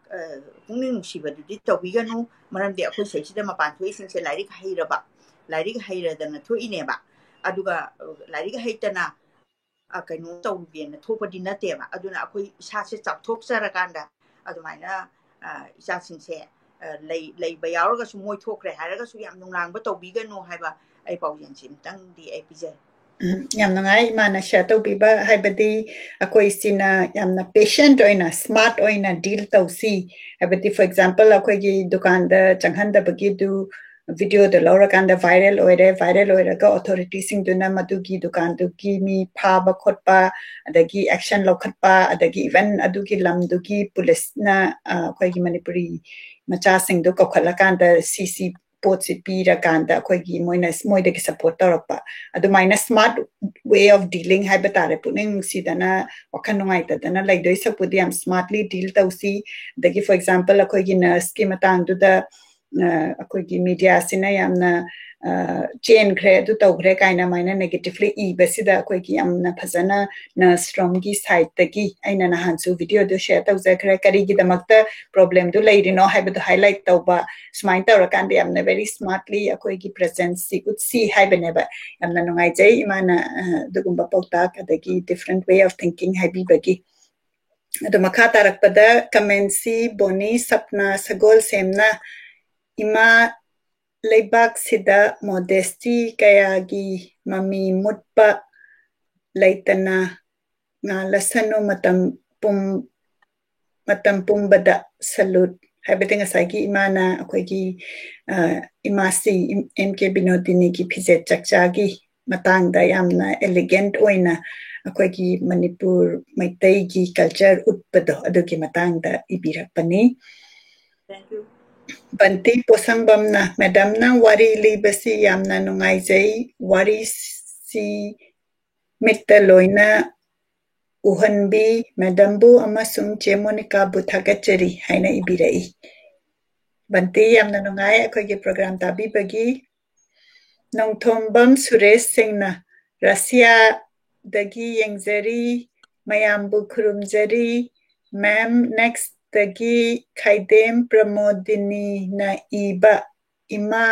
ꯄꯨꯛꯅꯤꯡ ꯅꯨꯡꯁꯤꯕꯗꯨꯗꯤ ꯇꯧꯕꯤꯒꯅꯨ꯫ ꯃꯔꯝꯗꯤ ꯑꯩꯈꯣꯏ ꯁꯤꯗꯩꯁꯤꯗ ꯃꯄꯥꯟ ꯊꯣꯛꯏꯁꯤꯡꯁꯦ ꯂꯥꯏꯔꯤꯛ ꯍꯩꯔꯕ, ꯂꯥꯏꯔꯤꯛ ꯍꯩꯔꯗꯅ ꯊꯣꯛꯏꯅꯦꯕ꯫ ꯑꯗꯨꯒ ꯂꯥꯏꯔꯤꯛ ꯍꯩꯇꯅ ꯀꯩꯅꯣ ꯇꯧꯒꯦꯅ ꯊꯣꯛꯄꯗꯤ ꯅꯠꯇꯦꯕ꯫ ꯑꯗꯨꯅ ꯑꯩꯈꯣꯏ ꯏꯁꯥꯁꯦ ꯆꯥꯎꯊꯣꯛꯆꯔꯀꯥꯟꯗ ꯑꯗꯨꯃꯥꯏꯅ ꯏꯆꯥꯁꯤꯡꯁꯦ ꯂꯩ ꯂꯩꯕ ꯌꯥꯎꯔꯒꯁꯨ ꯃꯣꯏ ꯊꯣꯛꯈ꯭ꯔꯦ ꯍꯥꯏꯔꯒꯁꯨ ꯌꯥꯝ ꯅꯨꯡꯅꯥꯡꯕ ꯇꯧꯕꯤꯒꯅꯨ ꯍꯥꯏꯕ ꯑꯩ ꯄꯥꯎꯖꯦꯜꯁꯤ ꯑꯃꯇꯪꯗꯤ ꯑꯩ ꯄꯤꯖꯩ꯫ ꯎꯝ, ꯌꯥꯝ ꯅꯨꯡꯉꯥꯏ ꯏꯃꯥꯅ ꯁꯤꯌꯔ ꯇꯧꯕꯤꯕ꯫ ꯍꯥꯏꯕꯗꯤ ꯑꯩꯈꯣꯏ ꯁꯤꯅ ꯌꯥꯝꯅ ꯄꯦꯁꯦꯟꯠ ꯑꯣꯏꯅ, ꯁ꯭ꯃꯥꯔꯠ ꯑꯣꯏꯅ ꯗꯤꯜ ꯇꯧꯁꯤ꯫ ꯍꯥꯏꯕꯗꯤ, ꯐꯣꯔ ꯑꯦꯛꯖꯥꯝꯄꯜ, ꯑꯩꯈꯣꯏꯒꯤ ꯗꯨꯀꯥꯟꯗ ꯆꯪꯍꯟꯗꯕꯒꯤꯗꯨ ꯚꯤꯗꯤꯑꯣꯗ ꯂꯧꯔꯀꯥꯟꯗ ꯚꯥꯏꯔꯦꯜ ꯑꯣꯏꯔꯦ꯫ ꯚꯥꯏꯔꯦꯜ ꯑꯣꯏꯔꯒ ꯑꯣꯊꯣꯔꯤꯇꯤꯁꯤꯡꯗꯨꯅ ꯃꯗꯨꯒꯤ ꯗꯨꯀꯥꯟꯗꯨꯒꯤ ꯃꯤ ꯐꯥꯕ ꯈꯣꯠꯄ, ꯑꯗꯒꯤ ꯑꯦꯛꯁꯟ ꯂꯧꯈꯠꯄ, ꯑꯗꯒꯤ ꯏꯚꯟ ꯑꯗꯨꯒꯤ ꯂꯝꯗꯨꯒꯤ ꯄꯨꯂꯤꯁꯅ, ꯑ, ꯑꯩꯈꯣꯏꯒꯤ ꯃꯅꯤꯄꯨꯔꯤ ꯃꯆꯥꯁꯤꯡꯗꯣ ꯀꯧꯈꯠꯂꯀꯥꯟꯗ ꯁꯤ ꯁꯤ ꯄꯣꯠꯁꯤ ꯄꯤꯔꯀꯥꯟꯗ ꯑꯩꯈꯣꯏꯒꯤ ꯃꯣꯏꯅ, ꯃꯣꯏꯗꯒꯤ ꯁꯞꯄꯣꯔꯠ ꯇꯧꯔꯛꯄ꯫ ꯑꯗꯨꯃꯥꯏꯅ ꯁ꯭ꯃꯥꯔꯠ ꯋꯦ ꯑꯣꯐ ꯗꯤꯂꯤꯡ ꯍꯥꯏꯕ ꯇꯥꯔꯦ, ꯄꯨꯛꯅꯤꯡ ꯅꯨꯡꯁꯤꯗꯅ, ꯋꯥꯈꯜ ꯅꯨꯡꯉꯥꯏꯇꯗꯅ ꯂꯩꯗꯣꯏ ꯁꯔꯨꯛꯄꯨꯗꯤ ꯌꯥꯝ ꯁ꯭ꯃꯥꯔꯠꯂꯤ ꯗꯤꯜ ꯇꯧꯁꯤ꯫ ꯑꯗꯒꯤ, ꯐꯣꯔ ꯑꯦꯛꯖꯥꯝꯄꯜ, ꯑꯩꯈꯣꯏꯒꯤ ꯅꯔꯁꯀꯤ ꯃꯇꯥꯡꯗꯨꯗ, ꯑ, ꯑꯩꯈꯣꯏꯒꯤ ꯃꯤꯗꯤꯌꯥꯁꯤꯅ ꯌꯥꯝꯅ, ꯑ, ꯆꯦꯟꯈ꯭ꯔꯦ, ꯑꯗꯨ ꯇꯧꯈ꯭ꯔꯦ ꯀꯥꯏꯅ ꯑꯗꯨꯃꯥꯏꯅ ꯅꯦꯒꯦꯇꯤꯚꯂꯤ ꯏꯕꯁꯤꯗ ꯑꯩꯈꯣꯏꯒꯤ ꯌꯥꯝꯅ ꯐꯖꯅ ꯅꯔꯁ ꯔꯣꯝꯒꯤ ꯁꯥꯏꯠꯇꯒꯤ, ꯑꯩꯅ ꯅꯍꯥꯟꯁꯨ ꯚꯤꯗꯤꯑꯣꯗꯨ ꯁꯤꯌꯔ ꯇꯧꯖꯈ꯭ꯔꯦ, ꯀꯔꯤꯒꯤꯗꯃꯛꯇ ꯄ꯭ꯔꯣꯕ꯭ꯂꯦꯝꯗꯨ ꯂꯩꯔꯤꯅꯣ ꯍꯥꯏꯕꯗꯨ ꯍꯥꯏꯂꯥꯏꯠ ꯇꯧꯕ꯫ ꯁꯨꯃꯥꯏꯅ ꯇꯧꯔꯀꯥꯟꯗ ꯌꯥꯝꯅ ꯚꯦꯔꯤ ꯁ꯭ꯃꯥꯔꯠꯂꯤ ꯑꯩꯈꯣꯏꯒꯤ ꯄ꯭ꯔꯦꯖꯦꯟꯁꯁꯤ ꯎꯠꯁꯤ ꯍꯥꯏꯕꯅꯦꯕ꯫ ꯌꯥꯝꯅ ꯅꯨꯡꯉꯥꯏꯖꯩ ꯏꯃꯥꯅ, ꯑ, ꯑꯗꯨꯒꯨꯝꯕ ꯄꯥꯎꯇꯥꯛ ꯑꯗꯒꯤ ꯗꯤꯐ꯭ꯔꯦꯟꯠ ꯋꯦ ꯑꯣꯐ ꯊꯤꯡꯀꯤꯡ ꯍꯥꯏꯕꯤꯕꯒꯤ꯫ ꯑꯗꯣ ꯃꯈꯥ ꯇꯥꯔꯛꯄꯗ ꯀꯃꯦꯟꯁꯤ ꯕꯣꯅꯤ ꯁꯞꯅꯥ ꯁꯒꯣꯜꯁꯦꯝꯅ, "ꯏꯃꯥ ꯂꯩꯕꯥꯛꯁꯤꯗ ꯃꯣꯗꯦꯁꯇꯤ ꯀꯌꯥꯒꯤ ꯃꯃꯤ ꯃꯨꯠꯄ ꯂꯩꯇꯅ ꯉꯥꯜꯂꯁꯅꯨ, ꯃꯇꯝ ꯄꯨꯝ-, ꯃꯇꯝ ꯄꯨꯝꯕꯗ ꯁꯂꯨꯠ", ꯍꯥꯏꯕꯗꯤ ꯉꯁꯥꯏꯒꯤ ꯏꯃꯥꯅ ꯑꯩꯈꯣꯏꯒꯤ, ꯑ, ꯏꯃꯥꯁꯤ, ꯑꯦꯝ ꯀꯦ ꯕꯤꯅꯣꯗꯤꯅꯤꯒꯤ ꯐꯤꯖꯦꯠ ꯆꯛꯆꯥꯒꯤ ꯃꯇꯥꯡꯗ ꯌꯥꯝꯅ ꯑꯦꯂꯤꯒꯦꯟꯠ ꯑꯣꯏꯅ ꯑꯩꯈꯣꯏꯒꯤ ꯃꯅꯤꯄꯨꯔ ꯃꯩꯇꯩꯒꯤ ꯀꯜꯆꯔ ꯎꯠꯄꯗꯣ, ꯑꯗꯨꯒꯤ ꯃꯇꯥꯡꯗ ꯏꯕꯤꯔꯛꯄꯅꯤ꯫ Thank you. ꯕꯟꯇꯤ ꯄꯣꯁꯪꯕꯝꯅ, "ꯃꯦꯗꯥꯝꯅ ꯋꯥꯔꯤ ꯂꯤꯕꯁꯤ ꯌꯥꯝꯅ ꯅꯨꯡꯉꯥꯏꯖꯩ꯫ ꯋꯥꯔꯤꯁꯤ ꯃꯤꯠꯇ ꯂꯣꯏꯅ ꯎꯍꯟꯕꯤ ꯃꯦꯗꯝꯕꯨ ꯑꯃꯁꯨꯡ ꯆꯦ ꯃꯣꯅꯤꯀꯥꯕꯨ ꯊꯥꯒꯠꯆꯔꯤ ꯍꯥꯏꯅ ꯏꯕꯤꯔꯛꯏ꯫ ꯕꯟꯇꯤ, ꯌꯥꯝꯅ ꯅꯨꯡꯉꯥꯏ ꯑꯩꯈꯣꯏꯒꯤ ꯄ꯭ꯔꯣꯒ꯭ꯔꯥꯝ ꯇꯥꯕꯤꯕꯒꯤ꯫ ꯅꯣꯡꯊꯣꯝꯕꯝ ꯁꯨꯔꯦꯁ ꯁꯤꯡꯅ ꯔꯁꯤꯌꯥꯗꯒꯤ ꯌꯦꯡꯖꯔꯤ, ꯃꯌꯥꯝꯕꯨ ꯈꯨꯔꯨꯝꯖꯔꯤ꯫ ꯃꯦꯝ, ꯅꯦꯛꯁꯇꯒꯤ ꯈꯥꯏꯗꯦꯝ ꯄ꯭ꯔꯃꯣꯗꯤꯅꯤꯅ ꯏꯕ ꯏꯃꯥ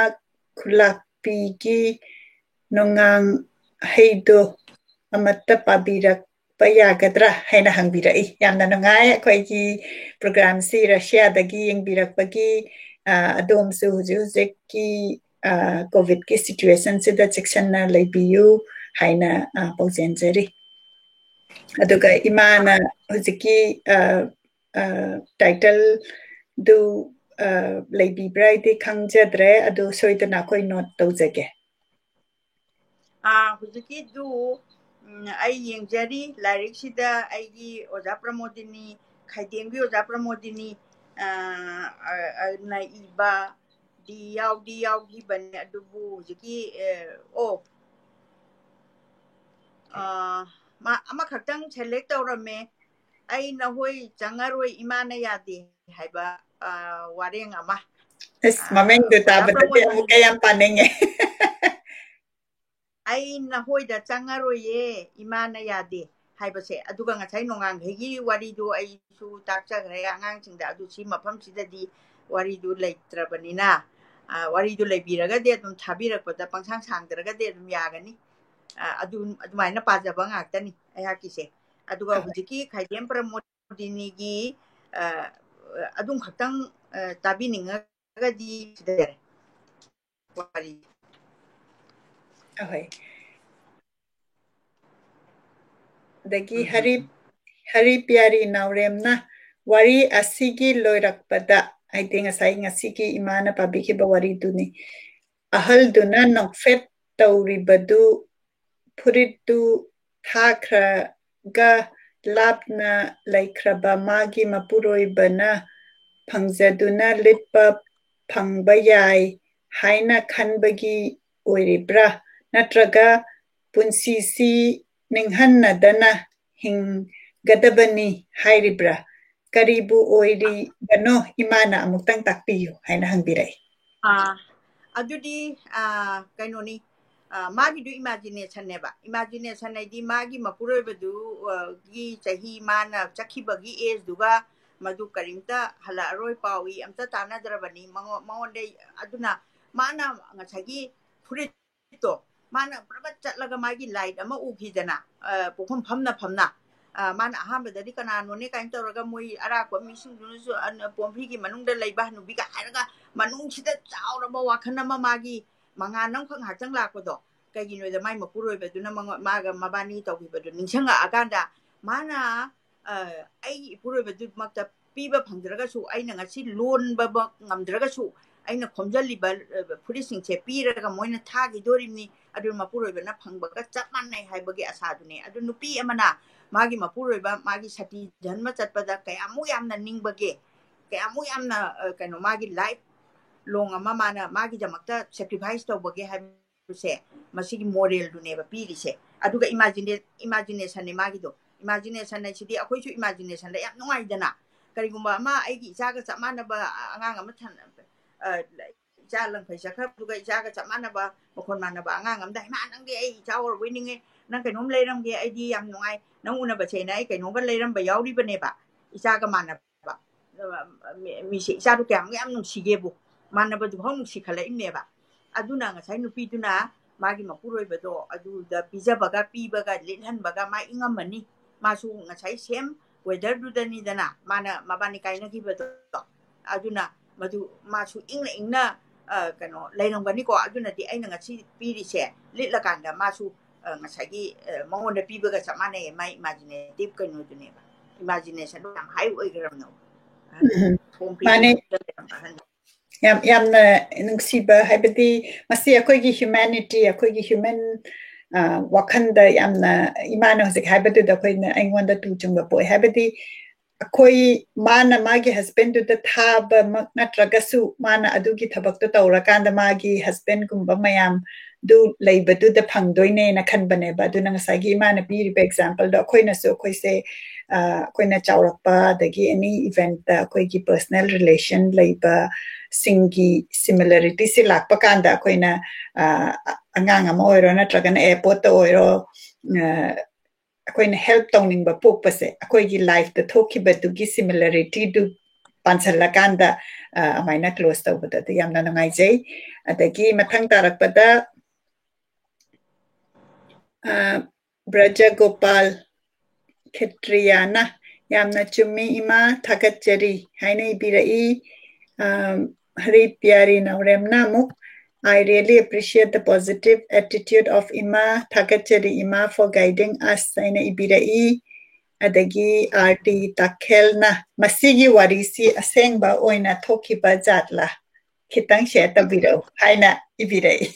ꯈꯨꯂꯥꯛꯄꯤꯒꯤ ꯅꯣꯡꯉꯥꯡ ꯍꯩꯗꯣ ꯑꯃꯠꯇ ꯄꯥꯕꯤꯔꯛꯄ ꯌꯥꯒꯗ꯭ꯔꯥ ꯍꯥꯏꯅ ꯍꯪꯕꯤꯔꯛꯏ꯫ ꯌꯥꯝꯅ ꯅꯨꯡꯉꯥꯏ ꯑꯩꯈꯣꯏꯒꯤ ꯄ꯭ꯔꯣꯒ꯭ꯔꯥꯝꯁꯤ ꯔꯁꯤꯌꯥꯗꯒꯤ ꯌꯦꯡꯕꯤꯔꯛꯄꯒꯤ꯫ ꯑ, ꯑꯗꯣꯝꯁꯨ ꯍꯧꯖꯤꯛ ꯍꯧꯖꯤꯛꯀꯤ, ꯑ, ꯀꯣꯚꯤꯗꯀꯤ ꯁꯤꯆꯨꯋꯦꯁꯟꯁꯤꯗ ꯆꯦꯛꯁꯤꯟꯅ ꯂꯩꯕꯤꯌꯨ ꯍꯥꯏꯅ, ꯑ, ꯄꯥꯎꯖꯦꯟꯖꯔꯤ꯫ ꯑꯗꯨꯒ ꯏꯃꯥꯅ ꯍꯧꯖꯤꯛꯀꯤ, ꯑ, ꯑ, ꯇꯥꯏꯇꯜꯗꯨ, ꯑ, ꯂꯩꯕꯤꯕ꯭ꯔꯥ ꯍꯥꯏꯗꯤ ꯈꯪꯖꯗ꯭ꯔꯦ, ꯑꯗꯨ ꯁꯣꯏꯗꯅ ꯑꯩꯈꯣꯏ ꯅꯣꯠ ꯇꯧꯖꯒꯦ꯫ ꯑꯥ, ꯍꯧꯖꯤꯛꯀꯤꯗꯨ, ꯎꯝ, ꯑꯩ ꯌꯦꯡꯖꯔꯤ ꯂꯥꯏꯔꯤꯛꯁꯤꯗ ꯑꯩꯒꯤ ꯑꯣꯖꯥ ꯄ꯭ꯔꯃꯣꯗꯤꯅꯤ, ꯈꯥꯏꯗꯦꯝꯒꯤ ꯑꯣꯖꯥ ꯄ꯭ꯔꯃꯣꯗꯤꯅꯤ, ꯑ, ꯑ, ꯑ, ꯅ ꯏꯕ ꯗꯤ ꯌꯥꯎꯗꯤ ꯌꯥꯎꯈꯤꯕꯅꯤ, ꯑꯗꯨꯕꯨ ꯍꯧꯖꯤꯛꯀꯤ, ꯑꯦ, ꯑꯣ, ꯑ, ꯃꯥ ꯑꯃꯈꯛꯇꯪ ꯁꯦꯂꯦꯛ ꯇꯧꯔꯝꯃꯦ, "ꯑꯩ ꯅꯍꯣꯏ ꯆꯪꯉꯔꯣꯏ, ꯏꯃꯥꯅ ꯌꯥꯗꯦ" ꯍꯥꯏꯕ, ꯑ, ꯋꯥꯔꯦꯡ ꯑꯃ꯫ ꯑꯁ, ꯃꯃꯤꯡꯗꯨ ꯑꯣꯖꯥ ꯇꯥꯕꯗꯗꯤ ꯄ꯭ꯔꯃꯣꯗ ꯑꯃꯨꯛꯀ ꯌꯥꯝ ꯄꯥꯅꯤꯡꯉꯦ꯫ "ꯑꯩ ꯅꯍꯣꯏꯗ ꯆꯪꯉꯔꯣꯏꯌꯦ, ꯏꯃꯥꯅ ꯌꯥꯗꯦ" ꯍꯥꯏꯕꯁꯦ꯫ ꯑꯗꯨꯒ ꯉꯁꯥꯏ ꯅꯣꯡꯉꯥꯡꯈꯩꯒꯤ ꯋꯥꯔꯤꯗꯨ ꯑꯩꯁꯨ ꯇꯥꯛꯆꯈ꯭ꯔꯦ ꯑꯉꯥꯡꯁꯤꯡꯗ꯫ ꯑꯗꯨ ꯁꯤ ꯃꯐꯝꯁꯤꯗꯗꯤ ꯋꯥꯔꯤꯗꯨ ꯂꯩꯇ꯭ꯔꯕꯅꯤꯅ, ꯑ, ꯋꯥꯔꯤꯗꯨ ꯂꯩꯕꯤꯔꯒꯗꯤ ꯑꯗꯨꯝ ꯊꯥꯕꯤꯔꯛꯄꯗ ꯄꯪꯁꯥꯡ ꯁꯥꯡꯗ꯭ꯔꯒꯗꯤ ꯑꯗꯨꯝ ꯌꯥꯒꯅꯤ꯫ ꯑ, ꯑꯗꯨ, ꯑꯗꯨꯃꯥꯏꯅ ꯄꯥꯖꯕ ꯉꯥꯛꯇꯅꯤ ꯑꯩꯍꯥꯛꯀꯤꯁꯦ꯫ ꯑꯗꯨꯒ ꯍꯣꯏ꯫ ꯍꯧꯖꯤꯛꯀꯤ ꯈꯥꯏꯗꯦꯝ ꯄ꯭ꯔꯃꯣꯗꯤꯅꯤꯒꯤ, ꯑ, ꯑꯗꯨꯝ ꯈꯛꯇꯪ, ꯑ, ꯇꯥꯕꯤꯅꯤꯡꯉꯒꯗꯤ ꯁꯤꯗ ꯌꯥꯔꯦ꯫ ꯋꯥꯔꯤ꯫ ꯑꯍꯣꯏ꯫ ꯑꯗꯒꯤ ꯎꯝ, ꯎꯝ꯫ ꯍꯔꯤ, ꯍꯔꯤ ꯄꯤꯌꯥꯔꯤ ꯅꯥꯎꯔꯦꯝꯅ ꯋꯥꯔꯤ ꯑꯁꯤꯒꯤ ꯂꯣꯏꯔꯛꯄꯗ, ꯍꯥꯏꯗꯤ ꯉꯁꯥꯏ ꯉꯁꯤꯒꯤ ꯏꯃꯥꯅ ꯄꯥꯕꯤꯈꯤꯕ ꯋꯥꯔꯤꯗꯨꯅꯤ, ꯑꯍꯜꯗꯨꯅ ꯅꯣꯛꯐꯦꯠ ꯇꯧꯔꯤꯕꯗꯨ ꯐꯨꯔꯤꯠꯇꯨ ꯊꯥꯈ꯭ꯔꯒ ꯂꯥꯞꯅ ꯂꯩꯈ꯭ꯔꯕ ꯃꯥꯒꯤ ꯃꯄꯨꯔꯣꯏꯕꯅ ꯐꯪꯖꯗꯨꯅ ꯂꯤꯠꯄ ꯐꯪꯕ ꯌꯥꯏ ꯍꯥꯏꯅ ꯈꯟꯕꯒꯤ ꯑꯣꯏꯔꯤꯕ꯭ꯔꯥ? ꯅꯠꯇ꯭ꯔꯒ ꯄꯨꯟꯁꯤꯁꯤ ꯅꯤꯡꯍꯟꯅꯗꯅ ꯍꯤꯡꯒꯗꯕꯅꯤ ꯍꯥꯏꯔꯤꯕ꯭ꯔꯥ? ꯀꯔꯤꯕꯨ ꯑꯣꯏꯔꯤꯕꯅꯣ? ꯏꯃꯥꯅ ꯑꯃꯨꯛꯇꯪ ꯇꯥꯛꯄꯤꯌꯨ ꯍꯥꯏꯅ ꯍꯪꯕꯤꯔꯛꯏ꯫ ꯑꯥ, ꯑꯗꯨꯗꯤ, ꯑꯥ, ꯀꯩꯅꯣꯅꯤ, ꯑꯥ, ꯃꯥꯒꯤꯗꯨ ꯏꯃꯥꯖꯤꯅꯦꯁꯟꯅꯦꯕ꯫ ꯏꯃꯥꯖꯤꯅꯦꯁꯟ ꯍꯥꯏꯗꯤ ꯃꯥꯒꯤ ꯃꯄꯨꯔꯣꯏꯕꯗꯨ, ꯑ, ꯒꯤ ꯆꯍꯤ, ꯃꯥꯅ ꯆꯠꯈꯤꯕꯒꯤ ꯑꯦꯖꯗꯨꯒ ꯃꯗꯨ ꯀꯔꯤꯝꯇ ꯍꯜꯂꯛꯑꯔꯣꯏ, ꯄꯥꯎꯏ ꯑꯝꯇ ꯇꯥꯟꯅꯗ꯭ꯔꯕꯅꯤ꯫ ꯃꯉꯣ-, ꯃꯉꯣꯟꯗ ꯑꯗꯨꯅ ꯃꯥꯅ ꯉꯁꯥꯏꯒꯤ ꯐꯨꯔꯤꯠꯇꯣ, ꯃꯥꯅ ꯄꯨꯔꯥꯃꯠ ꯆꯠꯂꯒ ꯃꯥꯒꯤ ꯂꯥꯏꯠ ꯑꯃ ꯎꯈꯤꯗꯅ, ꯑ, ꯄꯣꯛꯐꯝ ꯐꯝꯅ ꯐꯝꯅ, ꯑ, ꯃꯥꯅ ꯑꯍꯥꯟꯕꯗꯗꯤ ꯀꯅꯥꯅꯣꯅꯦ ꯀꯥꯏꯅ ꯇꯧꯔꯒ ꯃꯣꯏ ꯑꯔꯥꯛꯄ ꯃꯤꯁꯤꯡꯗꯨꯅꯁꯨ, ꯑ, ꯄꯣꯝꯐꯤꯒꯤ ꯃꯅꯨꯡꯗ ꯂꯩꯕ ꯍꯅꯨꯕꯤꯒ ꯍꯥꯏꯔꯒ ꯃꯅꯨꯡꯁꯤꯗ ꯆꯥꯎꯔꯕ ꯋꯥꯈꯜ ꯑꯃ ꯃꯥꯒꯤ ꯃꯉꯥꯜ ꯑꯃꯈꯛ ꯉꯥꯏꯍꯥꯛꯇꯪ ꯂꯥꯛꯄꯗꯣ꯫ ꯀꯩꯒꯤꯅꯣꯗ ꯃꯥꯏ ꯃꯄꯨꯔꯣꯏꯕꯗꯨꯅ ꯃꯉꯣ-, ꯃꯥꯒ ꯃꯕꯥꯅꯤ ꯇꯧꯈꯤꯕꯗꯨ ꯅꯤꯡꯁꯤꯡꯉꯛꯑꯀꯥꯟꯗ ꯃꯥꯅ, ꯑ, ꯑꯩꯒꯤ ꯏꯄꯨꯔꯣꯏꯕꯗꯨꯃꯛꯇ ꯄꯤꯕ ꯐꯪꯗ꯭ꯔꯒꯁꯨ ꯑꯩꯅ ꯉꯁꯤ ꯂꯣꯟꯕꯃꯛ ꯉꯝꯗ꯭ꯔꯒꯁꯨ ꯑꯩꯅ ꯈꯣꯝꯖꯜꯂꯤꯕ, ꯑ, ꯐꯨꯔꯤꯠꯁꯤꯡꯁꯦ ꯄꯤꯔꯒ ꯃꯣꯏꯅ ꯊꯥꯈꯤꯗꯣꯔꯤꯕꯅꯤ꯫ ꯑꯗꯨ ꯃꯄꯨꯔꯣꯏꯕꯅ ꯐꯪꯕꯒ ꯆꯞ ꯃꯥꯟꯅꯩ ꯍꯥꯏꯕꯒꯤ ꯑꯁꯥꯗꯨꯅꯦ꯫ ꯑꯗꯨ ꯅꯨꯄꯤ ꯑꯃꯅ ꯃꯥꯒꯤ ꯃꯄꯨꯔꯣꯏꯕ ꯃꯥꯒꯤ ꯁꯇꯤ ꯙꯔꯃ ꯆꯠꯄꯗ ꯀꯌꯥꯃꯨꯛ ꯌꯥꯝꯅ ꯅꯤꯡꯕꯒꯦ, ꯀꯌꯥꯃꯨꯛ ꯌꯥꯝꯅ, ꯑ, ꯀꯩꯅꯣ, ꯃꯥꯒꯤ ꯂꯥꯏꯐ ꯂꯣꯡ ꯑꯃ ꯃꯥꯅ ꯃꯥꯒꯤꯗꯃꯛꯇ ꯁꯦꯀ꯭ꯔꯤꯐꯥꯏꯁ ꯇꯧꯕꯒꯦ ꯍꯥꯏꯕꯁꯦ ꯃꯁꯤꯒꯤ ꯃꯣꯔꯦꯜꯗꯨꯅꯦꯕ ꯄꯤꯔꯤꯁꯦ꯫ ꯑꯗꯨꯒ ꯏꯃꯥꯖꯤꯅꯦ-, ꯏꯃꯥꯖꯤꯅꯦꯁꯟꯅꯦ ꯃꯥꯒꯤꯗꯣ꯫ ꯏꯃꯥꯖꯤꯅꯦꯁꯟ ꯍꯥꯏꯁꯤꯗꯤ ꯑꯩꯈꯣꯏꯁꯨ ꯏꯃꯥꯖꯤꯅꯦꯁꯟꯗ ꯌꯥꯝ ꯅꯨꯡꯉꯥꯏꯗꯅ꯫ ꯀꯔꯤꯒꯨꯝꯕ ꯑꯃ ꯑꯩꯒꯤ ꯏꯆꯥꯒ ꯆꯞ ꯃꯥꯟꯅꯕ ꯑꯉꯥꯡ ꯑꯃ ꯊꯟ-, ꯑ, ꯏꯆꯥ ꯂꯪꯐꯩ ꯆꯠꯈ꯭ꯔꯕꯗꯨꯒ ꯏꯆꯥꯒ ꯆꯞ ꯃꯥꯟꯅꯕ, ꯃꯈꯣꯟ ꯃꯥꯟꯅꯕ ꯑꯉꯥꯡ ꯑꯃꯗ, "ꯏꯃꯥ, ꯅꯪꯗꯤ ꯑꯩ ꯏꯆꯥ ꯑꯣꯏꯔꯕꯣꯏ ꯅꯤꯡꯉꯦ, ꯅꯪ ꯀꯩꯅꯣꯝ ꯂꯩꯔꯝꯒꯦ, ꯑꯩꯗꯤ ꯌꯥꯝ ꯅꯨꯡꯉꯥꯏ, ꯅꯪ ꯎꯅꯕꯁꯦꯅ ꯑꯩ ꯀꯩꯅꯣꯝꯒ ꯂꯩꯔꯝꯕ ꯌꯥꯎꯔꯤꯕꯅꯦꯕ, ꯏꯆꯥꯒ ꯃꯥꯟꯅꯕ꯫ ꯑ, ꯃꯤ-, ꯃꯤꯁꯦ ꯏꯆꯥꯗꯣ ꯀꯌꯥꯃꯨꯛ ꯌꯥꯝ ꯅꯨꯡꯁꯤꯒꯦꯕꯨ, ꯃꯥꯟꯅꯕꯗꯨ ꯐꯥꯎ ꯅꯨꯡꯁꯤꯈꯠꯂꯛꯏꯕꯅꯦꯕ"꯫ ꯑꯗꯨꯅ ꯉꯁꯥꯏ ꯅꯨꯄꯤꯗꯨꯅ ꯃꯥꯒꯤ ꯃꯄꯨꯔꯣꯏꯕꯗꯣ ꯑꯗꯨꯗ ꯄꯤꯖꯕꯒ ꯄꯤꯕꯒ ꯂꯤꯠꯍꯟꯕꯒ ꯃꯥ ꯏꯪꯉꯝꯃꯅꯤ꯫ ꯃꯥꯁꯨ ꯉꯁꯥꯏ ꯁꯦꯝ ꯋꯦꯗꯔꯗꯨꯗꯅꯤꯗꯅ ꯃꯥꯅ ꯃꯕꯥꯅꯤ ꯀꯥꯏꯅꯈꯤꯕꯗꯣ꯫ ꯑꯗꯨꯅ ꯃꯗꯨ ꯃꯥꯁꯨ ꯏꯪꯅ ꯏꯪꯅ, ꯑ, ꯀꯩꯅꯣ ꯂꯩꯔꯝꯒꯅꯤꯀꯣ꯫ ꯑꯗꯨꯅꯗꯤ ꯑꯩꯅ ꯉꯁꯤ ꯄꯤꯔꯤꯁꯦ ꯂꯤꯠꯂꯀꯥꯟꯗ ꯃꯥꯁꯨ, ꯑ, ꯉꯁꯥꯏꯒꯤ, ꯑ, ꯃꯉꯣꯟꯗ ꯄꯤꯕꯒ ꯆꯞ ꯃꯥꯟꯅꯩ꯫ ꯃꯥꯏ ꯏꯃꯥꯖꯤꯅꯦꯇꯤꯞ ꯀꯩꯅꯣꯗꯨꯅꯦꯕ, ꯏꯃꯥꯖꯤꯅꯦꯁꯟ ꯌꯥꯝ ꯍꯥꯏ ꯑꯣꯏꯈ꯭ꯔꯕꯅꯦꯕ꯫ ꯎꯝ, ꯃꯥꯅꯦ꯫ ꯌꯥꯝ, ꯌꯥꯝꯅ ꯅꯨꯡꯁꯤꯕ, ꯍꯥꯏꯕꯗꯤ ꯃꯁꯤ ꯑꯩꯈꯣꯏꯒꯤ ꯍ꯭ꯌꯨꯃꯦꯅꯤꯇꯤ, ꯑꯩꯈꯣꯏꯒꯤ ꯍ꯭ꯌꯨꯃꯦꯟ, ꯑ, ꯋꯥꯈꯜꯗ ꯌꯥꯝꯅ, ꯏꯃꯥꯅ ꯍꯧꯖꯤꯛ ꯍꯥꯏꯕꯗꯨꯗ ꯑꯩꯈꯣꯏꯅ, ꯑꯩꯉꯣꯟꯗ ꯇꯨ ꯆꯨꯡꯕ ꯄꯣꯛꯑꯦ꯫ ꯍꯥꯏꯕꯗꯤ ꯑꯩꯈꯣꯏ, ꯃꯥꯅ ꯃꯥꯒꯤ husbandꯗꯨꯗ ꯊꯥꯕꯃꯛ ꯅꯠꯇ꯭ꯔꯒꯁꯨ, ꯃꯥꯅ ꯑꯗꯨꯒꯤ ꯊꯕꯛꯇꯣ ꯇꯧꯔꯀꯥꯟꯗ ꯃꯥꯒꯤ husbandꯒꯨꯝꯕ ꯃꯌꯥꯝꯗꯨ ꯂꯩꯕꯗꯨꯗ ꯐꯪꯗꯣꯏꯅꯦꯅ ꯈꯟꯕꯅꯦꯕ꯫ ꯑꯗꯨꯅ ꯉꯁꯥꯏꯒꯤ ꯏꯃꯥꯅ ꯄꯤꯔꯤꯕ exampleꯗꯣ, ꯑꯩꯈꯣꯏꯅꯁꯨ, ꯑꯩꯈꯣꯏꯁꯦ, ꯑ, ꯑꯩꯈꯣꯏꯅ ꯆꯥꯎꯔꯛꯄ, ꯑꯗꯒꯤ any eventꯇ ꯑꯩꯈꯣꯏꯒꯤ personal relation ꯂꯩꯕꯁꯤꯡꯒꯤ similarityꯁꯦ ꯂꯥꯛꯄ ꯀꯥꯟꯗ, ꯑꯩꯈꯣꯏꯅ, ꯑ, ꯑꯉꯥꯡ ꯑꯃ ꯑꯣꯏꯔꯣ, ꯅꯠꯇ꯭ꯔꯒꯅ airportꯇ ꯑꯣꯏꯔꯣ, ꯑ, ꯑꯩꯈꯣꯏꯅ help ꯇꯧꯅꯤꯡꯕ ꯄꯣꯛꯄꯁꯦ, ꯑꯩꯈꯣꯏꯒꯤ lifeꯇ ꯊꯣꯛꯈꯤꯕꯗꯨꯒꯤ similarityꯗꯨ ꯄꯥꯟꯁꯤꯜꯂꯀꯥꯟꯗ, ꯑ, ꯑꯗꯨꯃꯥꯏꯅ close ꯇꯧꯕꯗꯗꯤ ꯌꯥꯝꯅ ꯅꯨꯡꯉꯥꯏꯖꯩ꯫ ꯑꯗꯒꯤ ꯃꯊꯪ ꯇꯥꯔꯛꯄꯗ, ꯑ, ꯕ꯭ꯔꯖꯒꯣꯄꯥꯜ ꯈꯦꯇ꯭ꯔꯤꯌꯥꯅ, "ꯌꯥꯝꯅ ꯆꯨꯝꯃꯤ ꯏꯃꯥ, ꯊꯥꯒꯠꯆꯔꯤ" ꯍꯥꯏꯅ ꯏꯕꯤꯔꯛꯏ꯫ ꯑ, ꯍꯔꯤ ꯄꯤꯌꯥꯔꯤ ꯅꯥꯎꯔꯦꯝꯅ ꯑꯃꯨꯛ, "I really appreciate the positive attitude of ꯏꯃꯥ, ꯊꯥꯒꯠꯆꯔꯤ ꯏꯃꯥ for guiding us" ꯍꯥꯏꯅ ꯏꯕꯤꯔꯛꯏ꯫ ꯑꯗꯒꯤ ꯑꯥꯔ ꯇꯤ ꯇꯥꯈꯦꯜꯅ, "ꯃꯁꯤꯒꯤ ꯋꯥꯔꯤꯁꯤ ꯑꯁꯦꯡꯕ ꯑꯣꯏꯅ ꯊꯣꯛꯈꯤꯕ ꯖꯥꯠꯂꯥ? ꯈꯤꯇꯪ share ꯇꯧꯕꯤꯔꯛꯎ" ꯍꯥꯏꯅ ꯏꯕꯤꯔꯛꯏ꯫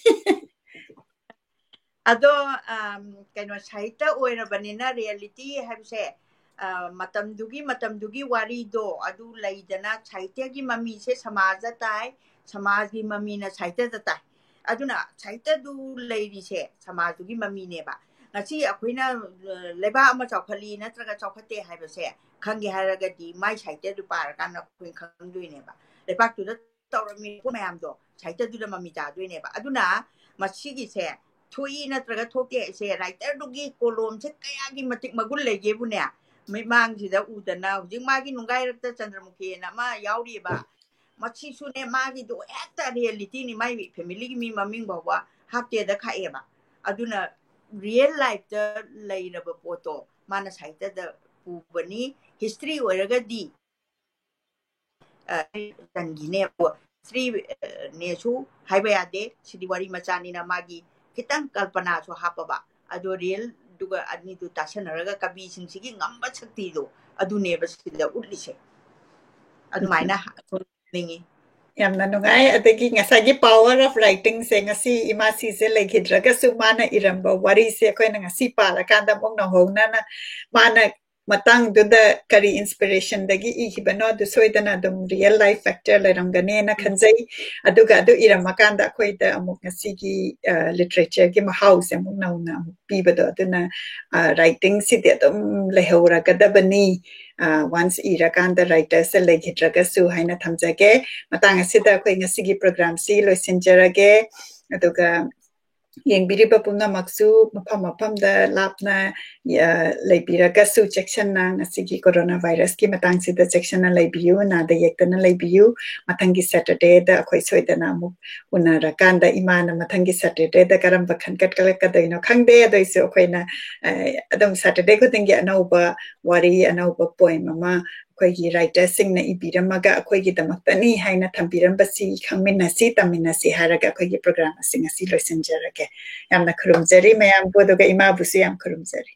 ꯑꯗꯣ, ꯑꯝ, ꯀꯩꯅꯣ, ꯁꯥꯍꯤꯇ꯭ꯌ ꯑꯣꯏꯔꯕꯅꯤꯅ reality ꯍꯥꯏꯕꯁꯦ, ꯑ, ꯃꯇꯝꯗꯨꯒꯤ, ꯃꯇꯝꯗꯨꯒꯤ ꯋꯥꯔꯤꯗꯣ ꯑꯗꯨ ꯂꯩꯗꯅ, ꯁꯥꯍꯤꯇ꯭ꯌꯒꯤ ꯃꯃꯤꯁꯦ ꯁꯃꯥꯖꯇ ꯇꯥꯏ, ꯁꯃꯥꯖꯒꯤ ꯃꯃꯤꯅ ꯁꯥꯍꯤꯇ꯭ꯌꯗ ꯇꯥꯏ꯫ ꯑꯗꯨꯅ ꯁꯥꯍꯤꯇ꯭ꯌꯗꯨ ꯂꯩꯔꯤꯁꯦ ꯁꯃꯥꯖꯗꯨꯒꯤ ꯃꯃꯤꯅꯦꯕ꯫ ꯉꯁꯤ ꯑꯩꯈꯣꯏꯅ, ꯑ, ꯂꯩꯕꯥꯛ ꯑꯃ ꯆꯥꯎꯈꯠꯂꯤ ꯅꯠꯇ꯭ꯔꯒ ꯆꯥꯎꯈꯠꯇꯦ ꯍꯥꯏꯕꯁꯦ ꯈꯪꯒꯦ ꯍꯥꯏꯔꯒꯗꯤ ꯃꯥꯏ ꯁꯥꯍꯤꯇ꯭ꯌꯗꯨ ꯄꯥꯔꯀꯥꯟꯗ ꯑꯩꯈꯣꯏꯅ ꯈꯪꯗꯣꯏꯅꯦꯕ꯫ ꯂꯩꯕꯥꯛꯇꯨꯗ ꯇꯧꯔꯝꯃꯤ ꯄꯣꯠ ꯃꯌꯥꯝꯗꯣ ꯁꯥꯍꯤꯇ꯭ꯌꯗꯨꯗ ꯃꯃꯤ ꯇꯥꯗꯣꯏꯅꯦꯕ꯫ ꯑꯗꯨꯅ ꯃꯁꯤꯒꯤꯁꯦ ꯊꯣꯛꯏ ꯅꯠꯇ꯭ꯔꯒ ꯊꯣꯛꯇꯦ ꯍꯥꯏꯁꯦ writerꯗꯨꯒꯤ ꯀꯣꯂꯣꯝꯁꯦ ꯀꯌꯥꯒꯤ ꯃꯇꯤꯛ ꯃꯒꯨꯟ ꯂꯩꯒꯦꯕꯨꯅꯦ, ꯃꯤꯠꯃꯥꯡꯁꯤꯗ ꯎꯗꯅ, ꯍꯧꯖꯤꯛ ꯃꯥꯒꯤ ꯅꯨꯡꯒꯥꯏꯔꯛꯇ ꯆꯟꯗ꯭ꯔꯃꯨꯈꯤꯅ ꯑꯃ ꯌꯥꯎꯔꯤꯕ, ꯃꯁꯤꯁꯨꯅꯦ, ꯃꯥꯒꯤꯗꯣ ꯍꯦꯛꯇ realityꯅꯤ, ꯃꯥꯏ familyꯒꯤ ꯃꯤ ꯃꯃꯤꯡ ꯐꯥꯎꯕ ꯍꯥꯞꯇꯦꯗ ꯈꯥꯛꯑꯦꯕ꯫ ꯑꯗꯨꯅ real lifeꯇ ꯂꯩꯔꯕ ꯄꯣꯠꯇꯣ ꯃꯥꯅ ꯁꯥꯍꯤꯇ꯭ꯌꯗ ꯄꯨꯕꯅꯤ꯫ History ꯑꯣꯏꯔꯒꯗꯤ, ꯑ, ꯆꯟꯈꯤꯅꯦꯕ꯫ Historyꯅꯦꯁꯨ ꯍꯥꯏꯕ ꯌꯥꯗꯦ, ꯁꯤꯗꯤ ꯋꯥꯔꯤ ꯃꯆꯥꯅꯤꯅ ꯃꯥꯒꯤ ꯈꯤꯇꯪ ꯀꯜꯄꯅꯥꯁꯨ ꯍꯥꯞꯄꯕ꯫ ꯑꯗꯣ realꯗꯨꯒ ꯑꯅꯤꯗꯨ ꯇꯥꯁꯟꯅꯔꯒ ꯀꯕꯤꯁꯤꯡꯁꯤꯒꯤ ꯉꯝꯕ ꯁꯛꯇꯤꯗꯣ ꯑꯗꯨꯅꯦꯕ ꯁꯤꯗ ꯎꯠꯂꯤꯁꯦ꯫ ꯑꯗꯨꯃꯥꯏꯅ ꯅꯤꯡꯉꯤ꯫ ꯌꯥꯝꯅ ꯅꯨꯡꯉꯥꯏ꯫ ꯑꯗꯒꯤ ꯉꯁꯥꯏꯒꯤ power of writingꯁꯦ, ꯉꯁꯤ ꯏꯃꯥ ꯁꯤꯖ ꯂꯩꯈꯤꯗ꯭ꯔꯒꯁꯨ ꯃꯥꯅ ꯏꯔꯝꯕ ꯋꯥꯔꯤꯁꯦ ꯑꯩꯈꯣꯏꯅ ꯉꯁꯤ ꯄꯥꯔꯀꯥꯟꯗ ꯑꯃꯨꯛ ꯅꯧꯍꯧꯅꯅ ꯃꯥꯅ ꯃꯇꯥꯡꯗꯨꯗ ꯀꯔꯤ inspirationꯗꯒꯤ ꯏꯈꯤꯕꯅꯣ, ꯑꯗꯨ ꯁꯣꯏꯗꯅ ꯑꯗꯨꯝ real life factor ꯂꯩꯔꯝꯒꯅꯦꯅ ꯈꯟꯖꯩ꯫ ꯑꯗꯨꯒ ꯑꯗꯨ ꯏꯔꯝꯃꯀꯥꯟꯗ ꯑꯩꯈꯣꯏꯗ ꯑꯃꯨꯛ ꯉꯁꯤꯒꯤ, ꯑ, literatureꯒꯤ ꯃꯍꯥꯎꯁꯦ ꯑꯃꯨꯛ ꯅꯧꯅ ꯑꯃꯨꯛ ꯄꯤꯕꯗꯣ, ꯑꯗꯨꯅ, ꯑ, writingꯁꯤꯗꯤ ꯑꯗꯨꯝ ꯂꯩꯍꯧꯔꯒꯗꯕꯅꯤ꯫ ꯑ, once ꯏꯔꯀꯥꯟꯗ writerꯁꯦ ꯂꯩꯈꯤꯗ꯭ꯔꯒꯁꯨ ꯍꯥꯏꯅ ꯊꯝꯖꯒꯦ꯫ ꯃꯇꯥꯡ ꯑꯁꯤꯗ ꯑꯩꯈꯣꯏ ꯉꯁꯤꯒꯤ programꯁꯤ ꯂꯣꯏꯁꯤꯟꯖꯔꯒꯦ꯫ ꯑꯗꯨꯒ ꯌꯦꯡꯕꯤꯔꯤꯕ ꯄꯨꯝꯅꯃꯛꯁꯨ ꯃꯐꯝ ꯃꯐꯝꯗ ꯂꯥꯞꯅ, ꯑ, ꯂꯩꯕꯤꯔꯒꯁꯨ ꯆꯦꯛꯁꯤꯟꯅ ꯉꯁꯤꯒꯤ coronavirusꯀꯤ ꯃꯇꯥꯡꯁꯤꯗ ꯆꯦꯛꯁꯤꯟꯅ ꯂꯩꯕꯤꯌꯨ, ꯅꯥꯗ ꯌꯦꯛꯇꯅ ꯂꯩꯕꯤꯌꯨ꯫ ꯃꯊꯪꯒꯤ Saturdayꯗ ꯑꯩꯈꯣꯏ ꯁꯣꯏꯗꯅ ꯑꯃꯨꯛ ꯎꯅꯔꯀꯥꯟꯗ ꯏꯃꯥꯅ ꯃꯊꯪꯒꯤ Saturdayꯗ ꯀꯔꯝꯕ ꯈꯟꯒꯠꯂꯛꯀꯗꯣꯏꯅꯣ ꯈꯪꯗꯦ꯫ ꯑꯗꯨꯏꯁꯨ ꯑꯩꯈꯣꯏꯅ, ꯑ, ꯑꯗꯨꯝ Saturday ꯈꯨꯗꯤꯡꯒꯤ ꯑꯅꯧꯕ ꯋꯥꯔꯤ, ꯑꯅꯧꯕ poem ꯑꯃ ꯑꯩꯈꯣꯏꯒꯤ writerꯁꯤꯡꯅ ꯏꯕꯤꯔꯝꯃꯒ ꯑꯩꯈꯣꯏꯒꯤꯗꯃꯛꯇꯅꯤ ꯍꯥꯏꯅ ꯊꯝꯕꯤꯔꯝꯕꯁꯤ ꯈꯪꯃꯤꯟꯅꯁꯤ, ꯇꯝꯃꯤꯟꯅꯁꯤ ꯍꯥꯏꯔꯒ ꯑꯩꯈꯣꯏꯒꯤ programꯁꯤꯡ ꯑꯁꯤ ꯂꯣꯏꯁꯤꯟꯖꯔꯒꯦ꯫ ꯌꯥꯝꯅ ꯈꯨꯔꯨꯝꯖꯔꯤ ꯃꯌꯥꯝꯕꯨ, ꯑꯗꯨꯒ ꯏꯃꯥꯕꯨꯁꯨ ꯌꯥꯝ ꯈꯨꯔꯨꯝꯖꯔꯤ꯫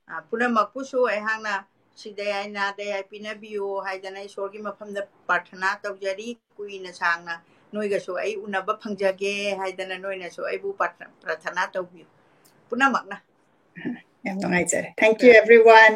ꯑ, ꯄꯨꯝꯅꯃꯛꯄꯨꯁꯨ ꯑꯩꯍꯥꯛꯅ ꯁꯤꯗ ꯌꯥꯏ ꯅꯥꯗ ꯌꯥꯏ ꯄꯤꯅꯕꯤꯌꯨ ꯍꯥꯏꯗꯅ ꯏꯁꯣꯔꯒꯤ ꯃꯐꯝꯗ ꯄ꯭ꯔꯥꯔꯊꯅꯥ ꯇꯧꯖꯔꯤ꯫ ꯀꯨꯏꯅ ꯁꯥꯡꯅ ꯅꯣꯏꯒꯁꯨ ꯑꯩ ꯎꯅꯕ ꯐꯪꯖꯒꯦ ꯍꯥꯏꯗꯅ ꯅꯣꯏꯅꯁꯨ ꯑꯩꯕꯨ ꯄ꯭ꯔꯥꯔꯊ-, ꯄ꯭ꯔꯥꯔꯊꯅꯥ ꯇꯧꯕꯤꯌꯨ ꯄꯨꯝꯅꯃꯛꯅ꯫ ꯌꯥꯝ ꯅꯨꯡꯉꯥꯏꯖꯔꯦ꯫ Thank you, everyone.